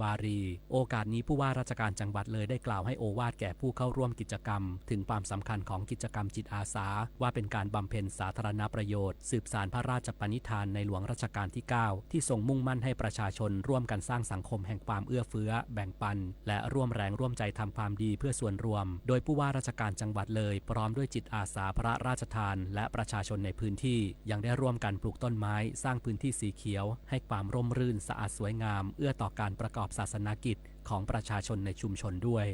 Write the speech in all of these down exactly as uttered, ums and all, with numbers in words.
วารี โอกาสนี้ผู้ว่าราชการจังหวัดเลยได้กล่าวให้โอวาทแก่ผู้เข้าร่วมกิจกรรม ถึงความสำคัญของกิจกรรมจิตอาสา ว่าเป็นการบำเพ็ญสาธารณประโยชน์ สืบสานพระราชปณิธานในหลวงรัชกาลที่เก้า ที่ทรงมุ่งมั่นให้ประชาชนร่วมกันสร้างสังคมแห่งความเอื้อเฟื้อ แบ่งปัน และร่วมแรงร่วมใจทำความดีเพื่อส่วนรวม โดยผู้ว่าราชการจังหวัดเลย พร้อมด้วยจิตอาสาพระราชทาน และประชาชนในพื้นที่ ยังได้ร่วมกันปลูกต้นไม้ สร้างพื้นที่สีเขียว ให้ความร่มรื่นสะอาดสวยงาม เอื้อต่อการประกอบศาสนกิจของประชาชนในชุมชนด้วย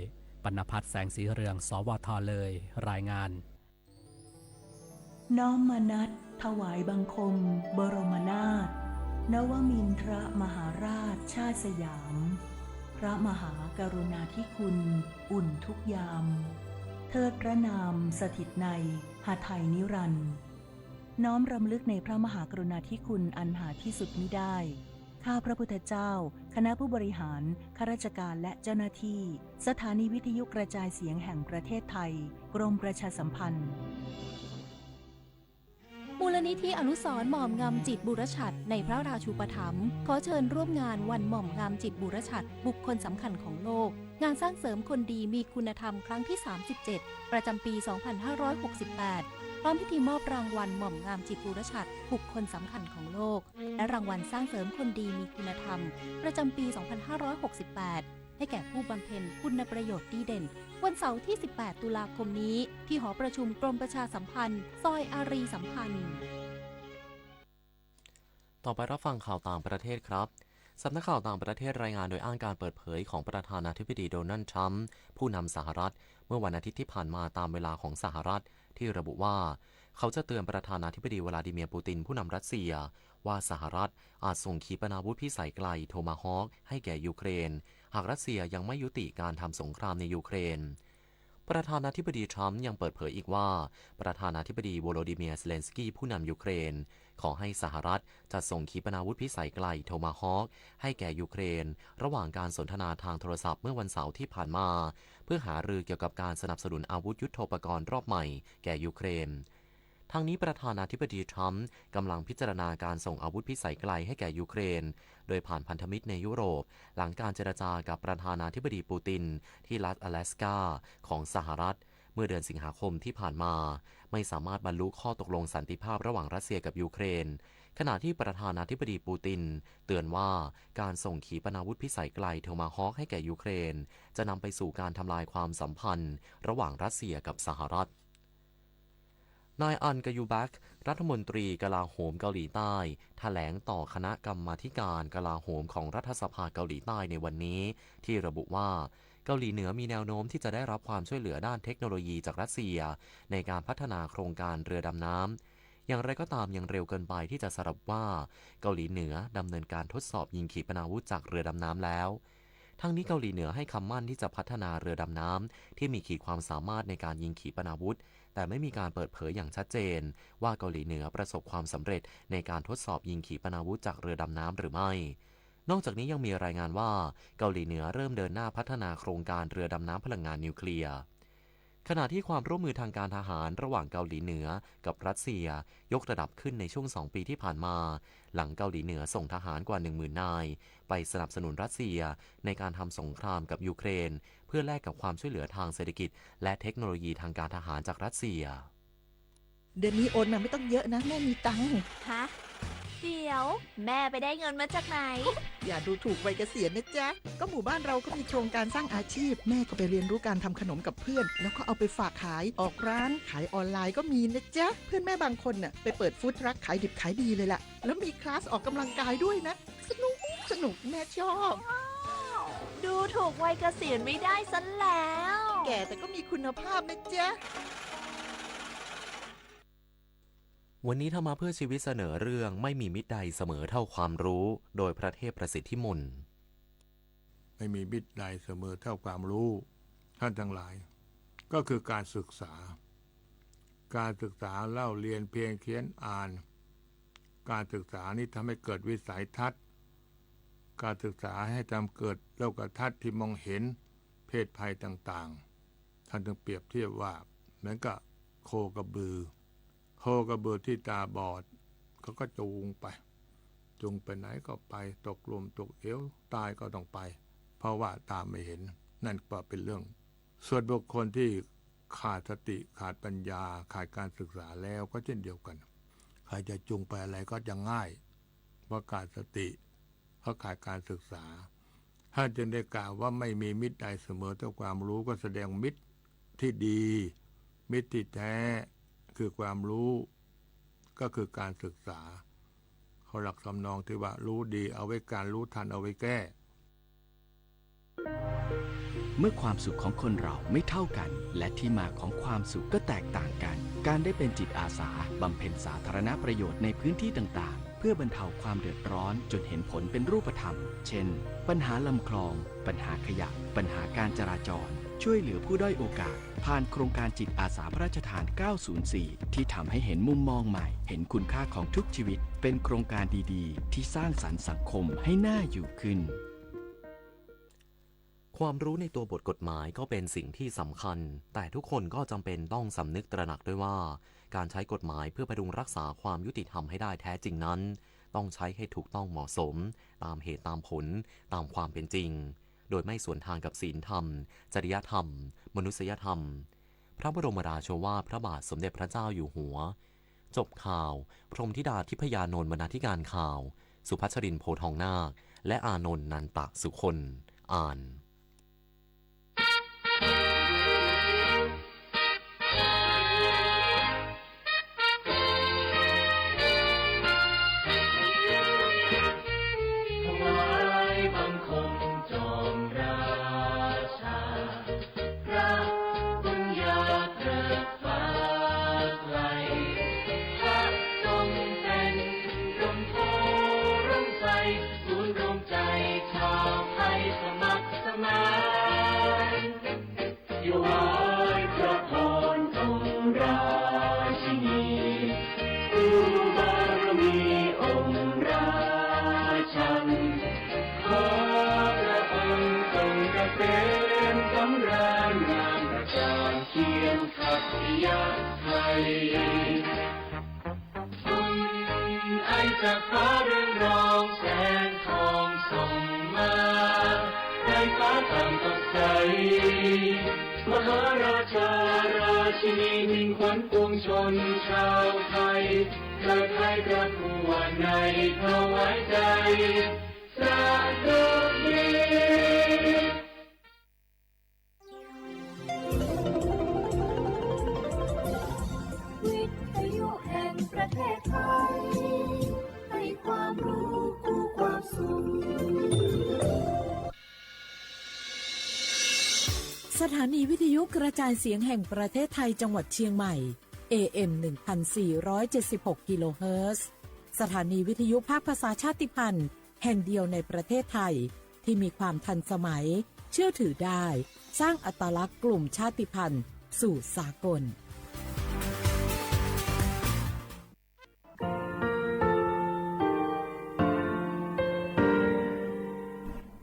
ปณพัฒน์ แสงสีเรือง สวท เลย รายงาน น้อมมานัสถวายบังคมบรมนาถ นวมินทรมหาราชชาติสยาม พระมหากรุณาธิคุณอุ่นทุกยาม เทิดพระนามสถิตในหทัยนิรันดร์ น้อมรำลึกในพระมหากรุณาธิคุณอันหาที่สุดมิได้ ข้าพระพุทธเจ้า คณะผู้บริหาร ข้าราชการและเจ้าหน้าที่ สถานีวิทยุกระจายเสียงแห่งประเทศไทย กรมประชาสัมพันธ์ มูลนิธิอนุสรณ์หม่อมงามจิตบุรชัดในพระราชูปถัมภ์ ขอเชิญร่วมงานวันหม่อมงามจิตบุรชัด บุคคลสำคัญของโลก งานสร้างเสริมคนดีมีคุณธรรมครั้งที่ สามสิบเจ็ด ประจำปี สองพันห้าร้อยหกสิบแปด พร้อมพิธีมอบรางวัลหม่อมงามจิตบุรชัด บุคคลสำคัญของโลก และรางวัลสร้างเสริมคนดีมีคุณธรรม ประจำปี สองพันห้าร้อยหกสิบแปด ให้แก่ผู้บำเพ็ญคุณประโยชน์ดีเด่น วันเสาร์ที่ สิบแปด ตุลาคมนี้ ที่หอประชุมกรมประชาสัมพันธ์ ซอยอารีย์สัมพันธ์ ต่อไปรับฟังข่าวต่างประเทศครับ สำนักข่าวต่างประเทศรายงานโดยอ้างการเปิดเผยของประธานาธิบดีโดนัลด์ทรัมป์ ผู้นำสหรัฐ เมื่อวันอาทิตย์ที่ผ่านมาตามเวลาของสหรัฐ ที่ระบุว่า เขาจะเตือนประธานาธิบดีวลาดิเมียร์ ปูติน ผู้นำรัสเซีย ว่าสหรัฐอาจส่งขีปนาวุธพิสัยไกลโทมาฮอคให้แก่ยูเครน หากรัสเซียยังไม่ยุติการทำสงครามในยูเครน ประธานาธิบดีทรัมป์ยังเปิดเผยอีกว่า ประธานาธิบดีโวโลดิเมียร์ เซเลนสกี้ ผู้นำยูเครน ขอให้สหรัฐจัดส่งขีปนาวุธพิสัยไกลโทมาฮอคให้แก่ยูเครน ระหว่างการสนทนาทางโทรศัพท์เมื่อวันเสาร์ที่ผ่านมา เพื่อหารือเกี่ยวกับการสนับสนุนอาวุธยุทโธปกรณ์รอบใหม่แก่ยูเครน ทั้งนี้ประธานาธิบดีทรัมป์กำลังพิจารณาการส่งอาวุธพิสัยไกลให้แก่ยูเครน โดยผ่านพันธมิตรในยุโรป หลังการเจรจากับประธานาธิบดีปูติน ที่รัฐ阿拉斯加ของสหรัฐ เมื่อเดือนสิงหาคมที่ผ่านมา ไม่สามารถบรรลุข้อตกลงสันติภาพระหว่างรัสเซียกับยูเครน ขณะที่ประธานาธิบดีปูตินเตือนว่าการส่งขีปนาวุธพิสัยไกลโทมาฮอคให้แก่ยูเครน จะนำไปสู่การทำลายความสัมพันธ์ระหว่างรัสเซียกับสหรัฐ นายอัน กายูแบก รัฐมนตรีกลาโหมเกาหลีใต้ แถลงต่อคณะกรรมาธิการกลาโหมของรัฐสภาเกาหลีใต้ในวันนี้ ที่ระบุว่า เกาหลีเหนือมีแนวโน้มที่จะได้รับความช่วยเหลือด้านเทคโนโลยีจากรัสเซีย ในการพัฒนาโครงการเรือดำน้ำ อย่างไรก็ตามยังเร็วเกินไปที่จะสรุปว่า เกาหลีเหนือดำเนินการทดสอบยิงขีปนาวุธจากเรือดำน้ำแล้ว ทั้งนี้เกาหลีเหนือให้คำมั่นที่จะพัฒนาเรือดำน้ำที่มีขีดความสามารถในการยิงขีปนาวุธ แต่ไม่มีการเปิดเผยอย่างชัดเจน ว่าเกาหลีเหนือประสบความสำเร็จในการทดสอบยิงขีปนาวุธจากเรือดำน้ำหรือไม่ นอกจากนี้ยังมีรายงานว่า เกาหลีเหนือเริ่มเดินหน้าพัฒนาโครงการเรือดำน้ำพลังงานนิวเคลียร์ ขณะที่ความร่วมมือทางการทหารระหว่างเกาหลีเหนือกับรัสเซีย ยกระดับขึ้นในช่วงสองปีที่ผ่านมา หลังเกาหลีเหนือส่งทหารกว่า หนึ่งหมื่น นาย ไปสนับสนุนรัสเซียในการทำสงครามกับยูเครน เพื่อแลกกับความช่วยเหลือทางเศรษฐกิจ และเทคโนโลยีทางการทหารจากรัสเซีย เดือนนี้โอนมาไม่ต้องเยอะนะ แม่มีตังค์ ฮะ เดี๋ยว แม่ไปได้เงินมาจากไหน อย่าดูถูกวัยเกษียณนะจ๊ะ ก็หมู่บ้านเราก็มีโครงการสร้างอาชีพ แม่ก็ไปเรียนรู้การทำขนมกับเพื่อน แล้วก็เอาไปฝากขาย ออกร้านขายออนไลน์ก็มีนะจ๊ะ เพื่อนแม่บางคนน่ะไปเปิดฟู้ดทรัคขายดิบขายดีเลยล่ะ แล้วมีคลาสออกกำลังกายด้วยนะ สนุก สนุก แม่ชอบ ดูถูกวัยเกษียณไม่ได้ซะแล้ว แก่แต่ก็มีคุณภาพนะจ๊ะ วันนี้ธรรมะเพื่อชีวิตเสนอเรื่อง ไม่มีมิตรใดเสมอเท่าความรู้ โดยพระเทพประสิทธิมนต์ ไม่มีมิตรใดเสมอเท่าความรู้ ท่านทั้งหลาย ก็คือการศึกษา การศึกษาเล่าเรียนเพียงเขียนอ่าน การศึกษานี้ทำให้เกิดวิสัยทัศน์ การศึกษาให้ทำเกิดโลกทัศน์ที่มองเห็นเพศภัยต่างๆ ท่านจึงเปรียบเทียบว่าเหมือนกับโคกระบือ โคกระบือที่ตาบอด เขาก็จูงไป จูงไปไหนก็ไป ตกหลุมตกเหว ตายก็ต้องไป เพราะว่าตาไม่เห็น นั่นก็เป็นเรื่อง ส่วนบุคคลที่ขาดสติ ขาดปัญญา ขาดการศึกษาแล้วก็เช่นเดียวกัน ใครจะจูงไปอะไรก็จะง่าย เพราะขาดสติ เพราะขาดการศึกษา ท่านจึงได้กล่าวว่า ไม่มีมิตรใดเสมอเท่าความรู้ ก็แสดงมิตรที่ดี มิตรที่แท้คือความรู้ ก็คือการศึกษา เขาหลักทำนองที่ว่า รู้ดีเอาไว้กัน รู้ทันเอาไว้แก้ เมื่อความสุขของคนเราไม่เท่ากัน และที่มาของความสุขก็แตกต่างกัน การได้เป็นจิตอาสาบำเพ็ญสาธารณประโยชน์ในพื้นที่ต่างๆ เพื่อบรรเทาความเดือดร้อนจนเห็นผลเป็นรูปธรรม เช่น ปัญหาลำคลอง ปัญหาขยะ ปัญหาการจราจร ช่วยเหลือผู้ด้อยโอกาส ผ่านโครงการจิตอาสาพระราชทาน เก้าศูนย์สี่ ที่ทำให้เห็นมุมมองใหม่ เห็นคุณค่าของทุกชีวิต เป็นโครงการดีๆ ที่สร้างสรรค์สังคมให้น่าอยู่ขึ้น ความรู้ในตัวบทกฎหมายก็เป็นสิ่งที่สำคัญ แต่ทุกคนก็จำเป็นต้องสำนึกตระหนักด้วยว่า การใช้กฎหมายเพื่อพดุงรักษาความยุติธรรมให้ได้แท้จริงนั้น ต้องใช้ให้ถูกต้องเหมาะสม ตามเหตุตามผล ตามความเป็นจริง โดยไม่สวนทางกับศีลธรรม จริยธรรม มนุษยธรรม พระบรมราโชวาทพระบาทสมเด็จพระเจ้าอยู่หัว จบข่าว พรหมธิดาทิพยานนท์ บรรณาธิการข่าว สุพัชรินทร์ โพธิ์ทองนาค และอานนท์ นันตะสุคน อ่าน ถวายบังคมจอมราชา พระบุญญาเกริกฟ้าไกล พระทรงเป็นร่มโพธิ์ร่มไทร ศูนย์รวมใจชาวไทยสมัครสมาน ถวายพระพรองค์ราชินี ผู้บารมีองค์ราชัน ขอพระองค์ทรงเกษมสำราญ งามประจานเคียงขัตติยะไทย บุญไอจากฟ้าเรืองรองแสงทองส่องมา ไพร่ฟ้าต่างสดใส มหาราชาราชินีมิ่งขวัญปวงชนชาวไทย เทิดไทยพระผู้ว่าในถวายใจสะดุดี วิทยุแห่งประเทศไทย ให้ความรู้คู่ความสุข สถานีวิทยุกระจายเสียงแห่งประเทศไทยจังหวัดเชียงใหม่ เอ เอ็ม หนึ่งพันสี่ร้อยเจ็ดสิบหก กิโลเฮิรตซ์ สถานีวิทยุภาคภาษาชาติพันธุ์ แห่งเดียวในประเทศไทย ที่มีความทันสมัย เชื่อถือได้ สร้างอัตลักษณ์กลุ่มชาติพันธุ์สู่สากล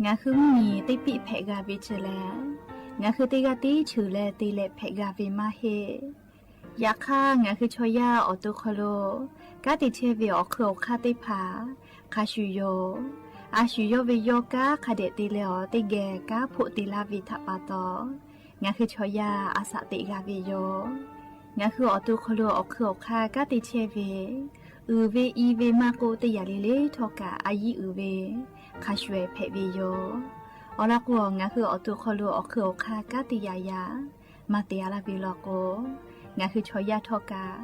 งาคือมีเต้ปิ๊แผะกาเวเจอแล งาคือเต้กาตี้ถือแลเตแหละแผะกาเวมาเฮ ယၤခါ ငါခုချော်ယၤအီၤတိာ်ခီလိာ် ကါတံာ်ထဲဝ့ၢ် အီၣ်ခုၣ်အီၣ်ခါသ့ၣ်တဖၣ် ခါဆူၣ်ယိာ် အါဆူၣ်ယိာ်ဝ့ၢ်ယီၤကါ ခါဒဲးတ့လၢအီၤ တ့ၢ်ဂဲၤကါဖိးတ့ၢ်လၢဝ့ၢ်ထးပာ်တီၤ ငါခုချော်ယၤ အစးတ့ၢ်ဂၤဝ့ၢ်ယီၤ ငါခုအီၣ်တိာ်ခီလိာ် အီၣ်ခုၣ်အီၣ်ခါ ကါတံာ်ထဲဝ့ၢ် အုၣ်ဝ့ၢ်အံၤဝ့ၢ်မၤကိးတ့ၢ်ယၤလံလ့ထီၣ်ကး အယံၤအုၣ်ဝ့ၢ် ခါဆူၣ်ဝဲဖဲးဝ့ၢ်ယီၤ အီၤလီၤကိး ငါခုအီၣ်တိာ်ခီလိာ် အီၣ်ခုၣ်အီၣ်ခါ ကါတံာ်ယၤယၤ မၤတ့ၢ်အါလၢဝ့ၢ်လီၤကိး ငါခုချော်ယၤထီၣ်ကး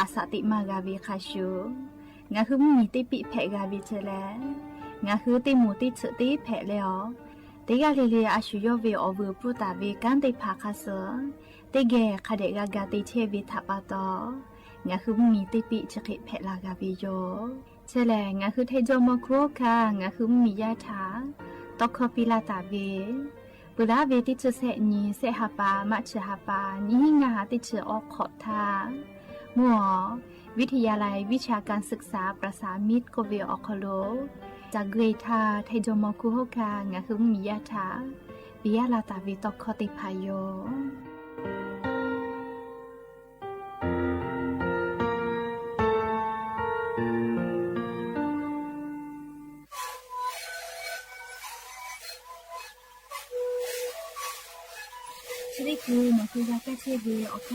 အစးတ့ၢ်မၤဂၤဝ့ၢ်ခါဆူၣ် ငါခုမုၢ်နံၤတ့ၢ်ပံးဖဲးဂၤဝ့ၢ်ထဲလဲၣ် ငါခုတ့ၢ်မူးတ့ၢ်ထုးတ့ၢ်ဖဲးလဲၣ်အီၤ တ့ၢ်ဂၤလံလံ အါဆူၣ်ယီၣ်ဝ့ၢ် အီၣ်ဝ့ၢ်ပူၤတၢ်ဝ့ၢ် ကါသ့ၣ်တဖၣ်ခါသၢ တ့ၢ်ဂဲၤခါဒဲးဂၤဂၤတ့ၢ်ထဲဝ့ၢ်ထးပာ်တီၤ ငါခုမုၢ်နံၤတ့ၢ်ပံးဆံဃ့ဖဲးလၢဂၤဝ့ၢ်ယီၤ ထဲလဲၣ် ငါခုထဲကၠီမီၤခူခါ ငါခုမုၢ်နံၤယါထး တီခီပံးလၢတၢ်ဝ့ၢ် ပှၤလၢဝ့ၢ်တ့ၢ်ထုးဆဲးနံၤ ဆဲးဟးပာ် မးဆံးဟးပာ် နံၣ်ဟံၣ်ငါဟးတ့ၢ်ထုးအီခီၣ်ထါ မုၢ်အီၤ ဝံထယၤလံဝံဆးကၣ်စឹၢ်ကစၢ် ပြၢးစၢ်မံးကိးဝ့ၢ်အီၣ်ခီလိာ် တၢ်ဂ့ၢ်ထါ ထဲကၠီမီၤခူဟီၣ်ခါ ငါခုမုၢ်နံၤယါထး ပံးယါလၢတၢ်ဝ့ၢ်တီခီသ့ၣ်တဖၣ်ယီၤ Thank you. လဵၵ်ႉၵူၺ်း မ့ၢ်ၶိုၼ်းယၢမ်ႈၵႃႉဆႄႉဝေဢွၵ်ႇၶၢဝ်းသေလႄႈ လၢတ်ႈႁူၶၢဝ်းၵေႃႈ ၵူဝ်ဢွၵ်ႇတီႈတဝၢၵ်ႇတီႈမၼ်း ဢေႇ ဢိမ်ႇ ၼႃႇဘႃႇ တေႁိုဝ်ဢေႃးႁႃႈ သုတ်းသုတ်းၶၢဝ်းၶၢဝ်းၵူၺ်းႁိုဝ် လဵၼ်ႈလႄႈလဵၼ်ႈ မွၵ်ႇဢဝ်ၽွင်း ဢဝ်ယၢမ်းတႄႉ သီႇၵႄႈၼႃႇလီႇ ၵူၺ်းလႄႈ တႄႉသီႇၼႃႇလီႇ လႄႈ ၽိူဝ်ႇဝႄႈဢဝ်ယၢမ်း ႁဵတ်းၼႃႇလီႇၶႂ်ႈတႃႇလႄႈ ၽွင်းၼႃႇလီႇၶႂ်ႈၶႂ်ႈယၢမ်း လဵၼ်ႈလႄႈလဵၼ်ႈ လၢတ်ႈႁူၶၢဝ်းၵေႃႈ ၶႂ်ႈလဵၼ်ႈ လႄႈ ၼႃႇလၢတ်ႈႁူၶၢဝ်းၵေႃႈ ၶႂ်ႈသင်ႇမႃး ၼႃႇၶႃႈ ၵူႈမႄႈလီၵူၺ်း ဢႃႇ ၸွႆႈထႃႈ ၵေႃႈငၢႆႈလႃႈႁူယႃႇ ဢေႃႈ ၼႃႇ မူမီးလူး ယႃႇလႃႇတႃႇမႄႈ မိူဝ်ႈထႆးမူမီးလူးၵႃႈလႄႈ တႄႉၸိူဝ်းလႆႈတၢင်းလႃႈသဵဝ်ႈ သပၢႆသပၢႆ ႁႃလႄႈပျေႃႇသႃႇသဵဝ်ႈ တႃႇၸဝ်ႈဝေႇ ၸဝ်ႈမေႃႈဢုပႃႇဝေႇႁေႃးလူး တႃႇၸဝ်ႈဝေႇ မူမီးယႃႇလႃႇၽႄႈဝေႇ တႃႇဝေႇတူဝ်ၶႃႈၸဝ်ႈယႃႇဝေႇ မူမီးဢုပႃႇဝေႇတႃႇၸဝ်ႈ သိုဝ်ႈသိုဝ်ႈႁေႃးသိုဝ်ႈ ထႃႈႁႃႉသႃႇဝေႇၸဝ်ႈမေႃႈယူႇ ႁႃႉဝေႇၸဝ်ႈ မူမီးယႃႇထႃႈႁႃႉသႃႇဝေႇၸဝ်ႈမေႃႈယူႇ ၵူႈၵႃႈတေ ႁေႃးၵႃႈလူင်ၵႃႈႁႃႉ ၵႃႈလႃႈၽႂ်ၸဝ်ႈမႄႈ ယၢမ်းမီးတူဝ်သီႇၶူဝ်းလူင် ၼင်ႇၵႃႈလူင်ၸဝ်ႈမႃးၸဵဝ်းဝႆႉၸွမ်း ယွၼ်းၼင်ႇဢဝ်ၽူဝ် ၸဝ်ႈၸဝ်ႈမႄႈ ၵေႃႈၶိုၼ်းပၢၵ်ႇၵၼ်ၵႃႈသၢမ်မႄႈဢွၵ်ႇမူ ယႃႇၸိုဝ်ႈ ဢဝ်ဝႆႉဢဝ်ႁႃၸႂ်ၶဝ်ႈယႃႇ ယႃႇပေ ႁႂ်ႈယူႇၵိုင်ႇၶႂ်ႈပဵၼ်သေ ဢႃႇ ၸွႆႈထႃႈ ၵေႃႈငၢႆႈလႃႈႁူယႃႇ ဢေႃႈ ၼႃႇ မူမီးလူး ယႃႇလႃႇတႃႇမႄႈ မိူဝ်ႈထႆးမူမီးလူးၵႃႈလႄႈ တႄႉၸိူဝ်းလႆႈတၢင်းလႃႈသဵဝ်ႈ သပၢႆသပၢႆ ႁႃလႄႈပျေႃႇသႃႇသဵဝ်ႈ တႃႇၸဝ်ႈဝေႇ ၸဝ်ႈမေႃႈဢုပႃႇဝေႇႁေႃးလူင် တႃႇၸဝ်ႈဝေႇ မူမီးယႃႇလႃႇၽႄႈဝေႇ တႃႇဝေႇတေႃးၽႃႉၸဝ်ႈၸႃႉဝေႇ မူမီးဢုပႃႇဝေႇတႃႇၸဝ်ႈ သိုဝ်ႈသိုဝ်ႈႁေႃးသိုဝ်ႈ ထႃႈႁႃႉသႃႇဝေႇၸဝ်ႈမေႃႈ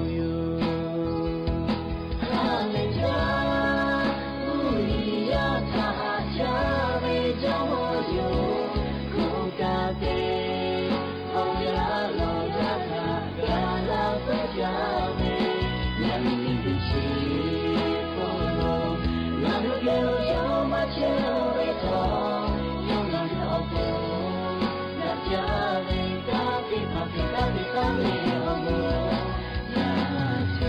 ယူႇ ႁႃႉဝေႇၸဝ်ႈ မူမီးယႃႇထႃႈႁႃႉသႃႇဝေႇၸဝ်ႈမေႃႈယူႇ ၵူႈၵႃႈတေ ႁေႃးယႃႇလေႃးယႃႇထႃႇ ယႃႇလႃႇၽႂ်ၸဝ်ႈမႄႈ ယၢမ်းမီးတူဝ်သီႇၶူဝ်းလူင် ၼင်ႇၵႃႈလူင်ၸဝ်ႈမႃးၸဵဝ်းဝႆႉၸွမ်း ယွၼ်းၼင်ႇဢဝ်ၽူဝ် ၼပ်ႉၸႃႇဝႆႉၵႃႈတီႈၽၢၵ်ႇတီႈၵႃႈတီႈၵႃႈမႄႈဢွၵ်ႇမူႇ ယႃႇၸူဝ်း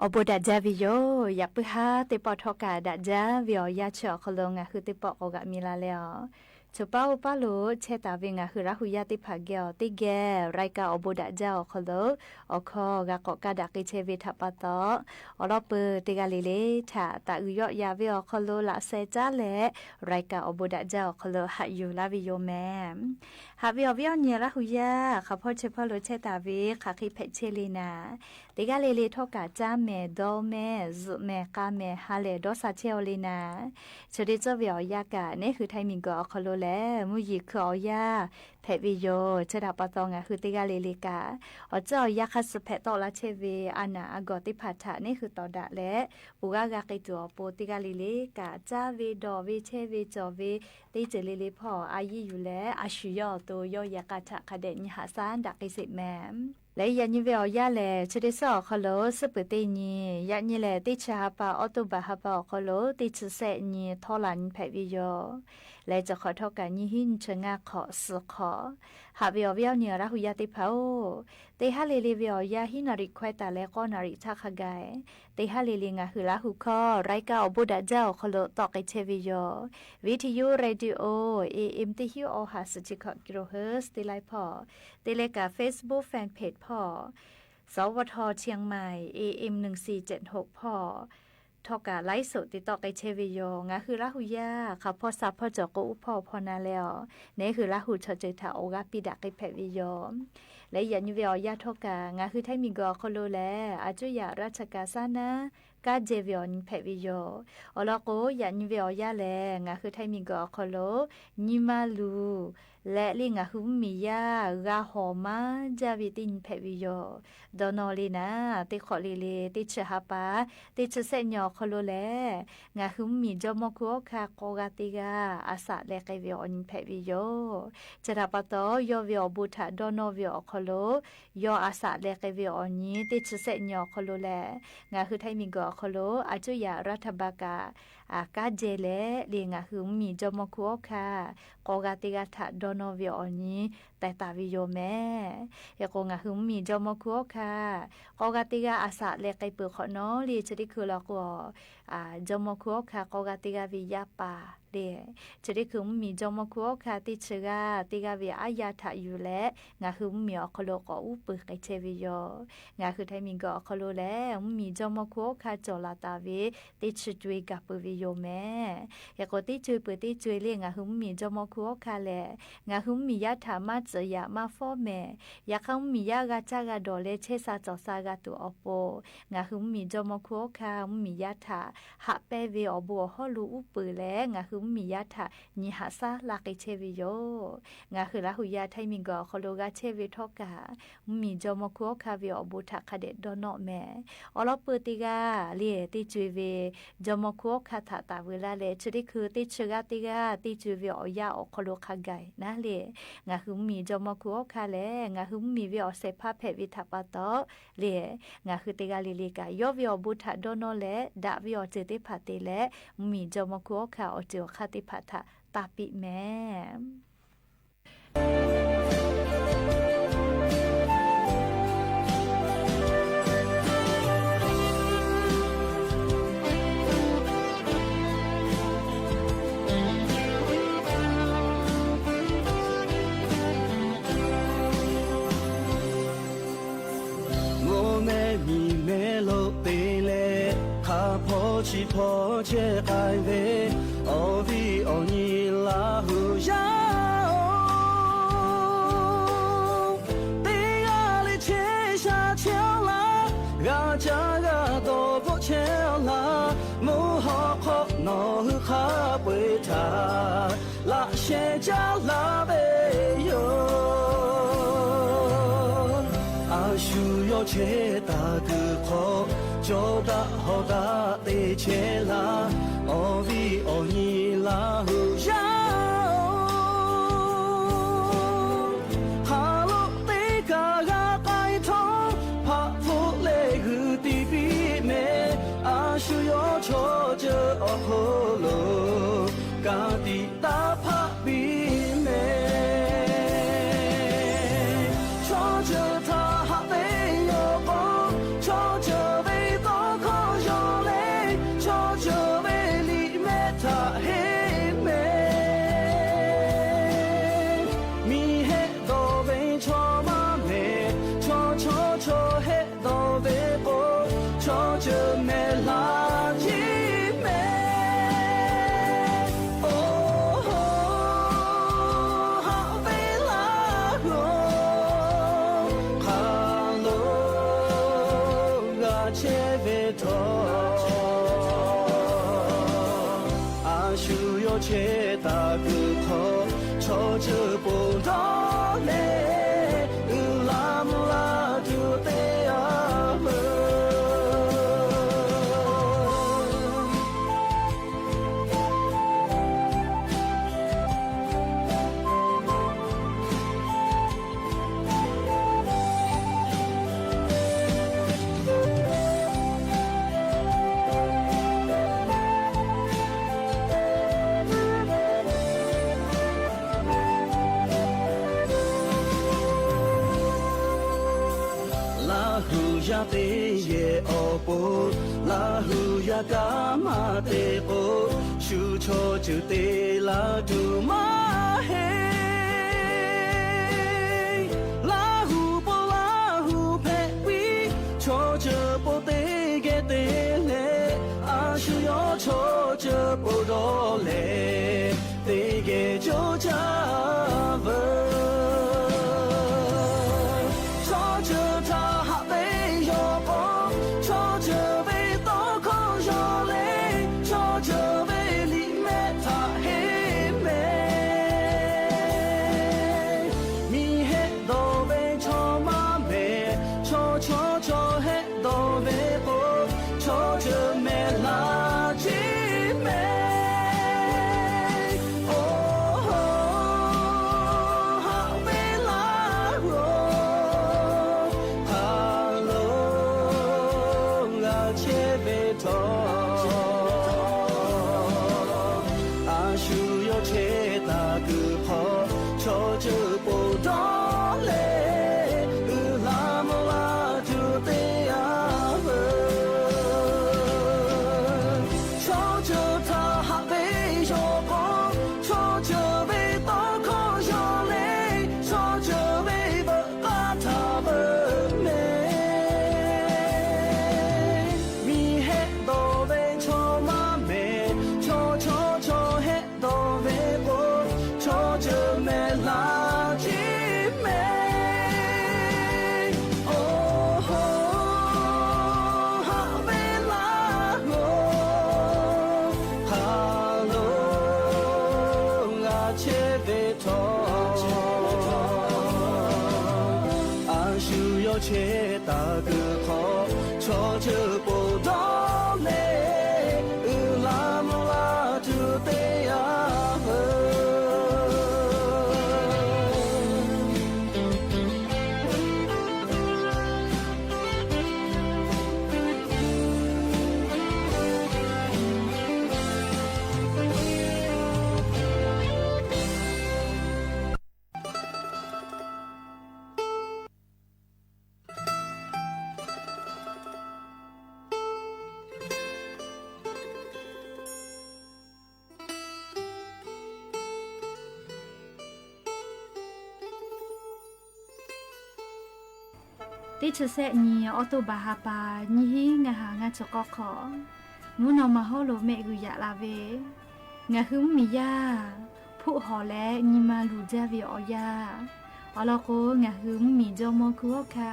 အိုဘိးဒၣ်ကၠၢဝ့ၢ်ယိၤ, ယၢပ်ၢၢ်ဟါ သ့ၣ်ပီၣ်ထီၣ်ကၣ်ဒၣ်ကၠၢဝ့ၢ်အီၤယၢ်ဆၢအီၤခီလိာ် ငါဟုသ့ၣ်ပီၣ်ကိးဂၤမံၤလၢ်လၢ်အီၤ, ဆိပာ်အိၣ်ပာ်လိာ် ဆဲးတၢ်ဝ့ၢ် ငါဟုလၢဟူယၢ်သ့ၣ်တဖၣ် ကဲအီၤသ့ၣ်ဂဲၤ ရၢၢ်ကၢၢ်အိုဘိးဒၣ်ကၠၢအီၤခီလိာ်, အိၣ်ခိးဂၤကိးကၢ်ဒၣ်က့ၤဆဲးဝ့ၢ်ထၣ်ပာ်သီ, အိၣ်လီၤပၢၢ်တဂၤလၢ်လၢ် ထၣ်တၢ်အုၣ်ယီၣ်ယၤဝ့ၢ်အီၤခီလိာ် လၢ်ဆဲးကၠၢ်လဲၣ်, ရၢၢ်ကၢၢ်အိုဘိးဒၣ်ကၠၢအီၤခီလိာ် ဟးယူၢ်လၢ်ဝ့ၢ်ယိၤမဲာ် ဟးဝ့ၢ်အီၤဝံၤအီၤနံၤလၢဟူယၢ် ဃၣ်ဖီဆဲးဖီလိာ်ဆဲးတၢ်ဝ့ၢ် ဃၣ်ဃ့ဖဲးဆဲးလံနၤ, တဂၤလၢ်လၢ် ထီၣ်ကၣ်ကၠၢ်မဲာ် ဒီမဲာ် စုးမဲာ် ကါမဲာ် ဟါလဲၣ် ဒီးစၢ်ဆဲးအီၤလံနၤ, ဆၢဒ့ၣ်စၢဝ့ၢ်အီၤယၢ်ကၣ် နဟူထၢၣ်မံၤကီၢ်အီၤခီလိာ်လဲၣ်, မုၢ်ယံၤခုၣ်အီၤယၢ် ဖဲးဝ့ၢ်ယိၤ ဆဲးတၢ်ပာ်သီ ငါဟုတဂၤလၢ်လၢ်ကၣ်, အီၤစၢအီၤယၢ်ခါဆူးဖဲးသီၣ်လၢဆဲးဝ့ၢ် အနၢ်အဂီၢ်သ့ၣ်တဖၣ်ထၣ် နဟူတီၢ်ဒၣ်လဲၣ်, ပူၤဂၤဂၤက့ၤတုၤအီၤပိာ် တဂၤလၢ်လၢ်ကၣ် ကၠၢ်ဝ့ၢ်ဒီးဝ့ၢ်ဆဲးဝ့ၢ်ကၠီၣ်ဝ့ၢ် သ့ၣ်စဲးလၢ်လၢ်ဖီၣ် အယံာ်ယူၢ်လဲၣ် အဆူၣ်ယီၣ်အသိး ယီၣ်ယဲၢ်ကၣ်ထၣ်ခါဒဲး နံၤဟးဆါဒၣ်က့ၤစ့းမဲာ် လၢယၢ်ညိဝ့ၢ်အီၤယၢ်လဲၣ် ဆၢဒ့ၣ်စၢအီၤခီလိာ် စ့ပၢၢ်သ့ၣ်ညါ, ယၢ်ညိလဲၣ် သ့ၣ်ဆၢဟါပာ် အီးတိဘၢၣ်ဟါပာ်အီၤခီလိာ် သ့ၣ်ဆၢစဲးနံၤ ထီလၢ်နံၤဖဲးဝ့ၢ်ယိၤ, လဲၤစၢၢ်ခီၣ်ထီၣ်ကၣ်နံၤဟံၣ် နံၣ်ဆၢငါခီၣ် စူးခီၣ်, ဟးဝ့ၢ်အီၤဝံၤအီၤနံၤ လၢဟူယၢ်သ့ၣ်တဖၣ်ဧၢ, သ့ၣ်ဟးလၢ်လၢ်ဝ့ၢ်အီၤယၢ် ဟံးနၣ်ရံၣ်ခွဲးတၢ်လၢ ဃိးနၣ်ရံၣ်ဆါခါဂၤ သ့ၣ်ဟးလၢ်လၢ် ငါဟုလၢဟူခီ ရၢၢ်ကၢၢ်အိုဘိးဒၣ်ကၠၢအီၤခီလိာ် သီၣ်က့ၤဆဲးဝ့ၢ်ယိၤ, ဝီထယိ ရေၣ်ဒံဢိ အေဢဵမ် တဟံးအီဟး စူၣ်ဆံခီၣ် ကံၣ်ရိၣ်ဟၢၣ် သ့ၣ်လၢ်ဖီၣ်, သ့ၣ်လၢ်ကၣ် Facebook Fanpage ဖီၣ်, စဝထ เชียงใหม่ เอเอ็มหนึ่งสี่เจ็ดหก ဖီၣ် ထီၣ်ကၣ် ไลฟ์สด သ့ၣ်သီၣ်က့ၤဆဲးဝ့ၢ်ယိၤ, ငါဟုလၢဟူယၢ် ဃၣ်ဖီစၢ်ဖီစၢ်ကိးအူဖီၣ်ဖီၣ်နၤလၢ်အီၤ, နဟူလၢဟူဆၢစၢၢ်ထၣ် အိၣ်ဂၤပံးဒၣ်က့ၤဖဲးဝ့ၢ်ယိၤ, လၢယၢ်ညိဝ့ၢ်အီၤယၢ်ထီၣ်ကၣ် ငါဟုထၢၣ်မံၤကီၢ်အီၤခီလိာ်လဲၣ် အစူၢ်ယၢ်ရၢထၢၣ်ကၣ်စၢ်နၤ ကါဒဲးဝ့ၢ်အီၤနံၤဖဲးဝ့ၢ်ယိၤ, အိၣ်လီၤကိး ယၢ်ညိဝ့ၢ်အီၤယၢ်လဲၣ် ငါဟုထၢၣ်မံၤကီၢ်အီၤခီလိာ်, ညံမၤလူၤ လဲၣ်လၢ ငါဟုမုၢ်မံၤယၢ် ဂၤဟီၣ်မၤ ကၠၢ်ဝ့ၢ်သ့ၣ်နံၤဖဲးဝ့ၢ်ယိၤ, ဒီးနီၢ်လံနၤ သ့ၣ်ခီၣ်လံလံ သ့ၣ်ဆၢဟးပာ် သ့ၣ်ဆၢစဲးညီအီၤခီလိာ်လဲၣ်, ငါဟုမုၢ်မံၤ ကၠီမီၢ်ခူအီၣ်ခါ ကိးဂၤသ့ၣ်ဂၤ အစးလဲၤကဲဝ့ၢ်အီၤနံၤဖဲးဝ့ၢ်ယိၤ, ဆၢတၢ်ပာ်တီ ယီၢ်ဝ့ၢ်အီၤဘူးထၣ် ဒီးနီၢ်ဝ့ၢ်အီၤခီလိာ် ယီၢ်အစးလဲၤကဲဝ့ၢ်အီၤနံၤ သ့ၣ်ဆၢစဲးညီအီၤခီလိာ်လဲၣ်, ငါဟုထၢၣ်မံၤကီၢ်အီၤခီလိာ် အစူၢ်ယၢ်ရၢထၢၣ်ဘၣ်ကး အကါဒဲးလဲၣ်လံ ငါဟုမုၢ်မံၤ ကၠီမီၢ်ခူအီၣ်ခါ ကိးဂၤသ့ၣ်ဂၤထၣ် ဒီးနီၢ်ဝ့ၢ်အီၤနံၤ တဲတၢ်ဝ့ၢ်ယိၤမဲာ်, အဃိ ငါဟုမုၢ်မံၤ ကၠီမီၢ်ခူအီၣ်ခါ ကိးဂၤသ့ၣ်ဂၤ အစးလဲၤကဲပၢၢ်ခီၣ်နီၢ်လံ ဆၢဒ့ၣ်ခုၣ်လီၤကိးအီၤ ကၠီမီၢ်ခူအီၣ်ခါ ကိးဂၤသ့ၣ်ဂၤဝ့ၢ်ယၢ်ပၢ်လံ, ဆၢဒ့ၣ်ခုၣ်မုၢ်မံၤ ကၠီမီၢ်ခူအီၣ်ခါ သ့ၣ်ဆၢဂၤသ့ၣ်ဂၤဝ့ၢ်အါယၢ်ထၣ်ယူၢ်လဲၣ်, ငါဟုမုၢ်မံၤအီၤခီလိာ် ကိးအူပၢၢ်ကဲဆဲးဝ့ၢ်ယိၤ, ငါဟုထၢၣ်မံၤကီၢ်အီၤခီလိာ်လဲၣ် မုၢ်မံၤ ကၠီမီၢ်ခူအီၣ်ခါ ကၠီၣ်လၢ်တၢ်ဝ့ၢ် သ့ၣ်ဆၢကွ့ကၢ်ပၢၢ်ဝ့ၢ်ယိၤမဲာ်, အဃိ သ့ၣ်ကွ့ပၢၢ်သ့ၣ်ကွ့လံ ငါဟုမုၢ်မံၤ ကၠီမီၢ်ခူအီၣ်ခါလဲၣ်, ငါဟုမုၢ်မံၤယၢ်ထၣ် မၤစၢၤယၢ် မၤဖီမဲာ်, ယၤဃုမုၢ်မံၤယၢ် ဂၤစၢ်ဂၤဒီးလၢ ဆဲးစၢ်စီၣ်စၢ်ဂၤတုၤအီၤပိာ်, ငါဟုမုၢ်မံၤ ကၠီမီၢ်ခူအီၣ်ခါ မုၢ်မံၤယၢ်ထၣ် ဟးပဲဝ့ၢ်အီၤဘူးအီၤဟီၣ်လူၤအူပၢၢ်လဲၣ်, ငါဟုမုၢ်မံၤယၢ်ထၣ် နံၤဟးဆါလၢကဲဆဲးဝ့ၢ်ယိၤ, ငါဟုလၢဟူယၢ် ထၢၣ်မံၤကီၢ်အီၤခီလိာ် ဂၤဆဲးဝ့ၢ်ထီၣ်ကၢ် မုၢ်မံၤ ကၠီမီၢ်ခူအီၣ်ခါ ဝ့ၢ်အီၤဘူးထၣ်ခါဒဲးဒီးနီၢ်မဲာ်, အိၣ်လီၤပၢၢ်သ့ၣ်ဂၤလံ သ့ၣ်ကွ့ဝ့ၢ် ကၠီမီၢ်ခူအီၣ်ခါ ထၣ်တၢ်ဝ့ၢ်လၢ်လဲၣ်, ဆၢဒ့ၣ်ခုၣ် သ့ၣ်ဆၢဂၤသ့ၣ်ဂၤ သ့ၣ်ကွ့ဝ့ၢ်အီၤယၢ်အီၤခီလိာ်ခါဂၤနၤလဲၣ်, ငါဟုမုၢ်မံၤ ကၠီမီၢ်ခူအီၣ်ခါလဲၣ်, ငါဟုမုၢ်မံၤဝ့ၢ်အီၤစဲးဖးဖဲးဝ့ၢ်ထၣ်ပာ်တီလဲၣ်, ငါဟုသ့ၣ်ဂၤလံလံကၢ် ယီၢ်ဝ့ၢ်အီၤဘူးထၣ်ဒီးနီၢ်လဲၣ်, ဒၣ်ဝ့ၢ်အီၤစၢၤသ့ၣ်တဖၣ်သ့လဲၣ်, မုၢ်မံၤ ကၠီမီၢ်ခူအီၣ်ခါ အီၤစၢၤအီၤခါသ့ၣ်တဖၣ်ထၣ် တၢ်ပံးမဲာ် မိၢ်မဲမံၤမဲလိာ်သ့လဲၣ်, ခါဖီဆံးဖီဆဲးကဲဝ့ၢ်, အီၣ်ဝံၣ်အီၣ်နံၤလၢဟူယၢ်အီၤ, သ့ၣ်ဂၤလၢဆဲးစၢ်ဆဲးလၢ်, ဂၤစၢ်ဂၤဒီးဘိးဆဲးလၢ်, မုၢ်ဟီၣ်ခီၣ်နီၢ်ဟုခါပှ့ၤထၢ် လၢဆဲးစၢ်လၢ်ဝ့ၢ်ယိၤ, အဆူၣ်ယီၣ်ဆဲးတၢ်ကုၢ်ခီၣ်, ကၠီတၢ်ဟီၣ်တၢ်သ့ဆဲးလၢ်, အီၣ်ဝံၣ်အီၣ်နံၤလၢဟူယၢ်အီၤ, ခီလိာ်သ့ၣ်ကၢ်ဂၤသးထီၣ်, ဖးဖိလဲၣ်ဂုၢ်သံပံးမဲာ်, အဆူၣ်ယီၣ်ဆီၣ်စၢၤအီၤခီလိာ် ကၢ်သံတၢ်ဖးပံးမဲာ်, ဆီၣ်စၢၤထၢ်ဟးသ့ယိၤကီၢ်, ဆီၣ်စၢၤဝ့ၢ်သီ ချဲဝဲထီၣ် အါဆူယိာ်ဆဲးတၢ်ကခီ ဆီဆၢပိာ်ဒီးလဲၣ် အုလၢမုၢ်လၢ်တူၢ်သ့အါမၢ လၢ်ဟူယၤသ့ယဲၢ်အီၤပိာ် လၢ်ဟူယၤကမၤသ့ကိး ဆူဆီဆၢသ့လၢ်တူၢ်မၤဟ့ လၢ်ဟူပိာ်လၢ်ဟူဖဲကွံ ဆီဆၢပိာ်သ့ဂ့ၤသ့လဲၣ် အါဆူယိာ်ဆီဆၢပိာ်ဒီးလဲၣ် သ့ဂ့ၤကၠိကၢ်ဝဲ ဆီဆၢတၢ်ဟးဘဲယိာ်ပီၤ ဆီဆၢဘဲသီခီယီၤလဲၣ် ဆီဆၢဘဲလံာ်မဲထးဟ့မဲ မ့ၢ်ဟဲဒီးဘဲဆီမၤမဲ ဆီဆီဆီဟဲ ဒီးဝဲအိၣ် ဆီဆၢမဲလၢ်က့မဲ အိၣ်ဟိ ဟးဝဲလၢ်ဂီၤ ဟါလိၤ ဂၤဆဲးဝဲထီၣ် အါဆူယိာ်ဆဲးတၢ်ကခီ ဆီဆၢပိာ်ဒီးလဲၣ် အုလၢမုၢ်လၢ်တူၢ်သ့အါမၢ ဆီဆၢတၢ်ဟးဘဲယိာ်ပီၤ ဆီဆၢဘဲသီခီယီၤလဲၣ် ဆီဆၢဘဲဘၢၣ်ကါထးဘၢၣ်မဲ မ့ၢ်ဟဲဒီးဘဲဆီမၤမဲ ဆီဆီဆီဟဲ ဒီးဝဲအိၣ် ဆီဆၢမဲလၢ်က့မဲ အိၣ်ဟိ ဟးဝဲလၢ်ဂီၤ ဟါလိၤ ဂၤဆဲးဝဲထီၣ် အါဆူယိာ်ဆဲးတၢ်ကခီ ဆီဆၢပိာ်ဒီးလဲၣ် အုလၢမုၢ်လၢ်တူၢ်သ့အါမၢ တဆံသၢနံၣ် အီးတိဘၢၣ် ဟါပာ် နံၣ်ဟံး ငါးဟါ ငါးဆံဃိးခီၣ် မုၢ်နီၢ်မၤဟီလိာ် မ့ၢ်ဂုာ်ယၤလၢ်ဝဲ ငါဟုမုၣ်မံၤယါ ဖုၣ်ဟီၣ်လဲၣ် နံၤမၤလူၤဒါဝဲအီၤယါ အီၤလီၤကိး ငါဟုမုၣ်မံၤ ကၠီမီၤခူဟီၣ်ခါ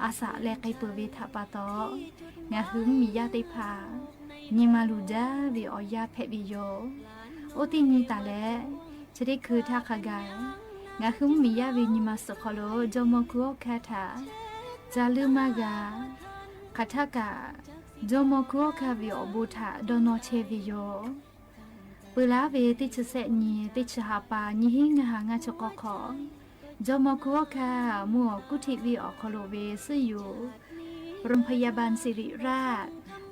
အသးလဲၤက့ၤပၢၢ်ဝဲထးပာ်တီၢ် ငါဟုမုၣ်မံၤယါသ့ၣ်တဖၣ် နံၤမၤလူၤဒါဝဲအီၤယါဖဲးဝံၤယိာ် အိၣ်တ့ၢ်နံၤတၢ်လဲၣ် ဆၢထံခုးထါခါဂၤ ငါဟုမုၣ်မံၤယါဝဲနံၤမၤစၢၤခီလိာ် ကၠီမီၤခူဟီၣ်ခါထး တၢ်လုၢ်မၤဂၤ ခးထးကး ကၠီမီၤခူဟီၣ်ခါဝဲအီၤဘိးထး ဒီးနီၢ်ဆဲးဝံၤယိာ် ပၢလၢဝဲ တဆံသၢနံၣ် တဆံဟါပာ် နံၣ်ဟံး ငါးဟါ ငါးဆံဃိးခီၣ် ကၠီမီၤခူဟီၣ်ခါ မူအီၤကူၣ်ထံၣ်ဝံၤအီၤခီလိာ်ဝဲ သုးယိၤ โรงพยาบาลศิริราช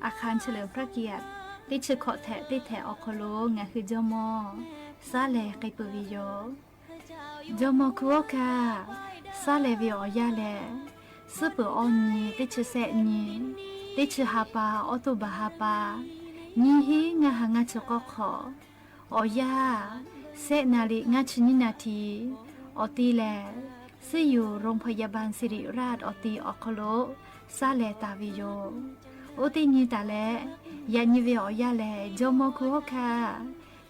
อาคารเฉลิมพระเกียรติ တဆံဃိးထဲ တဆံထဲအီၤခီလိာ် ငါဟုကၠီမီၤ သးလဲၤက့ၤပၢၢ်ဝံၤယိာ် ကၠီမီၤခူဟီၣ်ခါ သးလဲၤဝဲအီၤယါလဲၣ် သ့ၣ်ပၢၢ်အီၤနံၤ တဆံသၢနံၣ် တဆံဟါပာ် အီးတိဘၢၣ် ဟါပာ် နံၣ်ဟံး ငါးဟါ ငါးဆံဃိးခီၣ် အီၤယါ ဆယ်နာရီ ငါးဆံနွံနာရီ အီၤတ့ၢ်လဲၣ် သုးယိၤ โรงพยาบาลศิริราช အီၤတ့ၢ်အီၤခီလိာ် သးလဲၤတၢ်ဝံၤယိာ် အိၣ်တ့ၢ်နံၤတၢ်လဲၣ် ယၤနံၤဝဲအီၤယါလဲၣ် ကၠီမီၤခူဟီၣ်ခါ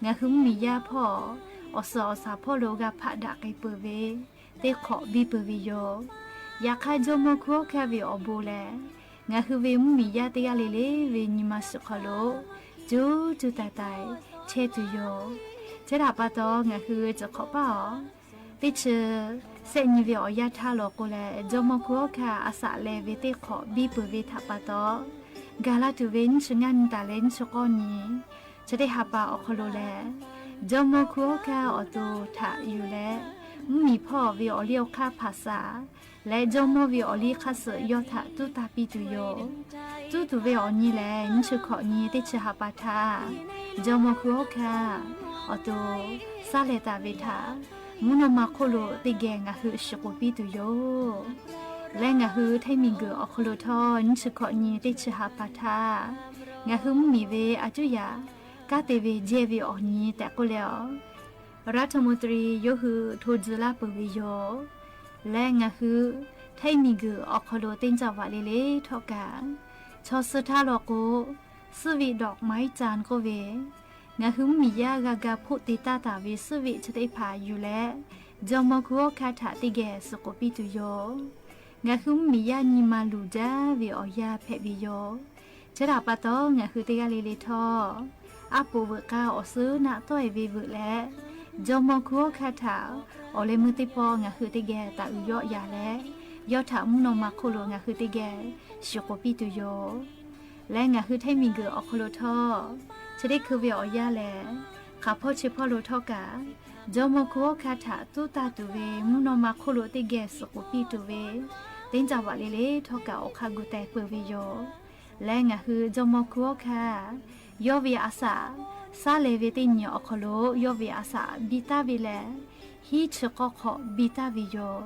ငါဟုမုၣ်မံၤယါဖီၣ် အီၣ်စၢၤအီၣ်ဆၣ်ဖီၣ်လိာ် ဂၤဖးဒၣ်က့ၤပၢၢ်ဝဲ သ့ၣ်ခိးဘံပၢၢ်ဝံၤယိာ် ယခါ ကၠီမီၤခူဟီၣ်ခါဝဲအီၤဘိးလဲၣ် ငါဟူဝဲမုၢ်မံၤယၢ်တဂၤလၢ်လၢ်ဝဲ နံၤမၤစူၤခီၣ်လိာ် ကၠူကၠူတၢ်တၢ် ဆဲးတူၢ်ယိာ် ဆဲးတၢ်ပာ်တီၢ် ငါဟူစ့ၢ်ကီးပာ်အီၤ တ့ၢ်ဆၢ ဆဲးနံၤဝဲအီၤယၢ်ထါလီၤကိးလၢ ကၠီမီၤခူဟီၣ်ခါ အစးလဲဝဲသ့ၣ်ခီၣ် ဘံၣ်ပၢၢ်ဝဲထးပာ်တီၢ် ကၤလီၤတုၤဝဲ နံၣ်ဆၢနံၣ်တၢ်လၢ နံၣ်ဆၢကီၢ်နံၤ ဆဲးတ့ၢ်ဟးပာ်အီၤခီၣ်လိာ်လၢ ကၠီမီၤခူဟီၣ်ခါ အီၤတိၢ်ထးယူၢ်လၢ မုၢ်မံၤဖီၣ်ဝဲအီၤလံအီခါဖးစး လၢကၠီမီၤဝဲအီၤလံခါစၢၣ် ယီၢ်ထးတူၢ်တၢ်ပံတူၢ်ယိာ် တူၢ်တူၢ်ဝဲအီၤနံၤလၢ နံၣ်ဆၢခီၣ်နံၤ တ့ၢ်ဆၢဟးပာ်ထး ကၠီမီၤခူဟီၣ်ခါ အီၤတိၢ် စးလဲတၢ်ဝဲထး မူနီၢ်မၤခိၣ်လိာ်တ့ၢ်ဂဲၤ ငါဟူစ့ၢ်ကီးပံတူၢ်ယိာ် လၢငါဟူထၢမံၤဂုာ်အီၤခီၣ်လိာ်ထီၣ် နံၣ်ဆၢခီၣ်နံၤ တ့ၢ်ဆၢဟးပာ်ထး ငါဟူမုၢ်မံၤဝဲအကၠူၣ်ယၤ ကၢ်တ့ၢ်ဝဲယဲၢ်ဝဲအီၤနံၤ တၢ်ကိးလၢအီၤ ရၢထမူတရံ ယိၤဟုး ထိးဒုးလၢ်ပၢၢ်ဝဲယိာ် လၢငါဟူ ထၢမံၤဂုာ်အီၤခီၣ်လိာ် သ့ၣ်ညါဝဲလၢလၢထီၣ်ကး ဆီဆၢထၢၣ်လီၤကိး စုဝေးဒိၣ်မၢၣ်စၢၣ်ကိးဝဲ ငါဟူမုၢ်မံၤယၢ်ဂၤဂၤဖိးတ့ၢ်တၢ်တၢ်ဝဲ စုဝေးဆၢတ့ၢ်ဖးယူၢ်လၢ ကၠီမီၤခူဟီၣ်ခါထးတ့ၢ်ဂဲၤ စ့ၢ်ကီးပံတူၢ်ယိာ် ငါဟူမုၢ်မံၤယၢ်နံၤမၤလူၤဒၣ်ဝဲအီၤယၢ်ဖဲးဝဲယိာ် ဆဲးတၢ်ပာ်တီၢ် ငါဟူတ့ၢ်ဂၤလၢ်လၢ်ထီၣ် အပိာ်ဝဲၢ်ကါအီၤဆူနးတီၢ်အဝဲဝဲလၢ ကၠီမီၤခူဟီၣ်ခါထး အီၤလၢမုၢ်သ့ၣ်ဖီ ငါဟူတ့ၢ်ဂဲၤတၢ်အုးယီၣ်ယၤလၢ ယီၢ်ထးမူနီၢ်မၤခိၣ်လိာ် ငါဟူတ့ၢ်ဂဲၤ စ့ၢ်ကီးပံတူၢ်ယိာ် လၢငါဟူထၢမံၤဂုာ်အီၤခီၣ်လိာ်ထီၣ် ဆၢတ့ၢ်ခုးဝဲအီၤယၢ်လၢ ခးဖီဆဲးဖီလိာ်ထီၣ်ကး ကၠီမီၤခူဟီၣ်ခါထး တူၢ်တၢ်တူၢ်ဝဲ မူနီၢ်မၤခိၣ်လိာ်တ့ၢ်ဂဲၤ စ့ၢ်ကီးပံတူၢ်ဝဲ သ့ၣ်ညါဝဲလၢလၢ်ထီၣ်ကး အိၣ်ခါဂုာ်တဲာ်ပၢၢ်ဝဲယိာ် လၢငါဟူကၠီမီၤခူဟီၣ်ခါ ယီၢ်ဝဲအစး စးလဲဝဲသ့ၣ်နံၤအီၤခီၣ်လိာ် ယီၢ်ဝဲအစး ဘံၣ်တၢ်ဝဲလၢ ဟံၣ်ဆၢကီၢ်ခီၣ် ဘံၣ်တၢ်ဝဲယိာ်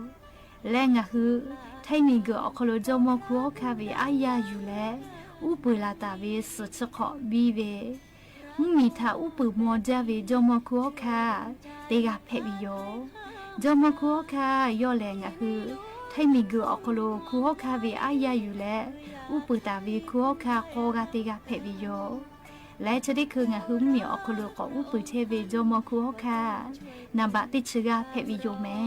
လၢငါဟူ ထၢမံၤဂုာ်အီၤခီၣ်လိာ် ကၠီမီၤခူဟီၣ်ခါဝဲ အါယၢ်ယူၢ်လၢ အူပူၤလၢ်တၢ်ဝဲ စူၣ်ဆၢကီၢ်ဘံၣ်ဝဲ မုၢ်မံၤထးအူပူၤမီၤဒၣ်ဝဲ ကၠီမီၤခူဟီၣ်ခါ တ့ၢ်ဂၤဖဲးဝဲယိာ် ကၠီမီၤခူဟီၣ်ခါ ယီၢ်လၢငါဟူ ထၢမံၤဂုာ်အီၤခီၣ်လိာ် ခူဟီၣ်ခါဝဲ အါယၢ်ယူၢ်လၢ အူပူၤတၢ်ဝဲ ခူဟီၣ်ခါ ကိးဂၤတ့ၢ်ဂၤဖဲးဝဲယိာ် လၢဆၢတ့ၢ်ခုး ငါဟူမုၢ်မံၤအီၤခီၣ်လိာ် ကိးအူပူၤထဲဝဲ ကၠီမီၤခူဟီၣ်ခါ နဘၣ်တ့ၢ်ဆၢဂၤဖဲးဝဲယိာ်မဲ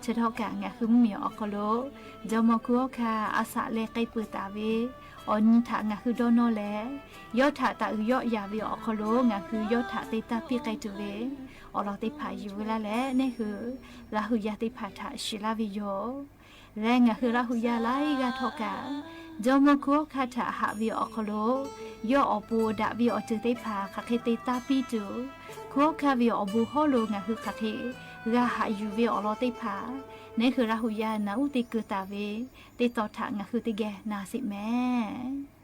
ဆၢထီၣ်ကး ငါဟူမုၢ်မံၤအီၤခီၣ်လိာ် ကၠီမီၤခူဟီၣ်ခါ အစးလဲၤကဲပၢၢ်တၢ်ဝဲ အီၤနံၤထး ငါဟူဒီနီၢ်လဲၣ် ယီၢ်ထးတၢ်အုးယီၣ်ယၤဝဲအီၤခီၣ်လိာ် ငါဟူယီၢ်ထးတ့ၢ်တၢ်ပံၣ်ကဲတူၢ်ဝဲ အီၤလီၤသ့ၣ်ဖးယူၢ်ဝဲလၢ်လၢ် န့ၣ်ဟူ လၢဟူယၤသ့ၣ်ဖးထး စံးလၢ်ဝဲယိာ် လၢငါဟူလၢဟူယၤလၢအဂၤထီၣ်ကး ကၠီမီၤခူဟီၣ်ခါထးဟးဝဲအီၤခီၣ်လိာ် ယီၢ်အီၤပိာ်ဒၣ်ဝဲအီၤတ့ၢ်သ့ၣ်ဖး ခးဃ့တ့ၢ်တၢ်ပံၣ်တူၢ် ခူဟီၣ်ခါဝဲအီၤဘူးဟီၣ်လိာ် ငါဟူခးဃ့ ဂၤဟးယူၢ်ဝဲအီၤလီၤသ့ၣ်ဖး န့ၣ်ဟူလၢဟူယၤ နၢ်အူသ့ၣ်ကုၢ်တၢ်ဝဲ သ့ၣ်တီၢ်ထး ငါဟူတ့ၢ်ဂဲၤ နၤစ့ၢ်မဲ ကၠီမီၤဝ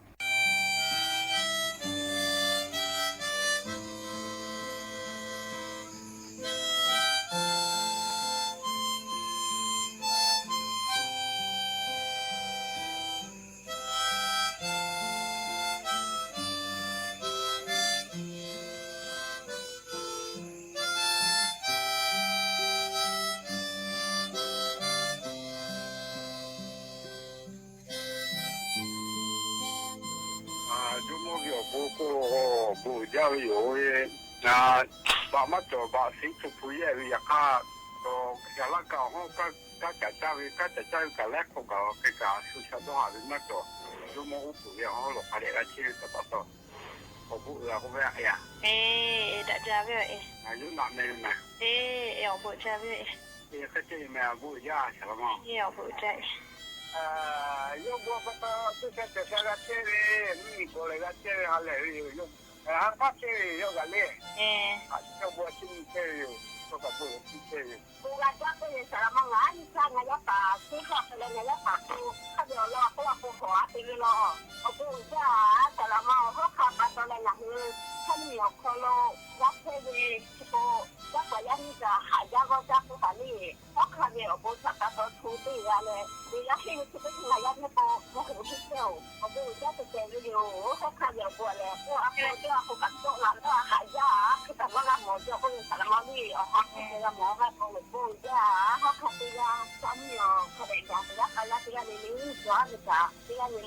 ဲအီၤဘူး ကိးအီၤဘူးဒၣ်ဝဲယိာ် ဘၣ်မၤတီၢ်ဘၣ်သ့ ထူၣ်ဖူယဲၢ်ဝဲယၤခါ ဒီးကစၢ်လၢကဟီၣ် ကစၢ်ကစၢ်ဝဲ ကစၢ်ကစၢ်ဝဲ ကလဲၤခိးဂၤအီၤ ကဲကးဆူၣ်ဆါဒီးဟးဝဲမၤတီၢ် ကၠီမီၤအူပူၤဝဲအီၤလီၤ ဖးဒဲးလၢဆ့တတီၤတီၤ အီၤဘူးအီၤဝဲအယၤ တၢ်ဒၣ်ဝဲအီၤ ယိၤနးမဲာ်နၤ အီၤဘူးဒၣ်ဝဲအီၤ ကဲကဲအံၤမဲာ်အဘူးဒၣ်ဆၢလီၤမး အီၤဘူးဒၣ်အံၤ ယိၤဘူးအပၢ်ပၢ် သူၣ်ဆါတၢ်ဆါဂၤဆဲးဝဲ မုၢ်နံၤကိးလၢဂၤဆဲးဝဲ ဟးလဲၣ်ဝဲယိာ် ဟးဖးဆဲးဝဲယိာ်ဂၤလဲၣ် ယိၤဘူးအဆ့မုၢ်ဆဲးဝဲယိာ် ကီၢ်ကီၢ်ဘူးအဆ့ဆဲးဝဲ ဘူးဂၤဒၣ်ပှဲၤန့ၣ် ဆၢလီၤမး ငါအံၤဆၢ ငါယါပာ် သ့ၣ်ဃီၣ်ဖဲလဲၣ် ငါယါပာ်ဖိ ခီၣ်ဒ့အီၤလီၤ အဃိအဖိဟီၣ်အါတ့ၢ်လီၤ အဘူးဒၣ် ဆၢလီၤမး ဟီၣ်ခါပာ်တီၢ်လၢနၢ်ဟူ ထၢမံၤအီၤခီၣ်လိာ် ယါဆဲးဝဲ ထံဖိ ယါပှၤယါမံၤတၢ် ဟးယါဂီၢ်တၢ်ဖိသၣ်လံ ဟီၣ်ခါဂ့ၤအီၤဘူး ဆၢပာ်တီၢ်ထူတ့ၢ်ဂၤလဲၣ် ဝဲယါဟ့ၣ်ဝဲထံဖိထံလၢ်ယါန့ၣ်ဖိ မ့ၢ်ဟူးဟံၣ်ဆဲးအိၣ် အဘူးဒၣ်တဲတဲဝဲယိာ် ဟီၣ်ခါဂ့ၤအီၤဘူးလဲၣ် အိၣ်အဖိဒၣ်အဖိကၢ်ကၠီၣ်လီၤ လၢအဟးယါ ခ့တၢ်မီၢ်လၢမီၤကၠီၣ် အိၣ်န့ၣ်ဆၢလီၤမးလံ အဟီၣ်ခါဂ့ၤဂၤမီၤဂၤဖိ ဘူးဒၣ် ဟီၣ်ခါတ့ၢ်ဂၤ သးမံၤအီၤ ခီၣ်ဒ့ဒၣ် ပယါပာ်ယါတ့ၢ်ဂၤန့ၣ်လံ ယွၤအမ့ၢ်တၢ် တ့ၢ်ဂၤန့ၣ်လံ မုၢ်တၢ်ဂၤတ့ၢ်ဂၤခီၣ်ထီၣ်တၢ်လံ တ့ၢ်ဂၤကၠီၣ် အီၣ်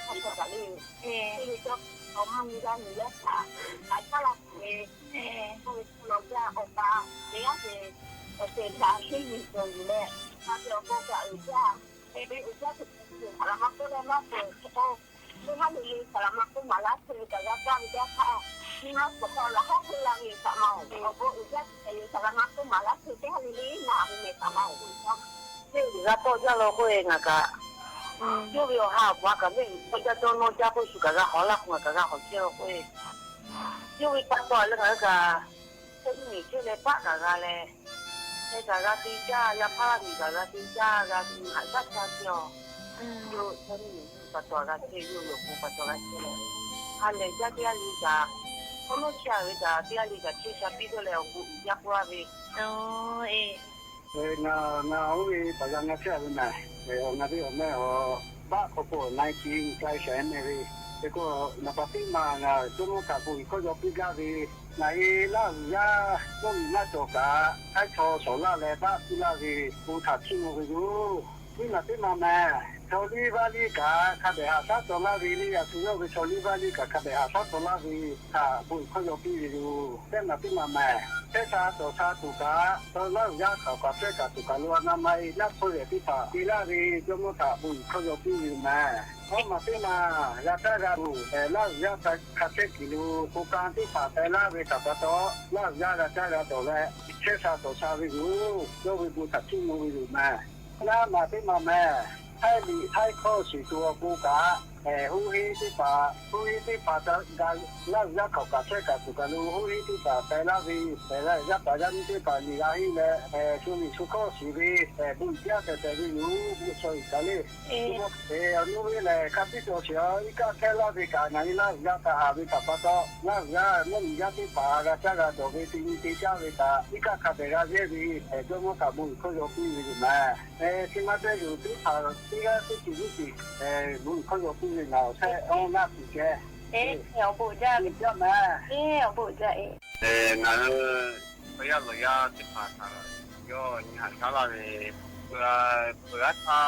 မုၢ်ဂၤမုၢ်ဂၤဆၣ် တၢ်ကၢ်လီၤပှဲၤ အိၣ်လီၤကၢ်အီၣ်ပၢ် တ့ၢ်ဂၤက့ၤ အတ့ၢ်တၢ်ဟ့ၣ်မံၤကၠီၣ်ယူၤလဲၣ် တၢ်ကၢ်အီၣ်ပၢ်ကအုးကၢ် เออ เออ อุ๋ยจ้า เออ สาระมากก็ได้มากเลย เออ เออ ฮะ ลีลี สาระมากก็มาละ เออ กะละจ้า อุ๋ยจ้าค่ะ นี่มาขอพรละ ฮะ เวลามีสามเอา เออ โอ้โห อุ๋ยจ้า เออ สาระมากก็มาละ เออ ฮะ ลีลี มา มีสามเอา อุ๋ยจ้า เออ อุ๋ยจ้า โต้ย่าลอโก้เองอะกะ อืม โยเวอฮา ว่ากั๋นเอง โต้ย่าโจ้โน้นจ้า โก้สุกะกะฮอละ หัวกะกะฮอเจ้าโก้เอง โยเวปะตั๋วเรื่องอะกะ เต้นหนีเที่ยวเลยปะกะกะเลย เฮกะกะตีจ้า ยาผ้าหนีกะกะตีจ้ากะหนีหายจ้าจ้าเที่ยว อืม อยู่เต้นหนีปะตั๋วกะเที่ยว อยู่หลวงปู่ปะตั๋วกะเที่ยว อันเลยจ้าเตี้ยลีกะ ก็ไม่เชื่อเลยจ้า เตี้ยลีกะเที่ยวจะปี๊ดเลย เอากูยักว่าเว โอ้ เอ เออ งา งา โอ้ย ปะยังงาเชื่อเลยนะ เออ เอางาที่เอาแม่เอา บ้าเขาปวดนายจริง ใกล้แสนเลย แล้วก็นาปาติมางา จุ่มกะบุญเขายกปี๊ดกะเว ไหนล่ะยา ก็มีหน้าจอกะ ให้ชอสอล่าแลบ้าที่ล่าเว กูถามชื่อมึงไปดู นี่มาที่มาแม่ ชอลี่บ้าลี่กะ ข้าเดหาซาสอล่าเวนี่ อยากซื้อเอาไปชอลี่บ้าลี่กะ ข้าเดหาซาสอล่าเว ค่ะ บุญเขายกปี๊ดอยู่ แต่มาที่มาแม่ แต่ซาต่อซาตุกะ ตอนล่างยาเขากะเสกะตุกะลัวนามัย นักโทษเหลือที่ป่า ปีล่าเว จมกะบุญเขายกปี๊ดอยู่แม่ เพราะมาที่มา ยาแก้ยาดู แต่เหล้ายาคาเซกิลู ผู้การตี้ป่าแต่ละเวสาปะตอ เหล้ายายาแก้ยาดูแล เชษฐาโสชาวิรู โยวิบูตัดที่มูวิรูมา หน้ามาที่มาแม่ ไทยลีไทยข้อสี่ตัวกูกะ แต่ฮู้ฮีตี้ป่า ฮู้ฮีตี้ป่าจะกะ เหล้ายาเขากะเชษฐาสุกะลู ฮู้ฮีตี้ป่าแต่ละเว แต่ละยาป่ายานี้ตี้ป่าลีลาฮีแล แต่ชูมีชูข้อสี่เว แต่บุญเจ้าแต่แต่วิรู บุญช่วยกะเลย เอ เอ เอานู้นนี่แหละ ครับ ตี้ตั๋วเสีย อีกาแค่เล่าดีกาไหนเล่า ยาตาหาวิตาปะเตาะ เล่ายา เมื่อมียาตี้ป่า ราชาราโดเวที มีตีจ้าเวตา อีกาขัดเดราเยวี เออ จงว่ากับบุญเขายกนี่อยู่มา เออ ที่มาได้อยู่ตี้ป่า ตี้ก็ตี้จี่ตี้จี่ เออ บุญเขายกนี่อยู่หนาว ใช่ เอาหน้าสีแก เอ เอ เอาบุญจ้า บุญจ้ามา เอ เอาบุญจ้า เอ เออ งา เออ พยาหลวงยาตี้ป่าตา ย่อหาชาลาเลย เปื่อ เปื่อถ้า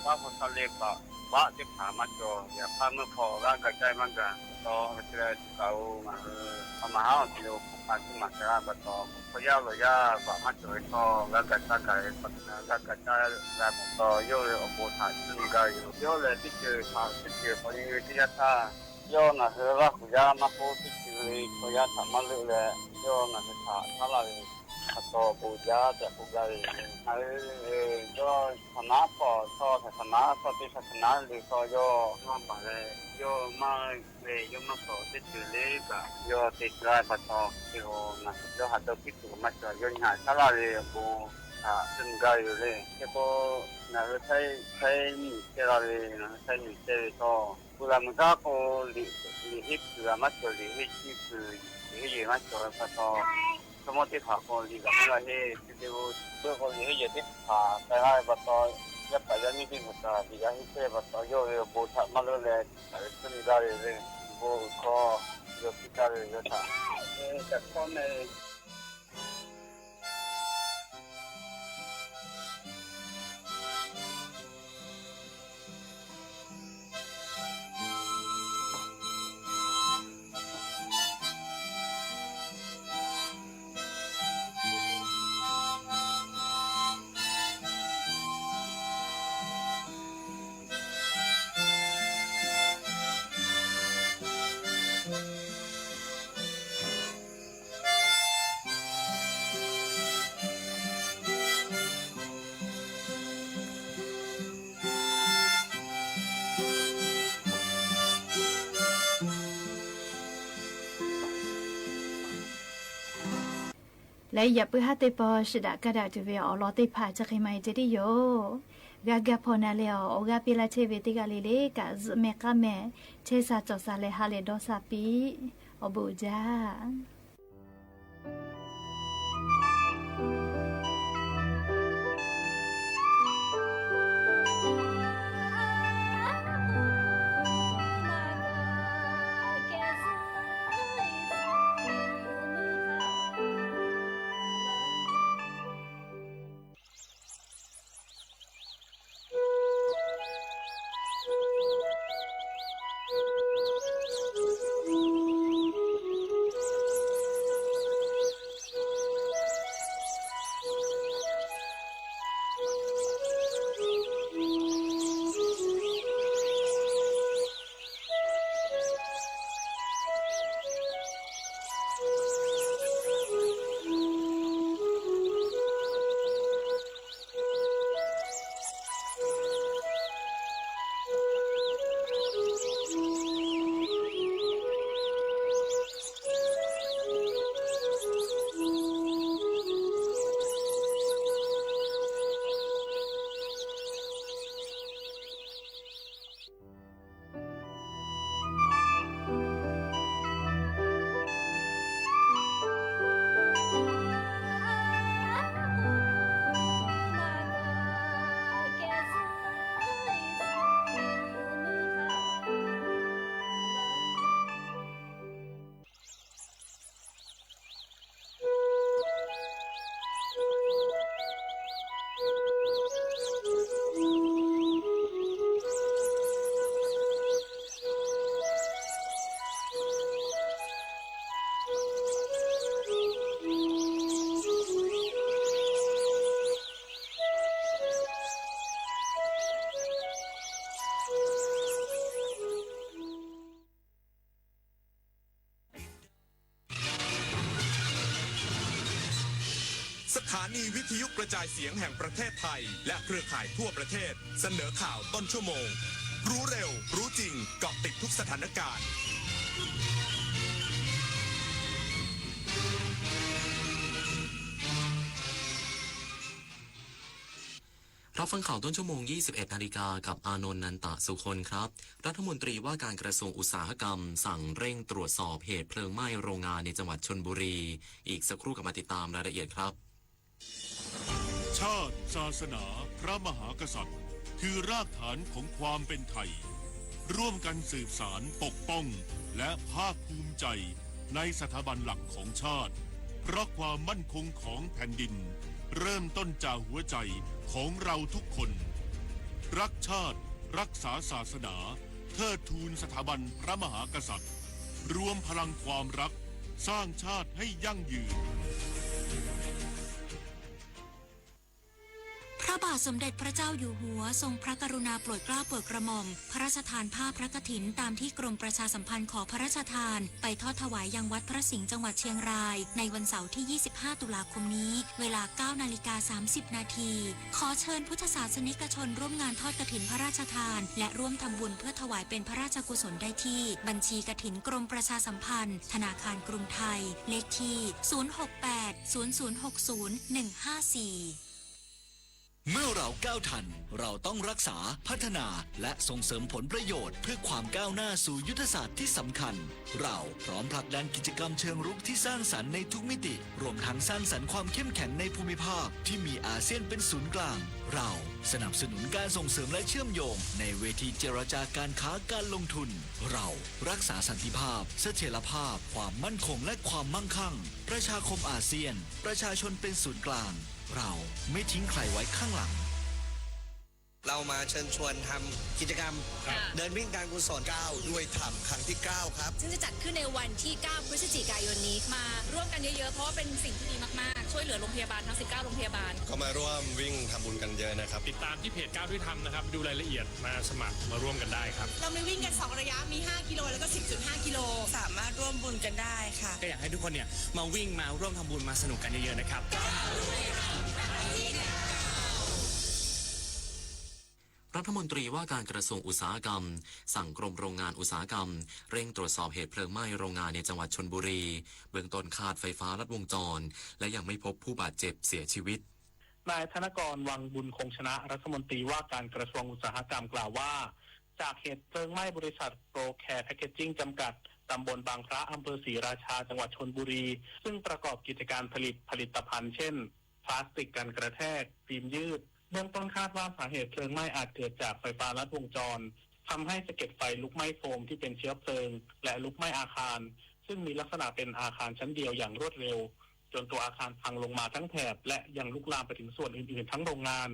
ถ้าพอทะเลบะ บะตี้ป่ามาจ่อ อย่าพลาดเมื่อพอร่างกายใจมันกะ ต่อมาเจอเก่ามา เออ เอามาหาเอากิโลของการที่มาชาลาบะต่อ พยาหลวงยาบะมาจ่อต่อ ร่างกายใจกะ ร่างกายใจลาบะต่อ โยเลยเอาโบถาดขึ้นกายอยู่ โยเลยตี้เจอถาดตี้เจอพอดีวิทยาท่า ย่อหนาเฮือว่าขุยามาโพธิ์ตี้คือขุยาถามมาเลยแหละ ย่อหนาเฮือถามมาเลย ขะตอปูยาจะปูยาเลย เออ เออ ย่อศาสนาปอ ซอศาสนาปอติศาสนาหรือซอย่อมาบ่าเลย ย่อมาเลย ย่อมาปอตี้คือเลยกะ ย่อติดได้ปะตอ เออ นะ ย่อหาตัวพิสูจน์มาจ่อ ย่อหาชาลาเลย ปู อ่า ซึ่งกายอยู่เลย แล้วก็ นะ เออ ใช้ ใช้หนีเจราเลยนะ ใช้หนีเจราเลยก็ เวลามันก็โกหลี หลีให้เกลือมาเกลือ หลีให้ขี้เกลือ หลีให้เยอะมาเกลือ ปะตอ สมมติเขาโกหลีกับเมื่อเฮ ที่เดียวเพื่อโกหลีให้เยอะตี้ผ่าไปให้ปะตอ ยับไปยับนี่ตี้หัวตา หลีให้เซ่ปะตอ โยเอโบทะมาเลยแหละ แต่ขึ้นได้เลย โบก็โยพิจารณาเลย โยถาม เออ แต่ข้อใน และอย่าปื้อฮะเตปอ ชะดะกะดะจุเวออลอเตผ่าจะเคยมาเจดีโย กากาพอนาเลออ โอกาสเปลาเชเวติกาเลเลกะ แม่กะแม่ เชสาจอสาเลฮาเลดอสาปี อบูจา ถานีวิทยุกระจายเสียงแห่งประเทศไทย และเครือข่ายทั่วประเทศ เสนอข่าวต้นชั่วโมง รู้เร็ว รู้จริง เกาะติดทุกสถานการณ์ รับฟังข่าวต้นชั่วโมง ยี่สิบเอ็ดนาฬิกา กับอานนท์ นันตะสุคนครับ รัฐมนตรีว่าการกระทรวงอุตสาหกรรม สั่งเร่งตรวจสอบเหตุเพลิงไหม้โรงงานในจังหวัดชลบุรี อีกสักครู่กลับมาติดตามรายละเอียดครับ ชาติ ศาสนา พระมหากษัตริย์ คือรากฐานของความเป็นไทย ร่วมกันสืบสานปกป้อง และภาคภูมิใจในสถาบันหลักของชาติ เพราะความมั่นคงของแผ่นดิน เริ่มต้นจากหัวใจของเราทุกคน รักชาติ รักษาศาสนา เทิดทูนสถาบันพระมหากษัตริย์ รวมพลังความรัก สร้างชาติให้ยั่งยืน พระบาทสมเด็จพระเจ้าอยู่หัวทรงพระกรุณาโปรดเกล้าโปรดกระหม่อม พระราชทานผ้าพระกฐินตามที่กรมประชาสัมพันธ์ขอพระราชทาน ไปทอดถวายยังวัดพระสิงห์จังหวัดเชียงราย ในวันเสาร์ที่ ยี่สิบห้า ตุลาคมนี้ เวลา เก้านาฬิกา สามสิบนาที ขอเชิญพุทธศาสนิกชนร่วมงานทอดกฐินพระราชทาน และร่วมทำบุญเพื่อถวายเป็นพระราชกุศลได้ที่บัญชีกฐินกรมประชาสัมพันธ์ ธนาคารกรุงไทย เลขที่ ศูนย์ หก แปด ศูนย์ ศูนย์ หก ศูนย์ หนึ่ง ห้า สี่ เมื่อเราก้าวทัน เราต้องรักษา พัฒนา และส่งเสริมผลประโยชน์เพื่อความก้าวหน้าสู่ยุทธศาสตร์ที่สำคัญ เราพร้อมผลักดันกิจกรรมเชิงรุกที่สร้างสรรค์ในทุกมิติ รวมทั้งสร้างสรรค์ความเข้มแข็งในภูมิภาคที่มีอาเซียนเป็นศูนย์กลาง เราสนับสนุนการส่งเสริมและเชื่อมโยงในเวทีเจรจาการค้าการลงทุน เรารักษาสันติภาพ เสถียรภาพ ความมั่นคง และความมั่งคั่ง ประชาคมอาเซียน ประชาชนเป็นศูนย์กลาง เราไม่ทิ้งใครไว้ข้างหลัง เรามาเชิญชวนทำกิจกรรม ครับ เดินวิ่งการกุศล ก้าวด้วยธรรม ครั้งที่เก้าครับ ซึ่งจะจัดขึ้นในวันที่ เก้า พฤศจิกายนนี้ มาร่วมกันเยอะๆ เพราะว่าเป็นสิ่งที่ดีมากๆ ช่วยเหลือโรงพยาบาลทั้ง สิบเก้า โรงพยาบาล ก็มาร่วมวิ่งทำบุญกันเยอะนะครับ ติดตามที่เพจก้าวด้วยธรรมนะครับ ดูรายละเอียด มาสมัครมาร่วมกันได้ครับ เรามีวิ่งกันสองระยะ มี ห้า กิโล แล้วก็ สิบจุดห้า กิโล สามารถร่วมบุญกันได้ค่ะ ก็อยากให้ทุกคนเนี่ยมาวิ่งมาร่วมทำบุญมาสนุกกันเยอะๆ นะครับ รัฐมนตรีว่าการกระทรวงอุตสาหกรรม สั่งกรมโรงงานอุตสาหกรรม เร่งตรวจสอบเหตุเพลิงไหม้โรงงานในจังหวัดชลบุรี เบื้องต้นคาดไฟฟ้าลัดวงจร และยังไม่พบผู้บาดเจ็บเสียชีวิต นายธนกร วังบุญคงชนะ รัฐมนตรีว่าการกระทรวงอุตสาหกรรมกล่าวว่า จากเหตุเพลิงไหม้บริษัท โปรแคร์ แพ็คเกจจิ้ง จำกัด ตำบลบางพระ อำเภอศรีราชา จังหวัดชลบุรี ซึ่งประกอบกิจการผลิตผลิตภัณฑ์เช่น พลาสติกกันกระแทก ฟิล์มยืด เบื้องต้นคาดว่าสาเหตุเพลิงไหม้อาจเกิดจากไฟฟ้าลัดวงจร ทำให้สะเก็ดไฟลุกไหม้โฟมที่เป็นเชื้อเพลิง และลุกไหม้อาคาร ซึ่งมีลักษณะเป็นอาคารชั้นเดียวอย่างรวดเร็ว จนตัวอาคารพังลงมาทั้งแถบ และยังลุกลามไปถึงส่วนอื่นๆ ทั้งโรงงาน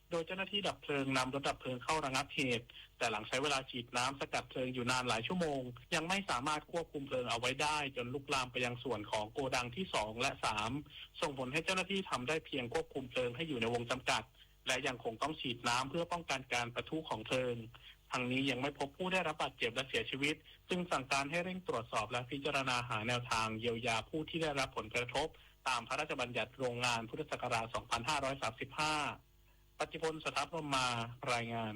โดยเจ้าหน้าที่ดับเพลิงนำรถดับเพลิงเข้าระงับเหตุ แต่หลังใช้เวลาฉีดน้ำสกัดเพลิงอยู่นานหลายชั่วโมง ยังไม่สามารถควบคุมเพลิงเอาไว้ได้ จนลุกลามไปยังส่วนของโกดังที่สองและสาม ส่งผลให้เจ้าหน้าที่ทำได้เพียงควบคุมเพลิงให้อยู่ในวงจำกัด และยังคงต้องฉีดน้ำเพื่อป้องกันการปะทุของเพลิง ทั้งนี้ยังไม่พบผู้ได้รับบาดเจ็บและเสียชีวิต จึงสั่งการให้เร่งตรวจสอบและพิจารณาหาแนวทางเยียวยาผู้ที่ได้รับผลกระทบ ตามพระราชบัญญัติโรงงานพุทธศักราช สองพันห้าร้อยสามสิบห้า ปฏิพล สถาพรหมมา รายงาน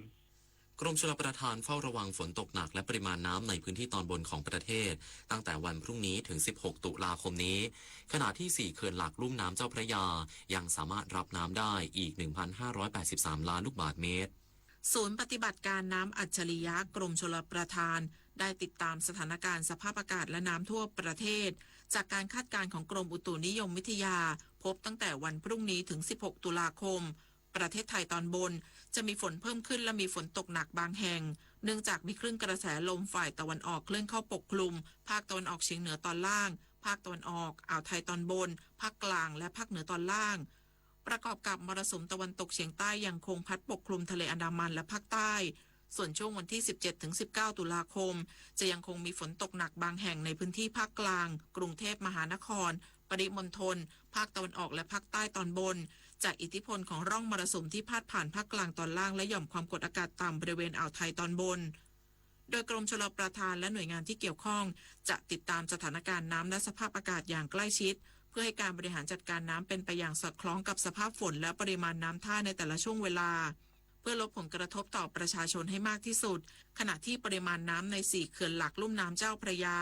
กรมชลประทานเฝ้าระวังฝนตกหนักและปริมาณน้ำในพื้นที่ตอนบนของประเทศ ตั้งแต่วันพรุ่งนี้ถึง สิบหก ตุลาคมนี้ ขณะที่ สี่ เขื่อนหลักลุ่มน้ำเจ้าพระยา ยังสามารถรับน้ำได้อีก หนึ่งพันห้าร้อยแปดสิบสาม ล้านลูกบาศก์เมตร ศูนย์ปฏิบัติการน้ำอัจฉริยะกรมชลประทาน ได้ติดตามสถานการณ์สภาพอากาศและน้ำทั่วประเทศ จากการคาดการณ์ของกรมอุตุนิยมวิทยา พบตั้งแต่วันพรุ่งนี้ถึง สิบหก ตุลาคม ประเทศไทยตอนบนจะมีฝนเพิ่มขึ้นและมีฝนตกหนักบางแห่ง เนื่องจากมีคลื่นกระแสลมฝ่ายตะวันออกเคลื่อนเข้าปกคลุม ภาคตะวันออกเฉียงเหนือตอนล่าง ภาคตะวันออก อ่าวไทยตอนบน ภาคกลาง และภาคเหนือตอนล่าง ประกอบกับมรสุมตะวันตกเฉียงใต้ยังคงพัดปกคลุมทะเลอันดามันและภาคใต้ ส่วนช่วงวันที่ สิบเจ็ดถึงสิบเก้า ตุลาคม จะยังคงมีฝนตกหนักบางแห่งในพื้นที่ภาคกลาง กรุงเทพมหานคร ปริมณฑล ภาคตะวันออกและภาคใต้ตอนบน จากอิทธิพลของร่องมรสุมที่พาดผ่านภาคกลางตอนล่างและหย่อมความกดอากาศต่ำบริเวณอ่าวไทยตอนบน โดยกรมชลประทานและหน่วยงานที่เกี่ยวข้อง จะติดตามสถานการณ์น้ำและสภาพอากาศอย่างใกล้ชิด เ พื่อให้การบริหารจัดการน้ำเป็นไปอย่างสอดคล้องกับสภาพฝนและปริมาณน้ำท่าในแต่ละช่วงเวลา เพื่อลดผลกระทบต่อประชาชนให้มากที่สุด ขณะที่ปริมาณน้ำในสี่เขื่อนหลักลุ่มน้ำเจ้าพระยา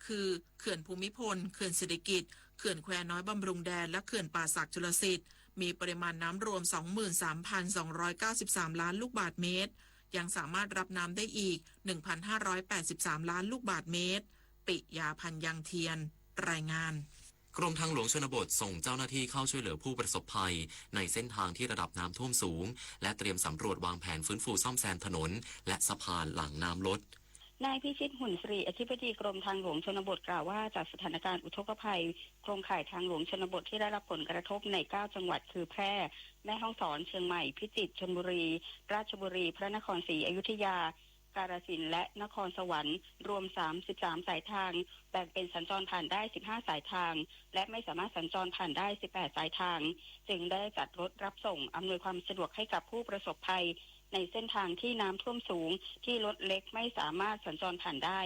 คือ เขื่อนภูมิพล เขื่อนสิริกิติ์ เขื่อนแควน้อยบำรุงแดน และเขื่อนป่าสักจุลสิทธิ์ มีปริมาณน้ำรวม สองหมื่นสามพันสองร้อยเก้าสิบสาม ล้านลูกบาศก์เมตร ยังสามารถรับน้ำได้อีก หนึ่งพันห้าร้อยแปดสิบสาม ล้านลูกบาศก์เมตร ปิยา พันยังเทียน รายงาน กรมทางหลวงชนบทส่งเจ้าหน้าที่เข้าช่วยเหลือผู้ประสบภัยในเส้นทางที่ระดับน้ำท่วมสูง และเตรียมสำรวจวางแผนฟื้นฟูซ่อมแซมถนน และสะพานหลังน้ำลด นายพิชิต หุ่นสิริ อธิบดีกรมทางหลวงชนบทกล่าวว่า จากสถานการณ์อุทกภัยโครงข่ายทางหลวงชนบทที่ได้รับผลกระทบในเก้าจังหวัดคือแพร่ แม่ฮ่องสอน เชียงใหม่ พิจิตร ชลบุรี ราชบุรี พระนครศรีอยุธยา กาฬสินธุ์ และนครสวรรค์ รวมสามสิบสามสายทาง แบ่งเป็นสัญจรผ่านได้สิบห้าสายทาง และไม่สามารถสัญจรผ่านได้สิบแปดสายทาง จึงได้จัดรถรับส่งอำนวยความสะดวกให้กับผู้ประสบภัยในเส้นทางที่น้ำท่วมสูง ที่รถเล็กไม่สามารถสัญจรผ่านได้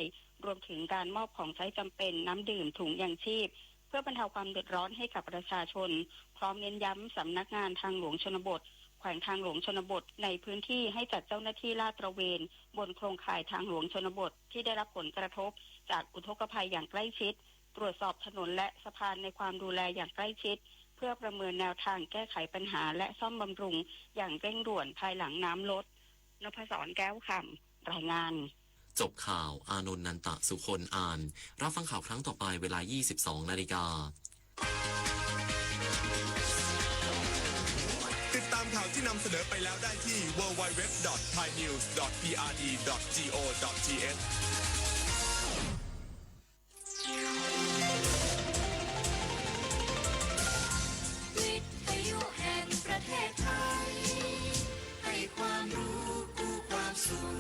รวมถึงการมอบของใช้จำเป็น น้ำดื่ม ถุงยางชีพ เพื่อบรรเทาความเดือดร้อนให้กับประชาชน พร้อมเน้นย้ำสำนักงานทางหลวงชนบท แขวงทางหลวงชนบทในพื้นที่ให้จัดเจ้าหน้าที่ลาดตระเวนบนโครงข่ายทางหลวงชนบทที่ได้รับผลกระทบจากอุทกภัยอย่างใกล้ชิด ตรวจสอบถนนและสะพานในความดูแลอย่างใกล้ชิด เพื่อประเมินแนวทางแก้ไขปัญหาและซ่อมบำรุงอย่างเร่งด่วนภายหลังน้ำลด นพศร แก้วคำ รายงาน จบข่าว อานนท์ นันตะสุคน อ่าน รับฟังข่าวครั้งต่อไปเวลายี่สิบสองนาฬิกา ติดตามข่าวที่นำเสนอไปแล้วได้ที่ ดับเบิลยู ดับเบิลยู ดับเบิลยู ดอท ไทยนิวส์ ดอท พีอาร์ดี ดอท จี โอ ดอท ที เอช วิทยุแห่งประเทศไทย ให้ความรู้คู่ความสุข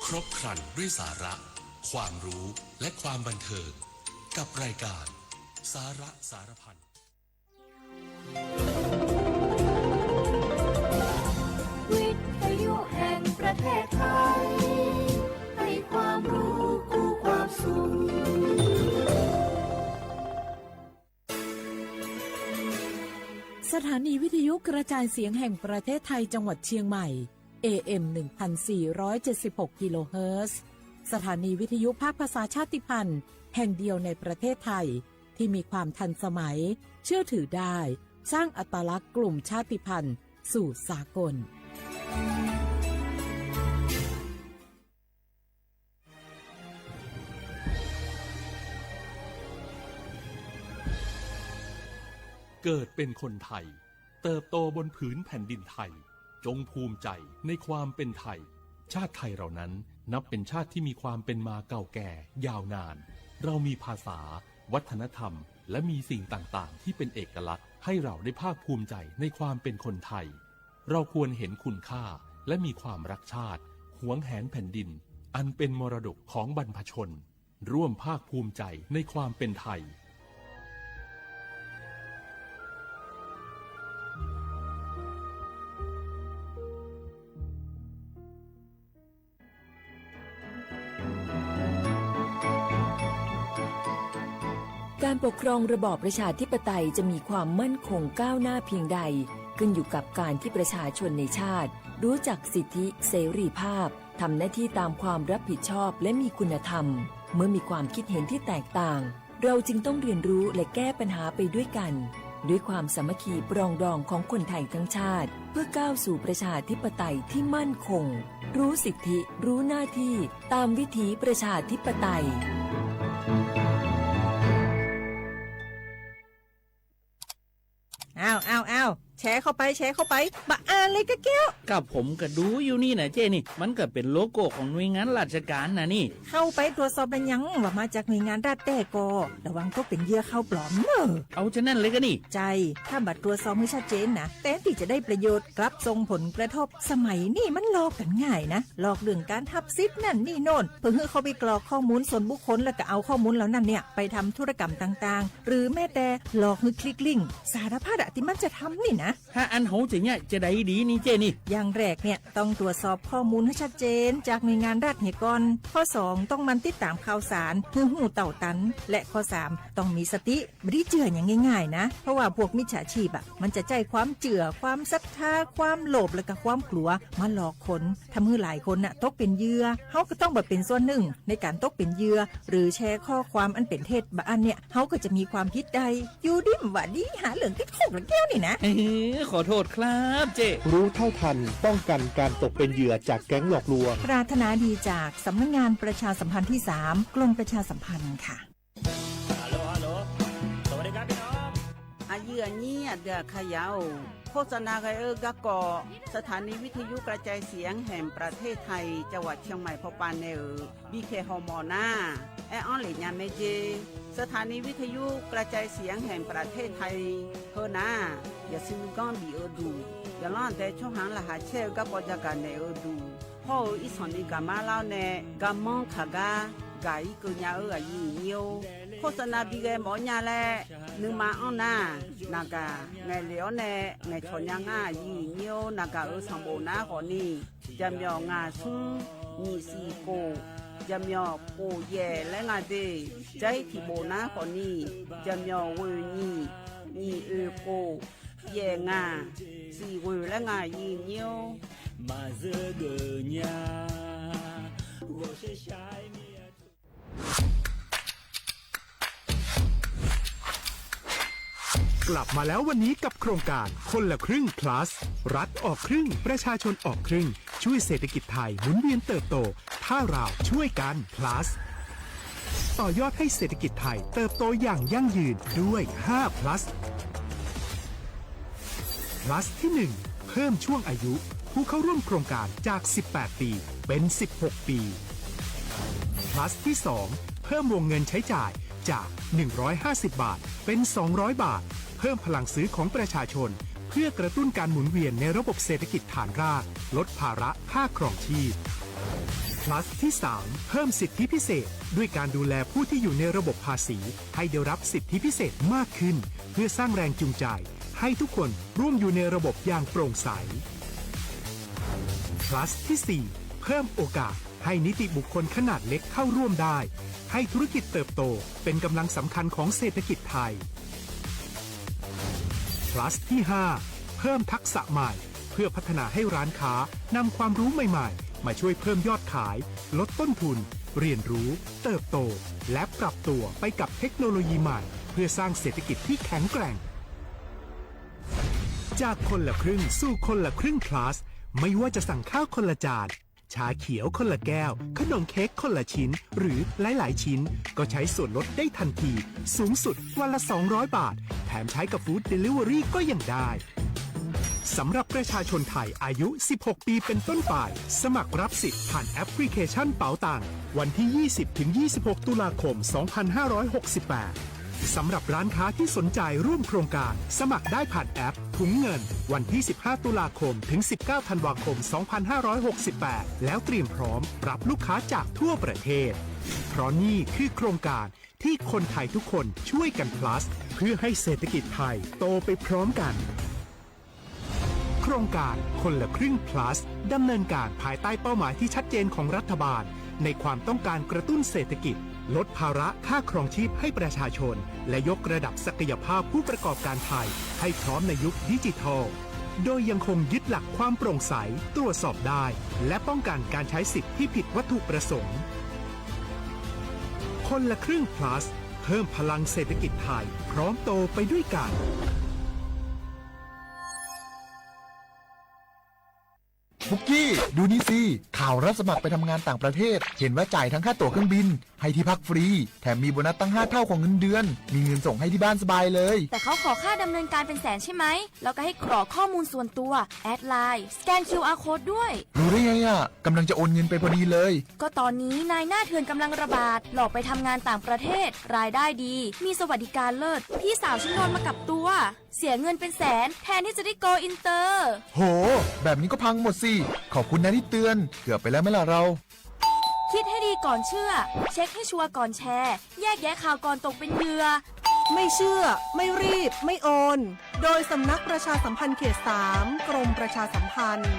ครบครันด้วยสาระ ความรู้ และความบันเทิง กับรายการ สาระสารพัน วิทยุแห่งประเทศไทย ให้ความรู้คู่ความสุข สถานีวิทยุกระจายเสียงแห่งประเทศไทยจังหวัดเชียงใหม่ เอ เอ็ม หนึ่งพันสี่ร้อยเจ็ดสิบหก กิโลเฮิรตซ์ สถานีวิทยุภาคภาษาชาติพันธุ์แห่งเดียวในประเทศไทย ที่มีความทันสมัย เชื่อถือได้ สร้างอัตลักษณ์กลุ่มชาติพันธุ์สู่สากล เกิดเป็นคนไทย เติบโตบนผืนแผ่นดินไทย จงภูมิใจในความเป็นไทย ชาติไทยเรานั้นนับเป็นชาติที่มีความเป็นมาเก่าแก่ยาวนาน เรามีภาษา วัฒนธรรม และมีสิ่งต่างๆ ที่เป็นเอกลักษณ์ ให้เราได้ภาคภูมิใจในความเป็นคนไทย เราควรเห็นคุณค่า และมีความรักชาติ หวงแหนแผ่นดิน อันเป็นมรดกของบรรพชน ร่วมภาคภูมิใจในความเป็นไทย การปกครองระบอบประชาธิปไตยจะมีความมั่นคงก้าวหน้าเพียงใด ขึ้นอยู่กับการที่ประชาชนในชาติรู้จักสิทธิเสรีภาพ ทำหน้าที่ตามความรับผิดชอบและมีคุณธรรม เมื่อมีความคิดเห็นที่แตกต่าง เราจึงต้องเรียนรู้และแก้ปัญหาไปด้วยกัน ด้วยความสามัคคีปรองดองของคนไทยทั้งชาติ เพื่อก้าวสู่ประชาธิปไตยที่มั่นคง รู้สิทธิ รู้หน้าที่ ตามวิถีประชาธิปไตย อ้าว อ้าว อ้าว แชร์เข้าไป แชร์เข้าไป บ่อ่านเลยกะแก้ว ก็ผมก็ดูอยู่นี่นะเจ้นี่ มันก็เป็นโลโก้ของหน่วยงานราชการนะนี่ เข้าไปตรวจสอบแล้วยังว่ามาจากหน่วยงานรัฐแต๊ก่อ ระวังตกเป็นเหยื่อข่าวปลอมเน่อ เอาจะนั้นเลยกะนี่ ใจ้ ถ้าบ่ตรวจสอบหื้อชัดเจนนะ แตนตี้จะได้ประโยชน์ กลับส่งผลกระทบ สมัยนี้มันหลอกกั๋นง่ายนะ หลอกเรื่องก๋านฮับสิทธิ์นั่นนี่โน่น เพื่อหื้อเข้าไปกรอกข้อมูลส่วนบุคคล แล้วก็เอาข้อมูลเหล่านั้นเนี่ย ไปทำธุรกรรมต่างๆ หรือแม้แต่หลอกหื้อคลิกลิงก์ สารพัดอะตี้มันจะทำนี่นะ ถ้าอั้นเฮาจะเยียะจะใดดีนี่เจ๊นี่ อย่างแรกเนี่ยต้องตรวจสอบข้อมูลหื้อชัดเจนจากหน่วยงานรัฐเหียก่อน ข้อสองต้องหมั่นติดต๋ามข่าวสารหื้อฮู้เต้าตัน และข้อสามต้องมีสติ บ่ดีเจื้อหยังง่ายๆ นะ เพราะว่าพวกมิจฉาชีพอะ มันจะใจ๊ความเจื้อ ความศรัทธา ความโลภ และก็ความกลัวมาหลอกคน ทำหื้อหลายคนน่ะตกเป๋นเหยื่อ เฮาก็ต้องบ่เป๋นส่วนหนึ่งในก๋านตกเป๋นเหยื่อ หรือแชร์ข้อความอันเป๋นเท็จ บ่อั้นเนี่ย เฮาก็จะมีความผิดได้ อยู่ดีบ่ดี หาเรื่องติดคุกละแก้วนี่นะ เอ้อ ขอโทษครับเจ๊ รู้เท่าทัน ป้องกันการตกเป็นเหยื่อจากแก๊งหลอกลวง ปรารถนาดีจากสำนักงานประชาสัมพันธ์ที่สาม กรมประชาสัมพันธ์ค่ะ ฮัลโหล ฮัลโหล สวัสดีครับพี่น้อง อะยื้ออะยี้ อะเดือดขยาว โฆษณากั๋นเอ้อ ก๊ะเกาะ สถานีวิทยุกระจายเสียงแห่งประเทศไทย จังหวัดเชียงใหม่ พอปานแนเออ บีเค ฮอมอนา แออั้นเหละยาแม่เจ สถานีวิทยุกระจายเสียงแห่งประเทศไทย เฮอนา อย่าซื้อก้อนบีเออดู อย่าล่อนแต่ช่องหางรหัสแช่เออ ก๊ะปอจะกั๋นแนเออดู พ่อเออ อี้สองนี้ก๋ามาเล่าแน่ ก๋าม่องขาก้า ก๋าอี้เกอญาเออ อะยื้อยี้ โฆษณาบีแกหมอญาแล นึ่งมาอ้อหน้า นากา ไงเหลียวแน่ ไงชอญาง่า อะยื้อยี้ นากาเออ สองโบนาขอนี่ จะเหมียว งาซุง หยี่สี่โก จะเหมียว โกแย่และงาเด ใจ๊ถี่โบนาขอนี่ จะเหมียว เวอยี่ หยี่เออโก แย่งา สี่เวอและงา อะยื้อยี้ กลับมาแล้ววันนี้กับโครงการคนละครึ่ง plus รัฐออกครึ่ง ประชาชนออกครึ่ง ช่วยเศรษฐกิจไทยหมุนเวียนเติบโต ถ้าเราช่วยกัน plus ต่อยอดให้เศรษฐกิจไทยเติบโตอย่างยั่งยืนด้วย ห้า plus plus ที่หนึ่ง เพิ่มช่วงอายุผู้เข้าร่วมโครงการจาก สิบแปด ปี เป็น สิบหก ปี plus ที่สอง เพิ่มวงเงินใช้จ่ายจาก หนึ่งร้อยห้าสิบ บาท เป็น สองร้อย บาท เพิ่มพลังซื้อของประชาชน เพื่อกระตุ้นการหมุนเวียนในระบบเศรษฐกิจฐานราก ลดภาระค่าครองชีพ plus ที่สาม เพิ่มสิทธิพิเศษ ด้วยการดูแลผู้ที่อยู่ในระบบภาษี ให้ได้รับสิทธิพิเศษมากขึ้น เพื่อสร้างแรงจูงใจ ให้ทุกคนร่วมอยู่ในระบบอย่างโปร่งใส plus ที่สี่ เพิ่มโอกาสให้นิติบุคคลขนาดเล็กเข้าร่วมได้ ให้ธุรกิจเติบโตเป็นกำลังสำคัญของเศรษฐกิจไทย plus ที่ห้า เพิ่มทักษะใหม่ เพื่อพัฒนาให้ร้านค้านำความรู้ใหม่ๆ มาช่วยเพิ่มยอดขาย ลดต้นทุน เรียนรู้ เติบโต และปรับตัวไปกับเทคโนโลยีใหม่ เพื่อสร้างเศรษฐกิจที่แข็งแกร่ง จากคนละครึ่งสู่คนละครึ่ง plus ไม่ว่าจะสั่งข้าวคนละจาน ชาเขียวคนละแก้ว ขนมเค้กคนละชิ้น หรือหลายๆ ชิ้น ก็ใช้ส่วนลดได้ทันที สูงสุดวันละ สองร้อย บาท แถมใช้กับ Food Delivery ก็ยังได้ สำหรับประชาชนไทยอายุ สิบหก ปีเป็นต้นไป สมัครรับสิทธิ์ผ่านแอปพลิเคชันเป๋าตัง วันที่ ยี่สิบ ถึง ยี่สิบหก ตุลาคม สองพันห้าร้อยหกสิบแปด สำหรับร้านค้าที่สนใจร่วมโครงการ สมัครได้ผ่านแอปถุงเงิน วันที่ สิบห้า ตุลาคม ถึง สิบเก้า ธันวาคม สองพันห้าร้อยหกสิบแปด แล้วเตรียมพร้อมรับลูกค้าจากทั่วประเทศ เพราะนี่คือโครงการที่คนไทยทุกคนช่วยกัน plus เพื่อให้เศรษฐกิจไทยโตไปพร้อมกัน โครงการคนละครึ่ง plus ดำเนินการภายใต้เป้าหมายที่ชัดเจนของรัฐบาล ในความต้องการกระตุ้นเศรษฐกิจ ลดภาระค่าครองชีพให้ประชาชน และยกระดับศักยภาพผู้ประกอบการไทยให้พร้อมในยุคดิจิทัล โดยยังคงยึดหลักความโปร่งใส ตรวจสอบได้ และป้องกันการใช้สิทธิ์ที่ผิดวัตถุประสงค์ คนละครึ่ง plus เพิ่มพลังเศรษฐกิจไทย พร้อมโตไปด้วยกัน ปุกกี้ ดูนี่สิ ข่าวรับสมัครไปทำงานต่างประเทศ เห็นว่าจ่ายทั้งค่าตั๋วเครื่องบิน ให้ที่พักฟรี แถมมีโบนัสตั้งห้าเท่าของเงินเดือน มีเงินส่งให้ที่บ้านสบายเลย แต่เขาขอค่าดำเนินการเป็นแสนใช่ไหม แล้วก็ให้กรอกข้อมูลส่วนตัว แอดไลน์ สแกน คิวอาร์ code ด้วย รู้ได้ไงอะ กำลังจะโอนเงินไปพอดีเลย ก็ตอนนี้นายหน้าเถื่อนกำลังระบาด หลอกไปทำงานต่างประเทศ รายได้ดี มีสวัสดิการเลิศ พี่สาวฉันโดนมากับตัว เสียเงินเป็นแสน แทนที่จะได้ go inter โห แบบนี้ก็พังหมดสิ ขอบคุณนะที่เตือน เกือบไปแล้วไหมล่ะเรา คิดให้ดีก่อนเชื่อ เช็คให้ชัวร์ก่อนแชร์ แยกแยะข่าวก่อนตกเป็นเหยื่อ ไม่เชื่อ ไม่รีบ ไม่โอน โดยสำนักประชาสัมพันธ์เขตสาม กรมประชาสัมพันธ์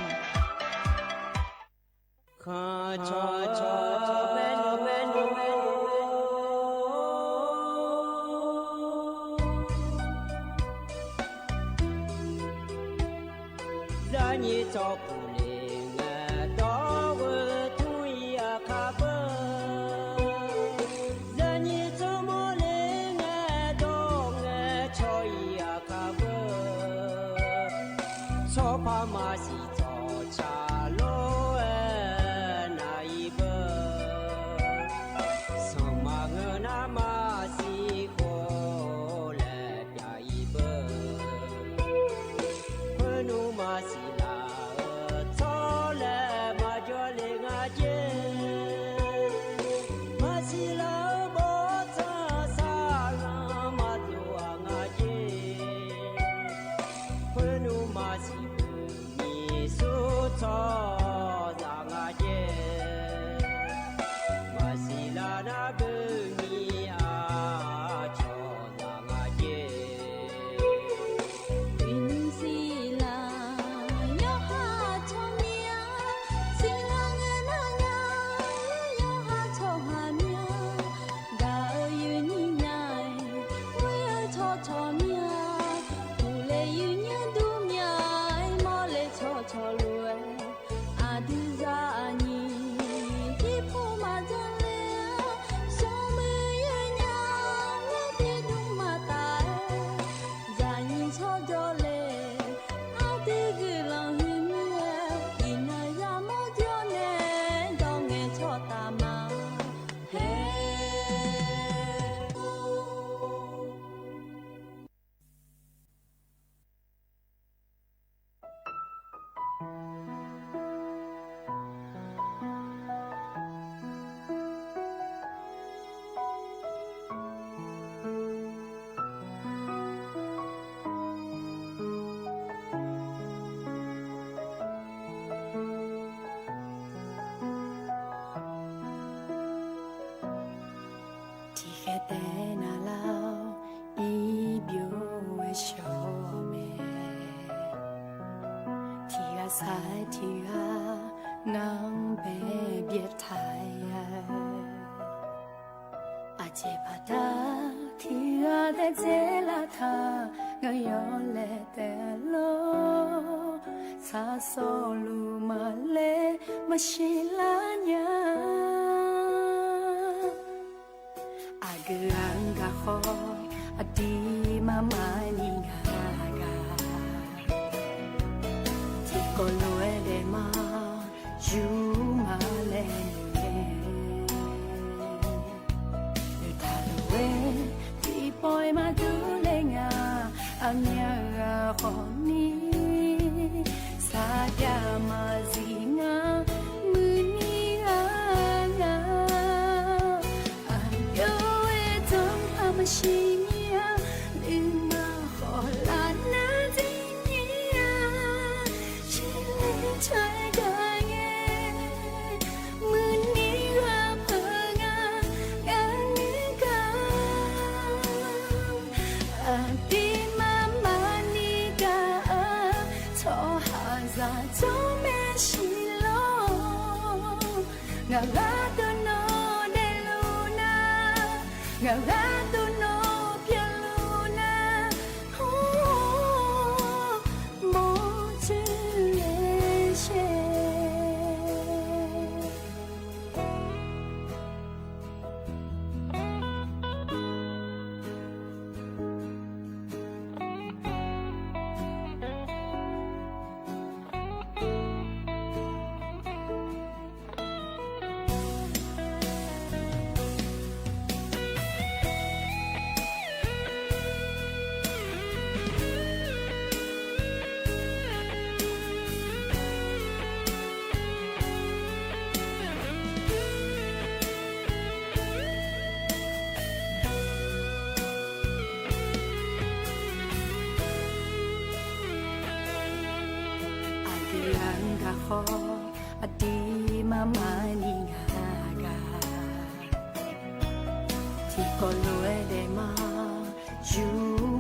ယူ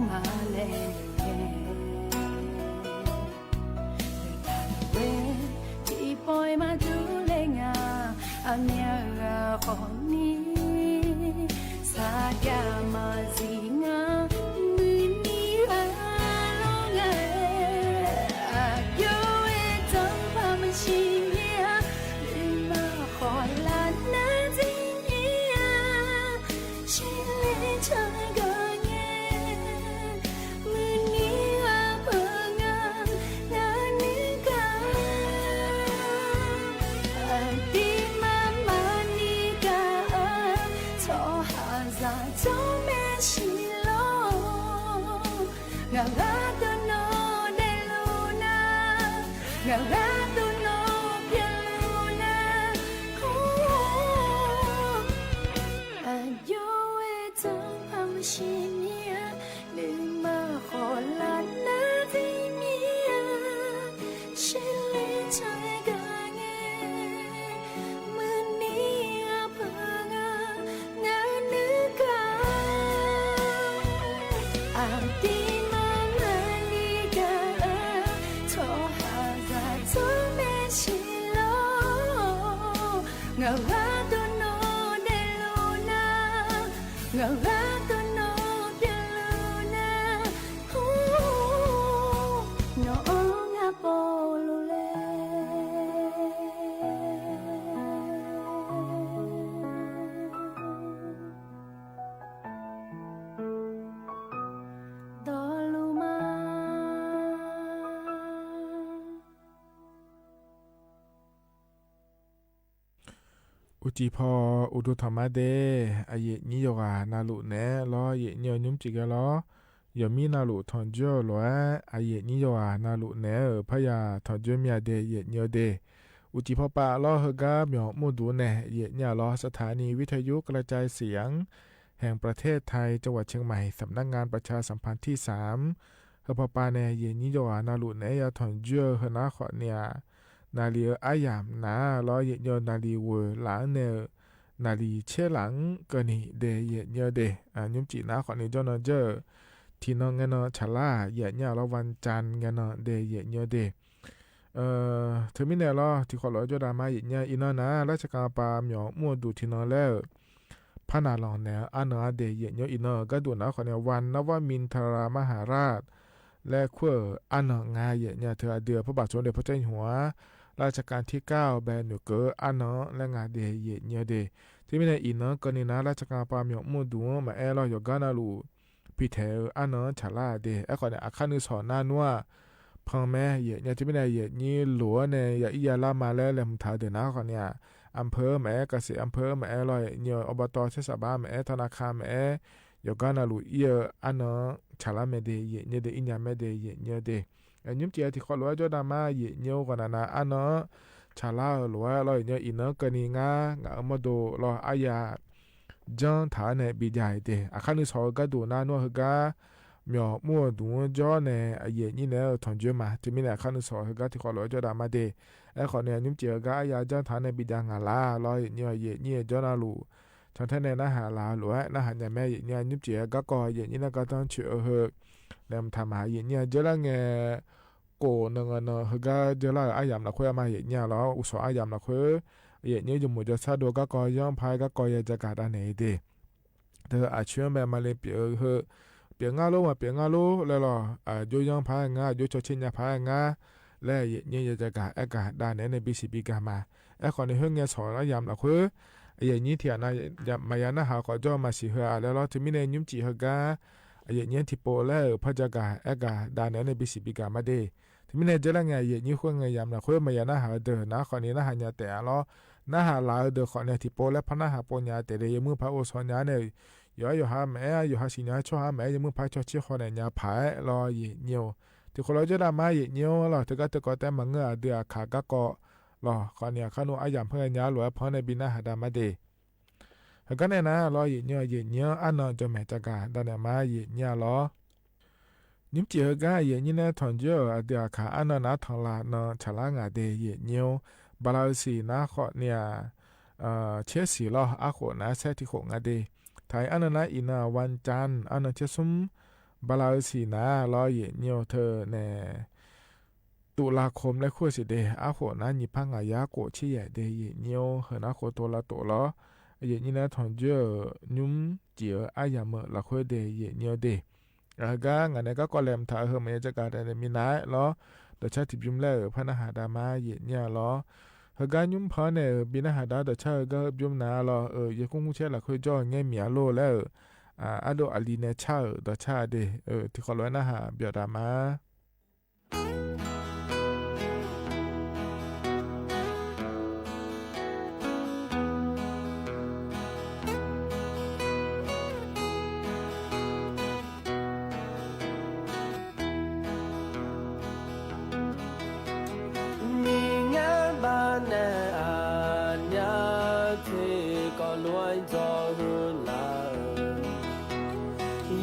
မးလဲၣ် တၢ်ဝဲ တပှဲၤမးဒူလဲၣ် ငါ အမ့ၢ်ဂၤဃီနံၤ ဆၢကမၤစံးငါ မုၢ်နံၤအလီၢ် ငါ အယိဝဲတၢ်ဖးမၢ်ဆံးမံၤ မၤဃီလၢ်နၤတမံၤ ဆံးလဲၣ်ဆၢကီး မုၢ်နံၤအဖၢ ငါ ငါနုၢ်ကါ အတံၤမၤမၤနံၤကါ ထိၣ်ဟးစၢ်ထိၣ်မဲာ်ဆံးလီၤ ငါဂၤတနီၤဒဲးလိာ်နၤ ငါဂၤတနီၤပျဲလိာ်နၤ အယိဝဲတၢ်ဖးမၢ်ဆံးမံၤ မၤဃီလၢ်နၤတမံၤ ဆံးလဲၣ်ဆၢကီး မုၢ်နံၤအဖၢ ငါ ငါနုၢ်ကါ အတံၤမၤမၤနံၤကါ ထိၣ်ဟးစၢ်ထိၣ်မဲာ်ဆံးလီၤ ငါဂၤတနီၤဒဲးလိာ်နၤ ငါဂၤတနီၤပျဲလိာ်နၤ နီၢ်အီၣ်ငါပီၣ်လိာ်လဲၣ် ဒီးလိာ်မး အူၣ်ကံၣ်ဖီ အိၣ်ဒိၣ်ထီၣ်မးဒဲး အယဲၢ်နံၤယိၤဂၤနၤလူၤနဲလီၤ ယဲၢ်နံၤ အညိၣ်ကၠံကဲလီၤ ယမံနၤလူၤထီၣ်ကၠိလိာ် အယဲၢ်နံၤယိၤဂၤနၤလူၤနဲဧၢ ဖးယၤထီၣ်ကၠိမံၤဒဲး ယဲၢ်နံၤဒဲး အူၣ်ကံၣ်ဖီပာ်လီၤ ဟၢဂၤမၠီၣ်မူၣ်ဒူၣ်နဲ ယဲၢ်နံၤလီၤ สถานีวิทยุกระจายเสียงแห่งประเทศไทย จังหวัดเชียงใหม่ สำนักงานประชาสัมพันธ์ที่สาม ဟၢဖီပာ်နဲ ယဲၢ်နံၤယိၤဂၤနၤလူၤနဲ ယၤထီၣ်ကၠိဟၢနၤဃီန့ၣ် နၤလံဧၢ အါယၢ်မနုၤလီၤ ယဲၢ်နံၤ နၤလံဝဲလၢ်နဲ နၤလံဆဲးလၢ်ကၢၢ်နံၤဒဲး ယဲၢ်နံၤဒဲး အညိၣ်ကၠံနၤဃီန့ၣ် ကၠီနီၤကၠၢၢ် ထံၣ်နီၤငဲနီၤ ဆၣ်လါ ယဲၢ်နံၤလီၤ วันจันทร์ ငဲနီၤဒဲး ယဲၢ်နံၤဒဲး ထၢမံၤန့ၣ်လီၤ ထံၣ်ဃီလိာ်ကၠိဒၣ်မး ယဲၢ်နံၤ အံၤနီၤနၤ ราชการประจำမၠီၣ်မူၣ်ဒူၣ်ထံၣ်နီၤလၢ ဖးနၢ်လီၤနဲ အါနီၤအါဒဲး ယဲၢ်နံၤ အံၤနီၤ ကၢၣ်ဒိၣ်နၤဃီန့ၣ် วันนวมินทรามหาราช လၢခွဲးအါနီၤ ငါ ယဲၢ်နံၤ ထၢအဒုး พระบาทสมเด็จพระเจ้าอยู่หัว รัชกาลที่เก้า ဘဲနုာ်ကၢၣ်အါနီၤလၢငါဒဲး ယဲၢ်နံၤဒဲး ထံၣ်မံၤန့ၣ် အံၤနီၤ ကၢၢ်နံၤနၤ ราชการประจำမၠီၣ်မူၣ်ဒူၣ် မၤအဲၣ်လီၤ ယိၤကါနၤလူၤ ဖံးထဲးအါနီၤ ဆၣ်လါဒဲး အဃီန့ၣ် အခါနုၢ်ဆီၣ်နါနွါ ဖီမဲ ယဲၢ်နံၤ ထံၣ်မံၤန့ၣ် ယဲၢ်နံၤလိၤန့ၣ် ယၤအံၣ်ယၤလါမၤလၢ လဲၤမုၢ်ထါဒဲးနၤဃီန့ၣ် อำเภอမၤအဲၣ် เกษตรอำเภอမၤအဲၣ်လီၤ ယဲၢ်နံၤ อบต เทศบาลမၤအဲၣ် ธนาคารမၤအဲၣ် ယိၤကါနၤလူၤအံၤအါနီၤ ဆၣ်လါမဲာ်ဒဲး ယဲၢ်နံၤဒဲး အံၣ်ညါမဲာ်ဒဲး ယဲၢ်နံၤဒဲး အညိၣ်ကၠံ ထံၣ်ဃီလိာ်ကၠိဒၣ်မး ယဲၢ်နံၤ အိၣ်ဂီၤနၤနၤ အါနီၤ ဆၣ်လါဧၢ လိၤဝဲလီၤ ယဲၢ်နံၤ အံၤနီၤ ကၢၢ်နံၤနၤ ငါအၢမီၢ်ဒိၣ်လီၤ အါယၤ ကၠီထၣ်န့ၣ် ဘံၣ်ယၤအံၤဒဲး အခါနုၢ်ဆီၣ်ဟၢဂၤဒိၣ်နါ နွါဟၢဂၤ မၠီၣ်မူၣ်ဒူၣ်ကၠီန့ၣ် အယဲၢ်နံၤန့ၣ် ထီၣ်ကၠိမး ထံၣ်မံၤန့ၣ် အခါနုၢ်ဆီၣ်ဟၢဂၤ ထံၣ်ဃီလိာ်ကၠိဒၣ်မးဒဲး အဃီန့ၣ် အညိၣ်ကၠံ ဟၢဂၤအါယၤ ကၠီထၣ်န့ၣ် ဘံၣ်ယၤငါလၢ်လီၤ ယဲၢ်နံၤ ယဲၢ်နံၤ ကၠီနၤလူၤ ဆီၣ်ထဲန့ၣ် နါဟးလၢ်လိၤ နါဟးညါမဲာ် ယဲၢ်နံၤ အညိၣ်ကၠံ ဟၢဂၤကီၢ် ယဲၢ်နံၤ နကတၢၢ်ဆူၣ်အဟၢ လဲၤမုၢ်ထါမး ယဲၢ်နံၤ အကၠိလၢငဲၤ ကိၣ်နဂီၢ်နၢ် ဟၢဂၤကၠိလၢအါယၤမနုၤခွဲမး ယဲၢ်နံၤလီၤ အိၣ်ဆီၣ်အါယၤမနုၤခွဲ ယဲၢ်နံၤ ယမိၢ်ကၠီဆၣ်ဒိၣ် ဟၢဂၤကီၢ် ယီဖး ဟၢဂၤကီၢ် ယဲၢ်ကၠၢ်ကၣ်ဒၣ်နဲၣ်အံၤဒဲး တၢ်အဆၢမဲာ်မၤလ့ပၠးဟၢ ပၠးငါလိၤမး ပၠးငါလိၤလဲၣ်လီၤ အကၠိယီဖးငါ အကၠိဆီၣ်ဆ့ညါဖးငါ လၢယဲၢ်နံၤ ယဲၢ်ကၠၢ်ကၣ် အဲၣ်ကၣ်ဒၣ်နဲၣ်န့ၣ် ဘံၣ်စံးဘံၣ်ကၣ်မး အဃီန့ၣ် ဟၢငဲၤဆီၣ်အါယၤမနုၤခွဲ အယဲၢ်နံၤထံၣ်အနၤ မၤယၤနါဟး ဟီၣ်ကၠီမၤစံးဟၢအါလဲၣ်လီၤ ထံၣ်မံၤန့ၣ် ညိၣ်ကၠံဟၢဂၤ အယဲၢ်နံၤထံၣ်ပိလၢ ဖးကၠၢ်ကၣ် အဲၣ်ကၣ်ဒၣ်နဲၣ်န့ၣ် ဘံၣ်စံးဘံၣ်ကၣ်မးဒဲး ထံၣ်မံၤန့ၣ် ကၠီလၢငဲၤ အယဲၢ်နံၤ ဟၢငဲၤယၤမနုၤခွဲ မၤယၤနါဟးအဒၢး နၤဃီန့ၣ် နါဟးညါတဲာ်အါလီၤ နါဟးလၢအဒၢးဃီန့ၣ် ထံၣ်ပိလၢ ဖးနါဟးပိညါတဲာ်ဒဲး ယမုၢ်ဖးအိၣ်ဆီၣ်ညါန့ၣ် ယိၤဟၣ်ယိၤဟၣ်မၤအဲၣ် ယိၤဟၣ်စံၣ်ညီၣ် ဆိၣ်ဟၣ်မၤအဲၣ် ယမုၢ်ဖးဆီၣ်ဆံဃီန့ၣ် ညါဖးလီၤ ယဲၢ်နံၤ ထံၣ်ဃီလိာ်ကၠိဒၣ်မး ယဲၢ်နံၤလီၤ တဂၤတကီၢ်တဲမၤငၢၢ်အဒုးအခးဟၢဂၤကီၢ်လီၤ ဃီန့ၣ် အခါနုၢ်အါယၤဟၢငဲၤညါလိၤ အဖီန့ၣ်ဘံနါဟးဒၣ်မးဒဲး ဟဲကၠီန့ၣ်နၤလီၤ ယဲၢ်နံၤ ယဲၢ်နံၤ အါနီၤ ကၠီမဲာ်ကၠၢ်ကၣ် ဒၣ်နဲၣ်မး ယဲၢ်နံၤလီၤ ညိၣ်ကၠံဟၢဂၤ ယဲၢ်နံၤန့ၣ် ထီၣ်ကၠိအဒုးအခး အါနီၤ နါထီၣ်လၢ်နီၤ ဆၣ်လါငါဒဲး ယဲၢ်နံၤ ဘၣ်လၢအစံးနၤဃီန့ၣ် ဆဲးစံးလီၤ အဃိန့ၣ် ဆဲးထံၣ်ဃိးငါဒဲး ไทย อั้นเนินนะ อีกเนินวันจันทร์ อั้นเนินเจ๊ยม บาลาฤๅษีนา ลอ เยะเยียวเธอแหน่ ตุลาคม และคู่สิเด อะโห นะ หยี่สิบห้า งายาโกะ เชียงใหญ่เด เยะเยียว เหินอะโห โตละโต๋ลอ เยะเยียวนะ ถอนเยื่อ ยุ้มเจี๋ยว อะหยาเหมิด ละค่อยเด เยะเยียวเด เออ กะ งานเนี้ยกะ กอแหลมถา เฮอ เหมือนจะกา แต่มีน้อยลอ เดี๋ยวชาติบยุ้มแล เออ พระนหาดามา เยะเยียวลอ เฮอกะ ยุ้มเผาเนี่ย เออ บินหาดา เดี๋ยวชาติ เออ กะ เออ บยุ้มนาลอ เออ เยะคุ้งคุ้งเช็ด ละค่อยจ้อ แง่เมียโลแล้ว เออ อ่า อะโดอะลีเนี่ย ชาติ เออ เดี๋ยวชาติเด เออ ตี้ขอลอยนะหา เปียวดามา မံၤငါဘၣ်နဲၣ်အညါ ထံကီၢ်လွဲၢ် ကၠီႁူလၢ်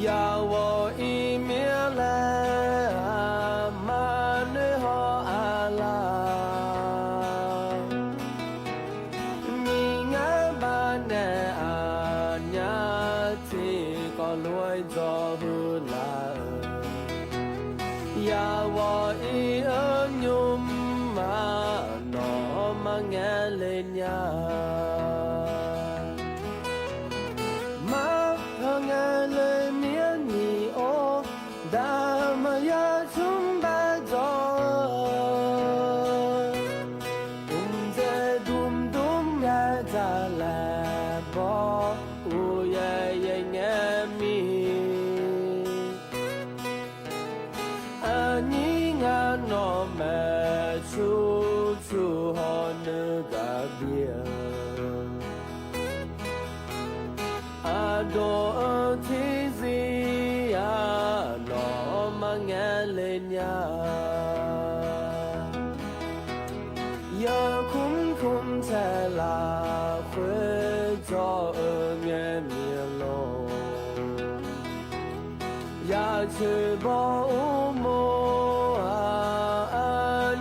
ယဝီၤအံၤမ့ၢ်လဲၣ် မၤနုၤဟီၣ်အလၢ် မံၤငါဘၣ်နဲၣ်အညါ ထံကီၢ်လွဲၢ် ကၠီၣ်ဟူလၢ် ယဝီၤအံၤအညိမ်မး နီၢ်မၤငဲၤလၢညါ မၤဖၢငဲၤလၢမံၤနံၤအိၣ် ဒၣ်မၤယၤဆူဘၣ်ကၠီၣ် အုမ်စဲဒုမ်ဒုမ်ယဲၢ်တၢ်လဲၣ်ဘီ အိၣ်ယဲၢ်ယဲၢ်ငဲမံၤ အနံၤငါနီၢ်မဲာ်ဆူ ဆူဟီၣ်နုၢ်ကဘျီၣ် အဒိၣ်အထံစံယၤ နီၢ်မၤငဲၤလၢညါ ယခုမ်ခုမ်ဆဲးလးဃုာ် ကၠီၣ်အၢ ငဲမံၤအလီၢ် ယဆိၣ်ဘီၣ်အိၣ်မိၢ် အ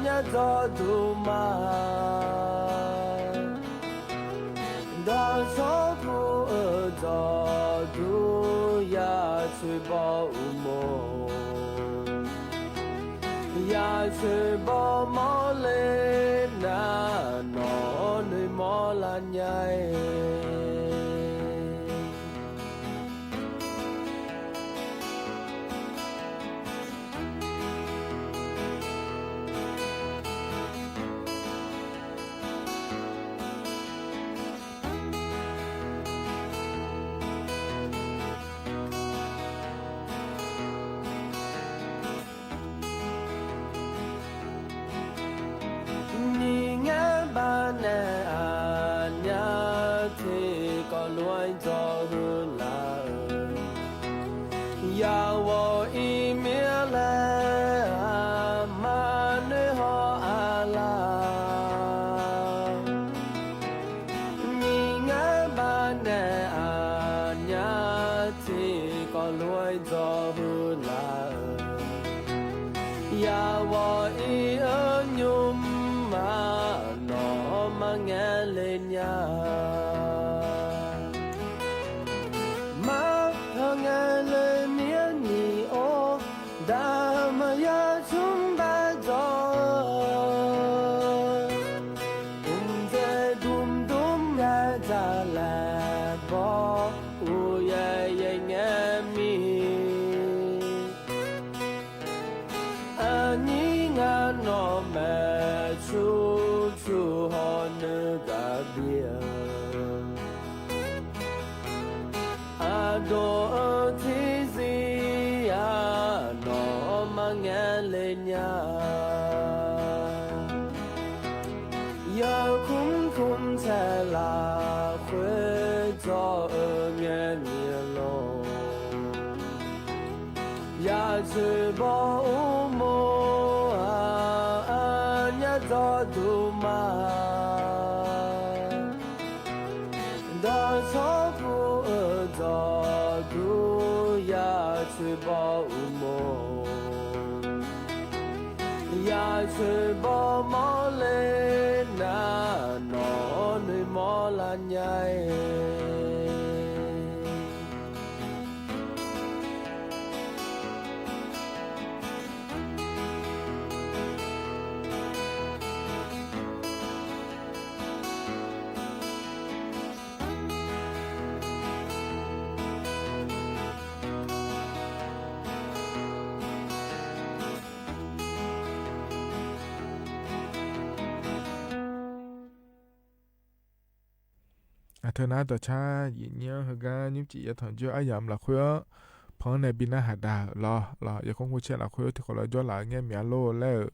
ညါကၠီၣ်ဒိၣ်မး ဒီးဆီဖိအၢ ကၠီၣ်ဒိၣ် ယဆိၣ်ဘီၣ်အိၣ်မိၢ် ယဆိၣ်ဘီၣ်မီၢ်လၢနၤ နီၢ်နုၢ်မီၢ်လၢညါ မံၤငါဘၣ်နဲၣ်အညါ ထံကီၢ်လွဲၢ် ကၠီၣ်ဟူလၢ် ယဝီၤအံၤမ့ၢ်လဲၣ် မၤနုၢ်ဟီၣ်အလၢ် မံၤငါဘၣ်နဲၣ်အညါ ထံကီၢ်လွဲၢ် ကၠီၣ်ဟူလၢ် ယဝီၤအံၤအညိမ်မး နီၢ်မၤငဲၤလၢညါ မၤဖၢငဲၤလၢမံၤနံၤအိၣ် ဒၣ်မၤယၤဆူဘၣ်ကၠီၣ် အုမ်စဲဒုမ်ဒုမ်ယဲၢ်တၢ်လဲၣ်ဘီ အိၣ်ယဲၢ်ယဲၢ်ငဲမံၤ အနံၤငါနီၢ်မဲာ်ဆူ ဆူဟီၣ်နုၢ်ကဘျီၣ် အဒိၣ်အထံစံယၤ နီၢ်မၤငဲၤလၢညါ ယခုမ်ခုမ်ဆဲးလးဃုာ် ကၠီၣ်အၢ ငဲမံၤအလီၢ် ယဆိၣ်ဘီၣ်အိၣ်မိၢ် အညါကၠီၣ်ဒိၣ်မး ဒီးဆီဖိအၢ ကၠီၣ်ဒိၣ် ယဆိၣ်ဘီၣ်အိၣ်မိၢ် ယဆိၣ်ဘီၣ်မီၢ်လၢနၤ နီၢ်နုၢ်မီၢ်လၢညါ တၢ်နာ် တၢ်ဆါ ယံာ်ညိ ဟဲဂ့ၤ နံၣ်ပစံးယဲၢ်ထီၣ်ယွဲၢ် အယၢ်မလၢ်ခွ့ ဖီန့ၣ် ဘံၣ်နၢ်ဟးဒါလီၤ လီၤ ယခုၣ်ချဲလၢ်ခွ့ ထံၣ်ဃီလၢယွဲၢ်လၢ် ငဲမံၤအလိၣ်လဲၣ်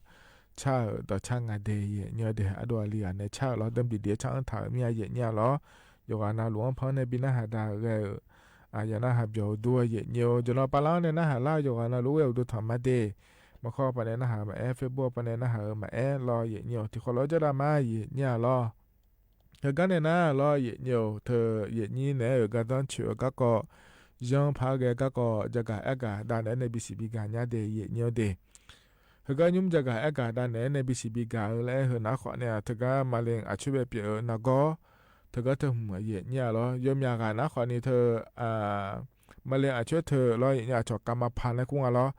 ဆၣ်ဧၢ ဒီးဆၣ်ငါဒဲး ယံာ်ညိဒဲး အဒိၣ်အလံၤဂၤနဲ ဆၣ်ဧၢလီၤ ဒၢဘံၣ်ဒံး ဆၣ်အၢထးမံၤ ယံာ်ညိလီၤ ယွၤဂၤနၤလူၤ ဖီန့ၣ် ဘံၣ်နၢ်ဟးဒါဂ့ၤဧၢ အယၤနၢ်ဟးပျီၤဒိ ယံာ်ညိ ယနီၢ်ပၢ်လၢ်န့ၣ် နၢ်ဟးလၢ် ယွၤဂၤနၤလူၤ ဝဲအိၣ်ဒိၣ်ထီၣ်မးဒဲး မၤခီပၤန့ၣ် နၢ်ဟးမးအဲၣ် Facebook ပၤန့ၣ် နၢ်ဟးမးအဲၣ်လီၤ ယံာ်ညိ ထံၣ်ဃီလၢယွဲၢ်ဒၣ်မး ယံာ်ညိလီၤ ဟဲဂ့ၤန့ၣ်နၤလီၤ ယံာ်ညိ ထၢ ယံာ်ညိန့ၣ် ဂၤဒီဆၢ ဂၤကီၢ် ယီဖးဂ့ၤ ဂၤကီၢ် ယဂၤအဲၣ်ဂၤဒါနဲ NBC ဘံၣ်ဂၤညါဒဲး ယံာ်ညိဒဲး ဟဲဂ့ၤ ယုၢ် ယဂၤအဲၣ်ဂၤဒါနဲ NBC ဘံၣ်ဂၤဧၢ လၢအဲၣ်ဟဲနၤဃီန့ၣ် ထၢဂၤ မၤလ့ၣ်အဆွဲဘဲပျဲးအီၤနဂီၢ် ထၢဂၤ ထၢမုၢ် ယံာ်ညိလီၤ ယိမၠးဂၤနၤဃီန့ၣ် ထၢ မၤလ့ၣ်အဆွဲထၢလီၤ ယံာ်ညိ အဆီၣ်ကးမၤဖးနဲ ကူငါလီၤ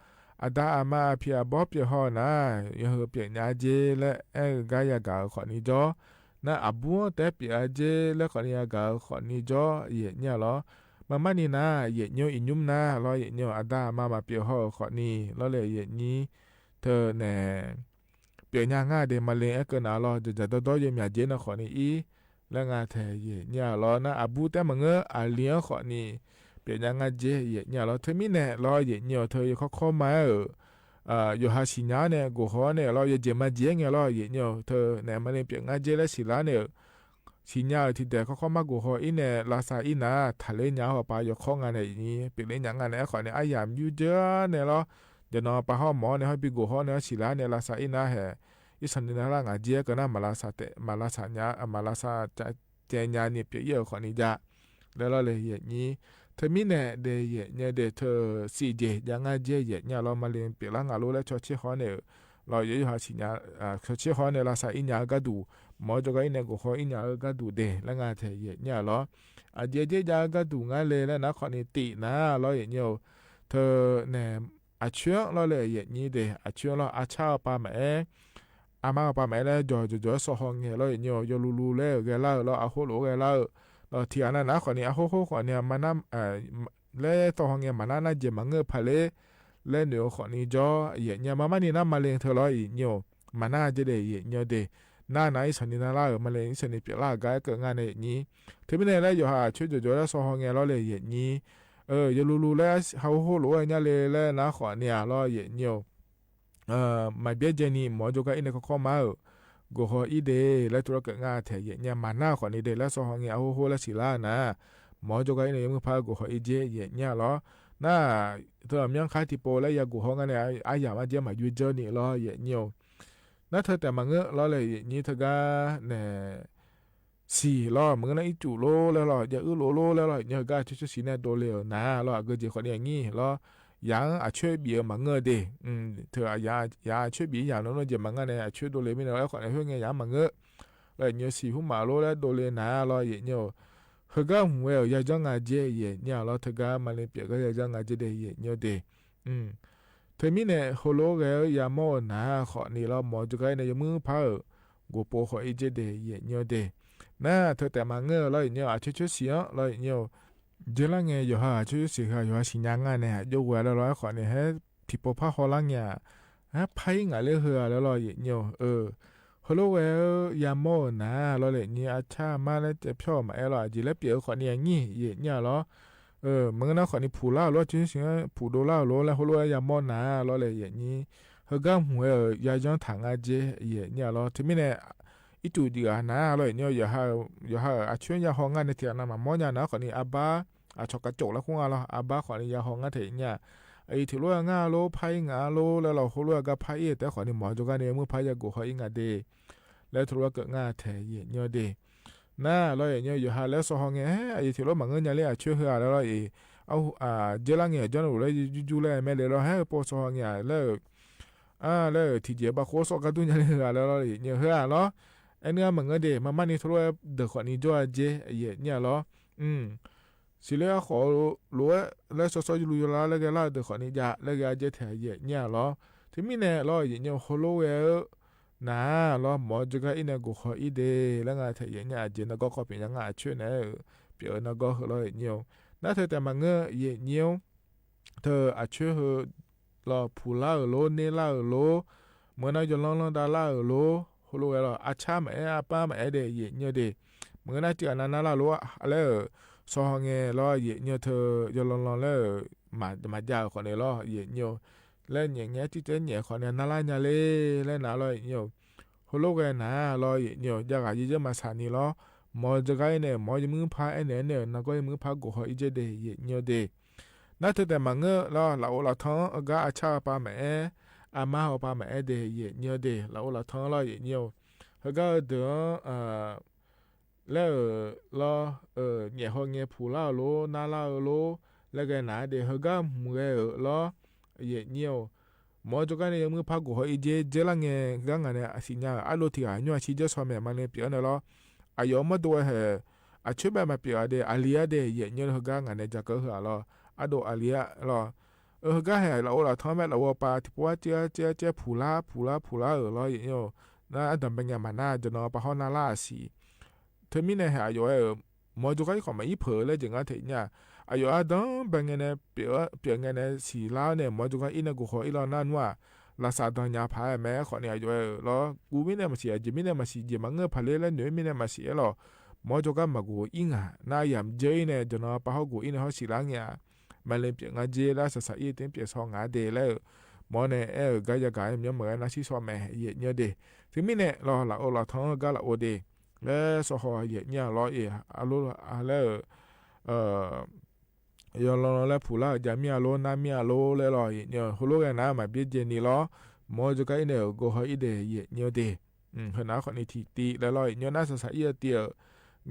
အဒါအမါအဖံးအဘီပျဲးဟီၣ်နၤ ယဟဲပျဲးညါက့ၤ လၢအဲၣ်ဂၤယဂၤဧၢ ဃီန့ၣ်ကီး နၢ်အဘူးတဲပျဲးအက့ၤ လၢဃီန့ၣ် ယဂၤဧၢ ဃီန့ၣ်ကီး ယံာ်ညိလီၤ မၤမၤန့ၣ်နၤ ယံာ်ညိ အညုၣ်နၤလီၤ ယံာ်ညိ အဒါအမါမၤပျဲးဟီၣ်ဧၢ ဃီန့ၣ် လီၤလၢယံာ်ညိ ထၢန့ၣ် ပျဲးညါငါဒဲး မၤလ့ၣ်အဲၣ်ကနၤလီၤ ဒ်ဒ်ဒီးဒီး ယိမၠးက့ၤနၤဃီန့ၣ်အံၤ လၢငါထဲ ယံာ်ညိလီၤ နၢ်အဘူးတဲမၤငၢၢ် အလံၤဧၢ ဃီန့ၣ် ပျဲးညါငါက့ၤ ယံာ်ညိလီၤ ထၢမံၤန့ၣ်လီၤ ယံာ်ညိ ထၢ ယခီခီမၤဧၢ ယိၤဟၣ်စံၣ်ညါန့ၣ် ကိၢ်ဟီန့ၣ်လီၤ ယက့ၤမၤက့ၤန့ၣ်လီၤ ယံာ်ညိ ထၢန့ၣ် မၤလ့ၣ်ပျဲးညါက့ၤလၢစံၣ်လါန့ၣ် စံၣ်ညါဧၢ ထံၣ်ဒဲး ခီခီမၤကိၢ်ဟီအံၤန့ၣ် လါစၢ်အံၤနၤ ထးလ့ညါဟီၣ်ပၤ ယခီငါန့ၣ်အံၤ ပျဲးလ့ညါငါန့ၣ် အဲၣ်ဃီန့ၣ် အယၣ်မယူၤကၠၢန့ၣ်လီၤ ယနီၢ်ပၢ်ဟီၣ်မီၤန့ၣ် ဟီၣ်ဘံကိၢ်ဟီန့ၣ် စံၣ်လါန့ၣ် လါစၢ်အံၤနၤဟဲ အံၤဆီၣ်နံၤနၤလၢ် ငါက့ၤကနၣ် မၤလါစၢ်တဲ မၤလါစၢ်ညါ မၤလါစၢ်တဲညါန့ၣ် ပျဲးအီၤဃီန့ၣ်ယါ လၢလီၤလၢယံာ်ညိ ထၢမံၤန့ၣ်ဒဲး ယံာ်ညိဒဲး ထၢစံၣ်က့ၤ ယါငါက့ၤ ယံာ်ညိလီၤ မၤလ့ၣ်ပျဲးလၢ် ငါလိလၢဆီဆ့ဟီန့ၣ် လီၤ ယိၤဟၣ်စံၣ်ညါ ဆီဆ့ဟီန့ၣ် လါစၢ်အံၤညါအဂၤဒူၣ် မ်ယိၤကီးအံၤန့ၣ် ကိၢ်ဟီအံၤညါအဂၤဒူၣ်ဒဲး လၢငါထဲ ယံာ်ညိလီၤ အက့ၤက့ၤယါအဂၤဒူၣ် ငါလဲၤလၢနၤဃီန့ၣ် တံၢ်နၤလီၤ ယံာ်ညိ ထၢန့ၣ် အဆွဲလီၤလၢယံာ်ညိဒဲး အဆွဲလီၤ အဆၣ်အပၢ်မၤအဲၣ် အမါအပၢ်မၤအဲၣ်လၢ ယိၤယိၤယိၤ စီၤဟီၣ်ငဲၤလီၤ ယံာ်ညိ ယိၤလူလူလၢဂဲၤလၢ်ဧၢလီၤ အဟိလိာ်ဂဲၤလၢ်ဧၢ ဒီးထံၣ်အနၤနၤဃီန့ၣ် အဟိဟိဃီန့ၣ် မၤနၢ် လၢစီၤဟီၣ်ငဲၤ မၤနၢ်နၢ်က့ၤမၤငၢၢ်ဖးလ့ လၢနုာ်ဃီန့ၣ်ကီး ယံာ်ညိ မၤမၤန့ၣ်နၤ မၤလ့ၣ်ထၢလီၤ ယံာ်ညိ မၤနၢ်က့ၤဒဲး ယံာ်ညိဒဲး နၤနၤ အံၤဆီၣ်နံၤနၤလၢ်ဧၢ မၤလ့ၣ် အံၤဆီၣ်နံၤပျဲးလၢ် အဂၤအဲၣ်ကနၤန့ၣ် ယံာ်ညိ ထၢမံၤန့ၣ်လၢ ယိၤဟၣ်အဆွဲယိၤယိၤလၢစီၤဟီၣ်ငဲၤလီၤလၢယံာ်ညိ ယိၤလူလူလၢ ဟိဟိလိာ်ဝဲညါလၢ လၢနၤဃီန့ၣ်ဧါလီၤ ယံာ်ညိ မၤဘျဲၣ်ကဲန့ၣ် မ်ယိၤကီးအံၤန့ၣ် ခီခီမၤဧၢ ကိၢ်ဟီအံၤဒဲး လၢထူရၢကငါထဲ ယံာ်ညိ မၤနၢ်ဃီန့ၣ်ဒဲး လၢစီၤဟီၣ်ငဲၤအဟိဟိလၢစံၣ်လါနၤ မ်ယိၤကီးအံၤန့ၣ် ယမုၢ်ဖးကိၢ်ဟီအံၤက့ၤ ယံာ်ညိလီၤ နၤ တမံၤခါထံၣ်ပိလၢယကိၢ်ဟီငါန့ၣ် အယၣ်မးက့ၤ မၤယွဲကၢန့ၣ်လီၤ ယံာ်ညိ နၤထၢတဲာ်မၤငၢၢ်လီၤလၢယံာ်ညိ ထၢဂၤန့ၣ် စံၣ်လီၤ မၤငၢၢ်နၤအံၤတူၣ်လိလၢလီၤ ယအုၣ်လိလိလၢလီၤ ယံာ်ညိ ဟဲဂ့ၤ အဆွဲဆွဲစံၣ်န့ၣ် ဒိးလ့ၤအီၤနၤလီၤ အဂ့ၤက့ၤဃီန့ၣ်အင်ၣ်လီၤ ယၤအဆွဲဘံၣ်အမၤငၢၢ်ဒဲး ထၢ ယၤအဆွဲဘံၣ်ယၤနီၢ်နီၢ်က့ၤမၤငၢၢ်န့ၣ် အဆွဲဒိးလ့ၤမ့ၢ်န့ၣ် အဲၣ်ဃီန့ၣ် ဟဲဂ့ၤ ယၤမၤငၢၢ် လီၤ ယံာ်ညိ စံၣ်ဟူမးလိလၢဒိးလ့ၤနၤလီၤ ယံာ်ညိ ဟဲဂ့ၤမုၢ်ဝဲဧၢ ယၤယီငါက့ၤ ယံာ်ညိလီၤ ထၢဂၤ မၤလ့ၣ်ပျဲးဂၤ ယၤယီငါက့ၤဒဲး ယံာ်ညိဒဲး ထၢမံၤန့ၣ် ဟိလိဂဲၤဧၢ ယၤမီၢ်ဧၢနၤ ဃီန့ၣ်လီၤ မ်ယိၤကီးအံၤန့ၣ် ယမုၢ်ဖးဧၢ ကိၢ်ပိာ်ဃီအံၤက့ၤဒဲး ယံာ်ညိဒဲး နၤ ထၢတဲာ်မၤငၢၢ်လီၤ ယံာ်ညိ အဆွဲဆွဲစံၣ်အီၤလီၤ ယံာ်ညိ ယဲလၢ်ငဲၤ ယိၤဟၣ်အဆွဲဆွဲစံၣ်ဃာ် ယိၤဟၣ်စံၣ်ညါငါန့ၣ် ယိၤဝဲလၢလီၤ အဲၣ်ဃီန့ၣ် ဟဲဖံးပိာ်ဖးဟီလၢ်ငဲၤ ဟဲဖးအံၤငါလၢဟၢဧါလၢလီၤ ယံာ်ညိ ဟိလိဂဲၤဧၢ ယၤမီၢ်ဧၢနၤ လီၤလၢယံာ်ညိ အဆၣ်မါလၢတဲဖျီၣ်မၤအဲၣ်လီၤ အယံာ်လၢပျဲးဧၢ ဃီန့ၣ်အင်ၣ် ယံာ်ညိလီၤ မၤငၢၢ်နၤ ဃီန့ၣ် ဖူးလၢ်ဧၢလီၤ ဆွဲဆွဲစံၣ် ဖူးဒိလၢ်ဧၢလီၤ လၢဟိလိဂဲၤဧၢ ယၤမီၢ်နၤ လီၤလၢယံာ်ညိ ဟဲဂ့ၤမုၢ်ဝဲဧၢ ယၤယီထးငါက့ၤ ယံာ်ညိလီၤ ထၢမံၤန့ၣ် အံၣ်တူၣ်ဒံးဂၤနၤ လီၤယံာ်ညိ ယိၤဟၣ် ယိၤဟၣ်အဆွဲယၤဟီၣ်ငါန့ၣ် ထံၣ်အနၤမၤမီၢ်ညါနၤ ဃီန့ၣ် အဘါ အဆီၣ်ကၠိၣ်လၢဃိငါလီၤ အဘါ ဃီန့ၣ် ယၤဟီၣ်ငါထဲအံၤညါ အအံၤထံၣ်လိာ်အငါလိာ် ဖးအံၤငါလိာ် လၢလီၤဟိလိဂၤဖးအံၤတဲ ဃီန့ၣ် မ်ယိၤကီးန့ၣ် မုၢ်ဖးယၤ ကိၢ်ဃီအံၤငါဒဲး လၢထူရၢကငါထဲ ယံာ်ညိဒဲး နၤ လီၤယံာ်ညိ ယိၤဟၣ်လၢစီၤဟီၣ်ငဲၤ အအံၤထံၣ်လိာ်မၤငၢၢ်ညါလၢအဆွဲဟၢဧါလၢလီၤအံၤ အ ယဲလၢ်ငဲၤ ယီနရူၢ်လၢယယူယူလၢမဲာ်လဲၤလီၤ ဟဲပိာ်စီၤဟီၣ်ငဲၤလၢ အါ လၢထံၣ်ကဲဘၣ်ဃိ စီၤကါဒူၣ်ညါလၢဟၢဧါလၢလီၤ ယံာ်ညိ ဟၢဧါလီၤ အဲၣ်နုၢ်မၤငၢၢ်ဒဲး မၤမၤန့ၣ် ထူရၢဒၢးဃီန့ၣ် ယိၤအက့ၤ ယံာ်ညိလီၤ စံးလၢအဃိ လိာ်ဝဲ လၢစီၤစီၤယူလူယူလၢ လၢဂဲၤလၢ်ဒၢးဃီန့ၣ်ယၤ လၢဂဲၤအက့ၤထဲ ယံာ်ညိလီၤ ထၢမံၤန့ၣ်လီၤ ယံာ်ညိ ဟိလိဂဲၤဧၢ နၤလီၤ မ်ယိၤကီးအံၤန့ၣ် ကိၢ်ဃီအံၤဒဲး လၢငါထဲ ယံာ်ညိ အက့ၤနဂီၢ် ခီပညီ ယၤငါအဆွဲန့ၣ် ပျဲးနဂီၢ်ဟၢလီၤ ယံာ်ညိ နၤထၢတဲာ်မၤငၢၢ် ယံာ်ညိ ထၢအဆွဲဟၢ လီၤဖူးလၢ်ဧၢလိၤ န့ၢ်လၢ်ဧၢလိၤ မ့ၢ်နၤယီၤလီၤလီၤဒါလၢ်ဧၢလိၤ ဟိလိဂဲၤလီၤ အဆၣ်မၤအဲၣ် အပၢ်မၤအဲၣ်ဒဲး ယံာ်ညိဒဲး မ့ၢ်ကနၣ်တံၢ်အနၢ်လၢ်လီၤ လၢ စီၤဟီၣ်ငဲၤလီၤ ယဲၢ်ညီ တယီၤလီၤလီၤလၢ မၤ မၤဒၣ်အီၤဃီန့ၣ်လီၤ ယဲၢ်ညီ လၢညဲၣ်ငဲၣ်တံၢ်တဲညဲၣ်ဃီန့ၣ် နၢ်လၢ်ညါလၢ လၢနၤလီၤ ယဲၢ်ညီ ဟိလိၣ်ဂဲၤနၤလီၤ ယဲၢ်ညီ ယဂၤယဲယဲမၤဆၣ်နံၤလီၤ မ်ယကါအံၤန့ၣ် မ်ယမုၢ်ဖါအဲၣ်န့ၣ်န့ၣ် နဂီၢ်ယမုၢ်ဖါကိးဟီၣ်အံၤကဲဒၣ် ယဲၢ်ညီဒၣ် နၢ်တၢ်တဲမၤငၢၢ်လီၤ လၢအိၣ်လၢထီ အဂၤအဆၣ်အပၢ်မၤအဲၣ် အမါအီၤပၢ်မၤအဲၣ်ဒၣ် ယဲၢ်ညီဒၣ် လၢအိၣ်လၢထီလီၤ ယဲၢ်ညီ ဟဲဂၤအဒုး လၢအၢၣ်လီၤ အၢၣ် ညဲၣ်ဟီၣ်ငဲၣ်ဖူလၢ်အီၤလီၤ နၢ်လၢ်အီၤလီၤ လၢဂဲၤနၤဒၣ် ဟဲဂၤမုၢ်ဂဲၤအၢၣ်လီၤ ယဲၢ်ညီ မ်ယကါန့ၣ် ယမုၢ်ဖါကိးဟီၣ်အံၤကဲ ကဲလၢငဲၣ် ဂၤငါန့ၣ် အသ့ၣ်ညါ အဒိၣ်ထံဂၤ ညိၣ်အဆံယဲၢ်ဆီမဲာ် မၤလ့ပၠးန့ၣ်လီၤ အယီၤမ့ၢ်ဒိၣ်ဝဲဟဲ အဆိဘၣ်မၤပၠးအီၤဒၣ် အလံအါဒၣ် ယဲၢ်ညီ ဟဲဂၤငါန့ၣ် ကၠီၤကၢဟၢလီၤ အဒိၣ်အလံအါလီၤ အၢ ဟဲဂၤဟဲလၢအိၣ်လၢထီမ့ၢ်လၢဝဲပၢ်ထံဖိဝဲကၠဲကၠဲကၠဲဖူလၢ် ဖူလၢ် ဖူလၢ်အၢၣ်လီၤ ယဲၢ်ညီ နအတၢ်ဘၣ်ညါမၤနၢ် ယနီၤပၢ်ဟီၣ်နၢ်လၢ်အဆံး တမံၤန့ၣ် ဟဲအယီၤဝဲအၢၣ် မ်ယကါအံၤ ခီမ့ၢ်အံၤဖဲလဲၣ် ယဲၢ်ညီ တသ့ၣ်ညါ အယီၤအဒိၣ်ဘၣ်ငဲၣ်န့ၣ် ပၠး ပၠးငဲၣ်န့ၣ် ဆံးလၢ်န့ၣ် မ်ယကါအံၤန့ၣ် ကိးဟီၣ်အံၤလီၤ နၢ်နွံ လၢစၢ်ဒီးညါဖးမဲာ်ဃီန့ၣ် အယီၤဝဲအၢၣ်လီၤ ကူမံၤန့ၣ်မၤဆံး ယမံၤန့ၣ်မၤဆံး ယမၤငၢၢ်ဖးလဲၣ်လၢနွံမံၤန့ၣ်မၤဆံးလီၤ မ်ယကါမၤကိးအံၤငါ နယၤမ့ၢ်ကၠဲအံၤန့ၣ် ယနီၤပၢ်ဟီၣ်ကိးအံၤန့ၣ် ဟီၣ်ဆံးလၢ်ငါ မၤလ့ပၠးငါကၠဲ လၢစၢ်စၢ်အံၤတ့ပၠးဆီငါဒၣ်လၢ မ်န့ၣ် အဲၣ်ဂၤယဲၢ်ဂၤ မ့ၢ်မၤဂဲၤနၢ်ဆံးဆီမဲာ် ယဲၢ်ညီဒၣ် တမံၤန့ၣ်လီၤ လၢအိၣ်လၢထီဂၤလၢအိၣ်ဒၣ် လၢစီၤဟီၣ် ယဲၢ်ညီလီၤ အၢၣ် အလီၢ် အလၢ ယီၤလီၤလီၤလၢဖူလၢ် ယမံၤအလီၢ် နမံၤအလီၢ်လဲၣ်လီၤ ယဲၢ်ညီ ဟိလိၣ်ဂဲၤနၤ မၤဘၣ်ကၠဲနံၤလီၤ မ်ယကါအံၤန့ၣ် ကိးဟီၣ်အံၤဒၣ် ယဲၢ်ညီဒၣ် ဟဲနၤဃီန့ၣ်ထံၣ်တံၢ်လဲၣ်လီၤ ယဲၢ်ညီ နစၢ်စၢ်အံၤတ့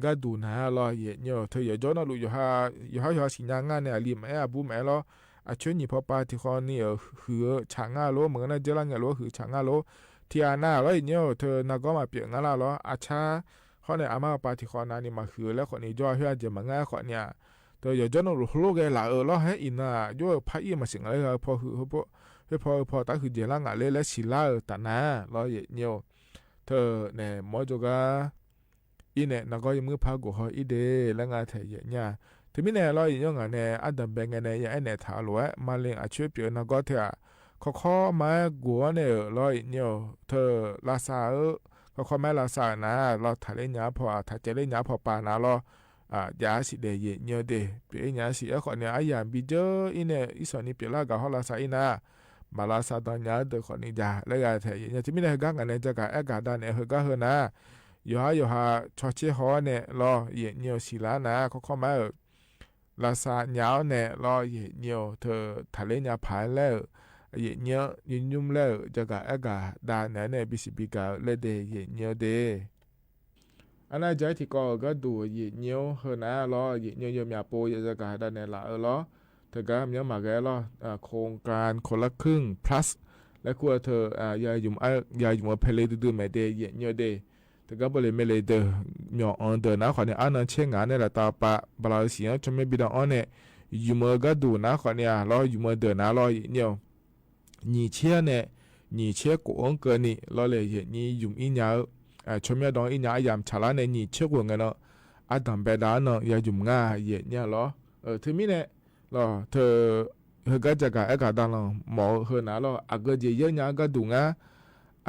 ဂၤဒိၣ်နၤလီၤ ယဲၢ်ညီ တယီၤကၠီနီၣ်လူး ယိၤဟၣ် ယိၤဟၣ် ယိၤဟၣ်ဆံညါငါန့ၣ် အလံၤမၤအဲၣ် အဘူးမၤအဲၣ်လီၤ အဆိနံၤဖီပၢ်ထံၣ်ဃီန့ၣ် ဟုးဆးငါလီၤ မ့ၢ်ကနၣ်ကၠဲလၢငဲၣ်လီၤ ဟုးဆးငါလီၤ ထံၣ်အနၢ်လီၤ ယဲၢ်ညီ တနၤဂီၢ်မၤပၠးငါလၢ်လီၤ အဆၣ် ဃီန့ၣ် အမါပၢ်ထံၣ်ဃီနၤန့ၣ် မၤဟုးလၢဃီန့ၣ် ယီၤဟၢအကဲမၤငါဃီန့ၣ် တယီၤကၠီနီၣ်လူး ဟိလိၣ်ဂဲၤလၢအၢၣ်လီၤ ဟဲအံၤနၤ ယိၤဖးအံၤမၤစံးငါလၢ ဟဲဖီဟုး ဟဲဖီ ဟဲဖီ တၢ်ဟုးကဲလၢငါလၢ လၢဆံးလၢ်အၢၣ်တၢ်နၤလီၤ ယဲၢ်ညီ တန့ၣ် မ်ယကါ အံၤန့ၣ် နဂီၢ်ယမုၢ်ဖးကိးဟီၣ်အံၤဒၣ် လၢငါထဲယဲၢ်ညီ တမံၤန့ၣ်လီၤ ယဲၢ်ညီ ငါန့ၣ် အတၢ်ဘၣ်ငဲၣ်န့ၣ် ယအဲၣ်နဲၣ်ထးလိာ်ဝဲ မၤလ့အဆိပၠးနဂီၢ်ထဲဧါ ခီခီမ့ၢ်ဂီၤန့ၣ်လီၤ ယဲၢ်ညီ တလၢ်စၢ်ဧၢ ခီခီမ့ၢ်လၢ်စၢ်နၤလီၤ ထးလၢညါဖီ ထးကဲလၢညါဖီပၢ်နၤလီၤ ယၤစံးဒၣ် ယဲၢ်ညီဒၣ် ပၠးညါစံး အဃီန့ၣ် အယၤဘံကၠီအံၤန့ၣ် အံၤစီၤန့ၣ် ပၠးလၢဂၤဟီၣ်လၢ်စၢ်အံၤနၤ မၤလၢ်စၢ်ဒီးညါဒီးဃီန့ၣ်ယၤ လၢဂၤထဲယဲၢ်ညီ တမံၤန့ၣ် ဟဲဂၤငါန့ၣ် တဂၤအဲၣ်ဂၤဒါန့ၣ် ဟဲဂၤဟၢနၤ ယိၤဟၣ် ယိၤဟၣ် ဆီဆ့ဟီန့ၣ်လီၤ ယဲၢ်ညီ စံးလၢ်နၤ ခီခီမ့ၢ် လၢ်စၢ်ညါန့ၣ်လီၤ ယဲၢ်ညီ တထးလၢညါဖးလဲၣ် ယဲၢ်ညီ ယညွံလဲၣ် တဂၤအဲၣ်ဂၤဒါန့ၣ်န့ၣ် ဘံစံးဘံကၤလၢဒၣ် ယဲၢ်ညီဒၣ် အနၢ်ကၠီထံကီၢ်ဂၤဒိၣ် ယဲၢ်ညီ ဟၢနၤလီၤ ယဲၢ်ညီ ယမၠးပိ ယဲၢ်ဂၤဒါန့ၣ်လၢအၢၣ်လီၤ တဂၤမၠးမၤဂဲၤလီၤ โครงการคนละครึ่ง plus လၢခူၣ်အထၢၣ် ယၤယုၢ် ယၤယုၢ်အဖဲလဲၣ်ဒုဒုမဲာ်ဒၣ် ယဲၢ်ညီဒၣ် တဂၤဘၣ်လဲၣ်မ့ၢ်လဲၣ်ဒၣ် မၠးအီၤဒၢးနၤဃီန့ၣ် အါနၢဆ့ငါန့ၣ်လၢတၢ်ပာ် ဘၣ်လၢစံၣ်ညီ ဆိမိၣ်ဘံဒီးအီၤန့ၣ် ယုၢ်မၢဂၤဒိၣ်နၤဃီန့ၣ်လီၤ ယုၢ်မၢဒၢးနၤလီၤ ယဲၢ်ညီ ညီဆ့န့ၣ် ညီဆ့ကိးအီၤကၢန့ၣ်လီၤလဲၣ် ယဲၢ်ညီ ယုၢ်အံၤညါ ဆိမိၣ်ဒီးအံၤညါ အယၤမဆါလၢန့ၣ် ညီဆ့ကိးဂၤနီၤ အတၢ်ဘၣ်ဒါနီၤ ယၤယုၢ်မၠး ယဲၢ်ညီလီၤ တမံၤန့ၣ် လီၤ တ ဟဲဂၤတဂၤအဲၣ်ဂၤဒါလီၤ မၠးဟၢနၤလီၤ အဂ့ၢ်ကၠီ ယဲၢ်ညီဂၤဒိၣ်နၤ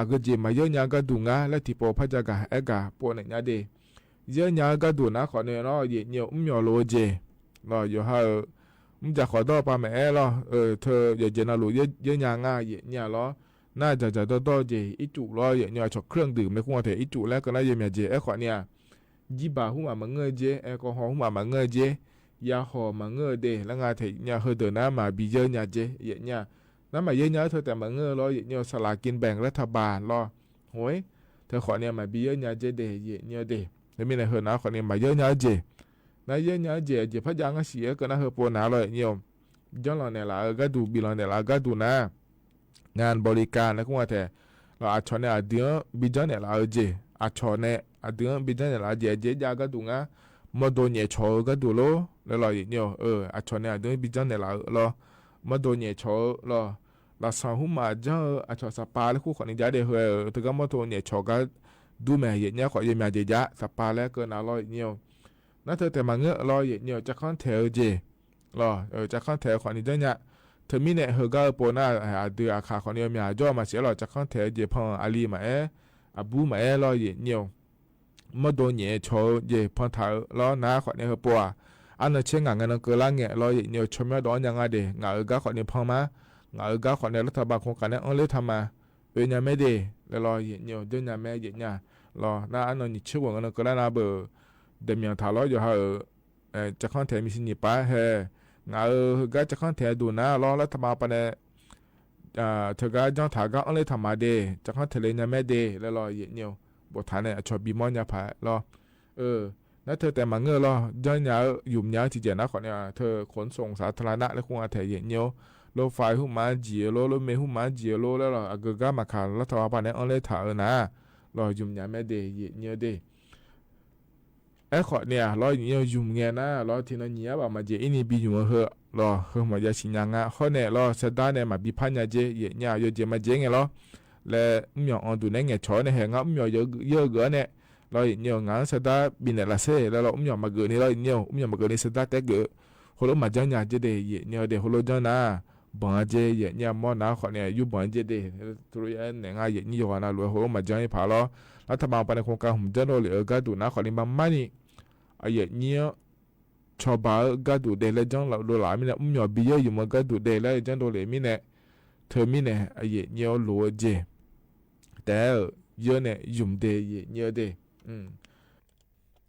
အဂ့ၢ်ကၠီ မၤယဲၢ်ညီဂၤဒိၣ်နၤ လၢထံဖိဖးတဂၤအဲၣ်ဂၤပိာ်န့ၣ်ညါဒၣ် ယဲၢ်ညီဂၤဒိၣ်နၤဃီန့ၣ်လီၤ ယဲၢ်ညီ မၠးလိာ်ကၠီ လီၤ ယိၤဟၣ်ဧၢ မၠးဃီဒီးပၢ်မ့ၢ်အဲၣ်လီၤ တယီၤကၠီနီၣ်လိၤ ယဲၢ်ညီငါ ယဲၢ်ညီလီၤ နဒၣ်ဒၣ်ဒီဒီကၠီ အံၣ်စူးလီၤ ယဲၢ်ညီ အဆီၣ်ခြဲးဒုး မ့ၢ်ဃိသတး အံၣ်စူးလၢကနၣ်ယဲၢ်မၠးကၠီ အဲၣ်ဃီန့ၣ် ယံၣ်ဘၣ်ဟူမးမၤငၢၢ်ကၠီ အီၣ်ကီၢ်ဟီၣ်ဟူမးမၤငၢၢ်ကၠီ ယါဟီၣ်မၤငၢၢ်ဒၣ် လၢငါထဲယဲၢ်ညီ ဟၢဒၢးနၤမၤဘံယဲၢ်ညီကၠီ ယဲၢ်ညီ နမၤယဲၢ်ညီ တၢ်တဲမၤငၢၢ်လီၤ ယဲၢ်ညီ စလၤကံၢ်ဘၣ် ရၤထၢၣ်ဘၣ်လီၤ ဟိ တဃီန့ၣ် မၤဘံယဲၢ်ညီကၠီဒၣ် ယဲၢ်ညီဒၣ် တမံၤန့ၣ် ဟၢနၤဃီန့ၣ် မၤယဲၢ်ညီကၠီ နယဲၢ်ညီကၠီ ကၠီဖးယါ ငါစံးအဲၣ်ကနၣ်ဟၢဖိနၤလီၤ ယဲၢ်ညီ ဘံကၠီလီၤနဲၣ်လးအဂၤဒိၣ် ဘံလီၤနဲၣ်လးအဂၤဒိၣ်နၤ งานบริการ လၢကဝဲထဲ လီၤ အဆီၣ်န့ၣ် အဒုးဘံကၠီနဲၣ်လးအဂၤကၠီ အဆီၣ်န့ၣ် အဒုးဘံကၠီနဲၣ်လးအဂၤကၠီ ကၠီယါဂၤဒိၣ်နၤ မၢဒိၣ်ညဲၣ်ဆီၣ်ဧၢဂၤဒိၣ်လီၤ လၢလီၤ ယဲၢ်ညီ အဆီၣ်န့ၣ် အဒုးဘံကၠီနဲၣ်လးအဂၤလီၤ မၢဒိၣ်ညဲၣ်ဆီၣ်ဧၢလီၤ လီၤဆီၣ်ဟူမးကၠီဧၢ အဆီၣ်စပၤလၢဃိဃီန့ၣ် ယါဒၣ်ဟၢ တဂၤမၢဒိၣ်ညဲၣ်ဆီၣ်ဂၤဒိၣ်မဲာ် ယဲၢ်ညီဃီ ယဲၢ်မၠးကၠီယါ စပၤလၢကနၤလီၤ ယဲၢ်ညီ နတၢ်တဲမၤငၢၢ်လီၤ ယဲၢ်ညီ ကၠီခီၣ်ထဲအဂၤကၠီ လီၤ ကၠီခီၣ်ထဲဃီန့ၣ် ကၠီညါ တမံၤန့ၣ် ဟဲဂၤပိာ်နၤ အဒုးအခါဃီန့ၣ် မၠးကၠီမၤစဲးလီၤ ကၠီခီၣ်ထဲအဂၤကၠီ ဖီအလံၤမၤအဲၣ် အဘူးမၤအဲၣ်လီၤ ယဲၢ်ညီ မီၢ်ဒိုညၣ် ချီၣ်ယဲၢ် ဖန်ထၢၣ်လီၤ နာ်ခီၣ်န့ၣ် ဟၢပူၤဧါ. အါနၢၤဆ့ ငါငဲၤနၤကၢၤလၢ်ငဲၤလီၤ ယဲၢ်ညိ ဆိမိၣ်ဒီး အီၣ်ညါငါဒဲး ငါအၢၣ်ဂၤခီၣ်န့ၣ် ဖန်မး ငါအၢၣ်ဂၤခီၣ်န့ၣ် လၢထးဘး โครงการ န့ၣ် အၢၣ်လၢထးမး အၢၣ်ညါမ့ၢ်ဒဲး လၢလီၤ ယဲၢ်ညိ ဒိၣ်ညါမ့ၢ် ယဲၢ်ညိ လီၤ နာ် အါနၢၤ ယဆၢဝဲ ငဲၤနၤကၢၤလၢ်နၤ ဘၣ် ဒဲးမၠီၣ်ထၢၣ်လီၤ ယိၤဟၢၣ် အဲ ကၠၢၣ်ခီၣ်ထံး မီစံနံပၢ် ဟဲ ငါအၢၣ်ဂၤ ကၠၢၣ်ခီၣ်ထံး ဒိၣ်နၤလီၤ လၢထးဘးပၤန့ၣ် အဲ တဂၤ ကၠီထၢၣ်ဂၤ အၢၣ်လၢထးမးဒဲး ကၠၢၣ်ခီၣ်ထံး လၢညါမ့ၢ်ဒဲး လၢလီၤ ယဲၢ်ညိ ဘိးထၢၣ်န့ၣ် အဆီၣ်ဘံမီၢ်ညါဖးလီၤ အၢ နာ် ထၢၣ်တဲမၤငၢၢ်လီၤ ကၠီညါ ယုမ်ၣ်ညါ ထံၣ်ကဲး နာ်ခီၣ်န့ၣ် ထၢၣ် ขนส่งสาธารณะ လၢ โครงการ ထဲး ယဲၢ်ညိ รถไฟ ဟူမး ကၠံၣ်လိ รถเมล์ ဟူမး ကၠံၣ်လိ လၢလီၤ အဂုၤအဂၤမၤခး လၢထးဘးပၤန့ၣ် အၢၣ်လၢထးအၢနၤ လီၤ ယုမ်ၣ်ညါမ့ၢ်ဒဲး ယဲၢ်ညိဒဲး အဲၣ်ခီၣ်န့ၣ် လီၤ ယဲၢ်ညိ ယုမ်ၣ်ငဲၤနၤ လီၤ ထံၣ်နီၢ်နံၤယါဘၣ် မၤကဲအံၤနံၤ ဘံယုမ်ၣ်အဟၢ လီၤ ဟၢမီၢ်ယါဆံညါငါ ခီၣ်န့ၣ် လီၤ ဆဲးဒါန့ၣ် မၤဘံဖးညါကဲ ယဲၢ်ညိ ယိၤကဲမၤကဲငဲၤလီၤ လၢ အူမျီၣ်အီၤဒုးနဲၣ်ငဲၤဆီၣ်န့ၣ် ဟဲ ငါအူမျီၣ်ယဲၢ်ဂၤန့ၣ် လီၤ ယဲၢ်ညိ ငါဆဲးဒါဘံနဲၣ်လၢ်စ့ၢ် လၢလီၤ အူမျီၣ်မၤဂ့ၤန့ၣ် လီၤ ယဲၢ်ညိ အူမျီၣ်မၤဂ့ၤန့ၣ် ဆဲးဒါတဲဂ့ၤ ဟိလိမၤကၠီညါကဲဒဲး ယဲၢ်ညိဒဲး ဟိလိကၠီနၤ ဘၣ်ကဲ ယဲၢ်ညိ မီၢ် နာ်ခီၣ်န့ၣ် ယုၢ်ဘၣ်ကဲဒဲး ထူယဲၢ်နဲၣ် ငါယဲၢ်ညိ ယိၤဂၤနၤ လူၤဟိလိမၤကၠီဖးလီၤ လၢထးဘးပၤန့ၣ် โครงการ ဟူမး ကၠီဒိၣ်လ့ၣ် အၢၣ်ဂၤဒုး နာ်ခီၣ်န့ၣ် ဘၣ်မးနံၤ အယဲၢ်ညိ ဆီၣ်ဘၣ်အၢၣ်ဂၤဒုးဒဲး လၢကၠီဒိၣ်လ့ၣ်မံၤန့ၣ် အူမျီၣ်ဘံယဲၢ်ယုမ်ၣ်အၢၣ်ဂၤဒုးဒဲး လၢကၠီဒိၣ်လ့ၣ်မံၤန့ၣ် ထၢၣ်မံၤန့ၣ် အယဲၢ်ညိ လိၤကဲ တဲ ယဲၢ်န့ၣ် ယုမ်ၣ်ဒဲး ယဲၢ်ညိဒဲး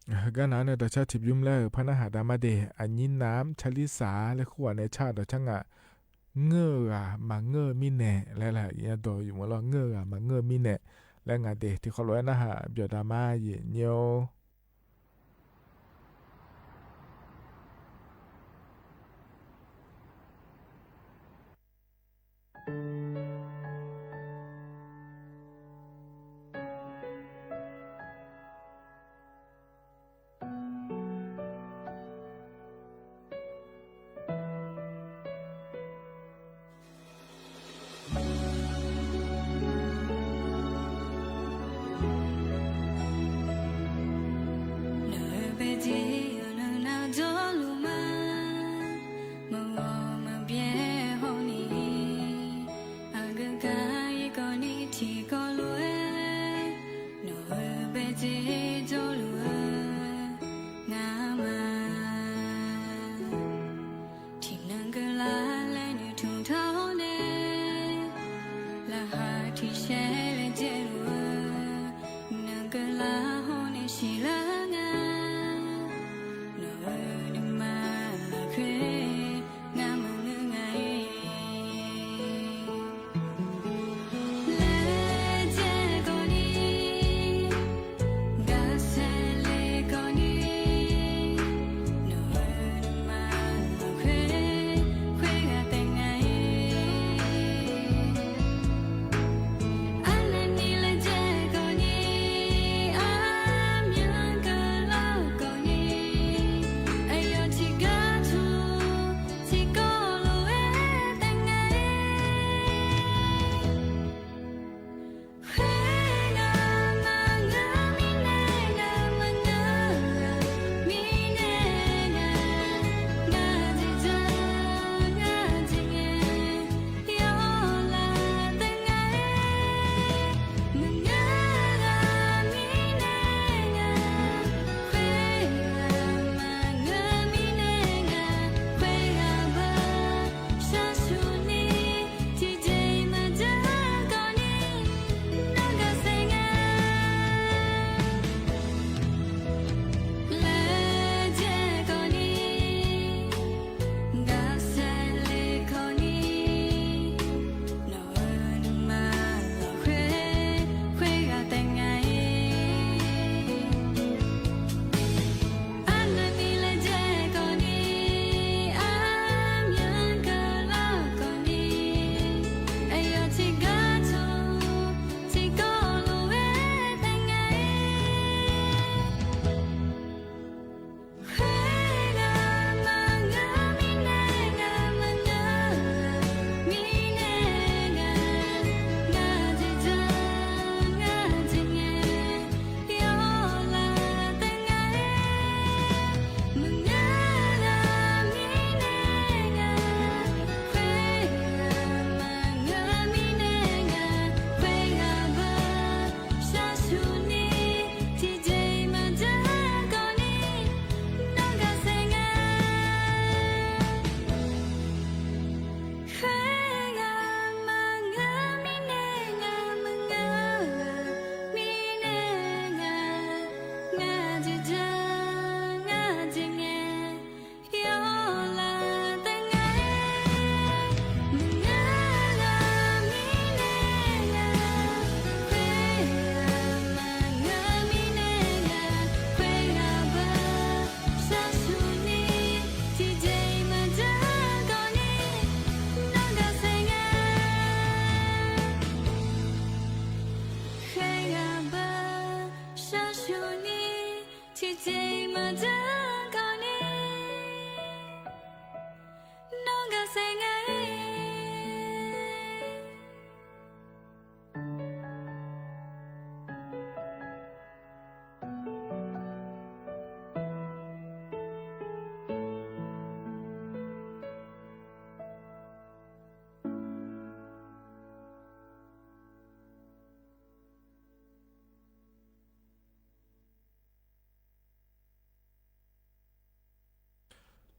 ဂၤနၤန့ၣ် ဒီးဆၣ်ထံၣ်ဘျုးလၢ ဖးနၢ်ဟးဒါမးဒဲး အညံနၢမ် ချလံစၢ် လၢဃိဝဲန့ၣ် ဆၣ်ဒီးဆၣ်ငါ ငၢၢ်ဂၤမၤငၢၢ်မံၤနဲၣ် လၢလၢ ယဲၢ်ဒီးယုမ်ၣ်လီၤ ငၢၢ်ဂၤမၤငၢၢ်မံၤနဲၣ် လၢငါဒဲး တံၤခီလီၤဝဲနၢ်ဟး ပျီၣ်ဒါမး ယဲၢ်ညိ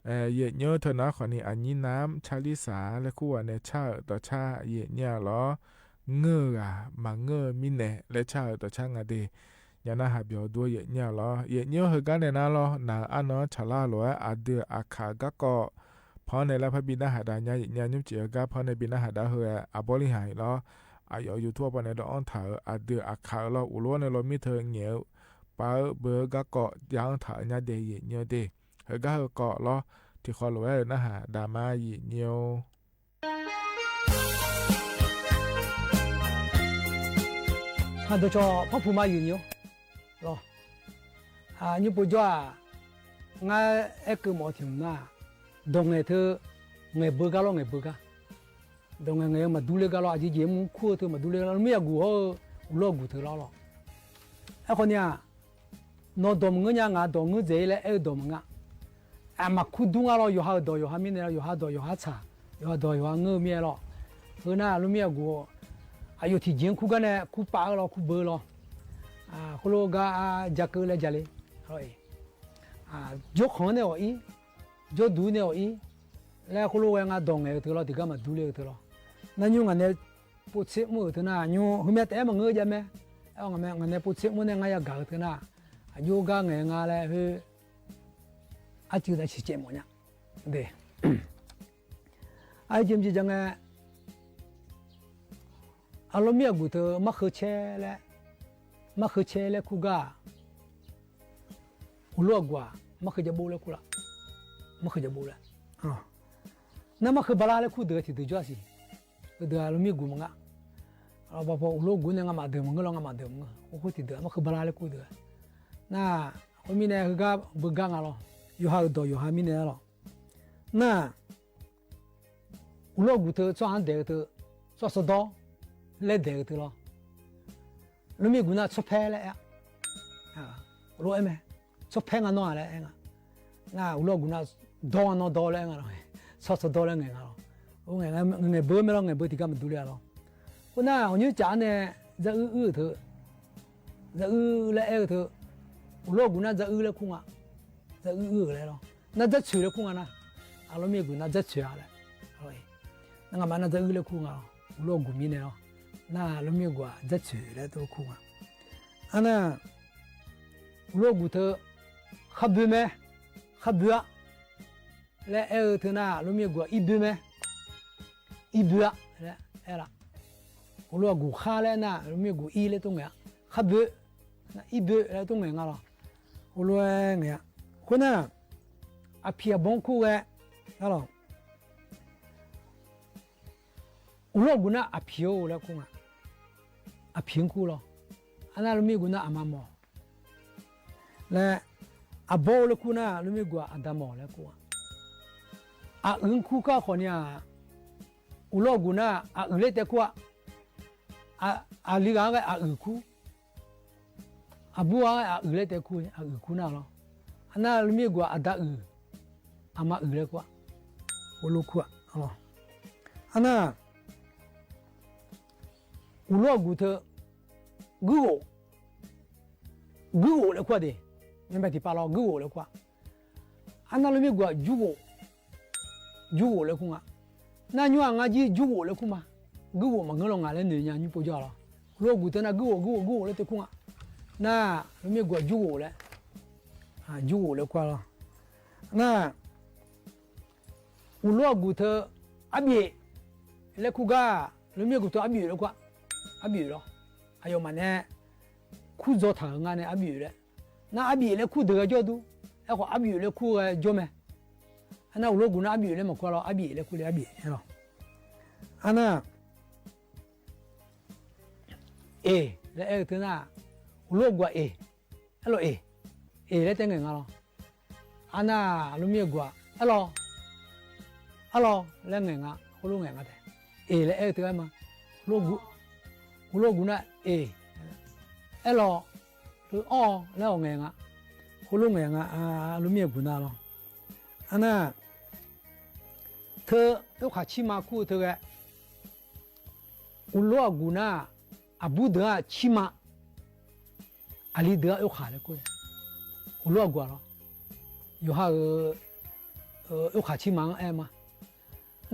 အဲ ယဲၢ်ညိုတၢ်နာ်ဃီန့ၣ် အညိၼၢမ် ဆၣ်လံစၢ် လၢခူဝ်န့ၣ် ဆၣ်ဧၢ တီၢ်ဆၣ် ယဲၢ်ညိုလီၤ. ငိုၢ်ဂၤ မၤငိုၢ်မံနဲၣ် လၢဆၣ်ဧၢ တီၢ်ဆၣ် ငါဒ့ ယနၢ်ဟးပျီၤဒိယဲၢ်ညိုလီၤ. ယဲၢ်ညိုဟဲကါန့ၣ်နၤလီၤ နၢ်အါနီၢ် ဆၣ်လၢ်လီၤ အဒုးအခးဂၤကီး ဖီန့ၣ်လၢဖဲဘံနၢ်ဟးဒါညါ ယဲၢ်ညို ညိုပစံးဂၤ ဖီန့ၣ်ဘံနၢ်ဟးဒါဟဲ အဘီလံဟါအံၤလီၤ. အယီၤ YouTube ပီၣ်န့ၣ် ဒီးအီၣ်ထၢ်ဧၢ အဒုးအခးလီၤ အိၣ်လီၤန့ၣ်လီၤ မ့ၢ်ထဲငဲၢ် ပၢဘၢဂၤကီး ယါအီၣ်ထၢ်ညါဒဲး ယဲၢ်ညိုဒ့ ဟဲကါဟဲကီးလီၤ. ထံၣ်ဃီလီၤဝဲ နၢ်ဟးဒါမါယဲၢ်ညို ဟးဒီးစီၤဖီဖူမါယဲၢ်ညိုလီၤ. အညိပူၤကၠီဧါ, ငါအဲၣ်က့ၤမီၤထံၣ်နၤ, ဒီးငဲၢ်ထဲ ငဲၢ်ဘၢဂၤလီၤ ငဲၢ်ဘၢဂၤ, ဒီးငဲၢ် ငဲၢ်မၤဒူလၢဂၤလီၤ အယံၤယံၤမူခိၣ်ထဲမၤဒူလၢဂၤလီၤ မ့ၢ်အဂူၤဟီ အိၣ်လီၤအဂူၤထဲလီၤလီၤ. အဃိန့ၣ် နီၢ်ဒီးမုၢ်ငါ ငါဒီးငါ စဲးလၢအဲၣ်ဒီးမုၢ်ငါ အမၤခူဒူငါလီၤ ယွၤဟးဒီးယွၤဟါမံနဲၣ်လီၤ ယွၤဟးဒီးယွၤဟါဆၣ် ယွၤဟးဒီးယွၤဟါငိုၢ်မံလီၤ. ဖဲန့ၣ် လၢမ့ၢ်အဂူၤ အယိၤထံၣ်က့ၤခူဂၤန့ၣ် ခူပာ်အၢလီၤ ခူဘၢလီၤ. ဃိလိာ်ဂၤ ကၠးကၢလၢကၠးလံ ယိၤခီန့ၣ်အီၤအံၤ ယိၤဒူန့ၣ်အီၤအံၤ လၢဃိလိာ်ဝဲ ငါဒီးငဲၢ်အီၤထဲလီၤ တံၤဂၤမၤဒူလၢအီၤထဲလီၤ. နညို ငါနဲ ပိာ်ဆ့ၣ်မိၢ်အီၤထဲနၤ ညို ဟဲမ့ၢ်တဲမၤငိုၢ်ယဲမ့ၢ် အဲ ငါနဲပိာ်ဆ့ၣ်မိၢ်န့ၣ် ငါယၤဂၤအီၤထဲနၤ အယိၤဂၤငဲၢ်ငါလၢဟဲ အစုတၢ်ဆံးဆံးမီၢ်ညါ ဒ် အစုတၢ်ဆံးဆံးမီၢ်ညါ အလီၤမ့ၢ်အဂူၤထဲ မၤဃုာ်ဆဲးလၢ မၤဃုာ်ဆဲးလၢခူဂၤ အိၣ်လီၤအဂူၤ မၤဃုာ်ယဘိလၢခူလီၤ မၤဃုာ်ယဘိလၢ နမၤဃုာ်ဘၣ်လၢခူဒုး ထံၣ်ဒုးကၠီဆံး ဒုးလီၤမ့ၢ်ဂူၤမုၢ်ငါ ပှၤပှၤအိၣ်လီၤဂူၤန့ၣ် ငါမၤဒုးမုၢ်ငါလီၤ ငါမၤဒုးမုၢ်ငါ အိၣ်ဃိထံၣ်ဒုး မၤဃုာ်ဘၣ်လၢခူဒုး န အဃိမံန့ၣ် ဟဲကါဘၢဂၤငါလီၤ ယွၤဟးဒီးယွၤဟါမံနဲၣ်လီၤ န အိၣ်လီၤဂူၤထဲ စီၤဟါဒဲးထဲ စီၤစဒီ လဲၤဒဲးထဲလီၤ လၢမ့ၢ်ဂူၤနၤ ဆီဖဲလၢအဲၣ် အိၣ်လီၤအဲၣ်မ့ၢ် ဆီဖဲငါနီၢ်လၢအဲၣ် နအိၣ်လီၤဂူၤနၤ ဒီနီၢ်ဒီလၢအဲၣ်လီၤ စီၤစဒီလၢငဲၢ်လီၤ အိၣ်ငဲၢ် ငဲၢ်ဘၢမ့ၢ်လီၤ ငဲၢ်ဘၢတံၤဂၤမၤဒူလၢလီၤ အဃိန့ၣ် အညိုကၠးန့ၣ် စၢအုအုထဲ စၢအုလၢအဲၣ်ထဲ အိၣ်လီၤဂူၤနၤ စၢအုလၢခူငါ စၢအုအုလၢလီၤ နစၢဆၢလၢခူငါနၤ အလီၤမ့ၢ်ဂူၤ နစၢဆၢလၢ နဂၤမး နစၢအုလၢခူငါလီၤ အိၣ်လီၤဂူၤမံနဲၣ်လီၤ နလီၤမ့ၢ်ဂူၤ စၢဆၢလၢတခူငါ အန အိၣ်လီၤဂူၤထဲ ဃါဘုမဲ ဃါဘုဧါ လၢအဲၣ်ထဲနၤ လီၤမ့ၢ်ဂူၤ အံဘုမဲ အံဘုဧါ လၢအဲၣ်လီၤ အိၣ်လီၤဂူၤဃါလၢနၤ လီၤမ့ၢ်ဂူၤအံလၢတခူငါ ဃါဘု အံဘုလၢတခူငါလီၤ အိၣ်လီၤဂူၤ အဃိန့ၣ် အဖံးအဘီခူဂၤ လီၤ အိၣ်လီၤဂူၤနၤ အဖံးအိၣ်လၢခူငါ အဖံးခူလီၤ အနလီၤမ့ၢ်ဂူၤနၤ အမၤမီၢ် လၢ အဘီအိၣ်လၢခူနၤ လီၤမ့ၢ်ဂူၤ အဒါမီၢ်လၢခူဧါ အအုၣ်ခူကီၢ်ဃီန့ၣ် အိၣ်လီၤဂူၤနၤ အအုၣ်လၢတဲခူဧါ အလံၤဂၤဂၤ အအုၣ်ခူ အဘူးဂၤဂၤ အအုၣ်လၢတဲခူ အအုၣ်ခူနၤလီၤ အနလီၤမ့ၢ်ဂူၤ အဒါအုၣ် အမၤအုၣ်လၢခူဧါ အိၣ်လီၤခူဧါ အန အိၣ်လီၤဂူၤထဲ ဂုၢ်အိၣ် ဂုၢ်အိၣ်လၢခူဒ့ၣ် မ့ၢ်ဘၣ်တံၢ်ပာ်လီၤ ဂုၢ်အိၣ်လၢခူဧါ အနလီၤမ့ၢ်ဂူၤ ယူအိၣ် ယူအိၣ်လၢခူငါ နညို အငါယံၤ ယူအိၣ်လၢခူမး ဂုၢ်အိၣ်မၤငၢလီၤ ငါလၢနုာ်ညါ ညိပူၤကၠီလီၤ အိၣ်လီၤဂူၤထဲနၤ ဂုၢ်အိၣ် ဂုၢ်အိၣ် ဂုၢ်အိၣ်လၢတဲခူငါ နလီၤမ့ၢ်ဂူၤ ယူအိၣ်လၢ ယူအိၣ်လၢခူလီၤ န အိၣ်လီၤဂူၤထဲ အဘံၣ် လၢခူဂၤ လီၤမ့ၢ်ဂူၤထဲ အဘံၣ်လၢခူ အဘံၣ်လီၤ အယီၤမးန့ၣ် ခူစီၤထၢ်ဂၤန့ၣ် အဘံၣ်လၢ နအဘံၣ်လၢခူဒုးဂၤကၠီဒူ အဲၣ်ဃီ အဘံၣ်လၢခူဂၤကၠီမဲ အနအိၣ်လီၤဂူၤနၤ အဘံၣ်လၢမၤခူလီၤ အဘံၣ်လၢခူလၢအဘံၣ်လီၤ အန အ့ၣ် လၢအဲၣ်ထဲနၤ အိၣ်လီၤဂူၤအ့ၣ် အဲၣ်လီၤအ့ၣ် အ့ၣ်လၢတဲငဲၢ်ငါလီၤ အနလီၤမ့ၢ်ဂူၤ အဲၣ်လီၤ အလီၢ် လၢငဲၣ်ငါ ဃိလိာ်ငဲၣ်ငါတဲ အ့ၣ် လၢအဲၣ်တဂၤမး ဟူလိာ်ဂူာ် ဟူလိာ်ဂူာ်နၢ် အ့ၣ် အဲၣ်လီၢ် အီၣ် လၢအီၣ်ငဲၣ်ငါ ဃိလိာ်ငဲၣ်ငါ အလိာ်မ့ၢ်အဂူာ်နၢ်လီၤ. အနၢ် ထၢ အဲၣ်ဃာ်ဆံမါခူၣ်တဂၤ ဟူလိာ်အဂူာ်နၢ် အဘူးဒၢဆံမါ အလံၤဒၢအဲၣ်ဃာ်လၢခူၣ် ဟူလိာ်အဂူာ်လီၤ. ယိၤဟၣ်ဧၢ အဲၣ်ဃာ်ဆံမါအဲၣ်မး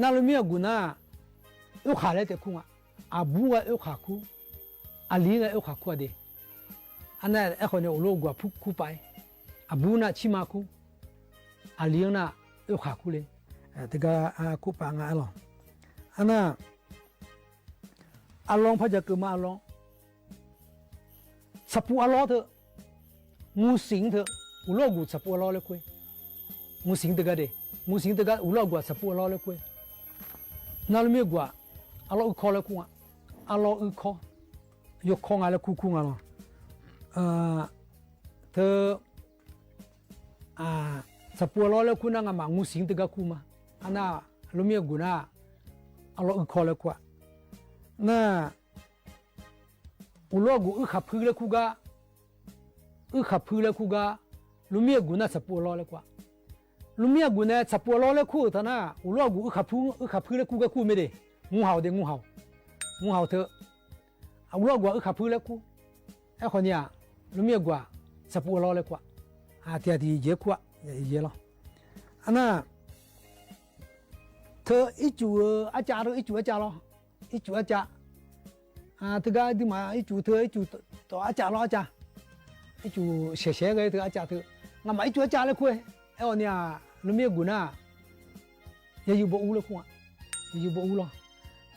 နၢ်လိာ်မ့ၢ်အဂူာ်နၢ် အဲၣ်ဃာ်လၢတခူၣ်မး အဘူးဂၤအဲၣ်ဃာ်ခူၣ် အလံၤဂၤအဲၣ်ဃာ်ခူၣ်အဒ့ အနၢ် အဲၣ်ဃီန့ၣ် ဟူလိာ်အဂူာ်ဖုၣ်ခူၣ်ပာ် အဘူးနၢ်ဆံမါခူၣ် အလံၤနၢ်အဲၣ်ဃာ်ခူၣ်လၢ တဂၤ ခူၣ်ပာ်ငါအဲၣ်လီၤ. အနၢ် အလီၢ် ဖဲယကမၤအလီၢ် ဆၣ်ပူၤအလီၢ်တဂၤ ငူစံၣ်တဂၤ ဟူလိာ်အဂူာ်ဆၣ်ပူၤအလီၢ်လၢခူၣ် ငူစံၣ်တဂၤဒ့ ငူစံၣ်တဂၤ ဟူလိာ်အဂူာ်ဆၣ်ပူၤအလီၢ်လၢခူၣ် နၢ်လိာ်မ့ၢ်အဂူာ် အလီၢ်အုၣ်ခီလၢခူၣ် အလီၢ်အုၣ်ခီ ယိၤခီငါလၢခူၣ်ခူၣ်ငါလီၤ. ထၢ ဆၣ်ပူၤအလီၢ်လၢခူၣ်နၢ် ငါမၤငူစံၣ်တဂၤခူၣ်မး အနၢ် လိာ်မ့ၢ်အဂူာ်နၢ် အလီၢ်အုၣ်ခီလၢခူၣ် နၢ် ဟူလိာ်အဂူာ်အုၣ်ဃာ်ဖုလၢခူၣ်ဂၤ အုၣ်ဃာ်ဖုလၢခူၣ်ဂၤ လိာ်မ့ၢ်အဂူာ်နၢ် ဆၣ်ပူၤအလီၢ်လၢခူၣ် လိာ်မ့ၢ်အဂူာ်နၢ် ဆၣ်ပူၤအလီၢ်လၢခူၣ်တၢ်နၢ် ဟူလိာ်အဂူာ်အုၣ်ဃာ်ဖု အုၣ်ဃာ်ဖုလၢခူၣ်ဂၤခူၣ်မ့ၢ်ဒ့ ငူဟဝ်ဒ့ ငူဟဝ် ငူဟဝ်ထၢ ဟူလိာ်အဂူာ်အုၣ်ဃာ်ဖုလၢခူၣ် အဲၣ်ဃီန့ၣ် လိာ်မ့ၢ်အဂူာ် ဆၣ်ပူၤအလီၢ်လၢခူၣ် အတံၤတံၤယဲၢ်ခူၣ် ယဲၢ်လီၤ. အနၢ် ထၢ အ့ၣ်စူၣ်အကၠၢ် ထၢ အ့ၣ်စူၣ်အကၠၢ်လီၤ အ့ၣ်စူၣ်အကၠၢ် တဂၤဒုးမၤ အ့ၣ်စူၣ်ထၢ အ့ၣ်စူၣ်တီၢ်အကၠၢ်လီၤ အကၠၢ် အ့ၣ်စူၣ်ရှဲရှဲဂ့ၤ ထၢအကၠၢ်ထၢ ငါမၤအ့ၣ်စူၣ်အကၠၢ်လၢခူၣ် အဲၣ်ဃီန့ၣ် လိာ်မ့ၢ်အဂူာ်နၢ် ယယူၢ်ဘိးအူလၢခူၣ် ယယူၢ်ဘိးအူလီၤ.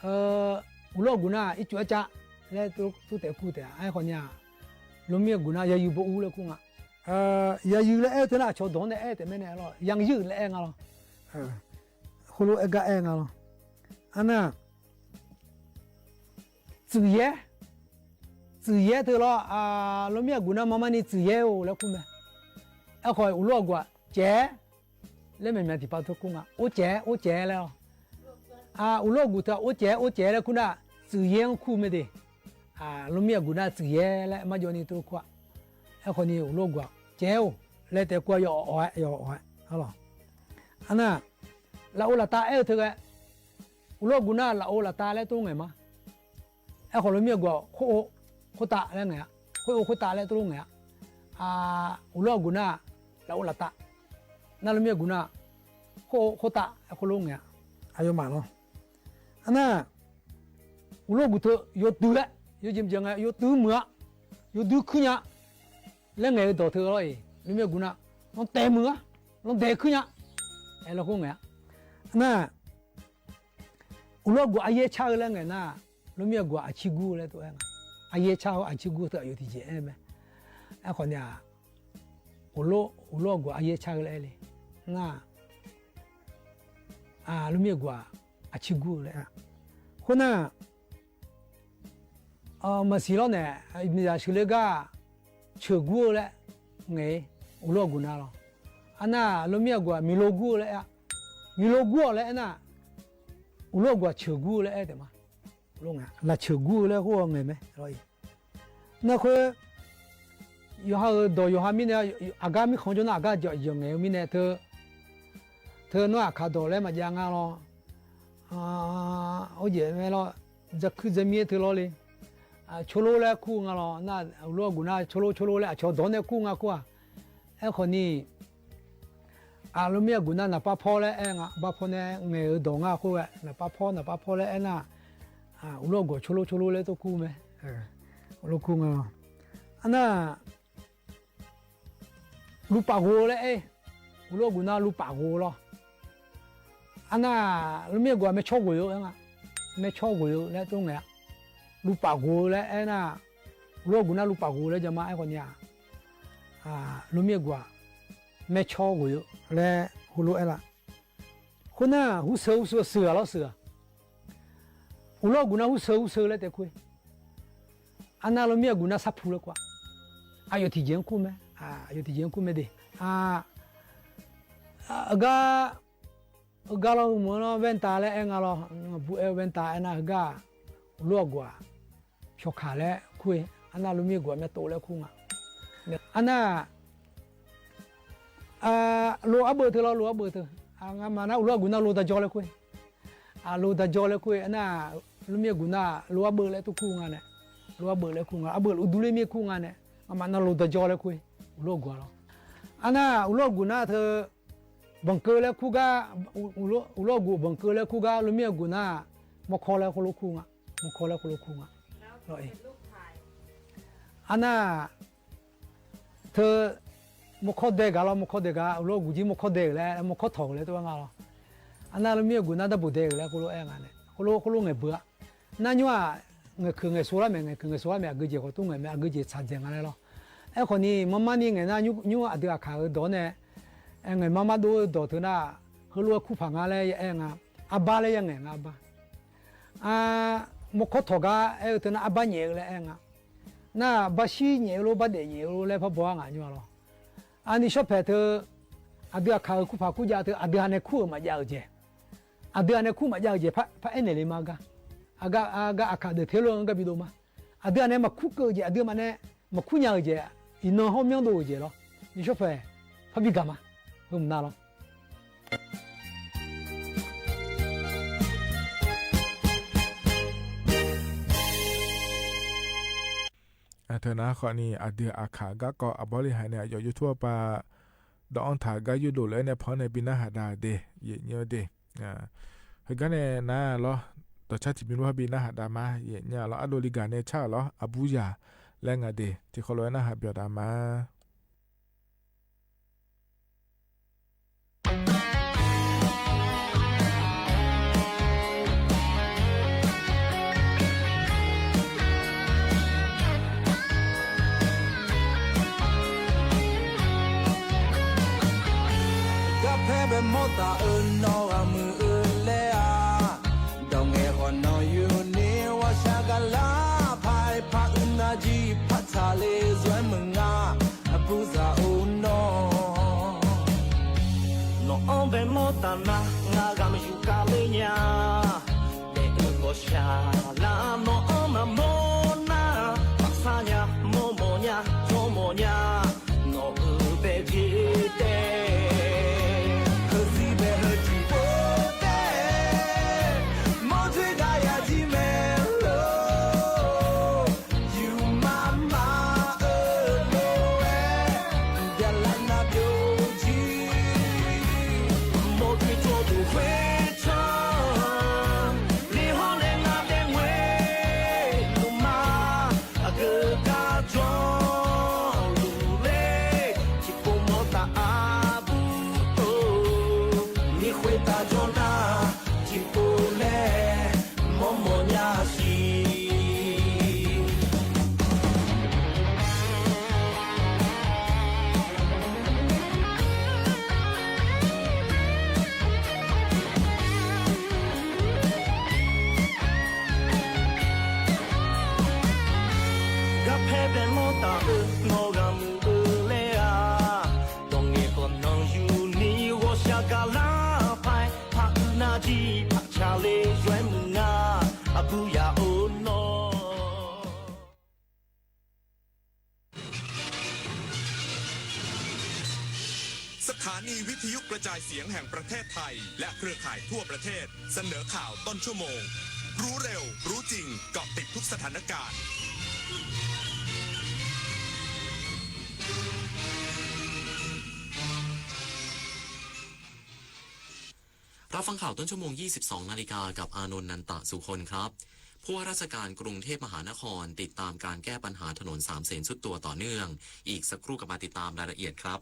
ဟူလိာ်အဂူာ်နၢ် အ့ၣ်စူၣ်အကၠၢ် လၢတူၢ်တဲာ်ခူၣ်တဲာ် အဲၣ်ဃီန့ၣ် လိာ်မ့ၢ်အဂူာ်နၢ် ယယူၢ်ဘိးအူလၢခူၣ် ယယူၢ်လၢအဲၣ်တၢ်နၢ် အဆီဒိၣ်န့ၣ် အဲၣ်တမ့ၢ်န့ၣ်လီၤ ယယူၢ်လၢအဲၣ်ငါလီၤ. ဃိလိာ်အဲၣ်ဂၤအဲၣ်ငါလီၤ. အနၢ် စုၣ်ယဲ စုၣ်ယဲတဂၤလီၤ လိာ်မ့ၢ်အဂူာ်နၢ် မၤမၤန့ၣ် စုၣ်ယဲဧိၤလၢခူၣ်မ့ၢ် အဲၣ်ဃီ ဟူလိာ်အဂူာ် ကဲ လၢမဲာ်မဲာ်တံၢ်ပာ်ထူခူၣ်ငါ အိၣ်ကဲ အိၣ်ကဲလၢ ဟူလိာ်အဂူာ်တဂၤ အိၣ်ကဲ အိၣ်ကဲလၢခူၣ်နၢ် စုၣ်ယဲခူၣ်မ့ၢ်ဒ့ လိာ်မ့ၢ်အဂူာ်နၢ် စုၣ်ယဲလၢ မၤယီၤန့ၣ်တခူၣ် အဲၣ်ဃီန့ၣ် ဟူလိာ်အဂူာ် ကဲဧိၤ လၢတဲာ်ခူၣ် ယအီၣ်အီၣ် ယအီၣ်အီၣ် အလီၤ. အနၢ် လၢအိၣ်လၢတၢ်အဲၣ်တဂၤ ဟူလိာ်အဂူာ်နၢ် လၢအိၣ်လၢတၢ်လၢတအိၣ်ငဲၢ်မး အဲၣ်ဃီလိာ်မ့ၢ်အဂူာ် ဃိၣ်အိၣ် ဃိၣ်တၢ်လၢငဲၢ် ဃိၣ်အိၣ်ဃိၣ်တၢ်လၢတအိၣ်ငဲၢ် ဟူလိာ်အဂူာ်နၢ် လၢအိၣ်လၢတၢ် နၢ်လိာ်မ့ၢ်အဂူာ်နၢ် ဃိၣ်အိၣ်ဃိၣ်တၢ် ဃိၣ်လိာ်ငဲၢ် အယိၤမးလီၤ. အနၢ် ဟူလိာ်အဂူာ်တဂၤ ယိၤတုၤလၢ ယိၤယံၤယဲၢ်ငဲၢ် ယိၤတုၤမုာ်ဧါ ယိၤဒုးခုညါ လၢငဲၢ်ဧိၤဒီးတဂၤလီၤအံၤ လိာ်မ့ၢ်အဂူာ်နၢ် လီၤတဲာ်မုာ်ဧါ လီၤတဲာ်ခုညါ အဲၣ်လီၤဃိငဲၢ် အနၢ် ဟူလိာ်အဂူာ်အယဲၢ်ဆၣ်ဧိၤလၢငဲၢ်နၢ် လိာ်မ့ၢ်အဂူာ် အဆံၣ်ကူၣ်လၢတအိၣ်အဲၣ် အယဲၢ်ဆၣ်ဧိၤ အဆံၣ်ကူၣ်တဂၤ ယိၤတံၢ်ယဲၢ်အဲၣ်မ့ၢ် အဲၣ်ဃီန့ၣ် ဟူလိာ် ဟူလိာ်အဂူာ်အယဲၢ်ဆၣ်ဧိၤလၢအဲၣ်လံ နၢ် လိာ်မ့ၢ်အဂူာ် အဆံၣ်ကူၣ်လၢအဲၣ် အဃိနၢ် မၤစံးလီၤန့ၣ် မ့ၢ်ယၤဆှၢလၢဂၤ ဆၢၣ်ကူၣ်လၢ ငဲၢ် ဟူလိာ်အဂူာ်နၢ်လီၤ. အနၢ် လိာ်မ့ၢ်အဂူာ် မံၤလိာ်ကူၣ်လၢအဲၣ် မံၤလိာ်ကူၣ်လၢအဲၣ်နၢ် ဟူလိာ်အဂူာ် ဆၢၣ်ကူၣ်လၢအဲၣ်တမး လိာ်ငဲၢ် လၢဆၢၣ်ကူၣ်လၢဃိအီၤငဲၢ်မ့ၢ်လီၤအံၤ နၢ်ဃိ ယိၤဟၣ်ဧိၤ ဒီးယိၤဟၣ်မံန့ၣ် အဂၤမံဃီကၠိနၢ် အဂၤယိၤငဲၢ်မံန့ၣ် ထၢ ထၢနီၢ်အခးဒီးလၢ မၤယါငါလီၤ အိၣ်ယဲၢ်မ့ၢ်လီၤ ယခုၣ်ယမံထၢလီၤလံ ဆိလိလၢခူၣ်ငါလီၤ နၢ် ဟူလိာ်အဂူာ်နၢ် ဆိလိဆိလိလၢ အဆီဒိၣ်န့ၢ်ခူၣ်ငါခူၣ်ဧါ အဲၣ်ဃီန့ၣ် အလိာ်မ့ၢ်အဂူာ်နၢ် နပၢ်ဖီလၢအဲၣ်ငါ ပၢ်ဖီန့ၣ် ငဲၢ်ဧိၤဒီးငါဃိဝဲ နပၢ်ဖီ နပၢ်ဖီလၢအဲၣ်နၢ် ဟူလိာ်အဂူာ် ဆိလိဆိလိလၢတခူၣ်မ့ၢ် ဟူလိာ်ခူၣ်ငါလီၤ အနၢ် လူၤပာ်ဂိၤလၢအဲၣ် ဟူလိာ်အဂူာ်နၢ် လူၤပာ်ဂိၤလီၤ အနၢ် လိာ်မ့ၢ်အဂူာ် မဲာ်ဆီဂိၤဧိၤ မဲာ်ဆီဂိၤဧိၤလၢတအိၣ်ငဲၢ် လူၤပာ်ဂိၤလၢအဲၣ်နၢ် ဟူလိာ်အဂူာ်နၢ် လူၤပာ်ဂိၤလၢယမါ အဲၣ်ဃီန့ၣ် လိာ်မ့ၢ်အဂူာ် မဲာ်ဆီဂိၤဧိၤလၢဟူလိာ်အဲၣ်လၢ ဃိနၢ် ဟူဆၢ ဟူဆၢ စၢၤလီၤစၢၤ ဟူလိာ်အဂူာ်နၢ် ဟူဆၢ ဟူဆၢလၢတဲခွ့ အနၢ် လိာ်မ့ၢ်အဂူာ်နၢ် ဆၣ်ဖူလၢကွၢ် အယိၤတံၢ်ယဲၢ်ခူၣ်မ့ၢ် အယိၤတံၢ်ယဲၢ်ခူၣ်မ့ၢ်ဒ့ အဂၤ เออ กาลอหือเหมือนเนาะ แว่นต๋าแลแอ่งอะลอ บุแอแว่นต๋าแอ่งนา หื้อกา อุโลกกั๋ว เปียวขาแลคู่ อันนาลูกเมียกั๋วแม่โตแลคู่งา อันนา อ่า โลอับเบอร์เถอะลอ โลอับเบอร์เถอะ อ่า งามานา อุโลกกั๋วนา โลตาจอแลคู่ อ่า โลตาจอแลคู่ อันนา ลูกเมียกั๋วนา โลอับเบอร์แลตุ๊กคู่งาเนี่ย โลอับเบอร์แลคู่งา อับเบอร์อุดูเล่เมียคู่งาเนี่ย งามานา โลตาจอแลคู่ อุโลกกั๋วลอ อันนา อุโลกกั๋วนาเถอะ บังเกอร์แลคู่กา อุ อุโล อุโลกกั๋วบังเกอร์แลคู่กา ลูกเมียกั๋วนา มอคอแลคนละคู่งา มอคอแลคนละคู่งา ลอเอ อันนา เถอะ มอคอแดกาลอ มอคอแดกา อุโลกกั๋วจี้มอคอแดกแล มอคอถ่อแลตุ๊กงาลอ อันนา ลูกเมียกั๋วนา ตะปูแดกแล คนละแอ่งงาเนี่ย คนละ คนละแง่เบอร์ นา ยั้ว แง่คือแง่ซัวละแม่ แง่คือแง่ซัวละแม่ อะกือเจ๋งขอตุ๊กแง่แม่ อะกือเจ๋งสาแจ๋งอะไรลอ แอ้ ขอนี้ มาม่านี่แง่นา ยั้ว ยั้ว อะดืออะขา เออ ดอเนี่ย แอ้ แง่มาม่าโด ดอเถอะนา เฮอ รัวคู่ผางาแล แอ่งงา อะบาแล ยังแอ่งงา อะบา อ่า มอคอถ่อกา แอ้ เถอะนา อะบาแหน่แล แอ่งงา นา บาซี้แหน่โล บาแดะแหน่โล แลพระบัวงา ยั้วลอ อันนี้ชอบแผลเถอะ อะดืออะขา เออ คู่ผาคู่ยาเถอะ อะดืออะแหน่คู่ เออ มาเยาะเจ๋ง อะดืออะแหน่คู่มาเยาะเจ๋ง พระ พระแอ่นแหน่เลยมากา อะกา อะกา อะขาเดอะเทโล กาบิโดมา อะดืออะแหน่มาคู่เกอเจ๋ง อะดือมาแหน่มาคู่ยาเจ๋ง อีน้องเฮาเมี้ยงโดเจ๋งลอ นี่ชอบแผล พระบิกามา เออ มันนาลอ อ่ะ เถอะนา ขอนี้ อะดืออะขากาก็อะบริหารเนี่ย ยอดยูทูบปะ ดอกอ้องถากายูโดเลยเนี่ย พอในปีหน้าหาดาเด เยอะเยอะเด อ่า เฮยกาเนี่ยนาลอ ต่อชาติมีรู้ว่าปีหน้าหาดามา เยอะเนี่ยลอ อะโดริกาเนี่ยชาลอ อะบูยา แลงาเด ตี้เคารพนา หาเปียวตามา ကဖဲဘဲမောတၢ်အၢ နီၢ်ဂၤမုၢ်အၢလဲအါ ဒီးငဲၤဃီနီၢ်ယူၤန့ၣ် ဝီဆှၢကလါဖး ဖးအုနါကံ ဖးဆါလ့ စွဲမုၢ်ငါ အပူၤစၢ်အိၣ်နီၢ် နီၢ်အီဘဲမောတၢ်နါ ငါဂၤမယူၤကါလ့ညါ ဘဲအၢဂီၤဆှၢလၢ နီၢ်အီမၤမိၢ်နါ ပၢ်ဆါညါ မိၢ်မိၢ်ညါ ကၠီမိၢ်ညါ နီၢ်အၢဘဲက့ၤတဲ ဟၢစံဘဲဟၢစံဖိတဲ မိၢ်ထွံၣ်ကါယၤကံမဲလိ ယူၤမါမါအၢလိဝဲ ဒ်လၢနၢ်ပျိကံ မိၢ်ထွံၣ်ကၠိဒိၣ်ဝဲထီ လ့ဟီလဲနါတဲဝဲ လူၤမါ အကကါကၠီ လူၤလ့ ထံဖိမိၢ်သၣ်အပူၤ မ့ၢ်ဃ့တၢ်ကၠီနၢ် ထံဖိလဲ မိၢ်မိၢ်ညါစံ ကဖဲဘဲမောတၢ်အၢ နီၢ်ဂၤမုၢ်အၢလဲအါ ဒီးငဲၤဃီနီၢ်ယူၤန့ၣ် ဝီဆှၢကလါဖး ဖးအုနါကံ ဖးဆါလ့ စွဲမုၢ်ငါ အပူၤယၤအိၣ်နီၢ် สถานีวิทยุกระจายเสียงแห่งประเทศไทย และเครือข่ายทั่วประเทศ เสนอข่าวต้นชั่วโมง รู้เร็ว รู้จริง เกาะติดทุกสถานการณ์ รับฟังข่าวต้นชั่วโมง ยี่สิบสองนาฬิกา กับอานนท์ นันตะสุคนครับ ผู้ว่าราชการกรุงเทพมหานครติดตามการแก้ปัญหาถนนสามเสนทรุดตัวต่อเนื่อง อีกสักครู่กลับมาติดตามรายละเอียดครับ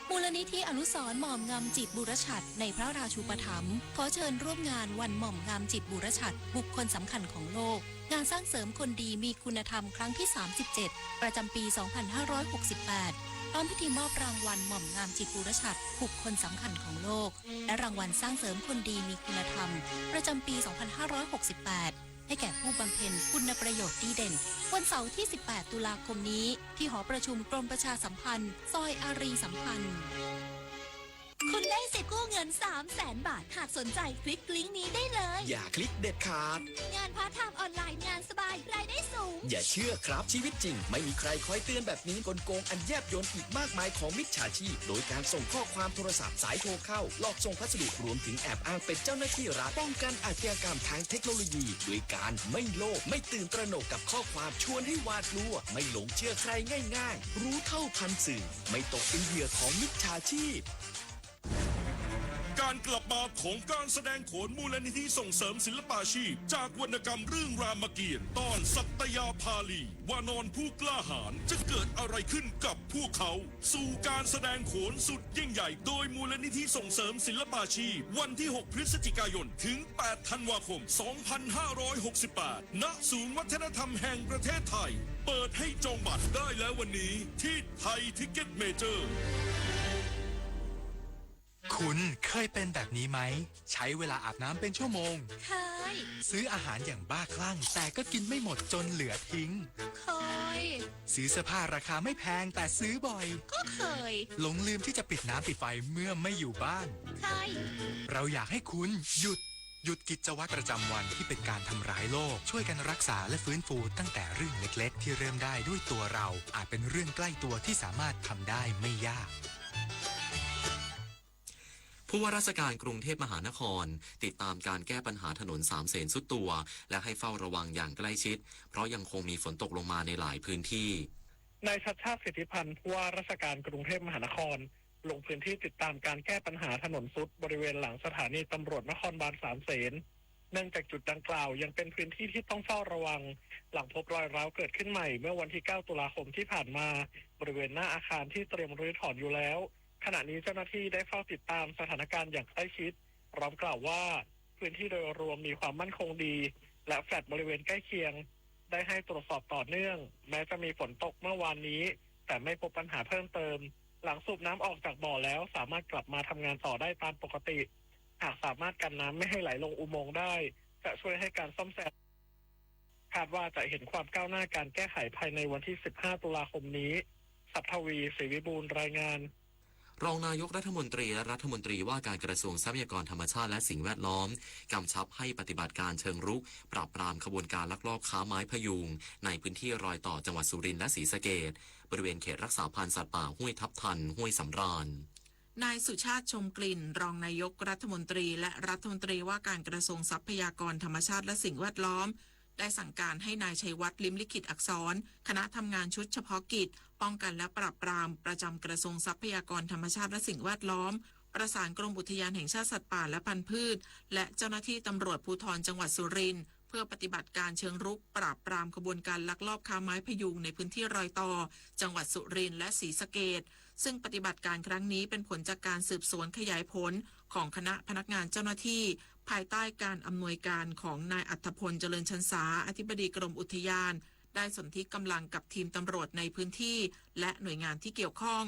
มูลนิธิอนุสรณ์หม่อมงามจิตบุรชัดในพระราชูปถัมภ์ ขอเชิญร่วมงานวันหม่อมงามจิตบุรชัด บุคคลสำคัญของโลก งานสร้างเสริมคนดีมีคุณธรรมครั้งที่ สามสิบเจ็ด ประจำปี สองพันห้าร้อยหกสิบแปด พร้อมพิธีมอบรางวัลหม่อมงามจิตบุรชัด บุคคลสำคัญของโลก และรางวัลสร้างเสริมคนดีมีคุณธรรม ประจำปี สองพันห้าร้อยหกสิบแปด ให้แก่ผู้บำเพ็ญคุณประโยชน์ดีเด่น วันเสาร์ที่ สิบแปด ตุลาคมนี้ ที่หอประชุมกรมประชาสัมพันธ์ ซอยอารีสัมพันธ์ คุณได้สิทธิ์กู้เงินสามแสนบาท หากสนใจคลิกลิงก์นี้ได้เลย อย่าคลิกเด็ดขาด งานพาร์ทไทม์ออนไลน์ งานสบาย รายได้สูง อย่าเชื่อครับ ชีวิตจริงไม่มีใครคอยเตือนแบบนี้ กลโกงอันแยบยลอีกมากมายของมิจฉาชีพ โดยการส่งข้อความโทรศัพท์ สายโทรเข้า หลอกส่งพัสดุ รวมถึงแอบอ้างเป็นเจ้าหน้าที่รัฐ ป้องกันอาชญากรรมทางเทคโนโลยี ด้วยการไม่โลภ ไม่ตื่นตระหนกกับข้อความชวนให้หวาดกลัว ไม่หลงเชื่อใครง่ายๆ รู้เท่าทันสื่อ ไม่ตกเป็นเหยื่อของมิจฉาชีพ การกลับมาของการแสดงโขนมูลนิธิส่งเสริมศิลปาชีพ จากวรรณกรรมเรื่องรามเกียรติ์ ตอนสัตยาภาลี วานรผู้กล้าหาญ จะเกิดอะไรขึ้นกับพวกเขา สู่การแสดงโขนสุดยิ่งใหญ่ โดยมูลนิธิส่งเสริมศิลปาชีพ วันที่หกพฤศจิกายน ถึงแปดธันวาคมสองพันห้าร้อยหกสิบแปด ณ ศูนย์วัฒนธรรมแห่งประเทศไทย เปิดให้จองบัตรได้แล้ววันนี้ที่ไทยทิกเก็ตเมเจอร์ คุณเคยเป็นแบบนี้ไหม ใช้เวลาอาบน้ำเป็นชั่วโมง เคย ซื้ออาหารอย่างบ้าคลั่ง แต่ก็กินไม่หมดจนเหลือทิ้ง เคย ซื้อเสื้อผ้าราคาไม่แพงแต่ซื้อบ่อย ก็เคย หลงลืมที่จะปิดน้ำปิดไฟเมื่อไม่อยู่บ้าน เคย เราอยากให้คุณหยุด หยุดกิจวัตรประจำวันที่เป็นการทำร้ายโลก ช่วยกันรักษาและฟื้นฟูตั้งแต่เรื่องเล็กๆ ที่เริ่มได้ด้วยตัวเรา อาจเป็นเรื่องใกล้ตัวที่สามารถทำได้ไม่ยาก ผู้ว่าราชการกรุงเทพมหานคร ติดตามการแก้ปัญหาถนนสามเสนทรุดตัว และให้เฝ้าระวังอย่างใกล้ชิด เพราะยังคงมีฝนตกลงมาในหลายพื้นที่ นายชัชชาติ สิทธิพันธ์ ผู้ว่าราชการกรุงเทพมหานคร ลงพื้นที่ติดตามการแก้ปัญหาถนนทรุดบริเวณหลังสถานีตำรวจนครบาลสามเสน เนื่องจากจุดดังกล่าวยังเป็นพื้นที่ที่ต้องเฝ้าระวัง หลังพบรอยร้าวเกิดขึ้นใหม่เมื่อวันที่เก้าตุลาคมที่ผ่านมา บริเวณหน้าอาคารที่เตรียมรื้อถอนอยู่แล้ว ขณะนี้เจ้าหน้าที่ได้เฝ้าติดตามสถานการณ์อย่างใกล้ชิด พร้อมกล่าวว่า พื้นที่โดยรวมมีความมั่นคงดี และแฟลตบริเวณใกล้เคียง ได้ให้ตรวจสอบต่อเนื่อง แม้จะมีฝนตกเมื่อวานนี้ แต่ไม่พบปัญหาเพิ่มเติม หลังสูบน้ำออกจากบ่อแล้ว สามารถกลับมาทำงานต่อได้ตามปกติ หากสามารถกันน้ำไม่ให้ไหลลงอุโมงค์ได้ จะช่วยให้การซ่อมแซม คาดว่าจะเห็นความก้าวหน้าการแก้ไขภายในวันที่สิบห้าตุลาคมนี้ ศักดิ์ทวี ศรีวิบูลย์ รายงาน รองนายกรัฐมนตรีและรัฐมนตรีว่าการกระทรวงทรัพยากรธรรมชาติและสิ่งแวดล้อม กำชับให้ปฏิบัติการเชิงรุก ปราบปรามขบวนการลักลอบค้าไม้พะยูง ในพื้นที่รอยต่อจังหวัดสุรินทร์และศรีสะเกษ บริเวณเขตรักษาพันธุ์สัตว์ป่าห้วยทับทัน ห้วยสำราญ นายสุชาติ ชมกลิ่น รองนายกรัฐมนตรีและรัฐมนตรีว่าการกระทรวงทรัพยากรธรรมชาติและสิ่งแวดล้อม ได้สั่งการให้นายชัยวัฒน์ ลิ้มลิขิตอักษร คณะทำงานชุดเฉพาะกิจ ป้องกันและปราบปราม ประจำกระทรวงทรัพยากรธรรมชาติและสิ่งแวดล้อม ประสานกรมอุทยานแห่งชาติสัตว์ป่าและพันธุ์พืช และเจ้าหน้าที่ตำรวจภูธรจังหวัดสุรินทร์ เพื่อปฏิบัติการเชิงรุก ปราบปรามขบวนการลักลอบค้าไม้พะยูงในพื้นที่รอยต่อ จังหวัดสุรินทร์และศรีสะเกษ ซึ่งปฏิบัติการครั้งนี้เป็นผลจากการสืบสวนขยายผลของคณะพนักงานเจ้าหน้าที่ ภายใต้การอำนวยการของนายอัธพล เจริญชันสา อธิบดีกรมอุทยาน ได้สนธิกำลังกับทีมตำรวจในพื้นที่ และหน่วยงานที่เกี่ยวข้อง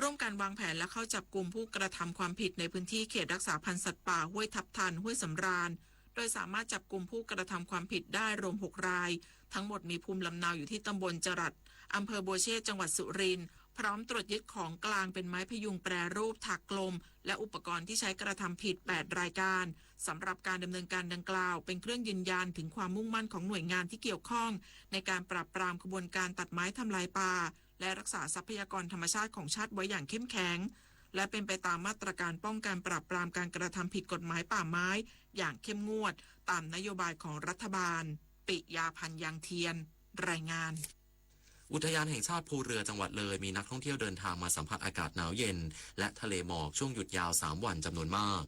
ร่วมกันวางแผนและเข้าจับกุมผู้กระทำความผิดในพื้นที่เขตรักษาพันธุ์สัตว์ป่าห้วยทับทัน ห้วยสำราญ โดยสามารถจับกุมผู้กระทำความผิดได้รวมหกราย ทั้งหมดมีภูมิลำเนาอยู่ที่ตำบลจรัส อำเภอบัวเชษ จังหวัดสุรินทร์ พร้อมตรวจยึดของกลางเป็นไม้พะยูงแปรรูปถักกลม และอุปกรณ์ที่ใช้กระทำผิดแปดรายการ สำหรับการดำเนินการดังกล่าว เป็นเครื่องยืนยันถึงความมุ่งมั่นของหน่วยงานที่เกี่ยวข้อง ในการปราบปรามขบวนการตัดไม้ทำลายป่า และรักษาทรัพยากรธรรมชาติของชาติไว้อย่างเข้มแข็ง และเป็นไปตามมาตรการป้องกันปราบปรามการกระทำผิดกฎหมายป่าไม้อย่างเข้มงวด ตามนโยบายของรัฐบาล ปิยาพันธ์ ยังเทียน รายงาน อุทยานแห่งชาติภูเรือจังหวัดเลย มีนักท่องเที่ยวเดินทางมาสัมผัสอากาศหนาวเย็น และทะเลหมอกช่วงหยุดยาวสามวันจำนวนมาก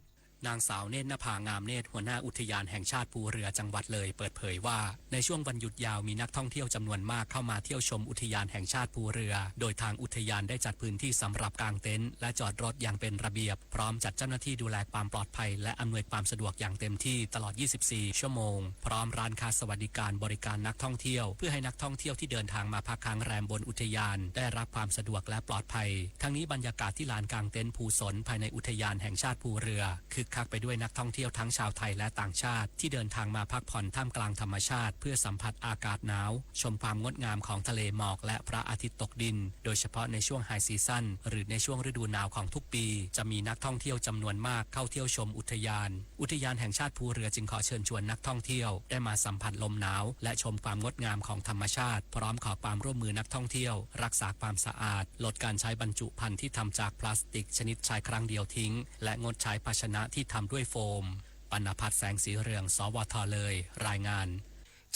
นางสาวเนตรนภา งามเนตร หัวหน้าอุทยานแห่งชาติภูเรือจังหวัดเลย เปิดเผยว่า ในช่วงวันหยุดยาวมีนักท่องเที่ยวจำนวนมากเข้ามาเที่ยวชมอุทยานแห่งชาติภูเรือ โดยทางอุทยานได้จัดพื้นที่สำหรับกางเต็นท์และจอดรถอย่างเป็นระเบียบ พร้อมจัดเจ้าหน้าที่ดูแลความปลอดภัย และอำนวยความสะดวกอย่างเต็มที่ตลอดยี่สิบสี่ชั่วโมง พร้อมร้านค้าสวัสดิการบริการนักท่องเที่ยว เพื่อให้นักท่องเที่ยวที่เดินทางมาพักค้างแรมบนอุทยานได้รับความสะดวกและปลอดภัย ทั้งนี้บรรยากาศที่ลานกางเต็นท์ภูสนภายในอุทยานแห่งชาติภูเรือ คึก คักไปด้วยนักท่องเที่ยวทั้งชาวไทยและต่างชาติ ที่เดินทางมาพักผ่อนท่ามกลางธรรมชาติ เพื่อสัมผัสอากาศหนาว ชมความงดงามของทะเลหมอกและพระอาทิตย์ตกดิน โดยเฉพาะในช่วง High Season หรือในช่วงฤดูหนาวของทุกปี จะมีนักท่องเที่ยวจำนวนมากเข้าเที่ยวชมอุทยาน อุทยานแห่งชาติภูเรือจึงขอเชิญชวนนักท่องเที่ยวได้มาสัมผัสลมหนาว และชมความงดงามของธรรมชาติ พร้อมขอความร่วมมือนักท่องเที่ยว รักษาความสะอาด ลดการใช้บรรจุภัณฑ์ที่ทำจากพลาสติกชนิดใช้ครั้งเดียวทิ้ง และงดใช้ภาชนะที่ทำด้วยโฟม ปัณณพัฒน์ แสงสีเรือง สวท เลย รายงาน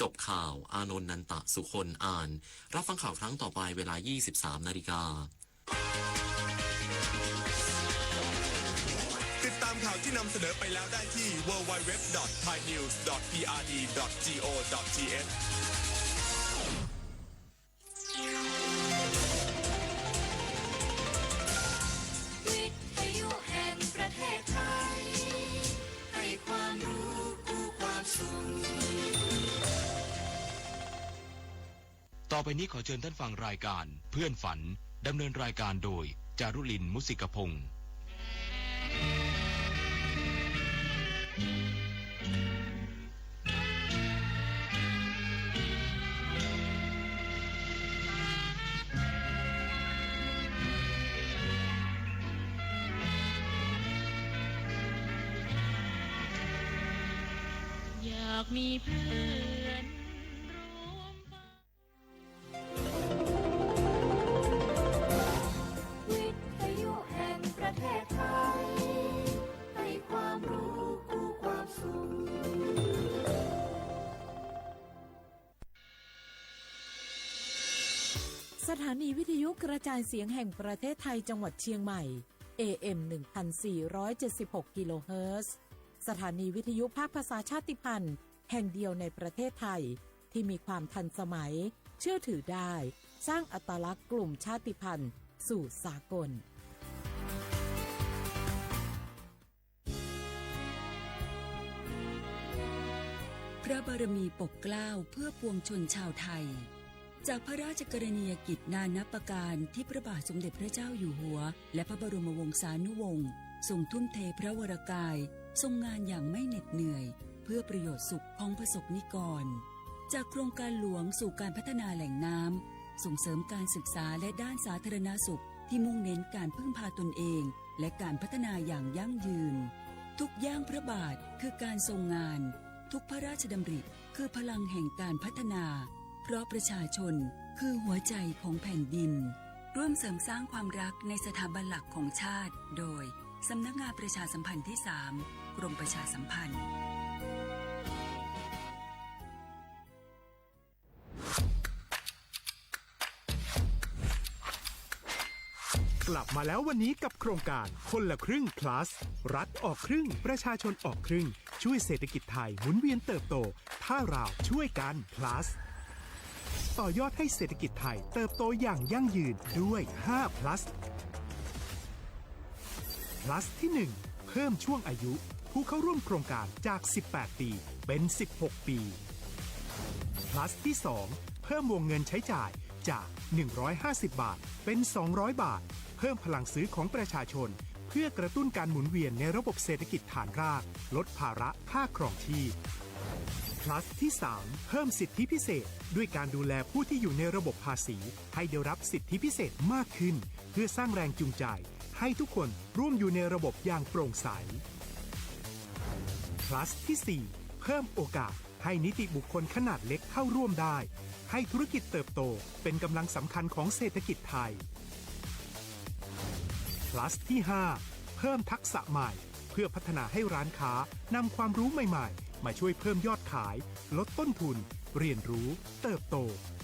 จบข่าว อานนท์ นันตะสุคน อ่าน รับฟังข่าวครั้งต่อไปเวลา ยี่สิบสามนาฬิกา ติดตามข่าวที่นำเสนอไปแล้วได้ที่ ดับเบิลยู ดับเบิลยู ดับเบิลยู ดอท ไทยนิวส์ ดอท พีอาร์ดี ดอท จี โอ ดอท ที เอช วิทยุแห่งประเทศไทย ให้ความรู้คู่ความสุข ต่อไปนี้ขอเชิญท่านฟังรายการเพื่อนฝัน ดำเนินรายการโดย จารุลิน มุสิกพงษ์ อยากมีเพื่อนร่วมฝัน วิทยุแห่งประเทศไทย ให้ความรู้คู่ความสุข สถานีวิทยุกระจายเสียงแห่งประเทศไทยจังหวัดเชียงใหม่ เอ เอ็ม หนึ่งพันสี่ร้อยเจ็ดสิบหก กิโลเฮิรตซ์ สถานีวิทยุภาคภาษาชาติพันธุ์แห่งเดียวในประเทศไทย ที่มีความทันสมัย เชื่อถือได้ สร้างอัตลักษณ์กลุ่มชาติพันธุ์สู่สากล พระบารมีปกเกล้าเพื่อปวงชนชาวไทย จากพระราชกรณียกิจนานับประการที่พระบาทสมเด็จพระเจ้าอยู่หัว และพระบรมวงศานุวงศ์ทรงทุ่มเทพระวรกาย ทรงงานอย่างไม่เหน็ดเหนื่อย เพื่อประโยชน์สุขของประสบนิกร จากโครงการหลวงสู่การพัฒนาแหล่งน้ำ ส่งเสริมการศึกษาและด้านสาธารณสุข ที่มุ่งเน้นการพึ่งพาตนเอง และการพัฒนาอย่างยั่งยืน ทุกย่างพระบาทคือการทรงงาน ทุกพระราชดำริคือพลังแห่งการพัฒนา เพราะประชาชนคือหัวใจของแผ่นดิน ร่วมเสริมสร้างความรักในสถาบันหลักของชาติ โดยสำนักงานประชาสัมพันธ์ที่สาม กรมประชาสัมพันธ์ กลับมาแล้ววันนี้กับโครงการคนละครึ่ง plus รัฐออกครึ่ง ประชาชนออกครึ่ง ช่วยเศรษฐกิจไทยหมุนเวียนเติบโต ถ้าเราช่วยกัน plus ต่อยอดให้เศรษฐกิจไทยเติบโตอย่างยั่งยืนด้วย ห้า plus plus ที่ หนึ่ง เพิ่มช่วงอายุผู้เข้าร่วมโครงการจาก สิบแปด ปี เป็น สิบหก ปี plus ที่ สอง เพิ่มวงเงินใช้จ่ายจาก หนึ่งร้อยห้าสิบ บาท เป็น สองร้อย บาท เพิ่มพลังซื้อของประชาชน เพื่อกระตุ้นการหมุนเวียนในระบบเศรษฐกิจฐานราก ลดภาระค่าครองชีพ plus ที่ สาม เพิ่มสิทธิพิเศษ ด้วยการดูแลผู้ที่อยู่ในระบบภาษี ให้ได้รับสิทธิพิเศษมากขึ้น เพื่อสร้างแรงจูงใจ ให้ทุกคนร่วมอยู่ในระบบอย่างโปร่งใส plus ที่ สี่ เพิ่มโอกาสให้นิติบุคคลขนาดเล็กเข้าร่วมได้ ให้ธุรกิจเติบโตเป็นกำลังสำคัญของเศรษฐกิจไทย plus ที่ ห้า เพิ่มทักษะใหม่ เพื่อพัฒนาให้ร้านค้านำความรู้ใหม่ๆ มาช่วยเพิ่มยอดขาย ลดต้นทุน เรียนรู้ เติบโต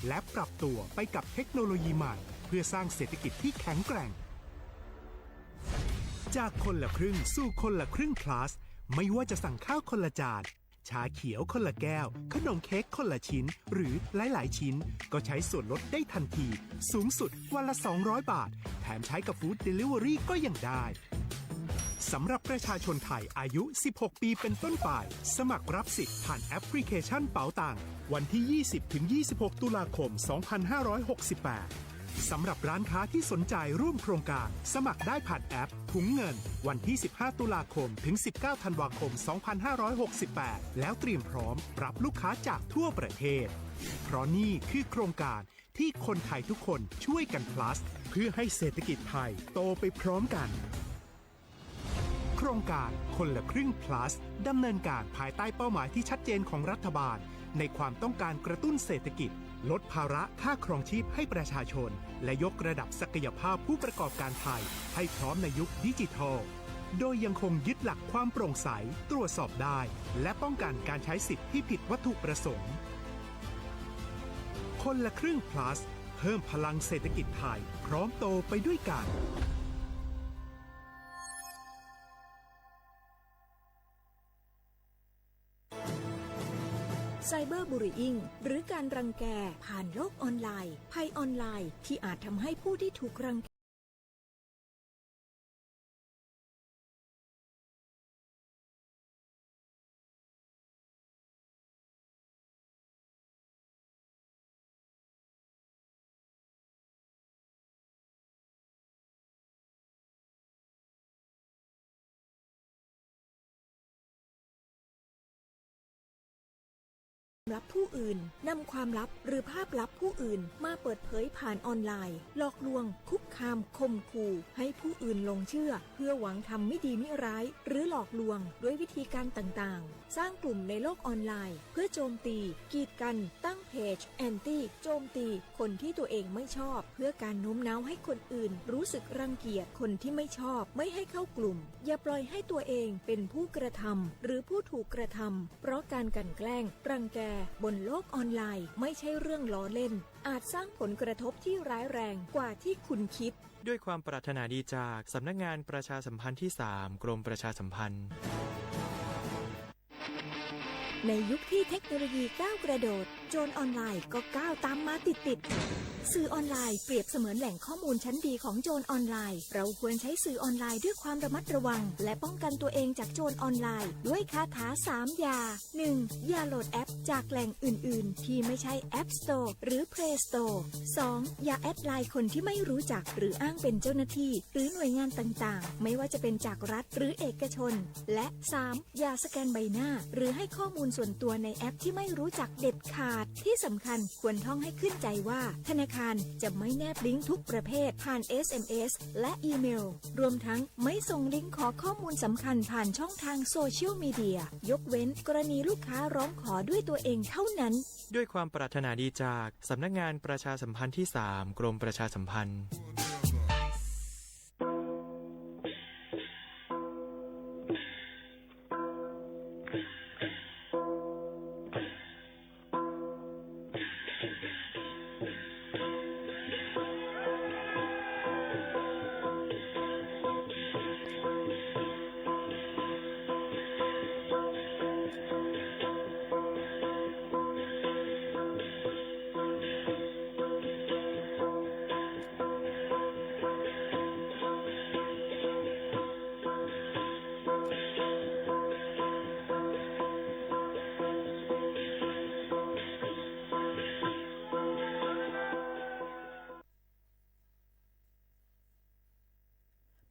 และปรับตัวไปกับเทคโนโลยีใหม่ เพื่อสร้างเศรษฐกิจที่แข็งแกร่ง จากคนละครึ่งสู่คนละครึ่ง plus ไม่ว่าจะสั่งข้าวคนละจาน ชาเขียวคนละแก้ว ขนมเค้กคนละชิ้น หรือหลายๆ ชิ้น ก็ใช้ส่วนลดได้ทันที สูงสุดวันละ สองร้อย บาท แถมใช้กับ Food Delivery ก็ยังได้ สำหรับประชาชนไทยอายุ สิบหก ปีเป็นต้นไป สมัครรับสิทธิ์ผ่านแอปพลิเคชันเป๋าตัง วันที่ ยี่สิบ ถึง ยี่สิบหก ตุลาคม สองพันห้าร้อยหกสิบแปด สำหรับร้านค้าที่สนใจร่วมโครงการ สมัครได้ผ่านแอปถุงเงิน วันที่ สิบห้า ตุลาคม ถึง สิบเก้า ธันวาคม สองพันห้าร้อยหกสิบแปด แล้วเตรียมพร้อมรับลูกค้าจากทั่วประเทศ เพราะนี่คือโครงการที่คนไทยทุกคนช่วยกัน plus เพื่อให้เศรษฐกิจไทยโตไปพร้อมกัน โครงการคนละครึ่ง plus ดำเนินการภายใต้เป้าหมายที่ชัดเจนของรัฐบาล ในความต้องการกระตุ้นเศรษฐกิจ ลดภาระค่าครองชีพให้ประชาชน และยกระดับศักยภาพผู้ประกอบการไทยให้พร้อมในยุคดิจิทัล โดยยังคงยึดหลักความโปร่งใส ตรวจสอบได้ และป้องกันการใช้สิทธิ์ที่ผิดวัตถุประสงค์ คนละครึ่ง plus เพิ่มพลังเศรษฐกิจไทย พร้อมโตไปด้วยกัน Cyberbullying หรือการรังแกผ่านโลกออนไลน์ ภัยออนไลน์ที่อาจทำให้ผู้ที่ถูกรังแก ลับผู้อื่น นำความลับหรือภาพลับผู้อื่นมาเปิดเผยผ่านออนไลน์ หลอกลวง คุกคาม ข่มขู่ ให้ผู้อื่นหลงเชื่อ เพื่อหวังทำมิดีมิร้าย หรือหลอกลวงด้วยวิธีการต่างๆ สร้างกลุ่มในโลกออนไลน์ เพื่อโจมตี กีดกัน ตั้งเพจ แอนตี้ โจมตี คนที่ตัวเองไม่ชอบ เพื่อการโน้มน้าวให้คนอื่นรู้สึกรังเกียจ คนที่ไม่ชอบ ไม่ให้เข้ากลุ่ม อย่าปล่อยให้ตัวเองเป็นผู้กระทำ หรือผู้ถูกกระทำ เพราะการกลั่นแกล้ง รังแก บนโลกออนไลน์ ไม่ใช่เรื่องล้อเล่น อาจสร้างผลกระทบที่ร้ายแรงกว่าที่คุณคิด ด้วยความปรารถนาดีจากสำนักงานประชาสัมพันธ์ที่สาม กรมประชาสัมพันธ์ ในยุคที่เทคโนโลยีก้าวกระโดด โจรออนไลน์ก็ก้าวตามมาติดๆ สื่อออนไลน์เปรียบเสมือนแหล่งข้อมูลชั้นดีของโจรออนไลน์ เราควรใช้สื่อออนไลน์ด้วยความระมัดระวัง และป้องกันตัวเองจากโจรออนไลน์ ด้วยคาถาสามอย่า หนึ่ง อย่าโหลดแอปจากแหล่งอื่นๆ ที่ไม่ใช่ App Store หรือ Play Store สอง อย่าแอดไลน์คนที่ไม่รู้จัก หรืออ้างเป็นเจ้าหน้าที่ หรือหน่วยงานต่างๆ ไม่ว่าจะเป็นจากรัฐหรือเอกชน และ สาม อย่าสแกนใบหน้า หรือให้ข้อมูลส่วนตัวในแอปที่ไม่รู้จักเด็ดขาด ที่สำคัญควรท่องให้ขึ้นใจว่า ธนาคารจะไม่แนบลิงก์ทุกประเภทผ่าน เอสเอ็มเอส และอีเมล รวมทั้งไม่ส่งลิงก์ขอข้อมูลสำคัญผ่านช่องทางโซเชียลมีเดีย ยกเว้นกรณีลูกค้าร้องขอด้วยตัวเองเท่านั้น ด้วยความปรารถนาดีจากสำนักงานประชาสัมพันธ์ที่สาม กรมประชาสัมพันธ์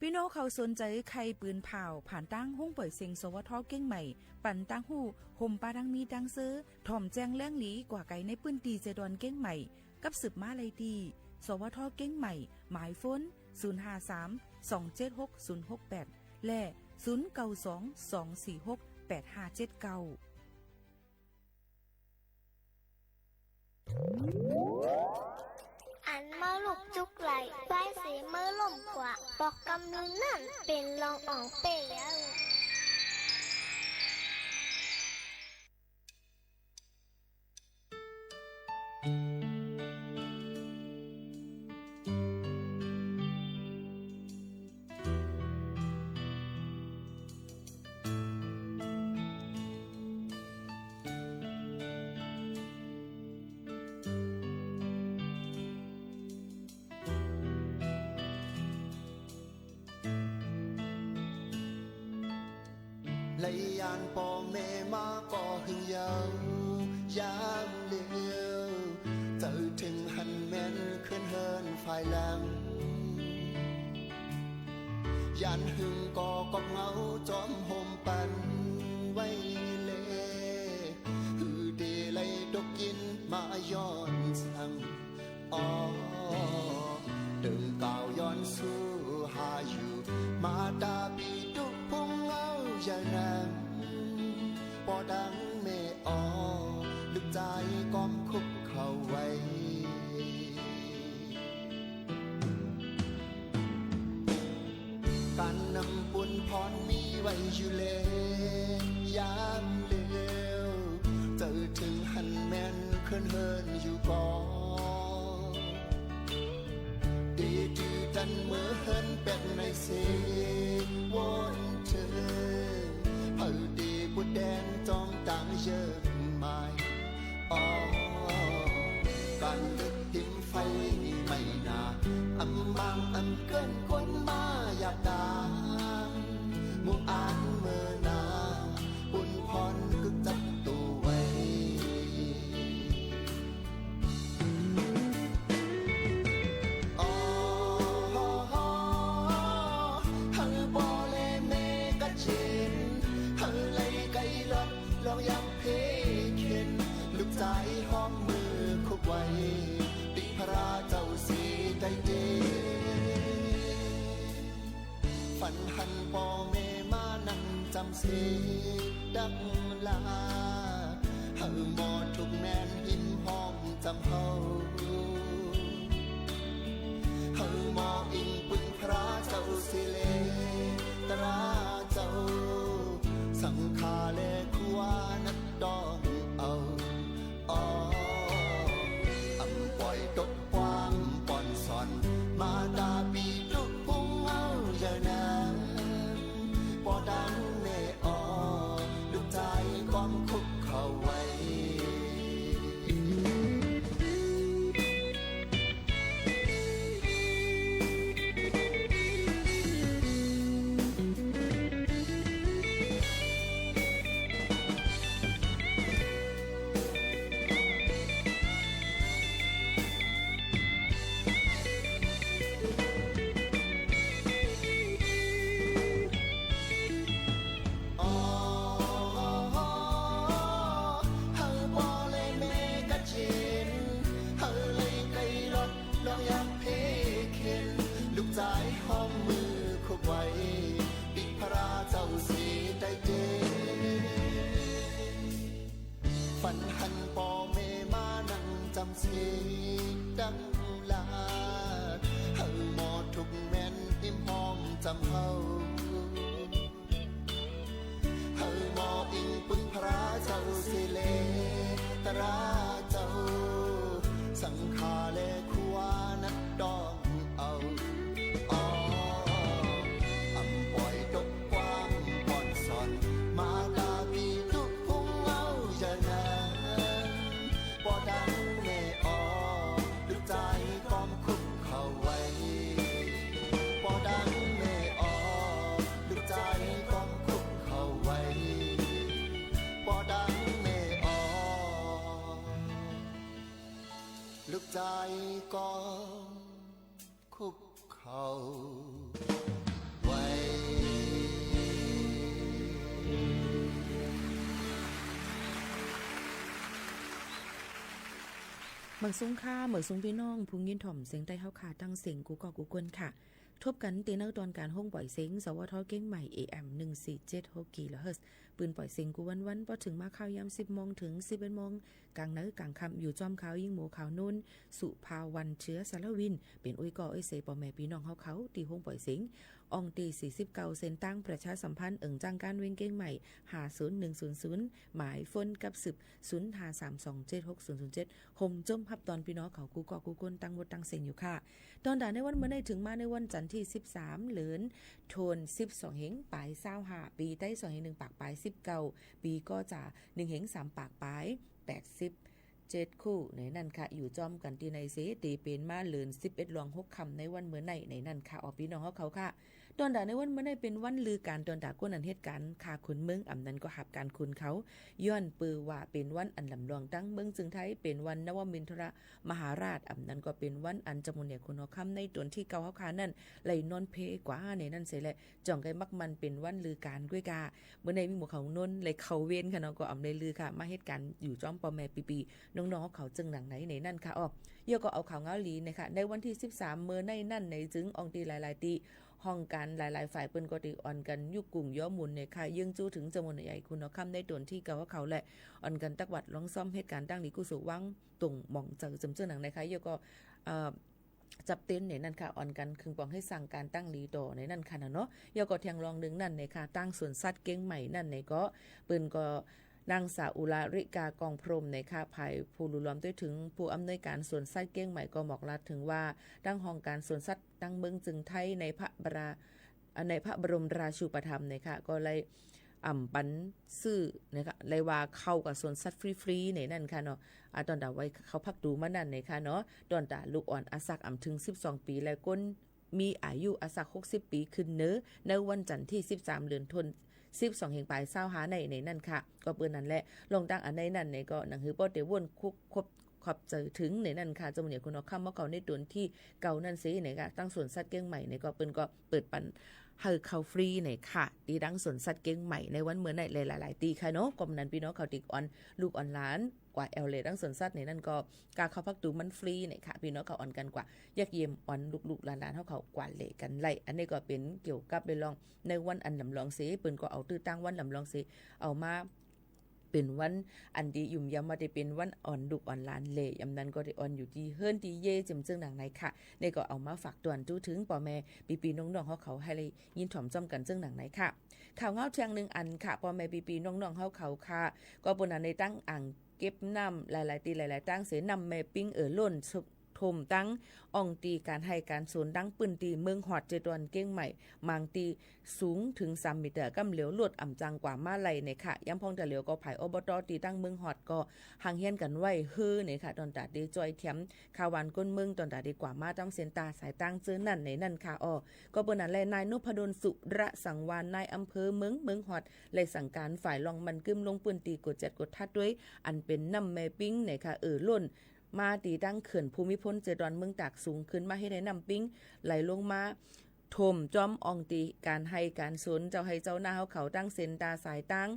ปี้น้องเขาสนใจ๋ใค่ปืนผ่าว ผ่านตางห้องป่อยเสียง สวท เกียงใหม่ ปันตางฮู้ ห่มปาดังมีดังเซอ ถ่อมแจ้งแหล่งหลีกว่าไกลในปื้นตี้เจดอนเกียงใหม่ กับสืบมาได้ตี้ สวท เกียงใหม่ หมายโฟน ศูนย์ห้าสาม สองเจ็ดหก ศูนย์หกแปด และ ศูนย์เก้าสอง สองสี่หก แปดห้าเจ็ดเก้า อันเมื่อลุกจุกไหล ไว้เสเมื่อล้มกว่า ปอกกำนึ่งนั้นเป๋นรองอ่องเป้า ไหลย้านป้อแม่มาก็หึงยาว ยามเหลียว เจ้าเถิงหันแม่นเคินเฮินฝ่าย หึงก็กอบเหงาจอมโฮมปันไว้แล หื้อเตไลตกกิ๋นมาย้อนสัง อ้อ เติ่งก้าวย้อนสู่หาอยู่ มาตาปี้ตุ๊พุงเหงาเยาะนั้น ปอดังแม่อ้อ ลูกจายก้อมคุกเข่าไหว้ ก๋านนำปุญพรมีไว้อยู่แล ยามเลว เจ้าเถิงหั้นแม่นเคินเฮินอยู่ก่อ เตจื้อตันเมือเฮินแปดในเส วอนเถิง เผาเตปุดแดนจ้องต่างเยิ่มหมาย อ้อ ก๋านตึกติมไฟไหม้หนา อำมางอำเกินคนมาอยากตาง มุงอานเมินนา ปุญพรกึ๊กจับโตไว้ อ้อ หื้อป้อและแม่กัดเจน หื้อไลไก่ลอด ลองยับเพเข็น ลูกจายฮ้อมมือคุกไว้ ติพระเจ้าสีได้เต ฝันหันป้อแม่มานั่งจำเสดังลา หื้อหมอทุกข์แม้นหิมห้อมจำเฮา หื้อหมออิงปึงพระเจ้าเสเลตราเจ้า สังฆาและครัวนักต้องเอา อ้อ อำป่อยตกความป่อนสอน มาตาปี้ตุ๊พุงเหงาเยาะนั้น ปอดังแม่อ้อ ลูกจายก้อมคุกเข่าไหว้ อ้อ หื้อป้อและแม่กัดเจน หื้อไลไก่ลอด ลองยับเพเข็น ลูกจายฮ้อมมือคุกไว้ ติพระเจ้าสีได้เต ฝันหันป้อแม่มานั่งจำเสดังลา หื้อหมอทุกข์แม้นหิมห้อมจำเฮา หื้อหมออิงปึงพระเจ้าเสเลตราเจ้า สังฆาและครัวนักต้องเอา อ้อ อำป่อยตกความป่อนสอน มาตาปี้ตุ๊พุงเหงาเยาะนั้น ปอดังแม่อ้อ ลูกจายก้อมคุกเข่าไหว้ ปอดังแม่อ้อ ลูกจายก้อมคุกเข่าไหว้ ปอดังแม่อ้อ ลูกจายก้อม คุกเข่าไหว้ หมากสูงค่ะ หมากสูงปี้น้อง ผู้ยินถ่อมเสียงใต้เฮาค่ะ ตังเสียงกู้ก้อกู้คนค่ะ ทบกั๋นตี้เน่าตอนก๋านโฮงป่อยเสียง สวท เกียงใหม่ เอเอ็ม หนึ่งสี่เจ็ดหก กิโลเฮิรตซ์ ปืนป่อยเสียงกู้วันๆ ปอเถิงมาข่าวยามสิบโมงเถิงสิบเอ็ดโมง ก๋างในก๋างค่ำ อยู่จ้อมข่าวยิ่งโมข่าวโน้น สุภาวัน เชื้อสารวิน เป๋นอุ้ยก่ออุ้ยเสยป้อแม่ปี้น้องเฮาเขา ตี้โฮงป่อยเสียง อ่องตี้สี่สิบเก้า เส้นตางประชาสัมพันธ์ เอิงจ้างก๋านเวงเกียงใหม่ ห้าศูนย์หนึ่งศูนย์ศูนย์ หมายโฟนกับสืบ ศูนย์ห้าสามสองเจ็ดหกศูนย์ศูนย์เจ็ด ห่มจ้มฮับตอนปี้น้องเขากู้ก้อกู้คนตังหมดตังเสียงอยู่ค่ะ ตอนด่าในวันเมื่อในเถิงมาในวันจันทร์ตี้สิบสาม เดือนธันวาคม สองเฮงป๋ายซาวห้า ปี๋ไต้สองเฮงหนึ่งปากป๋ายสิบเก้า ปี๋ก็จะหนึ่งเฮงสามปากป๋ายแปดสิบ เจ็ดคู่ในนั้นค่ะ อยู่จ้อมกั๋นตี้ในเส ตี้เป๋นมาเดือนสิบเอ็ดล่วงหกค่ำในวันเมื่อในในนั้นค่ะ ออ ปี้น้องเฮาเขาค่ะ ต้นต๋าในวันเมื่อนี้เป๋นวันลือก๋าน ต้นต๋าคนอันเฮ็ดก๋านฆ่าคนเมือง อ่ำนั้นก็หับก๋านคนเขา ย้อนเปื้อว่าเป๋นวันอันลำลองตังเมืองเซิงไทย เป๋นวันนวมินทรมหาราช อ่ำนั้นก็เป๋นวันอันเจ้าหมู่ใหญ่ขุนหอคำในต๋นตี้เก้าเฮาข้านั้น ไล่นอนเพลกว่าในนั้นเสียแหละ จ่องใก้มักมันเป๋นวันลือก๋านก้วยกา เมื่อนี้มีหมู่เขานนท์ไล่เข้าเวรค่ะเนาะ ก็อ่ำได้ลือค่ะ มาเฮ็ดก๋านอยู่จ้อมป้อแม่ปี้ๆ น้องๆ เฮาเขาเจิ่งหนังไหนในนั้นค่ะ อ้อ เยียะก็เอาข่าวเหงาหลีนะคะ ในวันตี้สิบสามเมื่อในนั้นในจึงอ่องตี้หลายๆ ตี้ ห้องก๋านหลายๆ ฝ่ายเปิ้นก็ได้อ่อนกั๋นยุกกุ่งย้อมหมุนในค่ะ เยื่องจู้เถิงเจ้าหมู่ใหญ่ขุนหอคำในต๋นตี้เก้าเฮาเขาแหละ อ่อนกั๋นตักหวัดลองซ่อมเหตุก๋ารณ์ตั้งดีกู้สู่วางตรงหมองเจิ่งเจิ่งหนังในค่ะ เยียะก็ เอ่อ จับเต้นในนั้นค่ะ อ่อนกั๋นเคืองปองหื้อสั่งก๋านตั้งดีต่อในนั้นค่ะนะเนาะ เยียะก็แถมลองนึ่งนั้นในค่ะ ตางสวนสัตว์เกียงใหม่นั้นในก็ เปิ้นก็ นางสาวอุลาริกา กองพรหมในค่ะ ฝ่ายผู้ลู่ล้อมตวยเถิงผู้อำนวยก๋านสวนสัตว์เกียงใหม่ก็หมอกลัดเถิงว่า ตางห้องก๋านสวนสัตว์ตางเมืองเซิงไทยในพระบรา อ่า ในพระบรมราชูปถัมภ์ในค่ะ ก็ได้อ่ำปันซื่อในค่ะ ได้ว่าเข้ากับสวนสัตว์ฟรีๆ ในนั้นค่ะเนาะ อ่า ต้นต๋าไว้เข้าพักดูมานั้นในค่ะเนาะ ต้นต๋าลูกอ่อนอาศักอ่ำเถิงสิบสองปี๋ และคน มีอายุอาศักหกสิบปี๋ขึ้นเนิน ในวันจันทร์ตี้สิบสาม เดือนธันวา สองเฮงป๋ายซาวห้าใน ในนั้นค่ะ ก็เปิ้นนั้นแหละ ลองตางอันในนั้นในก็หนังหื้อป้อเต๋ว่นคุกคบขอบใจ๋เถิงในนั้นค่ะ เจ้าหมู่ใหญ่ขุนหอคำเฮาเขาในต๋นตี้เก้านั้นเสียในค่ะ ตางสวนสัตว์เกียงใหม่ในก็เปิ้นก็เปิดปันหื้อเข้าฟรีในค่ะ ตี้ตางสวนสัตว์เกียงใหม่ในวันเมื่อในหลายๆ ตี้ค่ะเนาะ ก็นั้นปี้น้องเขาตี้อ่อนลูกอ่อนหลาน กว่าแอ่วแหล่ตางสวนสัตว์ในนั้นก็ กาเข้าพักดูมันฟรีในค่ะ ปี้น้องเขาอ่อนกั๋นกว่า เยียะเยี่ยมอ่อนลูกๆ หลานๆ เฮาเขากว่าแหล่กั๋นไล่ อันนี้ก็เป๋นเกี่ยวกับเรื่องในวันอันลำลองเส เปิ้นก็เอาตื้อตางวันลำลองเส เอามาเป๋นวันอันตี้ยุ่มยามว่าได้เป๋นวันอ่อนลูกอ่อนหลานแหล่ ยามนั้นก็ได้อ่อนอยู่ตี้เฮือนตี้เย้ยเจิ่งเจิ่งหนังในค่ะ นี่ก็เอามาฝากตวนจู้เถิงป้อแม่ปี้ๆ น้องๆ เฮาเขาหื้อได้ยินถ่อมจ้อมกั๋นเจิ่งหนังในค่ะ ข่าวเหงาแถมนึ่งอันค่ะ ป้อแม่ปี้ๆ น้องๆ เฮาเขาค่ะ ก็เปิ้นอันในตางอ่าง เก็บน้ำหลายๆ ตี้หลายๆ ตางเส น้ำแม่ปิงเอ่อล้นท่วมตางอ่องตี้ก๋านไฮ่ก๋านสวนตางปื้นตี้เมืองฮอดเจตวนเกียงใหม่ บางตี้สูงเถิงสามเมตร ก้ำเหลียวลวดอ่ำจังกว่ามาไหลในค่ะ ยามพ่องตะเหลียวก็ฝ่าย อบต ตี้ตางเมืองฮอดก็หังเฮียนกั๋นไว้หื้อในค่ะ ต้นต๋าได้จ้อยแถมข่าวหวานก้นเมือง ต้นต๋าได้กว่ามาตางเส้นตางสายตางเจิ่งนั้นในนั้นค่ะ อ้อ ก็เปิ้นนั้นแหละ นายนพดล สุรสังวาล นายอำเภอเมือง เมืองฮอด ได้สั่งก๋านฝ่ายลองมันกึ้มลงปื้นตี้กวดจัดกวดตัดตวย อันเป๋นน้ำแม่ปิงในค่ะ เอ่อล้นมาตี้ตางเขื่อนภูมิพลเจตวนเมืองตากสูงขึ้นมาเฮ็ดหื้อน้ำปิงไหลลงมาท่วมจ้อมอ่องตี้ก๋านไฮ่ก๋านสวนเจ้าไฮ่เจ้านาเฮาเขาตางเส้นตางสายตาง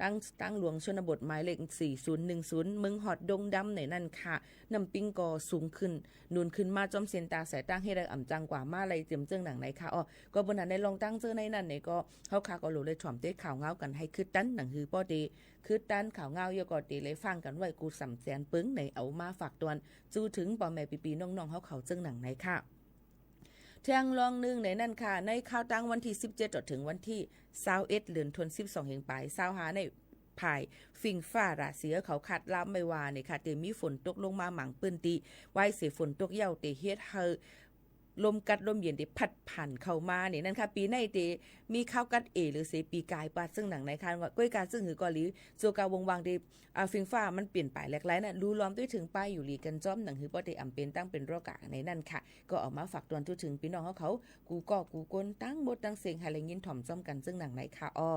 ตาง ตางหลวงชนบทหมายเลขสี่ศูนย์หนึ่งศูนย์ เมืองฮอดดงดำในนั้นค่ะ น้ำปิงก็สูงขึ้น หนุนขึ้นมาจ้อมเส้นตางสายตางหื้อได้อ่ำจังกว่ามาไหลเจิ่งเจิ่งหนังในค่ะ อ้อ ก็เปิ้นอันในลองตางเจิ่งในนั้นในก็ เฮาค่ะก็หลู่ได้ถ่อมเต๊อะข่าวเหงากั๋นหื้อคืดตัน หนังหื้อป้อเต๊อะคืดตันข่าวเหงา เยียะก็เต๊อะได้ฟังกั๋นไว้กู้สำแสนเปิงใน เอามาฝากตวนจู้เถิงป้อแม่ปี้ๆ น้องๆ เฮาเขาเจิ่งหนังในค่ะ แถมลองนึ่งในนั้นค่ะ ในข่าวตางวันตี้สิบเจ็ด จนเถิงวันตี้ซาวเอ็ด เดือนธันวา สองเฮงป๋ายซาวห้าใน ฝ่ายฟิงฟ้าราศีเขาคาดเดาไว้ว่าในค่ะ เต๊อะมีฝนตกลงมาหมางปื้นตี้ ไหว้เสียฝนตกเย้าเต๊อะเฮ็ดหื้อ ลมกัดลมเย็นตี้พัดผ่านเข้ามาในนั้นค่ะ ปี๋ในเต๊อะมีข่าวกัดเอ๋หรือเสปี๋ก๋ายปาดเจิ่งหนังในค่ะ ว่าก้อยกาเจิ่งหื้อก็หลี จั่วกาวงวางตี้ อ่า ฟิงฟ้ามันเปลี่ยนไปแหลกหลายนะ ลู่ล้อมตวยเถิงป้ายอยู่หลีกั๋นจ้อม หนังหื้อป้อเต๊อะอ่ำเป๋นตางเป๋นรอกาในนั้นค่ะ ก็เอามาฝากตวนจู้เถิงปี้น้องเฮาเขา กู้ก้อกู้คนตังหมดตังเสี้ยงหื้อได้ยินถ่อมจ้อมกั๋นเจิ่งหนังในค่ะ อ้อ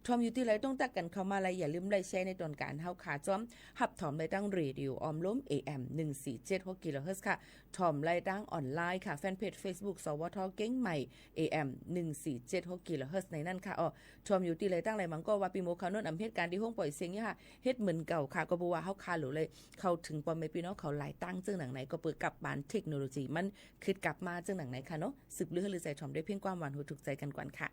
ถ่อมอยู่ตี้ใดต้องตักกั๋นเข้ามาไล่ อย่าลืมไล่แชร์ในตอนก๋านเฮาค่ะ จ้อมฮับถ่อมได้ตางเรดิโอออมล้ม เอเอ็ม หนึ่งสี่เจ็ดหก กิโลเฮิรตซ์ค่ะ ถ่อมได้ตางออนไลน์ค่ะ แฟนเพจเฟซบุ๊ก สวท เกียงใหม่ เอเอ็ม หนึ่งสี่เจ็ดหก กิโลเฮิรตซ์ในนั้นค่ะ อ้อ ถ่อมอยู่ตี้ใดตังหลาย บางก็ว่าปี้หมู่เขานนท์อ่ำเฮ็ดก๋านตี้ห้องป่อยเสียงอยู่ค่ะ เฮ็ดเหมือนเก่าค่ะ ก็เปื้อว่าเฮาค่ะหลู่ได้เข้าเถิงป้อแม่ปี้น้องเขาหลายตางเจิ่งหนังใน ก็เปื้อกับบานเทคโนโลยีมันคืดกลับมาเจิ่งหนังในค่ะเนาะ สืบลือหื้อลือใจ๋ถ่อมด้วยเพลงความหวานหูถูกใจ๋กั๋นก่อนค่ะ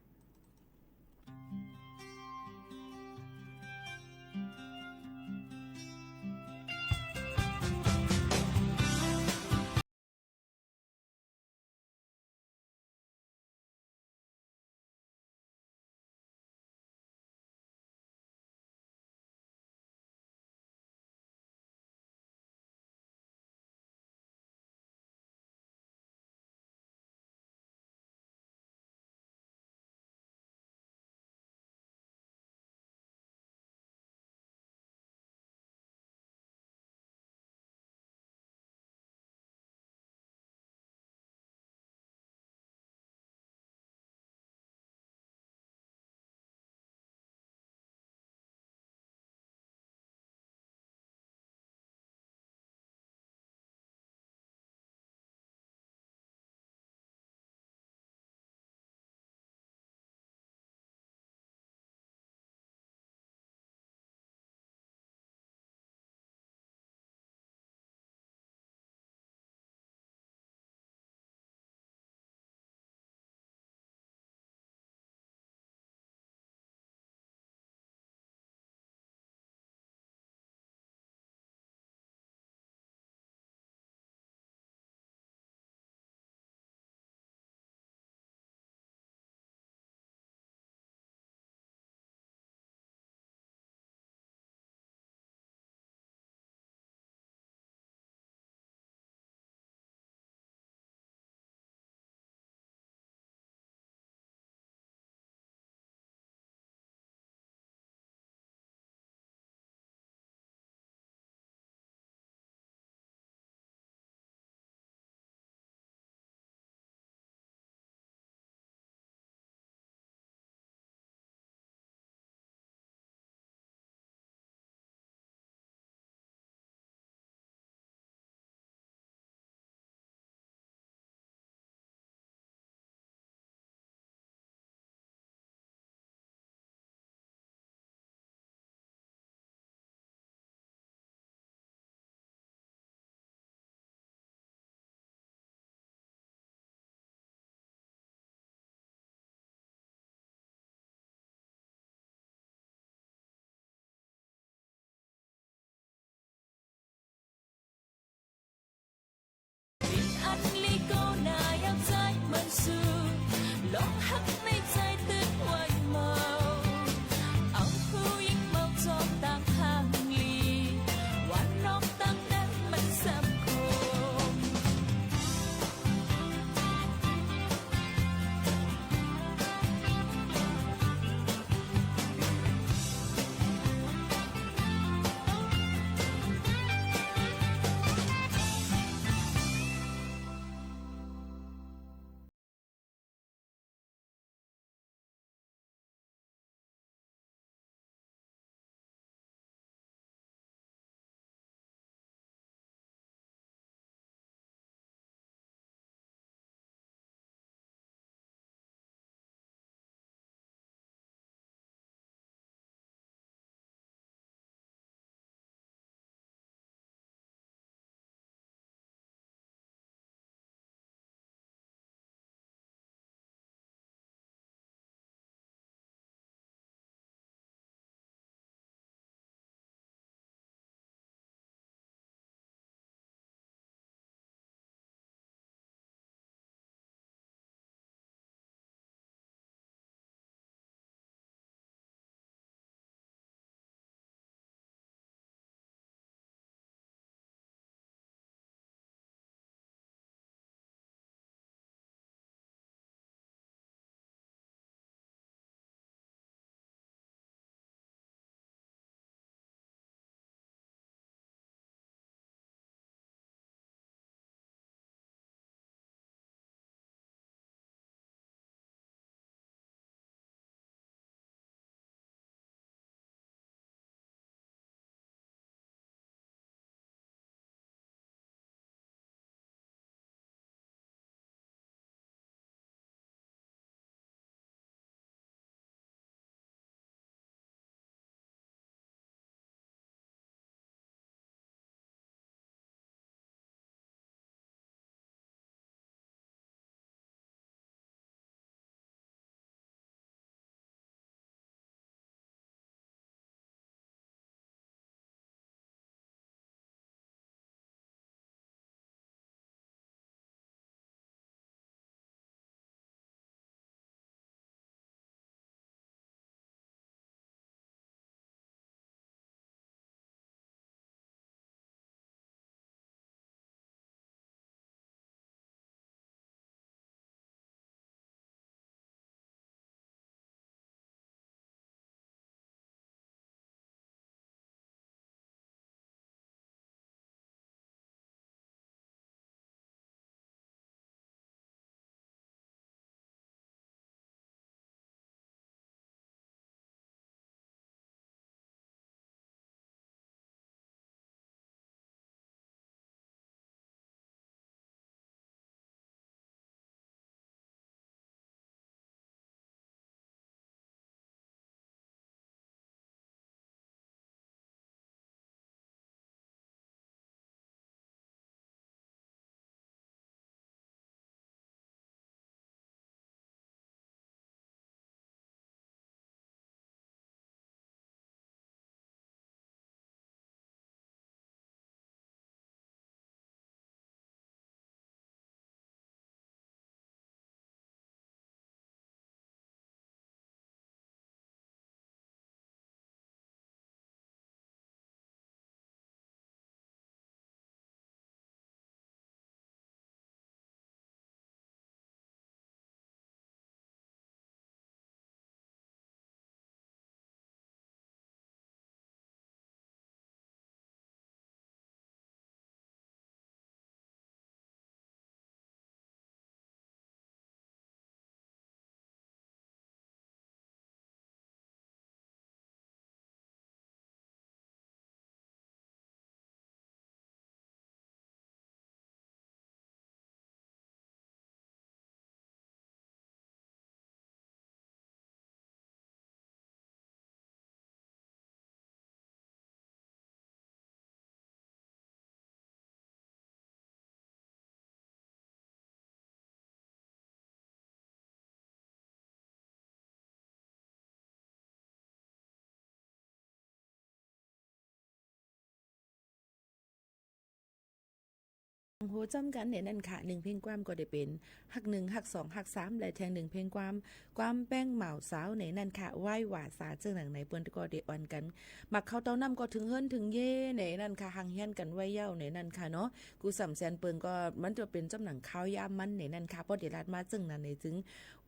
โห จ้ำกั๋นในนั้นค่ะ นึ่งเพลงความก็ได้เป๋น ฮักนึ่ง ฮักสอง ฮักสาม และแถมนึ่งเพลงความ ความแป้งหม่าวสาวในนั้นค่ะ ไหว้หว่าสา เจิ่งหนังใน เปิ้นก็ได้อ่อนกั๋น มักเข้าเต้าน้ำก็เถิงเฮือนเถิงเย้ในนั้นค่ะ ห่างเหียนกั๋นไว้เย้าในนั้นค่ะเนาะ กูสามแสนเปิ้นก็ มันจะเป๋นจ้ำหนังคาวยามมันในนั้นค่ะ ป้อได้ลาดมาเจิ่งนั้นในจึง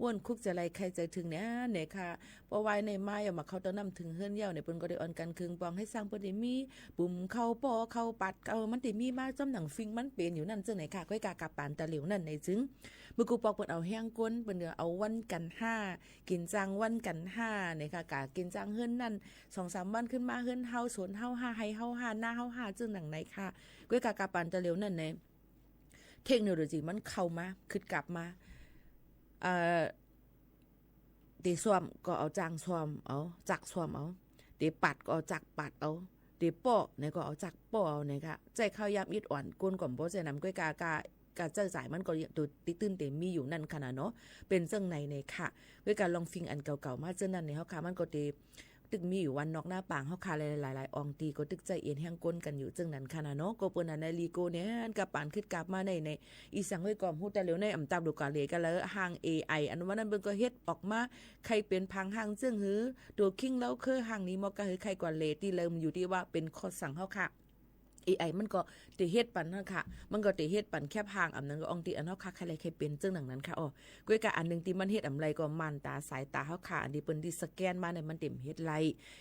อ้วนคุกจะไล่ใค่ใจ๋เถิงเนี่ย เนี่ยค่ะ ป้อไหว้ในมาเย้า มักเข้าเต้าน้ำเถิงเฮือนเย้าเนี่ย เปิ้นก็ได้อ่อนกั๋นเคืองปอง หื้อส่างเปิ้นได้มี ปุ๋มเข้าป้อเข้าปัด เออ มันได้มีมาจ้ำหนังฟิงมันเป๋นอยู่นั้นเจิ่งไหนค่ะ ก้อยกากาปานตะเหลียวนั้นในจึง เมื่อกูปอกเปิ้นเอาแฮงก้น เปิ้นก็เอาวันกั๋นห้า กิ๋นจางวันกั๋นห้าเนี่ยค่ะ ก๋ากิ๋นจางเฮือนนั้น สองสามวันขึ้นมาเฮือนเฮา สวนเฮาห้า ไฮ่เฮาห้า นาเฮาห้า เจิ่งหนังในค่ะ ก้อยกากาปานตะเหลียวนั้นใน เทคโนโลยีมันเข้ามา ขึดกับมา เอ่อ เต๋ส้วมก็เอาจ้างส้วมเอา จักรส้วมเอา เต๋ปัดก็เอาจักรปัดเอา เต๋ป้อเนี่ยก็เอาจักรป้อเอาเนี่ยค่ะ ใจ๊ข้าวยามอิดอ่อน ก้นก็บ่ใจ๊นำ ก้อยกา กา กาใจ๊จ่ายมันก็ยัง ตั๋วตี้ตื้นเต๋มีอยู่นั้นค่ะนะเนาะ เป๋นเจิ่งไหนเนี่ยค่ะ ก้อยกาลองฟิงอันเก่าๆ มาเจิ่งนั้นเนี่ยเฮาค่ะ มันก็เต๋ ตึกมีอยู่วันนอกหน้าปางเฮาค่ะ หลายๆ อ่องตี้ก็ตึกใจ๊เอียนแฮงก้นกั๋นอยู่เจิ่งนั้นค่ะนะเนาะ ก็เปิ้นอันในลีโก้เนี่ย กาปานขึดกับมาใน ใน อีสังเว้ยก็ฮู้ ตะเหลียวในอำตับลูกกาเหล่กั๋นแล้ว ห้างเอไอ อันว่านั้นเปิ้นก็เฮ็ดออกมา ใค่เป๋นผางห้างเจิ่งหื้อ ตั๋วคิงเล้าคือห้างนี้เหมาะกาหื้อใค่กว่าเหล่ตี้เลิม อยู่ตี้ว่าเป๋นข้อสั่งเฮาค่ะ เอไอ มันก็เต๋เฮ็ดปันเฮาค่ะ มันก็เต๋เฮ็ดปันแคบห้าง อำนั้นก็อ่องตี้อันเฮาค่ะ ใค่ไล่ใค่เป๋นเจิ่งหนังนั้นค่ะ อ้อ ก้อยกาอันนึ่งตี้มันเฮ็ดอำไลก็ม่านต๋าสายต๋าเฮาค่ะ อันตี้เปิ้นได้สแกนมาเนี่ย มันเต๋บ่เฮ็ดไล่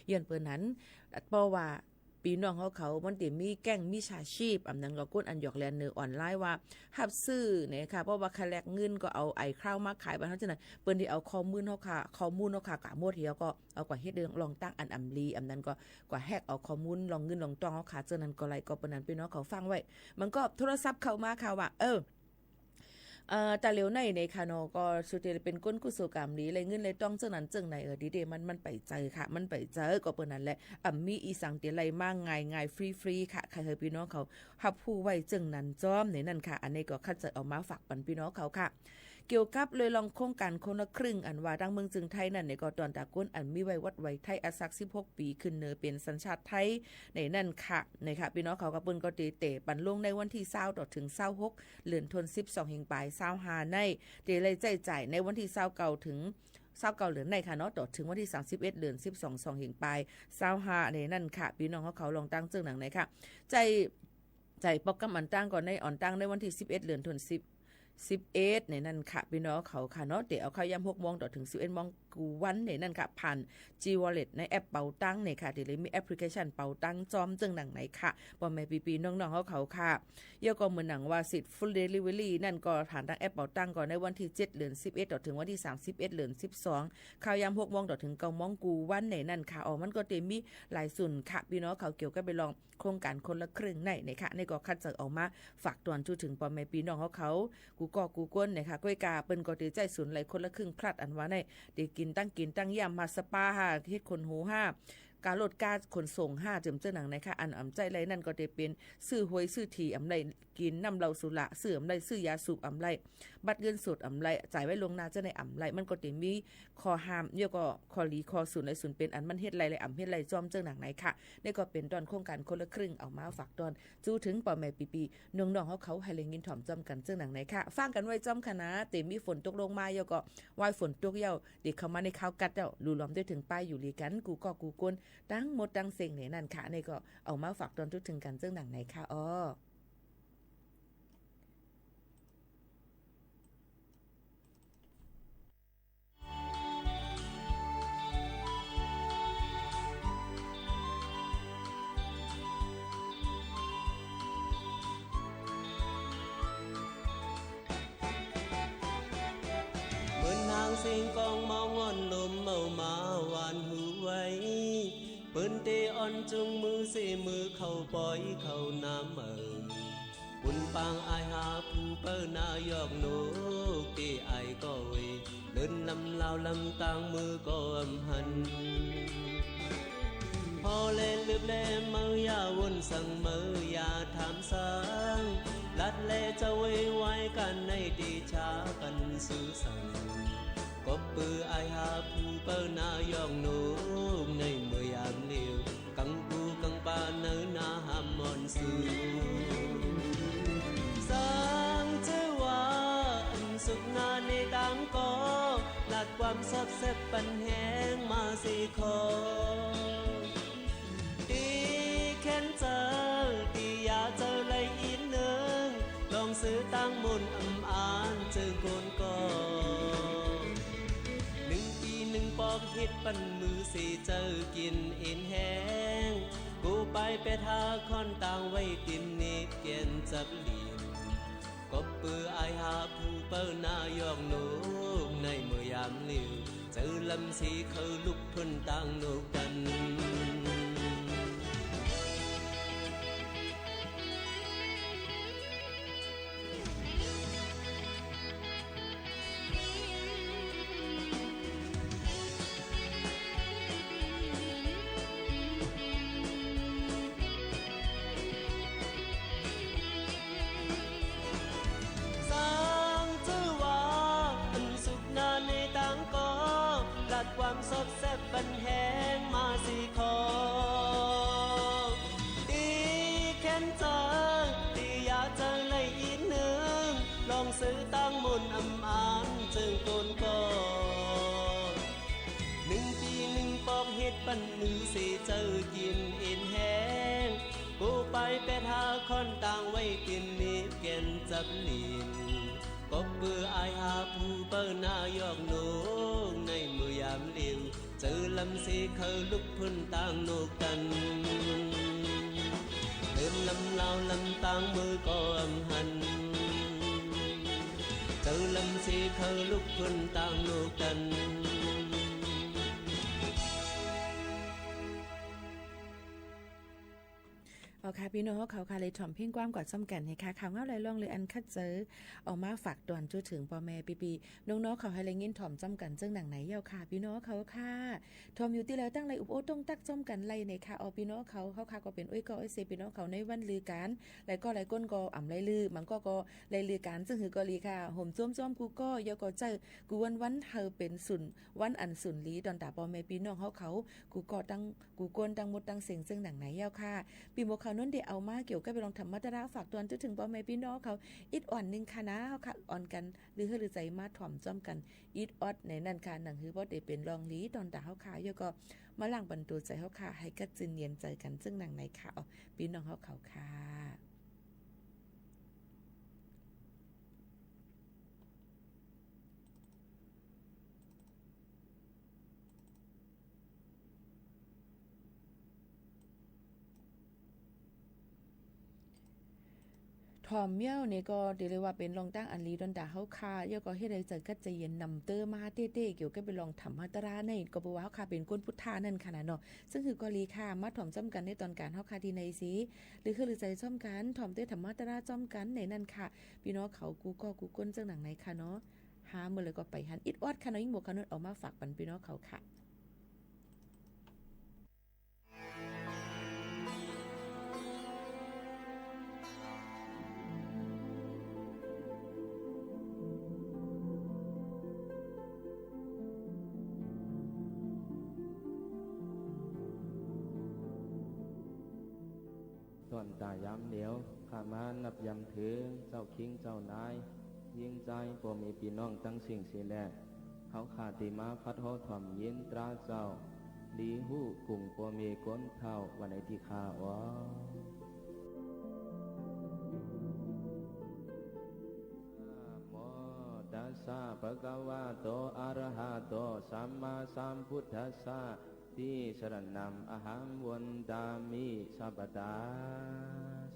ย้อนเปิ้นหัน เพราะว่า ปี้น้องเฮาเขา มันเต๋มีแก๊งมิจฉาชีพ อำนั้นก็คนอันหยอกเล่นในออนไลน์ว่า ฮับซื้อเนี่ยค่ะ เพราะว่าใค่แลกเงินก็เอาไอคลาวด์มาขายบ้านเฮาเจิ่งนั้น เปิ้นได้เอาข้อมูลเฮาค่ะ ข้อมูลเฮาค่ะ ก๋าหมด แล้วก็เอากว่าเฮ็ดเรื่องลองตั้งอันอำลี อำนั้นก็กว่าแฮ็กเอาข้อมูลลองเงินลองตองเฮาค่ะ เจิ่งนั้นก็ไล่ ก็เปิ้นนั้นปี้น้องเขาฟังไว้ มันก็โทรศัพท์เข้ามาค่ะว่า เออ เอ่อ ตะเหลียวในเนี่ยค่ะเนาะ ก็สุดเต๋เป๋นคนกู้โสก๋ำดี ไล่เงินไล่ตองเจิ่งนั้นเจิ่งไหน เออ ดีเดะ มัน มันไปเจอค่ะ มันไปเจอ ก็เปิ้นนั้นแหละ อ่ำมีอีสังเต๋ไล่มาง่ายๆ ฟรีๆ ค่ะ ใค่หื้อปี้น้องเขาฮับฮู้ไว้เจิ่งนั้นจ้อมในนั้นค่ะ อันนี้ก็คัดเจาะเอามาฝากปันปี้น้องเขาค่ะ เกี่ยวกับเรื่องโครงก๋านคนละครึ่ง อันว่าตางเมืองเจียงไฮ้นั้นเนี่ย ก็ต๋อนต๋าคนอันมีไว้วัดไว้ไท้ อายุสักสิบหกปี๋ขึ้นเนิน เป๋นสัญชาติไท้ในนั้นค่ะ นะคะ ปี้น้องเขาก็เปิ้นก็เต๋ เต๋ปันลงในวันตี้ซาวต่อเถิงซาวหก เดือนธันวา สองเฮงปายซาวห้าใน เต๋ไล่ใจ๊จ่ายในวันตี้ซาวเก้าเถิง ซาวเก้าเดือนในค่ะเนาะ ต่อเถิงวันตี้สามสิบเอ็ด เดือนสิบสอง สองเฮงปายซาวห้าในนั้นค่ะ ปี้น้องเขาลองตั้งเจิ่งหนังไหนค่ะ ใจ๊ ใจ๊ปอกกำอันตั้งก่อนใน อ่อนตั้งในวันตี้สิบเอ็ด เดือนธันวา สิบ สิบเอ็ดในนั้นค่ะ ปี้น้องเขาค่ะเนาะ เต๋เอาข้าวยามหกโมงต่อเถิงสิบเอ็ดโมงกู้วันในนั้นค่ะ ผ่าน จีวอลเล็ต ในแอปเป๋าตังเนี่ยค่ะ เต๋เลยมีแอปพลิเคชันเป๋าตังจ้อมเจิ่งหนังไหนค่ะ ป้อแม่ปี้ๆ น้องๆ เขาเขาค่ะ แล้วก็เหมือนหนังว่าสิทธิ์ฟู้ดเดลิเวอรี่นั้นก็ผ่านตางแอปเป๋าตังก่อนในวันตี้เจ็ด เดือนสิบเอ็ด ต่อเถิงวันตี้สามสิบเอ็ด เดือนสิบสอง ข้าวยามหกโมงต่อเถิงเก้าโมงกู้วันในนั้นค่ะ อ้อ มันก็เต๋มีหลายศูนย์ค่ะ ปี้น้องเขาเกี่ยวกับไปลอง โครงก๋านคนละครึ่งในเนี่ยค่ะ นี่ก็คัดเจาะเอามาฝากตอนจู๊เถิงป้อแม่ปี้น้องเขาเขา กู้ก้อกู้คนเนี่ยค่ะ ก้อยกาเปิ้นก็เต๋ใจ๊ศูนย์ไล่คนละครึ่งพลัสอันว่าใน เต๋กิ๋นตังกิ๋นตังเยี่ยม มาสปาห้า เฮ็ดขนหูห้า กาลดกาขนส่งห้า เจิ่มเจ้าหนังเนี่ยค่ะ อันอ่ำใจ๊ไล่นั้นก็เต๋เป๋นซื้อหวยซื้อถี่อ่ำไล่ กิ๋นน้ำเหล้าสุรา ซื้ออ่ำไล่ ซื้อยาสูบอ่ำไล่ บัตรเงินสดอ่ำไล่ จ่ายไว้ล่วงหน้าเจ้าในอ่ำไล่ มันก็เต๋มีข้อห้าม แล้วก็ข้อดีข้อศูนย์ไล่ศูนย์เป๋นอันมันเฮ็ดไล่ไล่อ่ำเฮ็ดไล่จ้อมเจ้าหนังไหนค่ะ นี่ก็เป๋นตอนโครงก๋านคนละครึ่งเอามาฝากตอน จู๊เถิงป้อแม่ปี้ๆ น้องๆ เขาเขา หื้อได้ยินถ่อมจ้อมกั๋นเจ้าหนังไหนค่ะ ฟังกั๋นไว้จ้อมค่ะนะ เต๋มีฝนตกลงมา แล้วก็วายฝนตกแล้ว เต๋เข้ามาในข่าวกัดแล้ว ลู่ลอมตวยเถิงป้ายอยู่หลีกั๋น กู้ก้อกู้คน ตังหมดตังเส้งในนั้นค่ะ นี่ก็เอามาฝากตอนจู๊เถิงกั๋นเจ้าหนังไหนค่ะ อ้อ เหมือนนางเสียงกองเมาง่อนลมเมามาหวานหูไว้ เปิ้นเตอ่อนจุงมือเสมือเข้าปอยเข้าน้ำเอิง บุญปางอายหาผู้เปิ้นนายอกนก เตอ้ายก็เวย เลินลำลาวลำตางมือก็อำหัน พอแลลืบแลเมออย่าวนสังเมออย่าถามสัง ลัดแลจะเวยไว้กั๋นในเตชากั๋นซื่อสัง ก็เปื้ออายหาผู้เปิ้นนายอกนกในเมื่อยามเหลียว กังปูกังปาเนินนาหามมอนสูง สุขนาในตางก็ ลัดความซอบแซบปันแฮงมาสี่ข้อ ตี้แค้นเจิง ตี้อยากเจิงไหลอินนึ่ง ลองซื้อตางหมุนอำอานเจิงโกนก่อ นึ่งปีนึ่งปอกเฮ็ดปันมื้อเสียเจิงกิ๋นเอ็นแฮง กูไปแปดหาข้อนตางไว้ตินนี้แก่นจับหลีน ก็เปื้ออายหาผู้เปิ้นหน้ายอกหนุกในเมื่อยามเหลียว เจิงลำสีเขาลุกเปิ้นตางหนุกกั๋น สังจื้อว่า อันสุขนาในตางก็ ลัดความซอบแซบปันแฮงมาสี่ข้อ ตี้แค้นเจิง ตี้อยากเจิงไหลอินนึ่ง ลองซื้อตางหมุนอำอานเจิงโกนก่อ นึ่งปีนึ่งปอกเฮ็ดปันมื้อเสียเจิงกิ๋นเอ็นแฮง กูไปแปดหาข้อนตางไว้ตินนี้แก่นจับหลีน ก็เปื้ออายหาผู้เปิ้นหน้ายอกหนุกในเมื่อยามเหลียว เจิงลำสีเขาลุกเปิ้นตางหนุกกั๋น เติมลำลาวลำตางเมื่อก่อนหัน เจิงลำสีเขาลุกเปิ้นตางหนุกกั๋น เอาค่ะ ปี้น้องเฮาเขาค่ะ เลยถ่อมเพ่งความกว่าซ้ำกั๋นนะคะ ข่าวเงาหลายล่องเลยอันคัดเจิงเอามาฝากตวนจนเถิงป้อแม่ปี้ๆน้องๆเขาหื้อได้ยินถ่อมซ้ำกั๋นเจิ่งหนังไหนเย้าค่ะ ปี้น้องเขาค่ะ ถ่อมอยู่ตี้ใดตั้งไลน์อุบโอ้ต้องตั๊กซ้ำกั๋นไลน์นะคะ เอาปี้น้องเขา เฮาค่ะก็เป๋นอ้อยก้ออ้อยเซยปี้น้องเขาในวันลือก๋าน หลายก้อหลายก้นก็อ่ำไลน์ลือ บางก้อก็ไลน์ลือก๋าน ซึ่งหื้อก็ดีค่ะ โหมจ้วมๆ กู้ก้อ เย้าก็เจ้า กู้วันๆ หื้อเป๋นสุน วันอันสุนหลี ตวนต๋าป้อแม่ปี้น้องเฮาเขา กู้ก้อตัง กู้ก้นตังหมดตังเสี้ยงเจิ่งหนังไหนเย้าค่ะ ปี้หมวกเขานั้นได้เอามาเกี่ยวกับเรื่องธรรมะตราฝากตวนจนเถิงป้อแม่ปี้น้องเขา อิดอ่อนนึ่งค่ะนะ เฮาค่ะ อ่อนกั๋น ลือหื้อลือใจ๋มาถ่อมจ้อมกั๋น อิดออดในนั้นค่ะ หนังหื้อบ่ได้เป๋นรองหลี ตวนต๋าเฮาค่ะ เย้าก็มาล้างบรรจุใจ๋เฮาค่ะ หื้อกัดจืนเย็นใจ๋กั๋นเจิ่งหนังไหนค่ะ เอา ปี้น้องเฮาเขาค่ะ ถ่อมเย้านี่ก็ถือได้ว่าเป๋นรองตั้งอันดีตวนต๋าเฮาค่ะ เย้าก็เฮ็ดหื้อใจ๋กัดใจ๋เย็นนำเต๊อะมาเต๊ะๆ เกี่ยวกับเป๋นรองธรรมะตราใน ก็เปื้อว่าเฮาค่ะเป๋นก้นพุทธานั้นค่ะนะเนาะ ซึ่งหื้อก็ดีค่ะ มาถ่อมจ้อมกั๋นในต๋อนก๋านเฮาค่ะตี้ในสี ลือหื้อลือใจ๋จ้อมกั๋น ถ่อมเต๊อะธรรมะตราจ้อมกั๋นในนั้นค่ะ ปี้น้องเขา กู้ก้อกู้ก้นเจิ่งหนังไหนค่ะเนาะ หาเมื่อใดก็ไปหัน อิดออดค่ะเนาะ ยิ่งหมวกเขานั้นเอามาฝากปันปี้น้องเขาค่ะ ต๋อนตายามเหลียว ข้ามานับยำเถิงเจ้าคิงเจ้านาย ญิงจาย ป้อแม่ปี้น้องตังสิ้นเสียแล เฮาข้าตี้มาฟัดฮ้อถ่อมยินตราเจ้า ดีฮู้กุ้งป้อแม่ก้นเฒ่า วันไหนตี้ข้าอ๋อ นะโม ตัสสะ ภะคะวะโต อะระหะโต สัมมาสัมพุทธัสสะ ติสะระณัง อะหัง วันดามิ สัพพะทา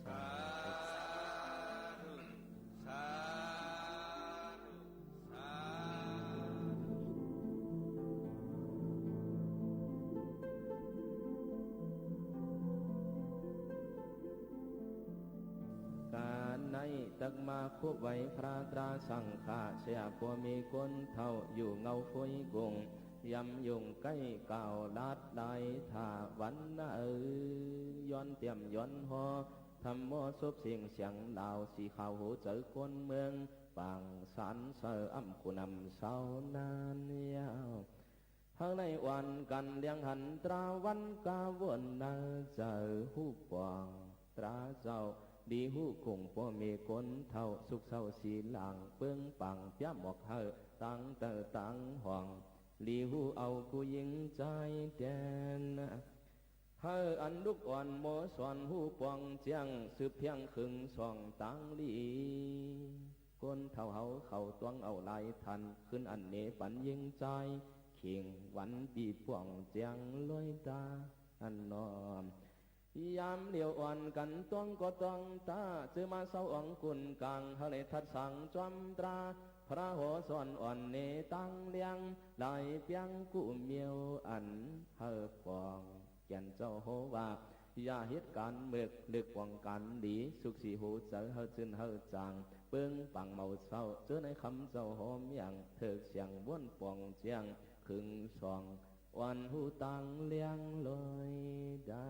สาธุ สาธุ สาธุ ก๋านในตักมาคุบไหว้พระตราสังฆะ เสียป้อแม่ก้นเฒ่า อยู่เหง้าฝอยกุง ยำยุงใก้กล่าวลัดลาย ถ้าวันนาเอ๋ย ย้อนเตียมย้อนฮ้อ ธรรมโอสถเสียงเสียงลาว สีขาวหูเจ๋อก้นเมือง ปางสารเสออำคุณอำเสานั้นยาว เฮาในวันกั๋นเลี้ยงหันตราวันกาวนนาเจ๋อฮู้ปองตราเจ้า หลีฮู้กุ้งป้อแม่คนเฒ่า สุขเศร้าสีหลาง เปิ้งปังเปียะหมวกหื้อ ตางเต้าตางห้อง หลีฮู้เอากู้ญิงจายแตน หื้ออันลุกอ่อนหมอสอนฮู้ป่องแจ้ง สืบเพียงเคิงส่องตางหลี คนเฒ่าเฮาเขาตวงเอาหลายตัน ขึ้นอันเนปันญิงจาย เข่งวันปี้ป่องแจ้งลอยตา อันนอ ยามเหลียวอ่อนกั๋นตวงก็ตวงต๋า จื้อมาเซาอ่องกุ่นก๋าง หื้อได้ทัดสังจอมตรา พระหอสอนอ่อนเนตางเลียง หลายเปียงกู้เมียวอันหื้อป่อง แก่นเจ้าหอว่า อย่าเฮ็ดก๋านเมิก เลิกป่องก๋านหลี สุขสีหัวใจ๋หื้อจื้นหื้อจ่าง เปิ้งปังเมาเศร้า เจื้อในกำเจ้าหอเมียง เถิกเสียงบ้วนป่องแจ้ง เคิงส่อง อ่อนฮู้ตางเลียงลอยดา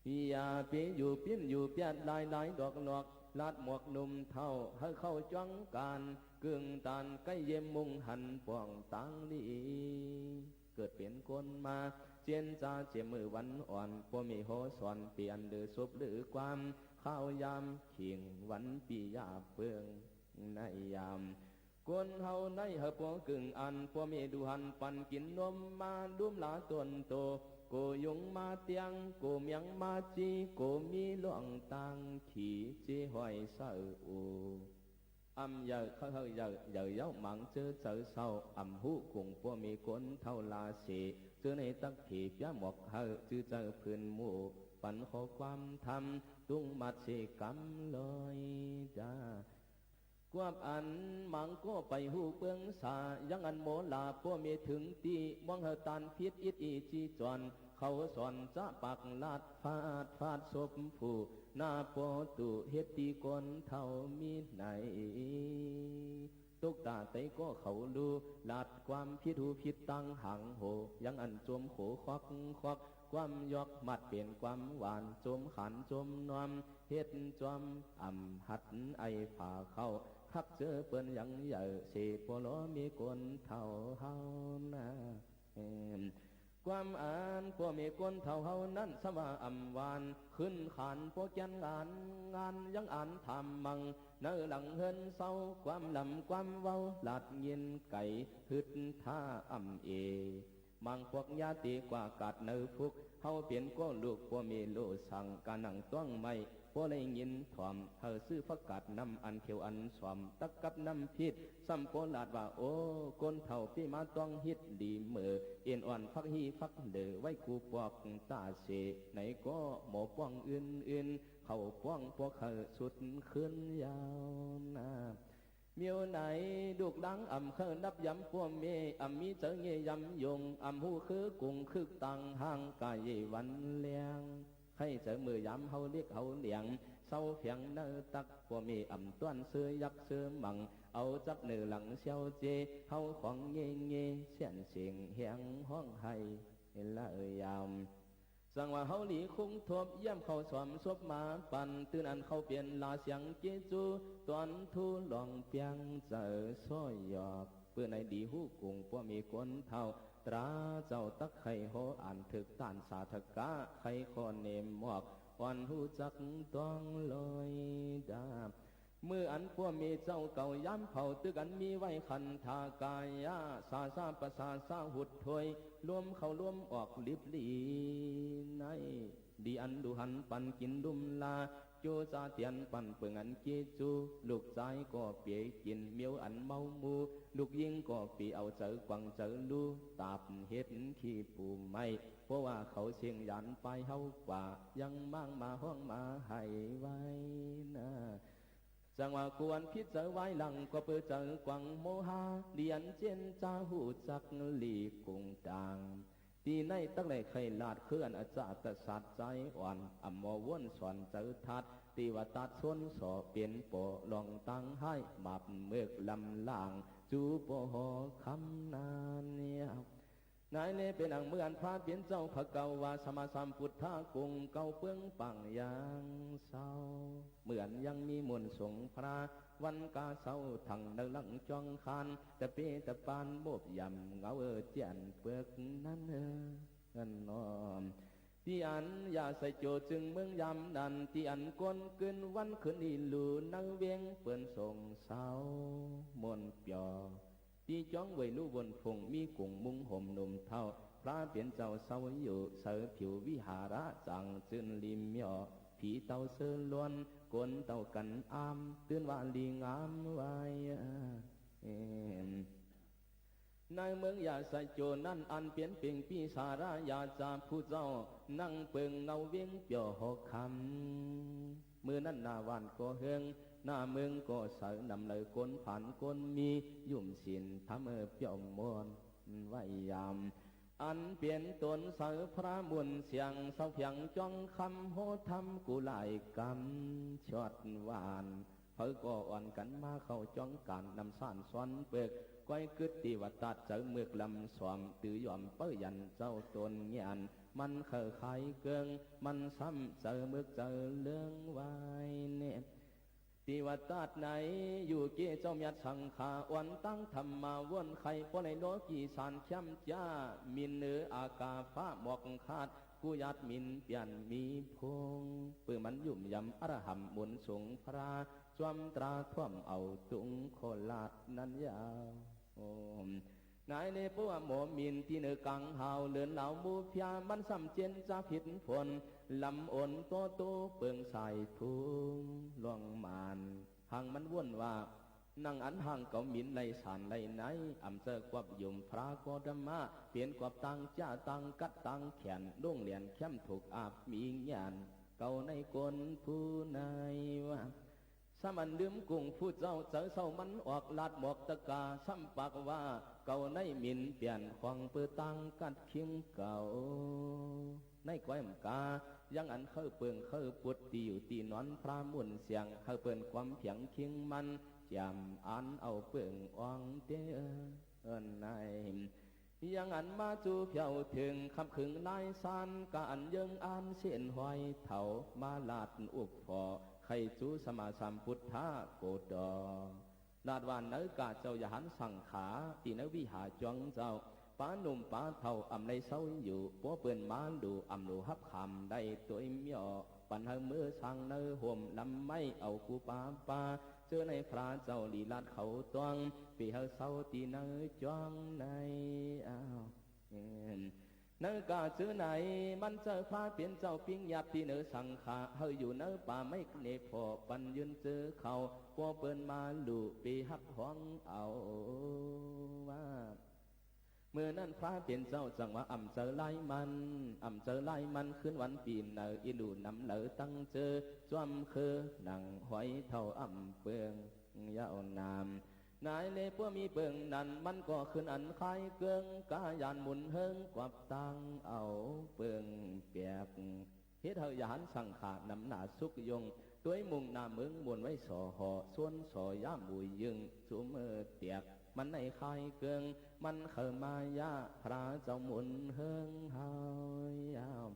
อย่าไปอยู่ปิ้นอยู่เปียดหลายหลายดอกหลอก ลาดหมวกหนุ่มเฒ่า หื้อเข้าจ้องก๋าน เกิ่งตานใก้เยี่ยมมุ่งหันป่องตางหลี เกิดเป๋นคนมา เจียนจาเจียมมื้อวันอ่อน ป้อแม่หอสอน เป๋นอันลือศพลือความ ข้าวยามเข่งวันปี้ยาเปิ้ง ในยาม คนเฮาในหื้อปอเกิ่งอัน ป้อแม่ดูหันปันกิ๋นนมมา ดุมหลาต้นโต โกยุงมาเตียง โกเมียงมาจี โกมีล่องตางขี่ เจห้อยเส้าอู อ่ำเยิน เขาหื้อเยิน เยินเย้าหมางเจอเจอเศร้า อ่ำฮู้กุ้งป้อแม่คนเฒ่าลาเส เจอในตักเผยเปียะหมวกหื้อ จื้อเจอพื้นหมู่ ปันข้อความธรรม ตุ้งมัดเสก๋ำลอยดา กวบอันหมางก็ไปฮู้เปิ้งสา ยังอันหมอหลาป้อแม่เถิงตี้ มองหื้อตานผิดอิดอีจีจอน เขาสอนจะปากลาดฟาดฟาดศพผู้ หน้าป้อตู้เฮ็ดตี้คนเฒ่ามีไหน ตกต๋าไตก็เขาฮู้ ลาดความผิดฮู้ผิดตางหางโห ยังอันจมโขคอกคอก ความยอกมัดเป๋นความหวาน จมขานจมนอม เฮ็ดจอมอ่ำหัดไอผาเข้า คักเจอเปิ้นยังเยิน เสป้อลอแม่คนเฒ่าเฮานา เอิ่ม ความอันป้อแม่คนเฒ่าเฮานั้น สำว่าอ่ำหวาน ขึ้นขานป้อแก่นงาน งานยังอันถามมั่ง ในหลังเฮือนเซา ความลำความเว้า ลาดยินไก๋ ฮึดถ้าอ่ำเอ มังปวกยาตีกว่ากัดในพุก เฮาเป๋นก็ลูกป้อแม่โลสั่ง กาหนังต้องไม้ ป้อได้ยินถ่อม หื้อซื้อผักกาดน้ำอันเขียวอันส้ม ตักกับน้ำพริก ซ้ำป้อลาดว่า โอ้ คนเฒ่าปี้มาต้องฮิตดีเหมอ เอ็นอ่อนผักฮีผักเหลือ ไว้กู้ปอกต๋าเส ไหนก็หมอป้องอื่นๆ เขาป้องปวกหื้อสุดขึ้นยาวนา เมียวไหนลูกหลางอ่ำเคิ่อนับยำป้อแม่ อ่ำมีเจ๋อเง่ยยำยง อ่ำฮู้คือกุ้งคึกตางห่าง ก๋าเย่วันแลง ใค่เจ๋อมื้อยามเฮาเล็กเฮาเหลียง เซาแผงในตัก ป้อแม่อ่ำต้อนเสื้อยักษ์เสื้อมัง เอาจับเนื้อหลังเซี่ยวเจ เฮาของเง่เง่ เสี้ยนเสียงแหงฮ้องไห้ละเอ่ยยาม สังว่าเฮาหลีคุ้งทบ เยี่ยมเข้าสอมศพมาปัน ตื่นอันเข้าเปลี่ยนลาเสียงเกจู ตอนทูลองเปียงเจ๋อซ้อยหยอก เปื้อในดีฮู้กุ้งป้อแม่คนเฒ่า ตราเจ้าตักไข่โหอ่านเถิกต้านสาธกะ ไข่ข้อเนมหมอก อ่อนฮู้จักต้องลอยดา มื้ออันป้อแม่เจ้าเก่ายามเผา ตึกอันมีไว้ขันธากายะ สาสะปะสาสะหุดถ้วย ลมเข้าลมออกลิบหลีใน ดีอันดูหันปันกิ๋นดุมลา จู๋จาเตียนปันเปิงอันเกจู ลูกจายก็เป๋กิ๋นเมียวอันเมาหมู่ ลูกญิงก็เป๋เอาเจ๋อกวางเจ๋อลู่ ตาบเฮ็ดขี้ปูไม้ เพราะว่าเขาเสี้ยงหยานปายเฮากว่า ยังม้างมาฮ้องมาไห้ไว้นา จังว่าควรผิดเจ๋อไว้หลัง ก็เปื้อเจ๋อกวางโมหะ เตียนเจียนจาฮู้จักหลีกุ้งตาง ตี้ในตักแลไข่ลาด คืออันอาจาตะสัตว์ใจอ่อน อ่ำหมอว้นสอนเจ๋อทัด ตี้ว่าตัดส้นส่อเป๋นปอ ลองตังไห้ หมาบเมิกลำล่าง จู๋ปอหอคำนานเนี่ย นายเลเป๋นอังเมือนพระเป๋นเจ้า ภะคะวาสัมมาสัมพุทธะ กุ้งเก่าเปิ้งปังยังเศร้า เหมือนยังมีมนต์สงฆ์พระ วันกาเศร้า ทั้งในหลังจองคาน ตะเปตะปานโมบยำ เหงาเออเจียนเปิกนั้นเออ เงินน้อม ตี้อันอย่าใส่โจ๋จึงเมืองยามนั้น ตี้อันก้นกึ๊นวันคืนนี้หลู่ ในเวงเปิ้นส่งเซาม่วนเปียว ตี้จ๊องเวยลุวนผง มีกุ่งมุ้งห่มหนุ่มเฒ่า พระเป๋นเจ้าเซาอยู่ ใส่ผิววิหารจ๋างจื้นลิมเหยาะ ผีเต้าเสื้อล้วน ก๋นเต้ากั๋นอ้าม ตื่นว่าดีงามไว้ เอ่อ ในเมืองยาสะโจนั้น อันเป๋นเป่งปี้สาระยาจาผู้เจ้า นั่งเปิงเงาเวียงเปียวหอคำ มื้อนั้นหน้าบ้านก็เฮือง หน้าเมืองก็ใส นำไหลคนผ่านคนมี ยุ่มศีลธรรมเปียวม่วนไว้ยาม อันเป๋นต๋นใสพระมนต์เสียง เซาเปียงจ้องคำโหธรรมกู้หลายกำ ชอดหวาน เผาก็อ่อนกั๋นมาเข้าจ้องก๋าน นำสานซ้อนเปิก ก้อยกึ๊ดติวตัดใจ๋เมือกลำสวม ตือยอมเป้อยันเจ้าต๋นเงียน มันเขิวขายเกิง มันซ้ำใจ๋เมือกใจ๋เลิงไว้เน่ ติวตัดไหน อยู่เก้เจ้าเมียดสังขา อ่อนตั้งธรรมาวนไข ป้อไหลโลกีสารเข้มจ้า หมิ่นเหนืออากาฟ้าหมอกคาด กู้หยาดหมิ่นเปียนมีพง ปื้อมันยุ่มยำอรหัมหมุนสูงพระ จ้วมตราท่วมเอาตุงโคราชนั้นยาว โอ้ นายเลปัวหมอหมิ่นตี้เหนือกลางหาว เหลินเหลาหมู่เพีย มันซ้ำเจนจะผิดฝน ลำโอนโตโตเปิงสายทุง ล่วงมาน หางมันว่นว่า นังอันห่างเก๋าหมิ่นไหลสารไหลไหน อ่ำเจ้ากวบหยุมพระโกฏมะ เป๋นกวบตางจ้าตางกัดตางแขน ลุ่งเหลียนเข้มถูกอาบมีญาณ เก๋าในกลผู้ในว่า ซ้ำอันลืมกุ้งผู้เจ้า ใจ๋เศร้ามันออกลาดหมอกตะกา ซ้ำปากว่า เก๋าในหมิ่นเปียนของเปื้อตางกัดคิงเก๋า ในก้อยมกา ยังอันเข้าเปิงเข้าปุด ตี้อยู่ตี้นอนพระมนต์เสียง เข้าเปิ้นความเปียงคิงมัน แจ่มอันเอาเปิงอ่องเตื้อ เอิ้นใน ยังอันมาจูเผียวเถิง ขับขึงลายซาน กาอันเยิงอันเส้นห้อยเถา มาลาดอุบผ่อ ไขจูสมมาสัมพุทธะโกฏอ ลาดว่าเนกาเจ้าอย่าหันสังขา ตี้ในวิหารจวงเจ้า ป๋าหนุ่มป๋าเฒ่าอ่ำได้เซาอยู่ ปัวเปิ้นมาดูอ่ำหลูฮับขามได้ตวยเมียว ปันหื้อเมือสร้างในห่มลำไม้ เอากูปาปา เจอในพระเจ้าลีลาดเขาตวง ปีหื้อเซาตี้ในจวงใน อ้าว เออ เนกาเจอใน มันเจอพระเป๋นเจ้าปิ้งหยาบตี้เหนือสังขา หื้ออยู่ในป่าไม้เนผ่อ ปันยืนเจอเขา ปัวเปิ้นมาลู่ปีฮับฮ้องเอาว่า เมื่อนั้นพระเป๋นเจ้าจังว่าอ่ำเจอไล่มัน อ่ำเจอไล่มัน คืนวันปี๋นเนอ อีหลู่นำเหลอตั้งเจอ จ้วมคือหนังหอยเฒ่าอ่ำเปิงยาวนาม นายเลปัวมีเปิงนั้น มันก็คืนอันคายเกิง กาหยานหมุนเฮิงกวับตังเอาเปิงแปบ เฮ็ดหื้ออย่าหันสังขานำหน้าสุกยง ตวยมุ่งหน้าเมืองมนต์ไว้ส่อห่อ สวนส่อย่ามบุยยึง สุมเมอเตียก มันในคายเกิง มันเข้ามายาพระเจ้าหมุนเฮิงเฮายาว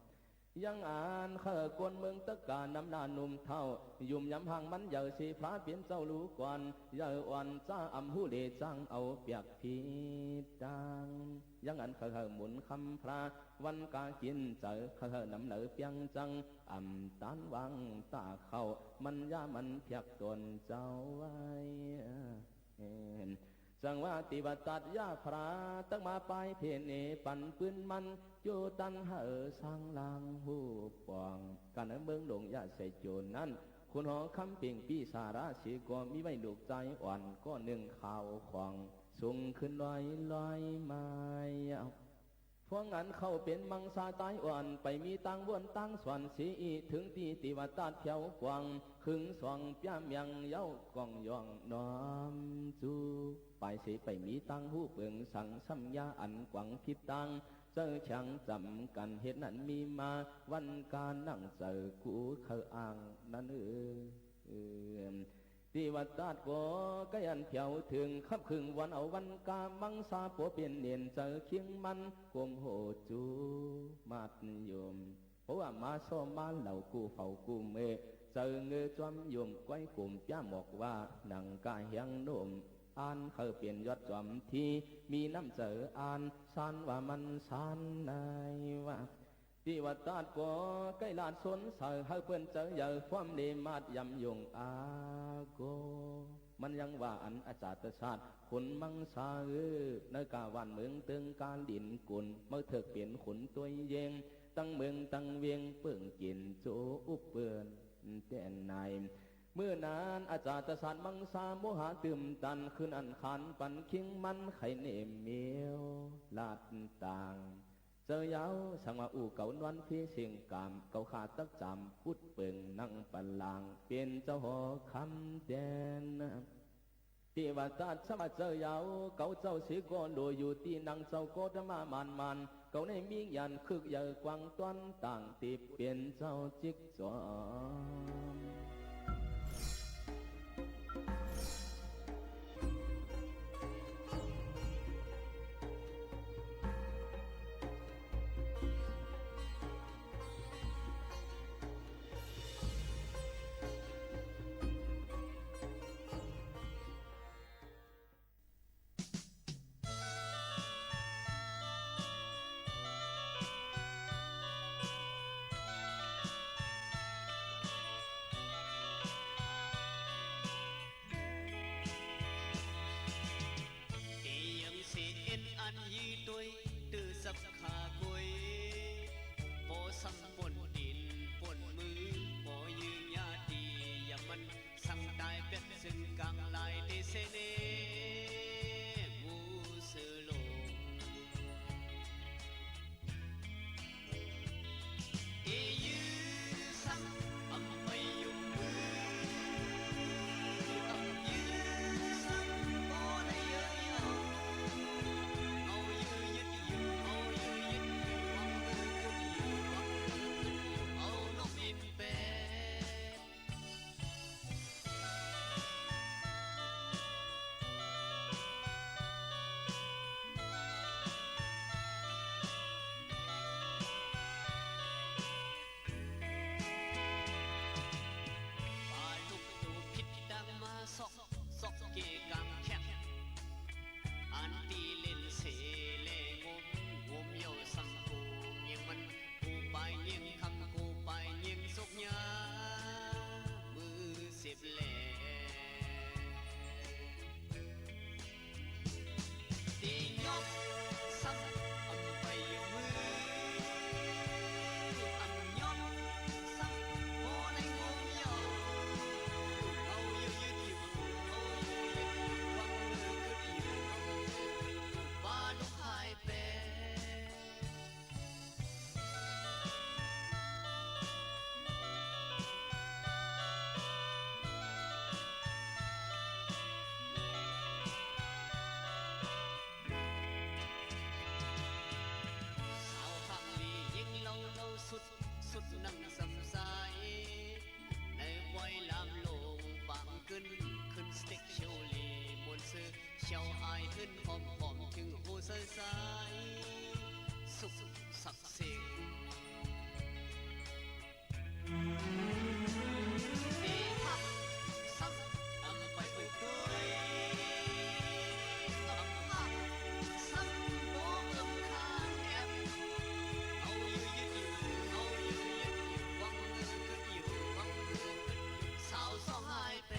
ยังอันเข้าคนเมืองตะกานำหน้าหนุ่มเฒ่า ยุ่มยำห่างมันเยาว์สีพระเป๋นเจ้ารู้ก่อน เยาว์อ่อนจ้าอ่ำฮู้เลจ้างเอาเปียกผิดตาง ยังอันเข้าหื้อหมุนคำพระ วันกากิ๋นเจอ เข้าหื้อนำเหลอเปียงจัง อ่ำตานวางตาเข้า มันยามันเปียกต๋นเจ้าไว้ เอ่อ จังว่าติวตัดยาพระ ตักมาปายเพเน ปันปืนมัน อยู่ตันหื้อสร้างลางฮู้ป่อง กาในเมืองหลวงยาไสโจนั้น ขุนหอคำเป่งปี้สาระสีก็มีไว้ลูกจายอ่อน ก็นึ่งขาวของ สูงขึ้นลอยลอยมา พวกอันเข้าเป๋นมังสาตายอ่อน ไปมีตางว่นตางสวนสีอี เถิงตี้ติวตัดแผวกว้าง ขึงสองเปียแมงเย้าก่องย่องน้อมจู ปายเสไปมีตางฮู้เปิงสังสัมยาอันกว้างผิดตาง เจ้าฉังจ๋ำกั๋นเหตุนั้นมีมา วันกานั่งเจอกูเข้าอ้างนั้นเอ่อ เอ่อ ติวตัดก็ใก้อันแผวเถิง ขับขึงวันเอาวันกามังสาปัวเป๋นเณรเจอคิงมัน กลมโหจูมาดยม เพราะว่ามาซ้อมมาเหล่ากู้เฝ้ากู้เมอ เจอเงอจ้วมยมก้อยกุมเปียหมอกว่า หนังกาแหงโน้ม อันเข้าเป๋นยอดจอมที มีน้ำเจออันสานว่ามันสานในว่า ตี้ว่าตาดก็ใก้ลาดสนใส หื้อเปิ้นเจิญใหญ่ความดีมาดยำยงอาโก มันยังว่าอันอจาตศาสตร์ ขุนมังสาเอ๋ย ในกาหว่านเมืองเติงกาหลินกุล เมื่อเถิกเป๋นขุนตวยเยง ตึงเมืองตึงเวียงเปิ้งกิ๋นโจอุบเปิ้นแต๋นใน เมื่อนั้นอจาตศาสตร์มังสาโมหะตื่มตัน คืนอันขานปันคิงมันไขเหน่เหมียวลาดต่าง เจ้าเย้า สังว่าอู้เก๋านวลพีเสียงกาม เก๋าข้าตักจำปุดเปิงนั่งปัลลังก์ เป๋นเจ้าหอคำแต๋น ตี้ว่าตาดสมาเจ้าเย้า เก๋าเจ้าสีโกโลอยู่ตี้นั่งเจ้าโกฏมามานมาน เก๋าในมีญาณคึกใหญ่กว้างต้วนต่าง ตี้เป๋นเจ้าจิก จอม เตียงเสเอ็นอันยี้ตวย ตื้อสับขากุย ปอสังป่นตี๋นป่นมือ ปอยืนยาตี้ยามมัน สังต๋ายเปียดซึ่งก๋างลายเตเสเน หมู่เสือหลง เอยื้อสังอำไปยุงมือ อำยื้อสังบ่ได้เยอะเย้า เอายื้อยึดอยู่ เอายื้อยึดอยู่ หวังมือขึ้นอยู่ หวังมือขึ้นอยู่ เอานกบินแป ปาลุกตูผิดดังมาซอก ซอกเกกังแคบ อันตี้เล่นเสแลงม งมเย้าสังกูเยียงมัน กูปายเยียงคำ กูปายเยียงสุกยา มือสิบแล ตี้ยกสังอำไปอยู่มือ อันยกสังโอในงมเย้า เอายื้อยึดอยู่ เอายื้อยึดอยู่ หวังมือขึ้นอยู่ ปาลุกหายแป สาวข้างหลียิ่งเล่าเล่าสุด สุดนั่งสำสาย ในปอยลามลงปางกึ้น ขึ้นสเต็กเชียวหลีมวนซื่อ เชียวอายขึ้นหอมหอม ถึงหูใสใส สุขสักดิ์สิทธิ์ ตีหักสักอำไปเปื่อย อำหักสักโบกำคางแอบ เอายื้อยึดอยู่ เอายื้อยึดอยู่ หวังมือขึ้นอยู่ หวังมือขึ้นอยู่ สาวสองหายแป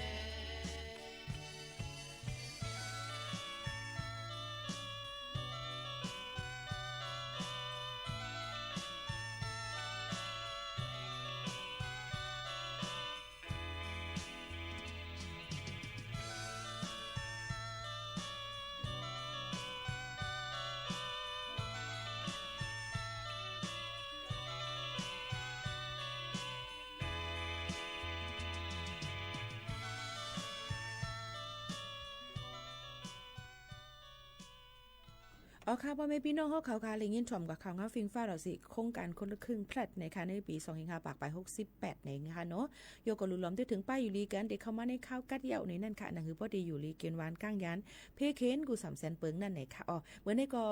อ๋อค่ะ ป้อแม่ปี้น้องเฮาเขาค่ะ ได้ยินถ่อมกับข่าวเงาฟิงฟ้าเราสิ โครงการคนละครึ่งแพลตนะคะ ในปี๋สองพันห้าร้อยหกสิบแปดนี่นะคะเนาะ โยก็หลุดหลอมได้ถึงป้ายอยู่ลีกั๋น เดี๋ยวเข้ามาในข่าวกัดเย้าในนั้นค่ะ นั่นคือป้อดีอยู่ลีเกียนวานก้างยาน เพเคนกูสามแสนเปิงนั่นเองค่ะ อ๋อ เมื่อนี้ก็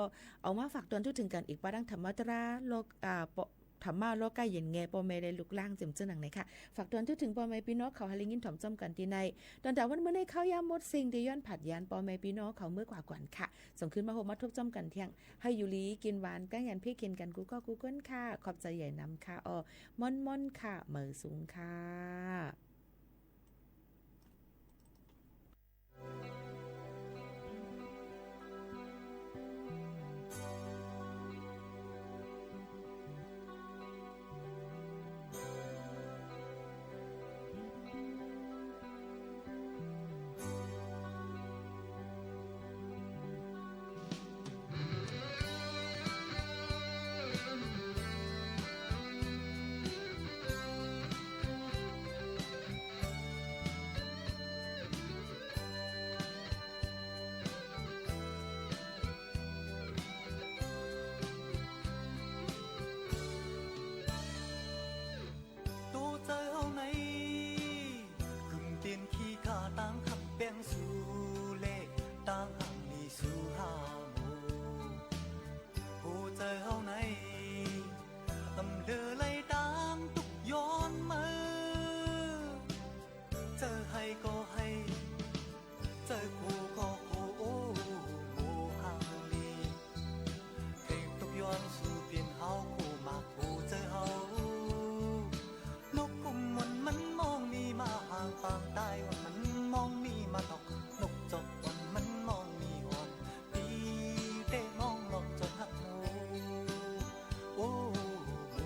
เอามาฝากตอนทั่วถึงกั๋นอีกป้าดังธรรมตรา โลก อ่า ปอ ถามมาล้อก้าเย็นแง ป้อแม่และลูกหลานเจิ่มเจ้าหนังในค่ะ ฝากตวนทั่วเถิงป้อแม่ปี้น้องเขาหื้อได้ยินถ่อมจ้อมกั๋นตี้ใน ต๋อนตะวันมื้อนี้ข้าวยามหมดเส้น ตี้ย้อนผัดยานป้อแม่ปี้น้องเขาเมื่อกว่าก่อนค่ะ ส่งคืนมาพบมาทบจ้อมกั๋นเที่ยง หื้ออยู่ดีกิ๋นหวาน ก้างหยันเพ่เข็ญกั๋นกู้ก้อกู้ก้นค่ะ ขอบใจ๋ใหญ่นำค่ะ อ้อ ม่อนๆ ค่ะ เหมยสูงค่ะ တူၸႂ်ႁဝ်းၼႆႉ ၵိုင်ႇတဵၼ်းၶီႈၶႃႈ တၢင်းႁၵ်ႉပႅင်းသူလႄႈ တၢင်းႁၢင်ႈလီသူႁႃႉမူဝ်း။ ႁူဝ်ၸႂ်ႁဝ်းၼႆႉ ဢမ်ႇလိူဝ်လႆႈတၢင်းတုၵ်ႉယွၼ်းမႂ်း ၸႂ်ႁႆႈၵေႃႈႁႆႈ ၸႂ်ၶူဝ်ၵေႃႈၶူဝ် ဢူဝ်း မူဝ်းႁၢင်ႈလီ ၶႂ်ႈတုၵ်းယွၼ်းသူပဵၼ်ႁဝ်း ၶူဝ်မၢၵ်ႇၶူဝ်ၸႂ်ႁဝ်း။ ၼူၵ်ႉၶုမ်ႇမူၼ်ႇမၼ်းမွင်ႇမီးမႃးႁၢင်ႈ ပၢင်တၢႆးဝၼ်းမၼ်းမွင်ႇမီးမႃးတွၵ်ႇ ၼူၵ်ႉၸွၵ်ႇဝၼ်းမၼ်းမွင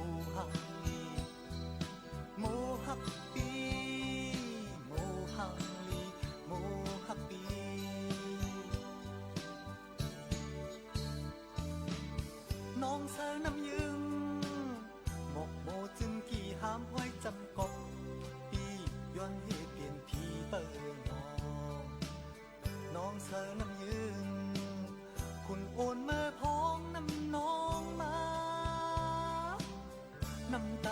်ႇမီးႁွၼ်ႇ ပီႈတႄႉမွင်ႇလွင်ႈၸွတ်ႇႁၵ်ႉမူဝ်း ဢူဝ်း မူဝ်းႁၢင်ႈလီ မူဝ်းႁၵ်ႉပီႈ မူဝ်းႁၢင်ႈလီ မူဝ်းႁၵ်ႉပီႈ။ ၼွင်သႂ်ၼမ်ႉယိုင်ႈ မွၵ်ႇမူဝ်ၸိုၼ်ႈၵီႈ ႁၢမ်ႈႁွႆးၸမ်ၵွပ်ႈ ပီႈယွၼ်းႁႂ်ႈပဵၼ်ၽီပႂ်ႉၼွင်။ ၼွင်သႂ်ၼမ်ႉယိုင်ႈ ၶုၼ်ဢူၼ်မိူဝ်းၽွင်းၼမ်ႉၼွင်မႃး ၼမ်ႉတႃသႂ်လႆ ႁၵ်ႉၵၼ်တီႈၵႆ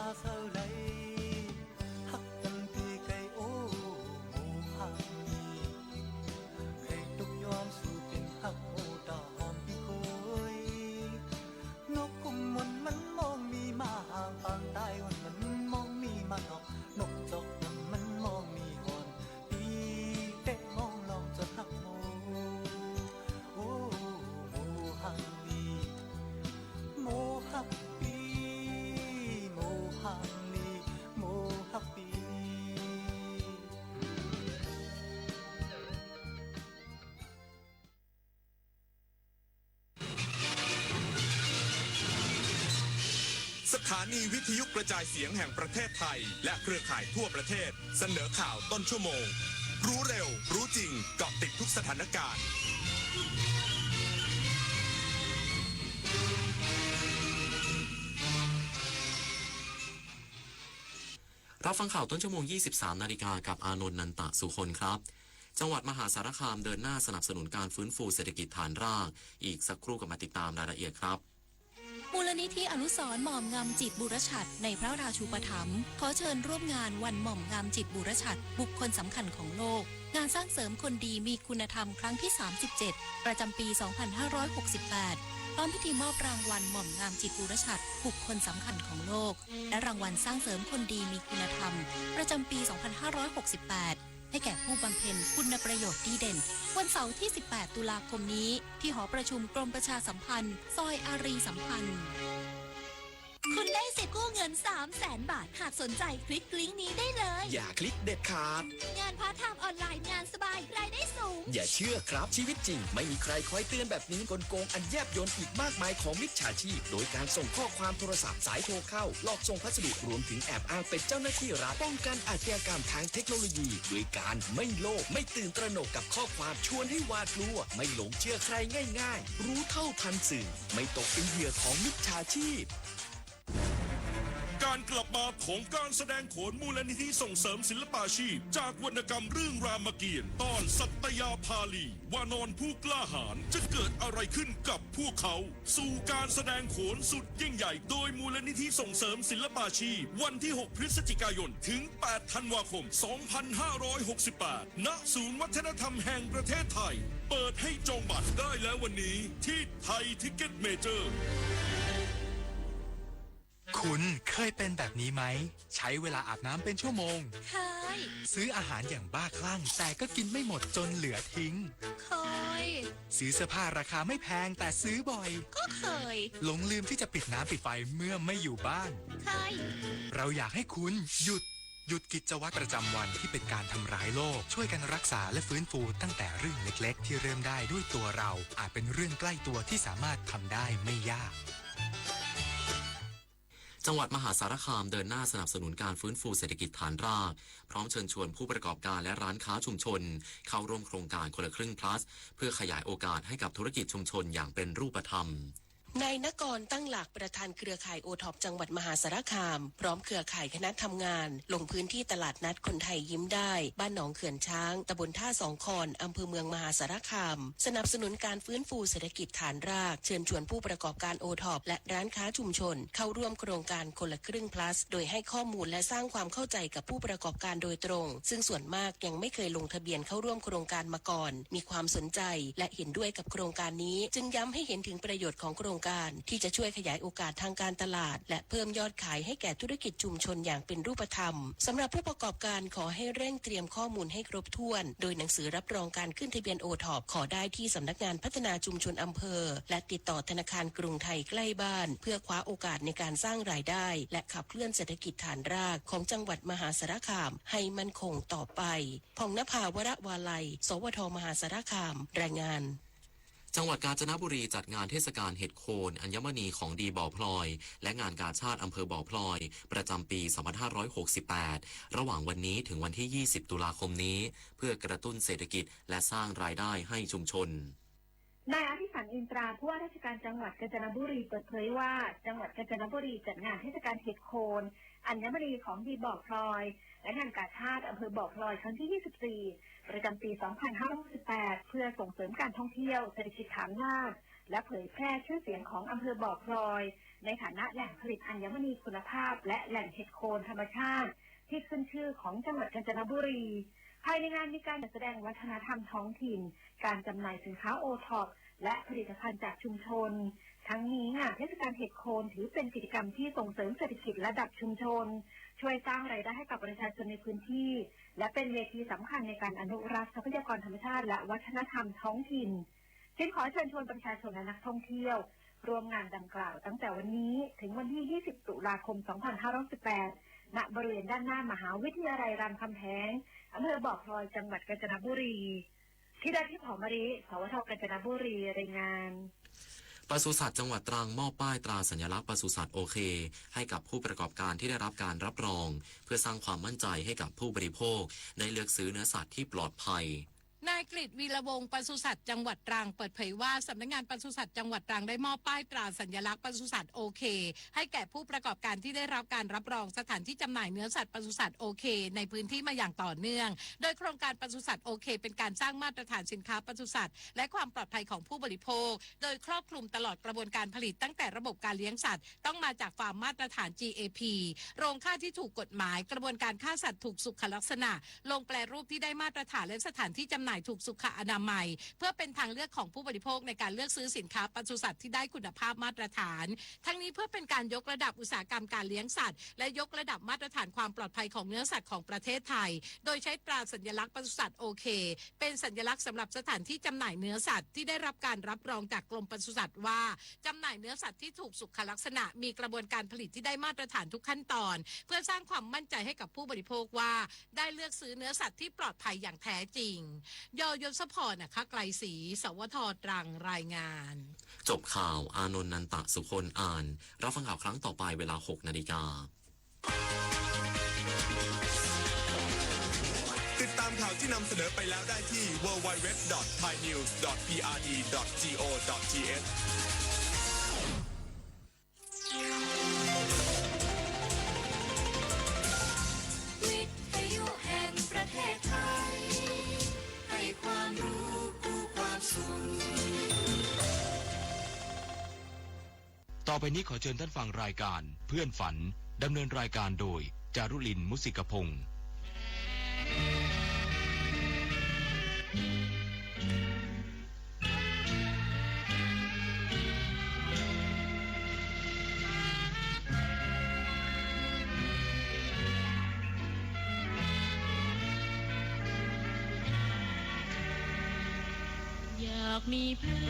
ဢူဝ်း မူဝ်းႁၢင်ႈလီ ၶႂ်ႈတုၵ်းယွၼ်းသူပဵၼ်ႁၵ်ႉမူဝ်း တႃႁွမ်ပီႈၶူၺ်း။ ၼူၵ်ႉၶုမ်ႇမူၼ်ႇမၼ်းမွင်ႇမီးမႃးႁၢင်ႈ ပၢင်တၢႆးဝၼ်းမၼ်းမွင်ႇမီးမႃးတွၵ်ႇ ၼူၵ်ႉၸွၵ်ႇဝၼ်းမၼ်းမွင်ႇမီးႁွၼ်ႇ ပီႈတႄႉမွင်ႇလွင်ႈၸွတ်ႇႁၵ်ႉမူဝ်း ဢူဝ်း မူဝ်းႁၢင်ႈလီ မူဝ်းႁၵ်ႉပီႈ မူဝ်းႁၢင်ႈလီ မူဝ်းႁၵ်ႉပီႈ။ สถานีวิทยุกระจายเสียงแห่งประเทศไทย และเครือข่ายทั่วประเทศ เสนอข่าวต้นชั่วโมง รู้เร็ว รู้จริง เกาะติดทุกสถานการณ์ รับฟังข่าวต้นชั่วโมง ยี่สิบสามนาฬิกา กับอานนท์ นันตะสุคนครับ จังหวัดมหาสารคามเดินหน้าสนับสนุนการฟื้นฟูเศรษฐกิจฐานราก อีกสักครู่กลับมาติดตามรายละเอียดครับ มูลนิธิอนุสรณ์หม่อมงามจิตบุรชัดในพระราชูปถัมภ์ ขอเชิญร่วมงานวันหม่อมงามจิตบุรชัด บุคคลสำคัญของโลก งานสร้างเสริมคนดีมีคุณธรรมครั้งที่ สามสิบเจ็ด ประจำปี สองพันห้าร้อยหกสิบแปด พร้อมพิธีมอบรางวัลหม่อมงามจิตบุรชัด บุคคลสำคัญของโลก และรางวัลสร้างเสริมคนดีมีคุณธรรม ประจำปี สองพันห้าร้อยหกสิบแปด ให้แก่ผู้บำเพ็ญคุณประโยชน์ดีเด่น วันเสาร์ที่ สิบแปด ตุลาคมนี้ ที่หอประชุมกรมประชาสัมพันธ์ ซอยอารีย์สัมพันธ์ คุณได้สิทธิ์กู้เงิน สามแสนบาท หากสนใจคลิกลิงก์นี้ได้เลย อย่าคลิกเด็ดขาด งานพาร์ทไทม์ออนไลน์ งานสบาย รายได้สูง อย่าเชื่อครับ ชีวิตจริงไม่มีใครคอยเตือนแบบนี้ กลโกงอันแยบยลอีกมากมายของมิจฉาชีพ โดยการส่งข้อความโทรศัพท์ สายโทรเข้า หลอกส่งพัสดุ รวมถึงแอบอ้างเป็นเจ้าหน้าที่รัฐ ป้องกันอาชญากรรมทางเทคโนโลยี ด้วยการไม่โลภ ไม่ตื่นตระหนกกับข้อความชวนให้หวาดกลัว ไม่หลงเชื่อใครง่ายๆ รู้เท่าทันสื่อ ไม่ตกเป็นเหยื่อของมิจฉาชีพ การกลับมาของการแสดงโขนมูลนิธิส่งเสริมศิลปาชีพ จากวรรณกรรมเรื่องรามเกียรติ์ ตอนสัตยาภาลี วานรผู้กล้าหาญ จะเกิดอะไรขึ้นกับพวกเขา สู่การแสดงโขนสุดยิ่งใหญ่ โดยมูลนิธิส่งเสริมศิลปาชีพ วันที่ หก พฤศจิกายน ถึง แปด ธันวาคม สองพันห้าร้อยหกสิบแปด ณ ศูนย์วัฒนธรรมแห่งประเทศไทย เปิดให้จองบัตรได้แล้ววันนี้ที่ไทยทิกเก็ตเมเจอร์ คุณเคยเป็นแบบนี้ไหม ใช้เวลาอาบน้ำเป็นชั่วโมง เคย ซื้ออาหารอย่างบ้าคลั่ง แต่ก็กินไม่หมดจนเหลือทิ้ง เคย ซื้อเสื้อผ้าราคาไม่แพงแต่ซื้อบ่อย ก็เคย หลงลืมที่จะปิดน้ำปิดไฟเมื่อไม่อยู่บ้าน เคย เราอยากให้คุณหยุด หยุดกิจวัตรประจำวันที่เป็นการทำร้ายโลก ช่วยกันรักษาและฟื้นฟูตั้งแต่เรื่องเล็กๆ ที่เริ่มได้ด้วยตัวเรา อาจเป็นเรื่องใกล้ตัวที่สามารถทำได้ไม่ยาก จังหวัดมหาสารคามเดินหน้าสนับสนุนการฟื้นฟูเศรษฐกิจฐานราก พร้อมเชิญชวนผู้ประกอบการและร้านค้าชุมชน เข้าร่วมโครงการคนละครึ่ง plus เพื่อขยายโอกาสให้กับธุรกิจชุมชนอย่างเป็นรูปธรรม นายนกร ตั้งหลัก ประธานเครือข่าย โอท็อป จังหวัดมหาสารคาม พร้อมเครือข่ายคณะทำงาน ลงพื้นที่ตลาดนัดคนไทยยิ้มได้ บ้านหนองเขื่อนช้าง ตำบลท่าสองคอน อำเภอเมืองมหาสารคาม สนับสนุนการฟื้นฟูเศรษฐกิจฐานราก เชิญชวนผู้ประกอบการ โอท็อป และร้านค้าชุมชน เข้าร่วมโครงการคนละครึ่ง plus โดยให้ข้อมูลและสร้างความเข้าใจกับผู้ประกอบการโดยตรง ซึ่งส่วนมากยังไม่เคยลงทะเบียนเข้าร่วมโครงการมาก่อน มีความสนใจ และเห็นด้วยกับโครงการนี้ จึงย้ำให้เห็นถึงประโยชน์ของโครงการ ที่จะช่วยขยายโอกาสทางการตลาด และเพิ่มยอดขายให้แก่ธุรกิจชุมชนอย่างเป็นรูปธรรม สำหรับผู้ประกอบการขอให้เร่งเตรียมข้อมูลให้ครบถ้วน โดยหนังสือรับรองการขึ้นทะเบียน โอท็อป ขอได้ที่สำนักงานพัฒนาชุมชนอำเภอ และติดต่อธนาคารกรุงไทยใกล้บ้าน เพื่อคว้าโอกาสในการสร้างรายได้ และขับเคลื่อนเศรษฐกิจฐานรากของจังหวัดมหาสารคามให้มั่นคงต่อไป ผ่องนภา วรวาลัย สวท มหาสารคาม รายงาน จังหวัดกาญจนบุรีจัดงานเทศกาลเห็ดโคน อัญมณีของดีบ่อพลอย และงานกาชาดอำเภอบ่อพลอย ประจำปี สองพันห้าร้อยหกสิบแปด ระหว่างวันนี้ถึงวันที่ ยี่สิบ ตุลาคมนี้ เพื่อกระตุ้นเศรษฐกิจ และสร้างรายได้ให้ชุมชน นายอภิสันต์ อินตรา ผู้ว่าราชการจังหวัดกาญจนบุรี เปิดเผยว่า จังหวัดกาญจนบุรีจัดงานเทศกาลเห็ดโคน อัญมณีของดีบ่อพลอย และงานกาชาดอำเภอบ่อพลอยครั้งที่ ยี่สิบสี่ ประจำปี สองพันห้าร้อยหกสิบแปด เพื่อส่งเสริมการท่องเที่ยว เศรษฐกิจฐานราก และเผยแพร่ชื่อเสียงของอำเภอบ่อพลอย ในฐานะแหล่งผลิตอัญมณีคุณภาพ และแหล่งเห็ดโคนธรรมชาติที่ขึ้นชื่อของจังหวัดกาญจนบุรี ภายในงานมีการจัดแสดงวัฒนธรรมท้องถิ่น การจำหน่ายสินค้า โอท็อป และผลิตภัณฑ์จากชุมชน ทั้งนี้งานเทศกาลเห็ดโคนถือเป็นกิจกรรมที่ส่งเสริมเศรษฐกิจระดับชุมชน ช่วยสร้างรายได้ให้กับประชาชนในพื้นที่ และเป็นเวทีสำคัญในการอนุรักษ์ทรัพยากรธรรมชาติและวัฒนธรรมท้องถิ่น จึงขอเชิญชวนประชาชนและนักท่องเที่ยว ร่วมงานดังกล่าวตั้งแต่วันนี้ถึงวันที่ ยี่สิบ ตุลาคม สองพันห้าร้อยหกสิบแปด ณ บริเวณด้านหน้ามหาวิทยาลัยรามคำแหง อำเภอบ่อพลอย จังหวัดกาญจนบุรี ธิดาทิพย์ หอมมะลิ สวท กาญจนบุรี รายงาน ปศุสัตว์จังหวัดตรังมอบป้ายตราสัญลักษณ์ปศุสัตว์โอเค ให้กับผู้ประกอบการที่ได้รับการรับรอง เพื่อสร้างความมั่นใจให้กับผู้บริโภค ได้เลือกซื้อเนื้อสัตว์ที่ปลอดภัย นายกฤษ วีระวงศ์ ปศุสัตว์จังหวัดตรัง เปิดเผยว่า สำนักงานปศุสัตว์จังหวัดตรังได้มอบป้ายตราสัญลักษณ์ปศุสัตว์โอเค ให้แก่ผู้ประกอบการที่ได้รับการรับรองสถานที่จำหน่ายเนื้อสัตว์ปศุสัตว์โอเค ในพื้นที่มาอย่างต่อเนื่อง โดยโครงการปศุสัตว์โอเค เป็นการสร้างมาตรฐานสินค้าปศุสัตว์ และความปลอดภัยของผู้บริโภค โดยครอบคลุมตลอดกระบวนการผลิตตั้งแต่ระบบการเลี้ยงสัตว์ ต้องมาจากฟาร์มมาตรฐาน จี เอ พี โรงฆ่าที่ถูกกฎหมาย กระบวนการฆ่าสัตว์ถูกสุขลักษณะ โรงแปรรูปที่ได้มาตรฐาน และสถานที่จำหน่ายถูกสุขอนามัย เพื่อเป็นทางเลือกของผู้บริโภคในการเลือกซื้อสินค้าปศุสัตว์ที่ได้คุณภาพมาตรฐาน ทั้งนี้เพื่อเป็นการยกระดับอุตสาหกรรมการเลี้ยงสัตว์ และยกระดับมาตรฐานความปลอดภัยของเนื้อสัตว์ของประเทศไทย โดยใช้ตราสัญลักษณ์ปศุสัตว์โอเค เป็นสัญลักษณ์สำหรับสถานที่จำหน่ายเนื้อสัตว์ที่ได้รับการรับรองจากกรมปศุสัตว์ว่า จำหน่ายเนื้อสัตว์ที่ถูกสุขลักษณะ มีกระบวนการผลิตที่ได้มาตรฐานทุกขั้นตอน เพื่อสร้างความมั่นใจให้กับผู้บริโภคว่า ได้เลือกซื้อเนื้อสัตว์ที่ปลอดภัยอย่างแท้จริง ย ยศพร อัครไกรศรี สวท ตรัง รายงาน จบข่าว อานนท์ นันตะสุคน อ่าน รับฟังข่าวครั้งต่อไปเวลา หกนาฬิกา ติดตามข่าวที่นำเสนอไปแล้วได้ที่ ดับเบิลยู ดับเบิลยู ดับเบิลยู ดอท ไทยนิวส์ ดอท พี อาร์ ดี ดอท จี โอ ดอท ที เอช วิทยุแห่งประเทศไทย ให้ความรู้คู่ความสุข ต่อไปนี้ขอเชิญท่านฟังรายการเพื่อนฝัน ดำเนินรายการโดย จารุลิน มุสิกพงษ์ เ อยากมีเพื่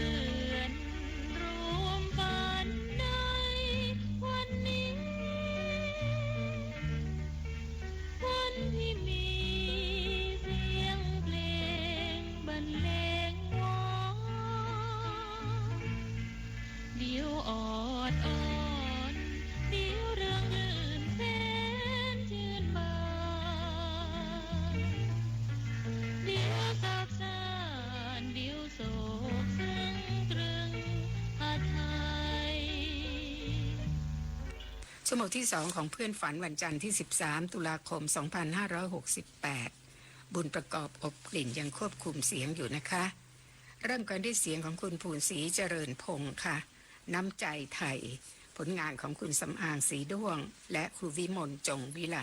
อนร่วมฝันในวันนี้ วันที่มีเสียงเพลงบรรเลงวอน เดี๋ยวออดอ้อน เดี๋ยวเริงรื่นแสนชื่นบาน เดี๋ยวซาบซ่าน เดี๋ยวโศกซึ่งตรึงหาไทย ชั่วโมงที่สองของเพื่อนฝันวันจันทร์ที่สิบสามตุลาคมสองพันห้าร้อยหกสิบแปด บุญประกอบ อบกลิ่นยังควบคุมเสียงอยู่นะคะ เริ่มกันด้วยเสียงของคุณภูนศรีเจริญพงษ์ค่ะ น้ำใจไทย ผลงานของคุณสำอาง สีด้วง และครูวิมล จงวิไล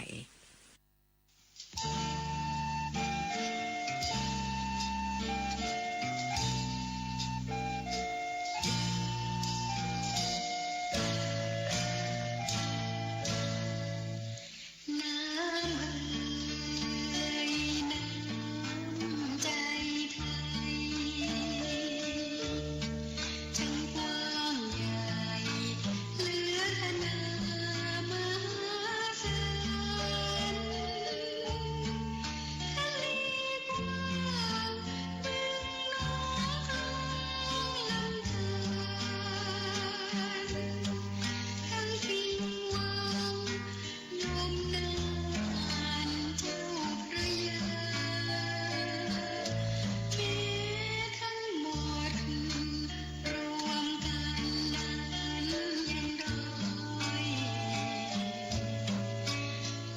น้ำเอ่ยน้ำใจไทย ช่างกว้างใหญ่เหลือขนามหาศาล ทะเลกว้าง บึงหนองคลองลำธาร ทั้งปิงวัง ลมหนาวผ่านเจ้าพระยา แม้ทั้งหมดรวมกันนั้นยังด้อย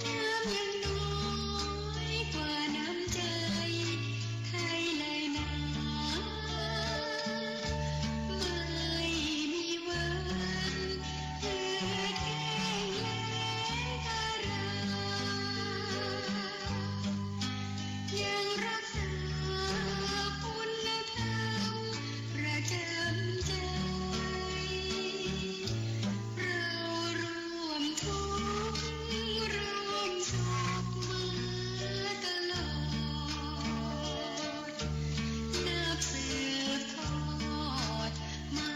น้ำยังน้อยกว่าน้ำใจไทยเลยนา ไม่มีวันเหือดแห้งแล้งทารา ยังรักษาคุณธรรมประจำใจ เราร่วมทุกข์ร่วมสุขมาตลอด นับสืบทอดมา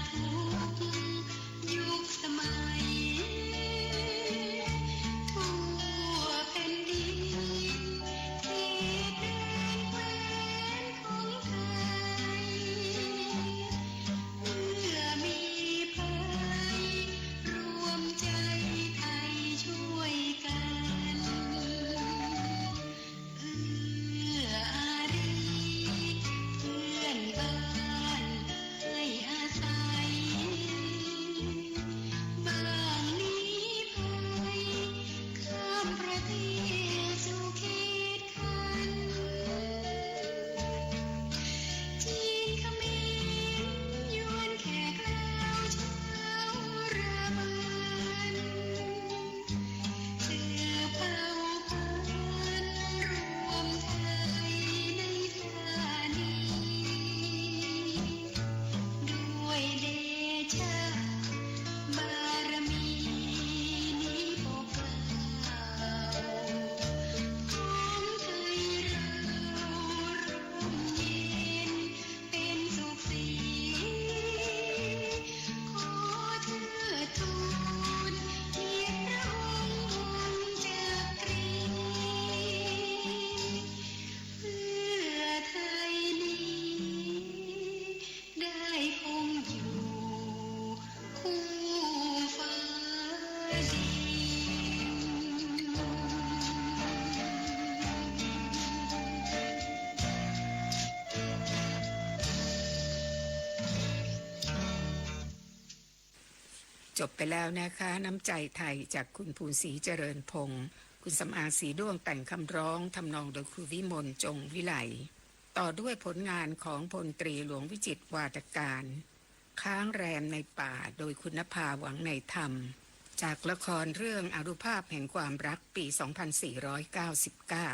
ทุกยุคสมัย ทั่วแผ่นดินเขตแดนแคว้นของไทย เมื่อมีภัย รวมใจไทยช่วยกัน เอื้ออารีเพื่อนบ้านให้อาศัย บ้างหนีภัยข้ามประเทศสู่เขต ขัน จีนเขมรยวนแขกลาวชาวรามัน สืบเผ่าพันธุ์รวมไทยในท่านี้ ด้วยเดชะบารมีนี้ปกเกล้า ของไทยเราร่มเย็นเป็นสุขสี ขอเทิดทูลเกียรติพระองค์วงศ์จักรี เพื่อไทยนี้ได้คงอยู่ คู่ฟ้าดิน จบไปแล้วนะคะ น้ำใจไทยจากคุณภูนศรีเจริญพงษ์ คุณสำอาง สีด้วงแต่งคำร้อง ทำนองโดยครูวิมล จงวิไล ต่อด้วยผลงานของพลตรีหลวงวิจิตร วาทการ ค้างแรมในป่า โดยคุณนภา หวังในธรรม จากละครเรื่องอานุภาพแห่งความรัก ปีสองพันสี่ร้อยเก้าสิบเก้า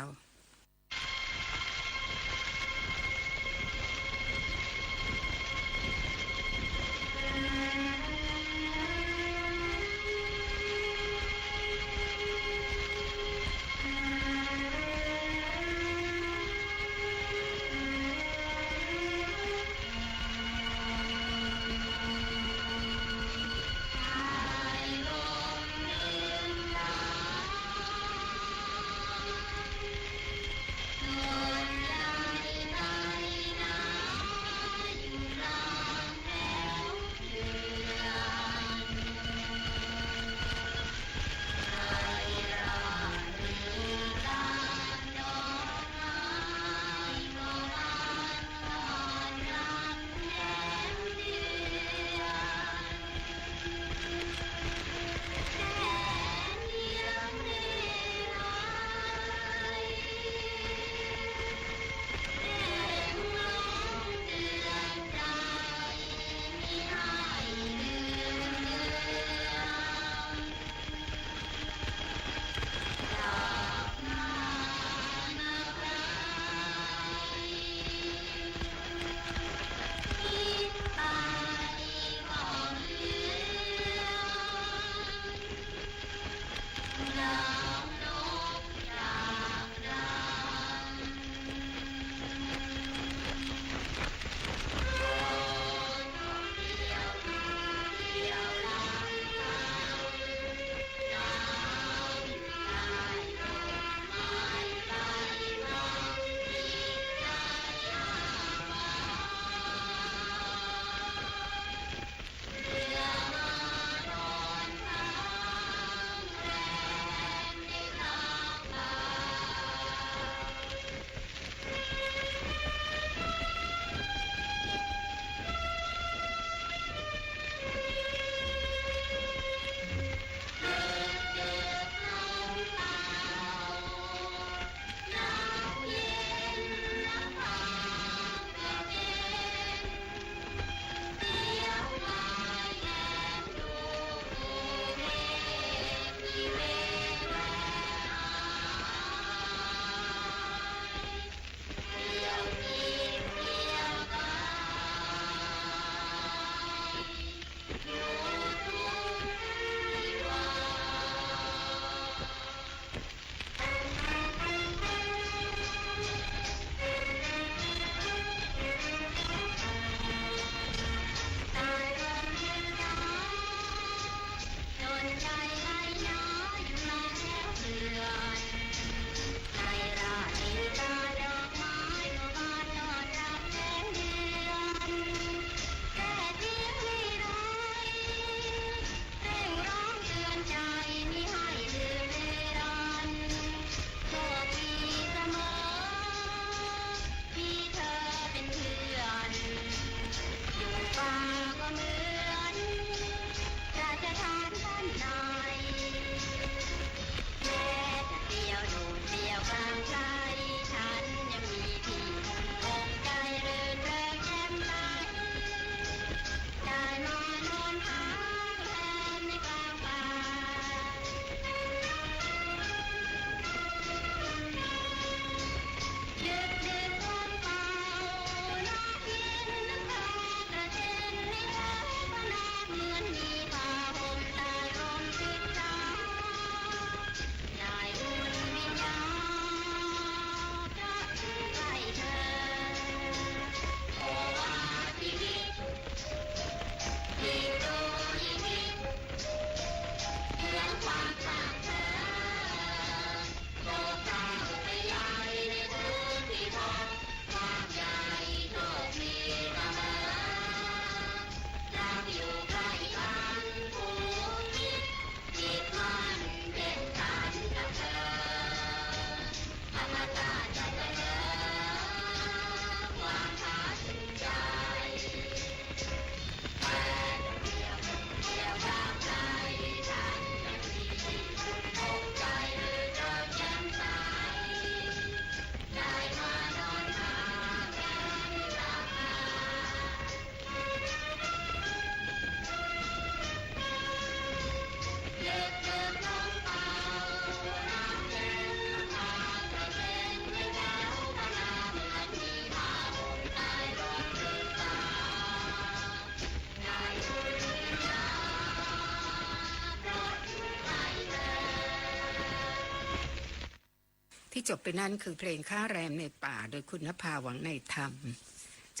จบไปนั้นคือเพลงข้าแรมในป่า โดยคุณนภา หวังในธรรม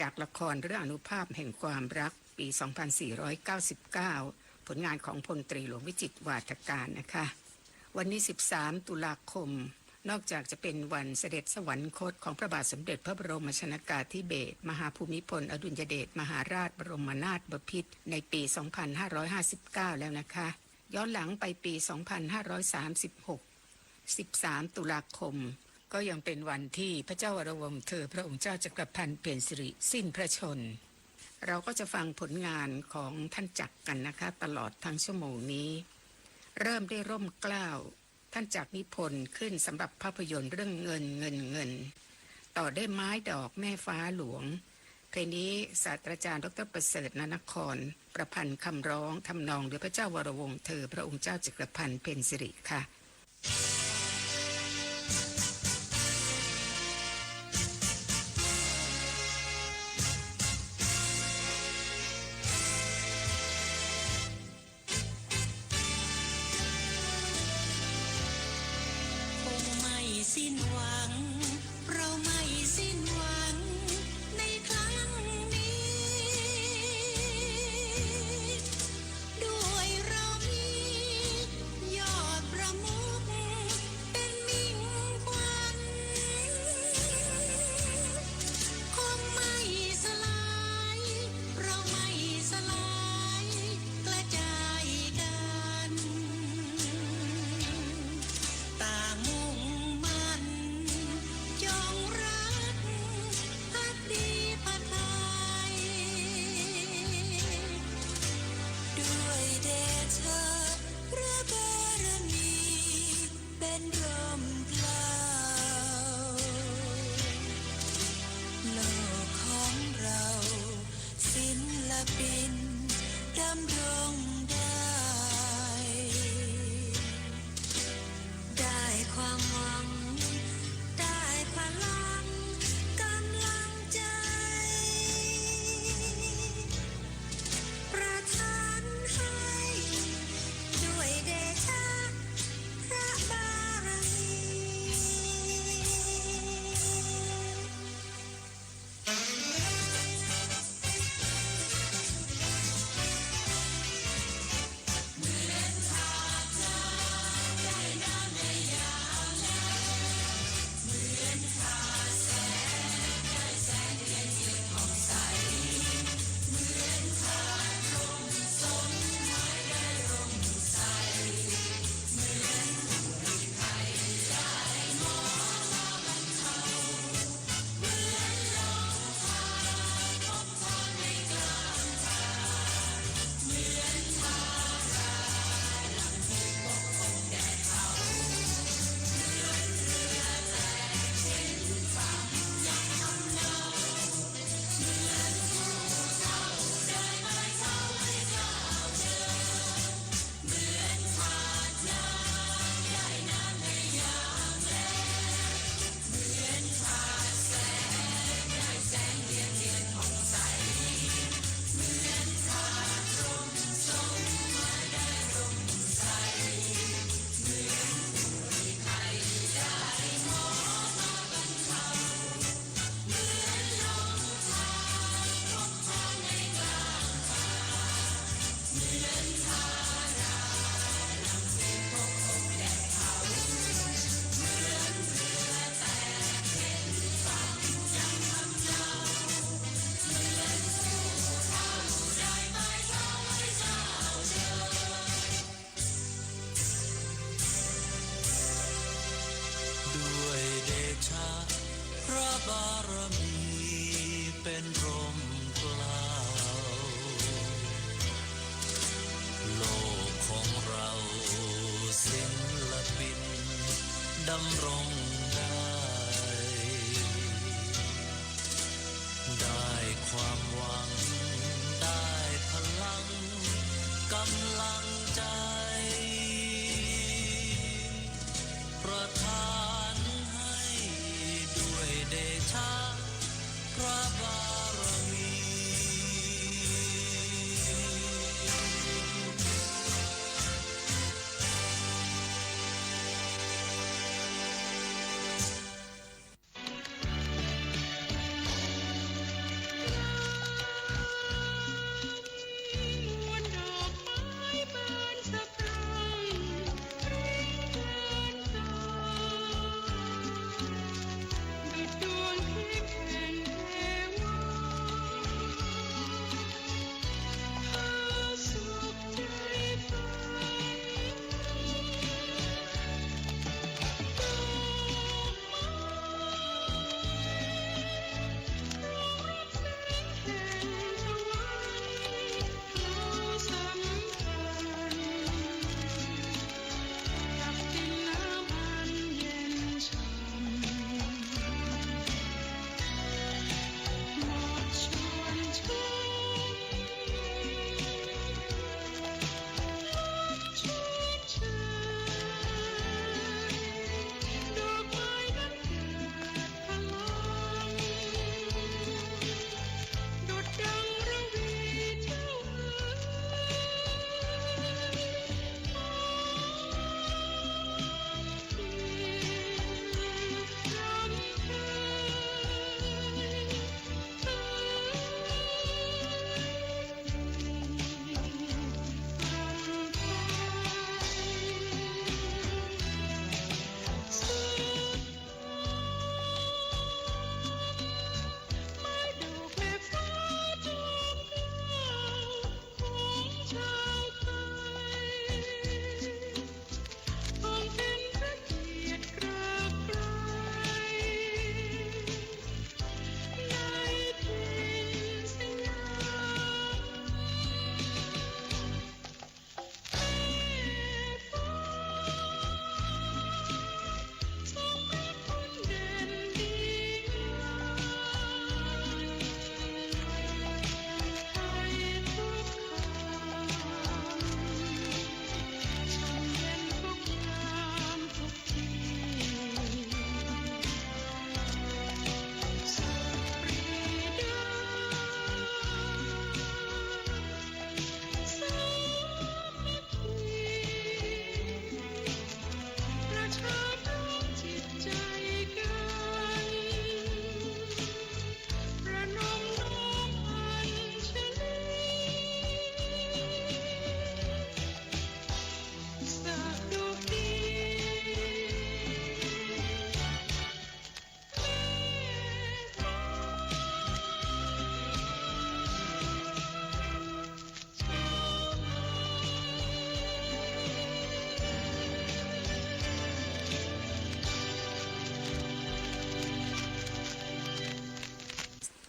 จากละครเรื่องอานุภาพแห่งความรัก ปี สองพันสี่ร้อยเก้าสิบเก้า ผลงานของพลตรีหลวงวิจิตร วาทการนะคะ วันนี้ สิบสาม ตุลาคม นอกจากจะเป็นวันเสด็จสวรรคตของพระบาทสมเด็จพระบรมชนกาธิเบศร มหาภูมิพลอดุลยเดชมหาราชบรมนาถบพิตร ในปี สองพันห้าร้อยห้าสิบเก้า แล้วนะคะ ย้อนหลังไปปี สองพันห้าร้อยสามสิบหก สิบสาม ตุลาคม ก็ยังเป็นวันที่พระเจ้าวรวงศ์เธอพระองค์เจ้าจักรพันธ์เพ็ญสิริสิ้นพระชนม์ เราก็จะฟังผลงานของท่านจักรกันนะคะ ตลอดทั้งชั่วโมงนี้ เริ่มด้วยร่มเกล้า ท่านจักรนิพนธ์ขึ้นสำหรับภาพยนตร์เรื่องเงิน เงิน เงิน ต่อด้วยไม้ดอกแม่ฟ้าหลวง เพลงนี้ศาสตราจารย์ ดอกเตอร์ ประเสริฐ นานคร ประพันธ์คำร้อง ทำนองโดยพระเจ้าวรวงศ์เธอพระองค์เจ้าจักรพันธ์เพ็ญสิริค่ะ คงไม่สิ้นหวัง เราไม่สิ้นหวังในครั้งนี้ ด้วยเรามียอดประมุขเป็นมิ่งขวัญ คงไม่สลาย เราไม่สลายกระจายกัน ต่างมุ่งมั่นจงรักภักดีพระไทย ด้วยเดชะพระบารมีเป็นร่มเกล้า โลกของเรา ศิลปินดำรงได้ ได้ความหวัง ได้พลังกำลังใจ ประทานให้ด้วยเดชะพระบารมี ด้วยเดชะพระบารมีเป็นร่มเกล้า โลกของเราศิลปินดำรงได้ ได้ความหวัง ได้พลังกำลังใจ ประทานให้ด้วยเดชะพระบารมี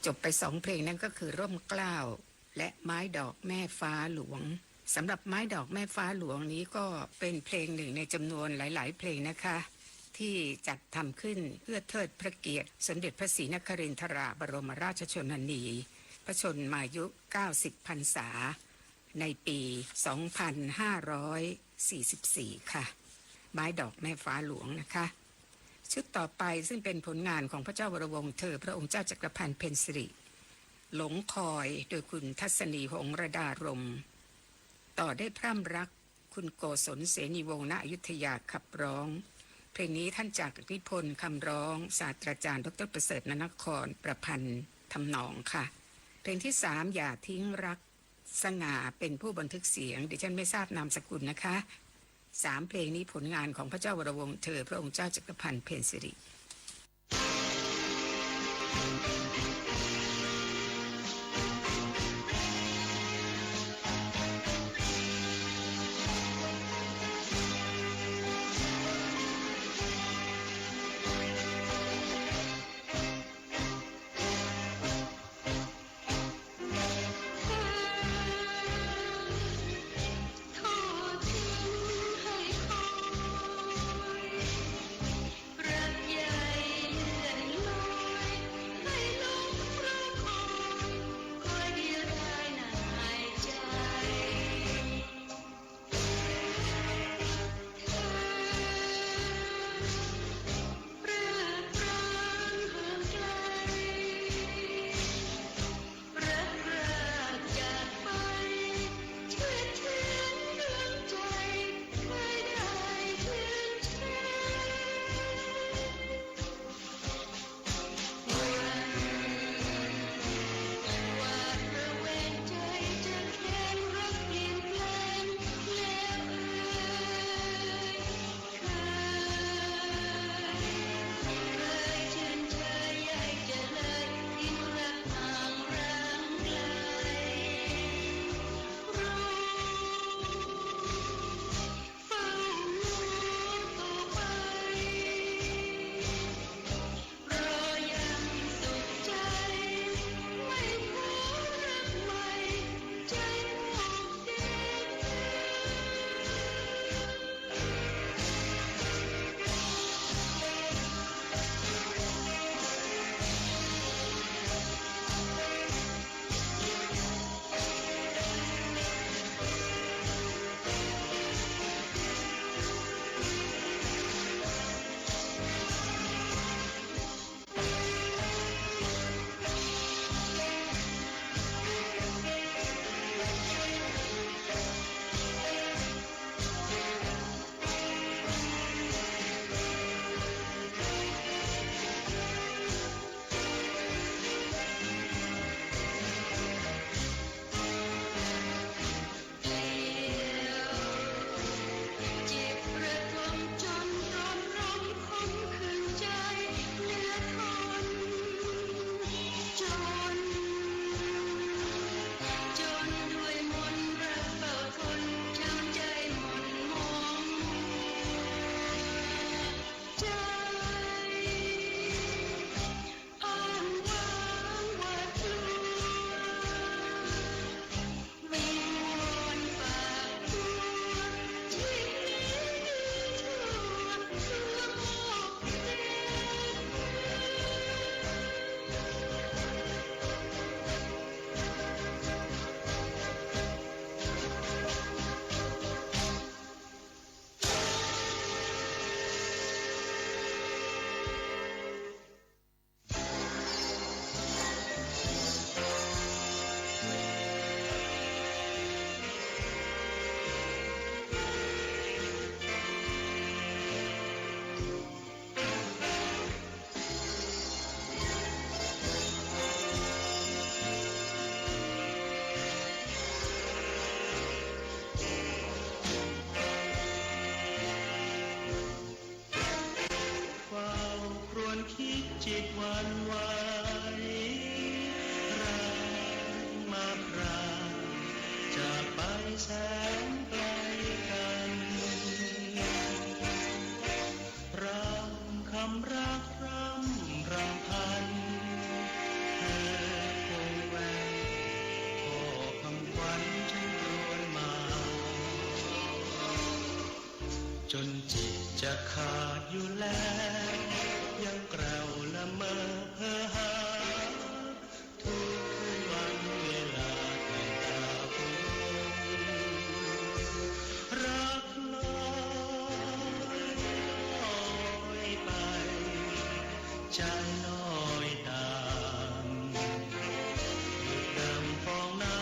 จบไปสองเพลง นั่นก็คือร่มเกล้าและไม้ดอกแม่ฟ้าหลวง สำหรับไม้ดอกแม่ฟ้าหลวงนี้ก็เป็นเพลงหนึ่งในจำนวนหลายๆ เพลงนะคะ ที่จัดทำขึ้นเพื่อเทิดพระเกียรติสมเด็จพระศรีนครินทราบรมราชชนนี พระชนมายุ เก้าสิบ พรรษา ในปี สองพันห้าร้อยสี่สิบสี่ ค่ะ ไม้ดอกแม่ฟ้าหลวงนะคะ ชุดต่อไปซึ่งเป็นผลงานของพระเจ้าวรวงศ์เธอ พระองค์เจ้าจักรพันธ์เพ็ญสิริ หลงคอย โดยคุณทัศนี หงส์ระดารม ต่อด้วยพร่ำรัก คุณโกศล เสนีวงศ์ ณ อยุธยาขับร้อง เพลงนี้ท่านจักรนิพนธ์ คำร้อง ศาสตราจารย์ ดอกเตอร์ ประเสริฐ นานคร ประพันธ์ทำนองค่ะ เพลงที่สาม อย่าทิ้งรัก สง่าเป็นผู้บันทึกเสียง ดิฉันไม่ทราบนามสกุลนะคะ สามเพลงนี้ผลงานของพระเจ้าวรวงศ์เธอ พระองค์เจ้าจักรพันธ์เพ็ญสิริ จนจิตจะขาดอยู่แล้ว ยังกร่าวละเมอเพ้อหา ทุกคืนวันเวลาแต่ตาหวน รักลอยไป ใจลอยตาม ดุจดังฟองน้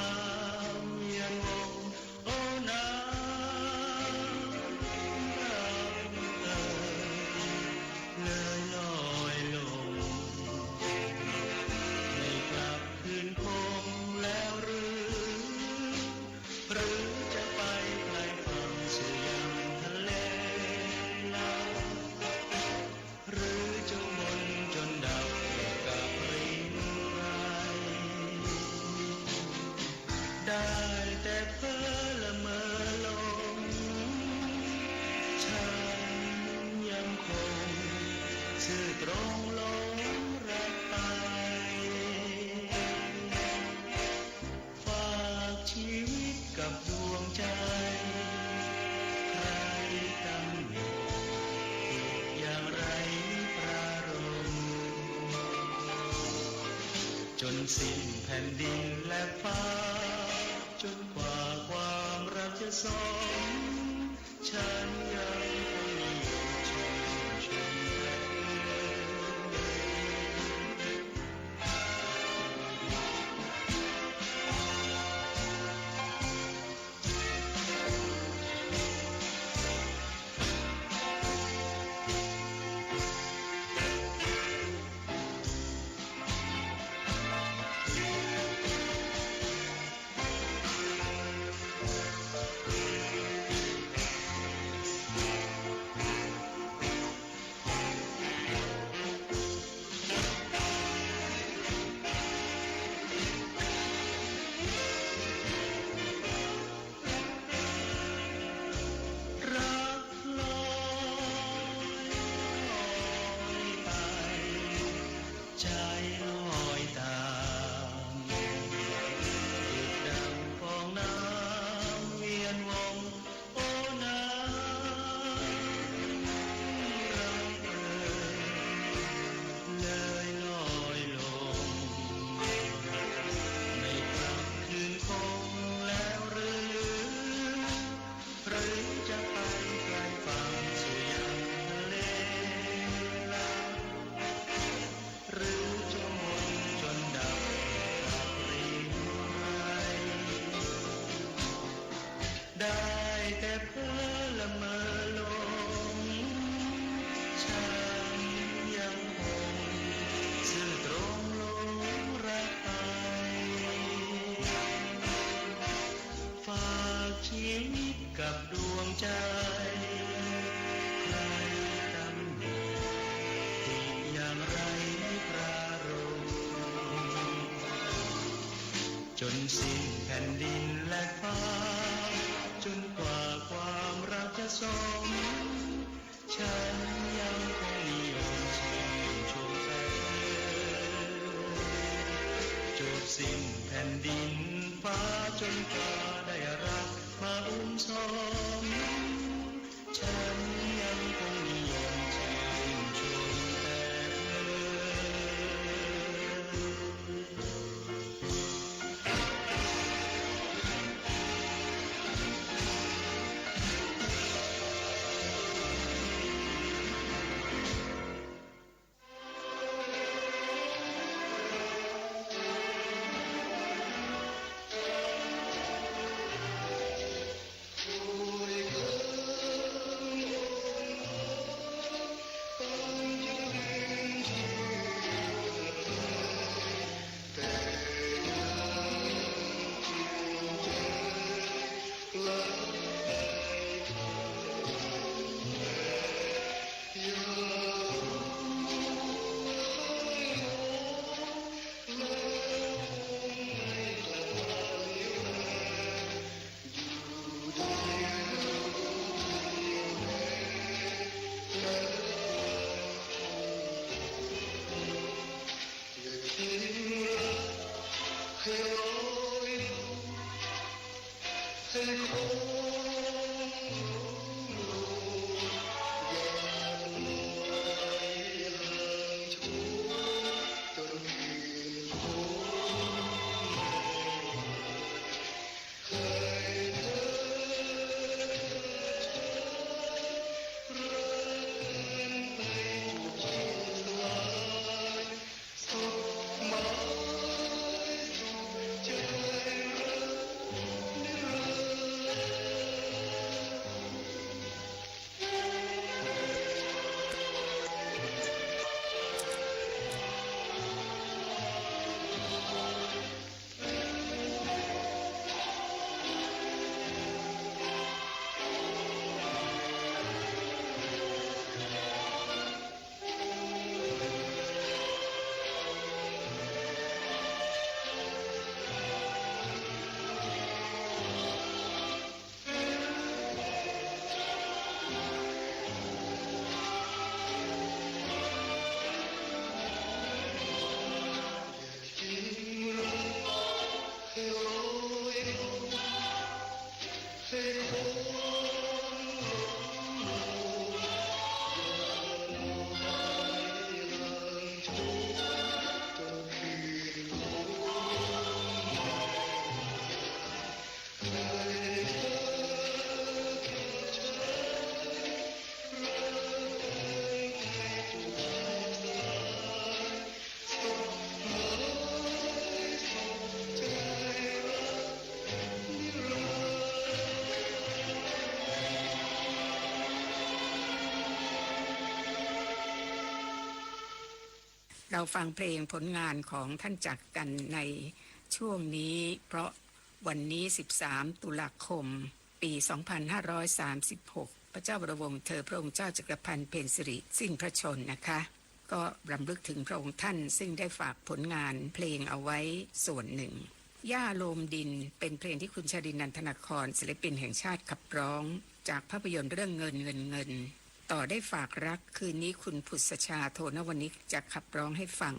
ำเวียนวน โอ้น้ำเอ๋ย เลยลอยลง ไม่กลับคืนคงแล้วหรือ หรือจะไปไกลฝั่งสู่ยังทะเลลาว หรือจะวนจนดับกับรินไร ได้แต่เพ้อละเมอหลง ฉันยังคงซื่อตรงหลงรักไป ฝากชีวิตกับดวงใจ ใครตำหนิติอย่างไรประโลม จนสิ้นแผ่นดินและฟ้า จนกว่าความรักจะสม ฉันยังคงนิยมชื่นชมแต่เธอ รักลอยไป ใจลอยตาม ดุจดังฟองน้ำเวียนวน โอ้น้ำรักเอ๋ย เลยลอยลง ไม่กลับคืนคงแล้วหรือ หรือจะไปไกลฝั่งสู่ยังทะเลลาว หรือจะวนจนดับกับรินไร ได้แต่เพ้อละเมอหลง ฉันยังคงซื่อตรงหลงรักไป ฝากชีวิตกับดวงใจ ใครตำหนิติอย่างไรประโลม จนสิ้นแผ่นดินและฟ้า จนกว่าความรักจะสม ฉันยังคงนิยมชื่นชมแต่เธอ จวบสิ้นแผ่นดินฟ้า จนกว่าได้รักมาอุ้มสม ฉันยังคงนิยมชื่นชมแต่เธอ เราฟังเพลงผลงานของท่านจักรกัณฑ์ในช่วงนี้ เพราะวันนี้ สิบสาม ตุลาคม ปี สองพันห้าร้อยสามสิบหก พระเจ้าวรวงศ์เธอพระองค์เจ้าจักรพันธ์เพ็ญสิริสิ้นพระชนม์นะคะ ก็รำลึกถึงพระองค์ท่านซึ่งได้ฝากผลงานเพลงเอาไว้ส่วนหนึ่ง ย่าโลมดิน เป็นเพลงที่คุณชาลิน นันทนคร ศิลปินแห่งชาติขับร้อง จากภาพยนตร์เรื่องเงิน เงิน เงิน ต่อได้ฝากรัก คืนนี้คุณผุดสชา โทนวนิช จะขับร้องให้ฟัง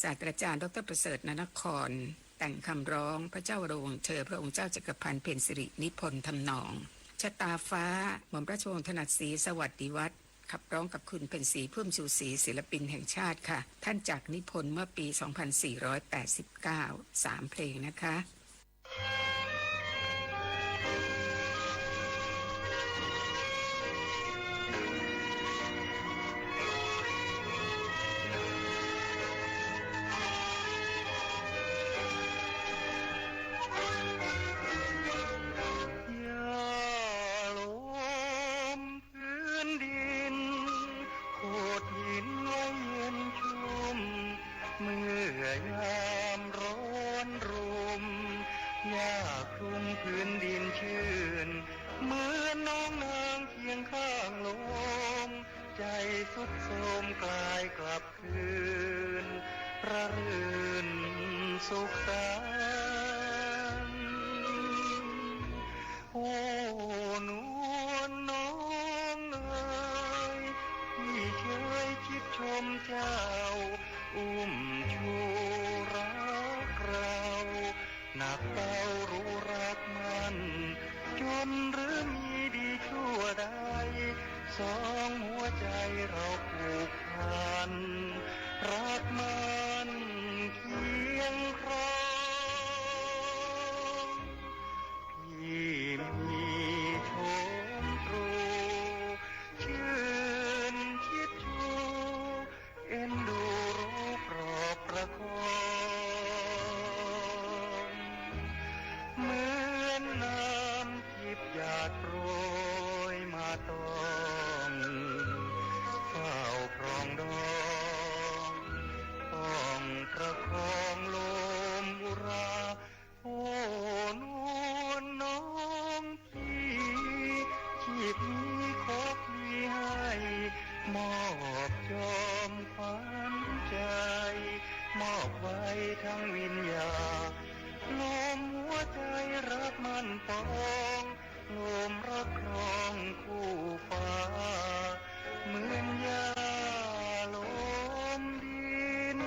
ศาสตราจารย์ ดอกเตอร์ ประเสริฐ นานคร แต่งคำร้อง พระเจ้าวรวงศ์เธอพระองค์เจ้าจักรพันธ์เพ็ญสิรินิพนธ์ทำนอง ชะตาฟ้า หม่อมราชวงศ์ถนัดศรี สวัสดิวัฒน์ ขับร้องกับคุณเพ็ญศรี พุ่มชูศรี ศิลปินแห่งชาติค่ะ ท่านจักรนิพนธ์เมื่อปี สองพันสี่ร้อยแปดสิบเก้า สามเพลงนะคะ ย่าโลม พื้นดิน โขดหินไว้เย็นชุ่ม เมื่อยามร้อนรม ย่าคลุมพื้นดินชื่น เหมือนน้องนางเคียงข้างลม ใจทรุดโทรมกลายกลับคืน ระรื่นสุขสันต์ โอ้ นวลน้องเอ๋ย พี่เชยคิดชมเจ้า อุ้มชูรักเรา หนักเบารู้รักมัน จนหรือมีดีชั่วใด สองหัวใจเราผูกพัน รักมันเคียงครอง พี่มีชมตรู ชื่นคิดชู เอ็นดูรู้ปลอบประคอง เหมือนน้ำทิพย์หยาดโปรยมาต้อง เฝ้าพรองดอง ป้องประคองลมอุรา โอ้ นวลน้องพี่ ชีพนี้ขอพลีให้ มอบจอมขวัญใจ มอบไว้ทั้งวิญญาณ ลมหัวใจรักมันปอง ลมรักครองคู่ฟ้า เหมือนย่าลมดิน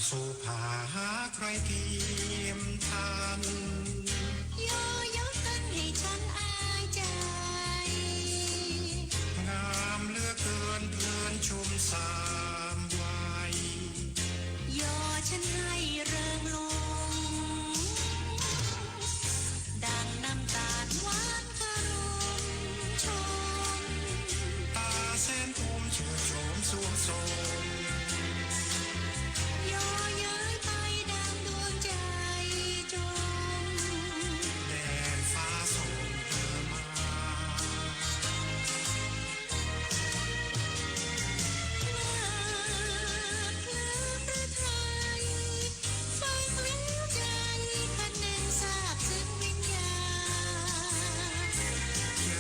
สุภาหาใครเทียมทัน ย่อเย้าตันให้ฉันอายใจ๋ งามเหลือเกินเพื่อนชุมสามวัย ย่อฉันให้เริงรง ดังน้ำตาลหวานกระรมชม ตาแสนคมชื่นชมสวงสม ย่อเย้ยไปดังดวงใจ๋จม แดนฟ้าส่งเธอมา เลิศเพลินพระทัย ฟังแล้วใจ๋คะแนนซาบซึ้งวิญญาณ ใจ๋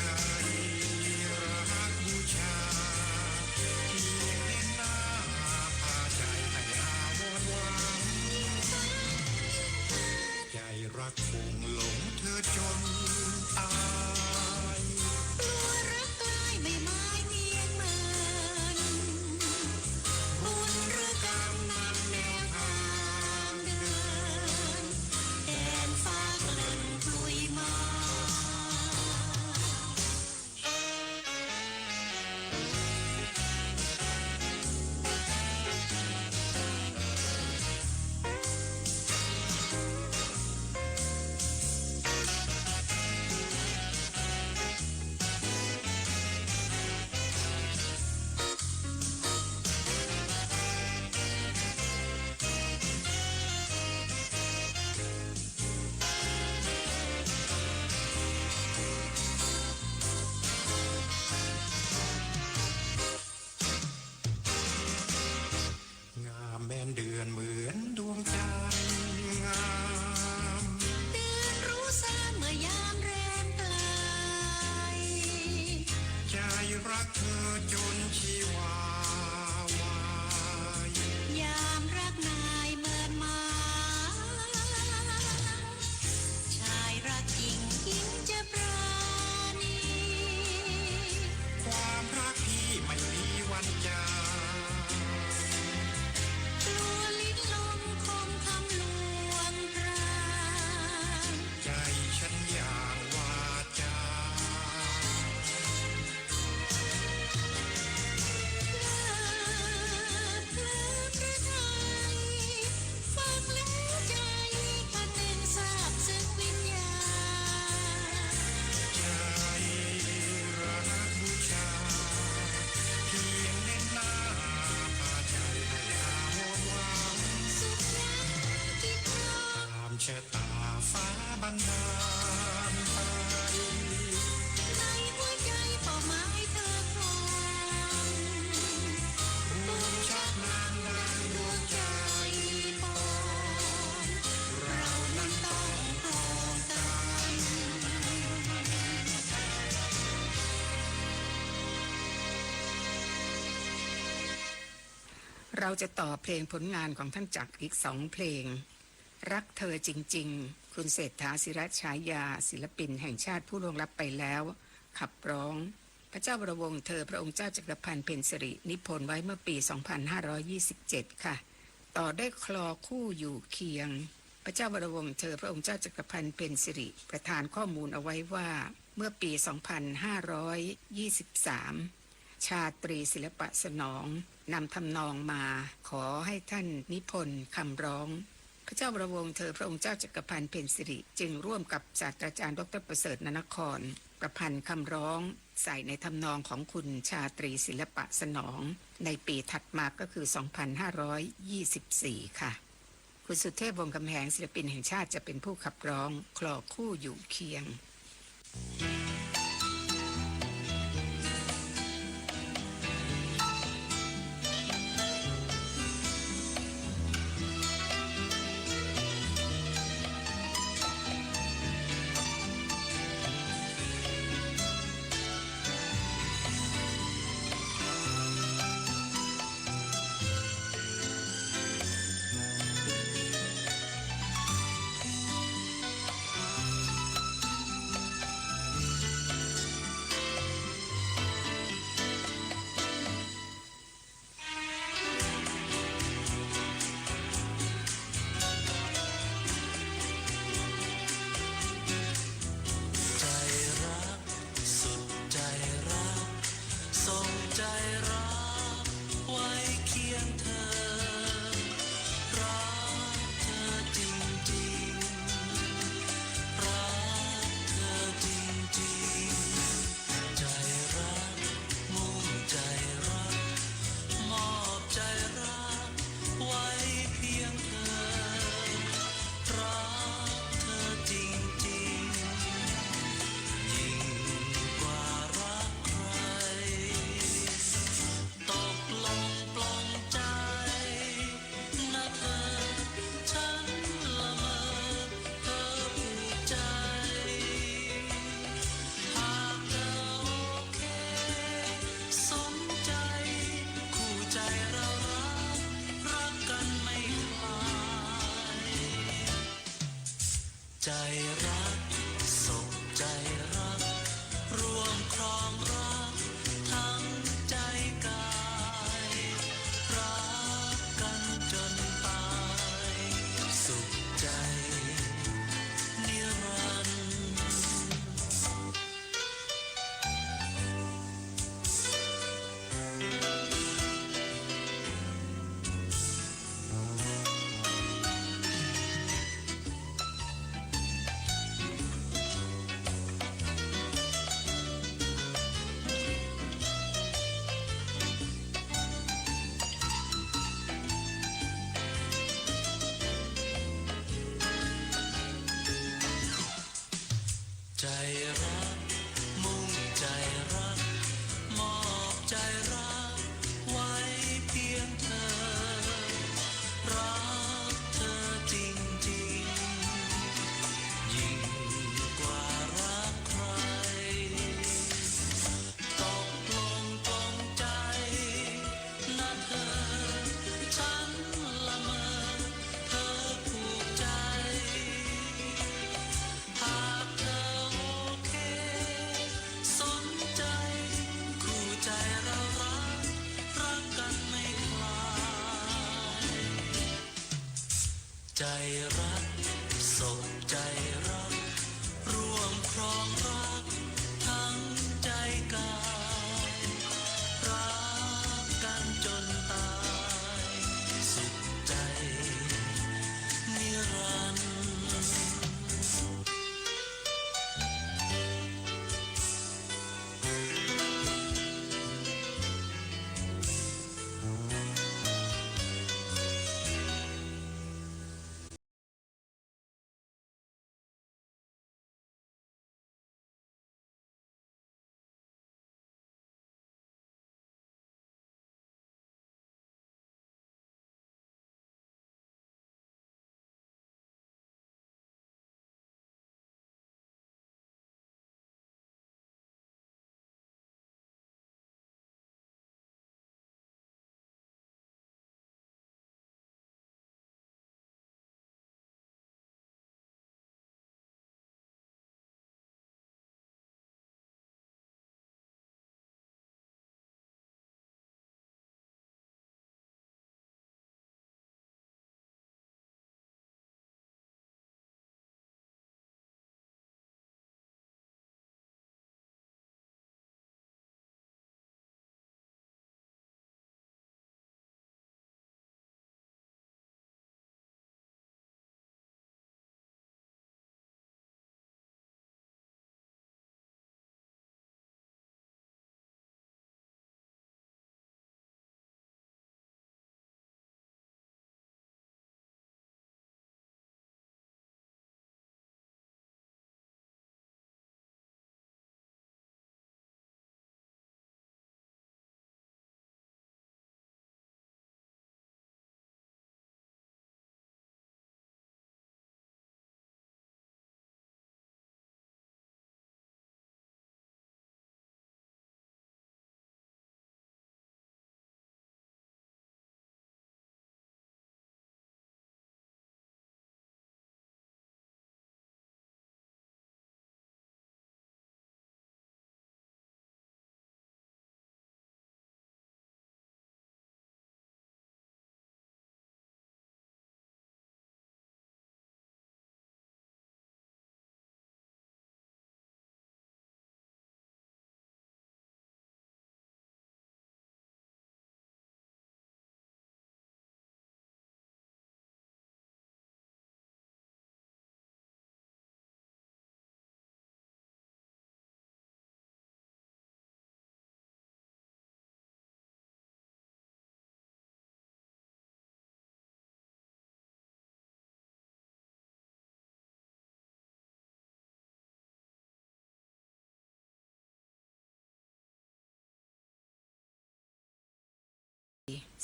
รักบูชา เพียงเห็นหน้าพาใจ๋ให้อาวรณ์หวัง ใจ๋รักคงหลงเธอจนตาย กลัวรักกลายไม่หมายเนียนเหมือน บุญหรือกรรมนำแนวทางเดิน แดนฟ้าเกริ่นคุยมา งามแม่นเดือนเหมือนดวงจันทร์งาม เดือนรู้สาเมื่อยามแรมไกล ใจ๋รักเธอจนชีวาวาย ยามรักนายเมินมา ชายรักหญิงหญิงจะปราณี ความรักพี่ไม่มีวันจาง กลัวลิ้นลมคมคำลวงพราง ใจ๋ฉันอย่างวาจา เลิศเพลินพระทัย ฟังแล้วใจ๋คะแนนซาบซึ้งวิญญาณ ใจ๋รักบูชา เพียงเห็นหน้าพาใจ๋ให้อาวรณ์หวัง สุขยามจิตรอง ตามชะตาฟ้าบันดาลไป ในหัวใจ๋เป้าหมายเธอครอง บุญชักนำดังดวงใจ๋ปอง เรานั้นต้องครองกัน เราจะต่อเพลงผลงานของท่านจักรอีกสองเพลง รักเธอจริงๆ คุณเศรษฐา ศิระฉายา ศิลปินแห่งชาติผู้ล่วงลับไปแล้ว ขับร้อง พระเจ้าวรวงศ์เธอพระองค์เจ้าจักรพันธ์เพ็ญสิริ นิพนธ์ไว้เมื่อปีสองพันห้าร้อยยี่สิบเจ็ดค่ะ ต่อด้วยคลอคู่อยู่เคียง พระเจ้าวรวงศ์เธอพระองค์เจ้าจักรพันธ์เพ็ญสิริ ประทานข้อมูลเอาไว้ว่า เมื่อปีสองพันห้าร้อยยี่สิบสาม ชาตรีศิลปะสนอง นำทำนองมาขอให้ท่านนิพนธ์คำร้อง พระเจ้าวรวงศ์เธอพระองค์เจ้าจักรพันธ์เพ็ญสิริ จึงร่วมกับศาสตราจารย์ดอกเตอร์ประเสริฐ นานคร ประพันธ์คำร้องใส่ในทำนองของคุณชาตรีศิลปะสนอง ในปีถัดมาก็คือสองพันห้าร้อยยี่สิบสี่ค่ะ คุณสุเทพ วงศ์คำแหง ศิลปินแห่งชาติจะเป็นผู้ขับร้องคลอคู่อยู่เคียง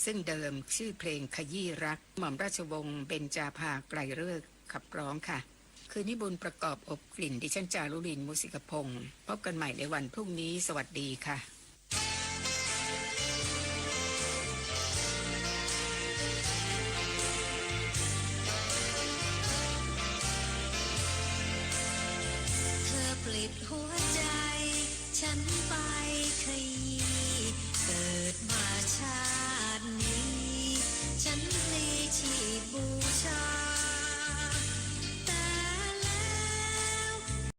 ซึ่งเดิมชื่อเพลงขยี้รัก หม่อมราชวงศ์เบญจาภาไกรฤกษ์ขับร้องค่ะ คืนนี้บุญประกอบอบกลิ่น ดิฉันจารุลิน มูสิกพงศ์ พบกันใหม่ในวันพรุ่งนี้ สวัสดีค่ะ เธอปลิดหัวใจฉัน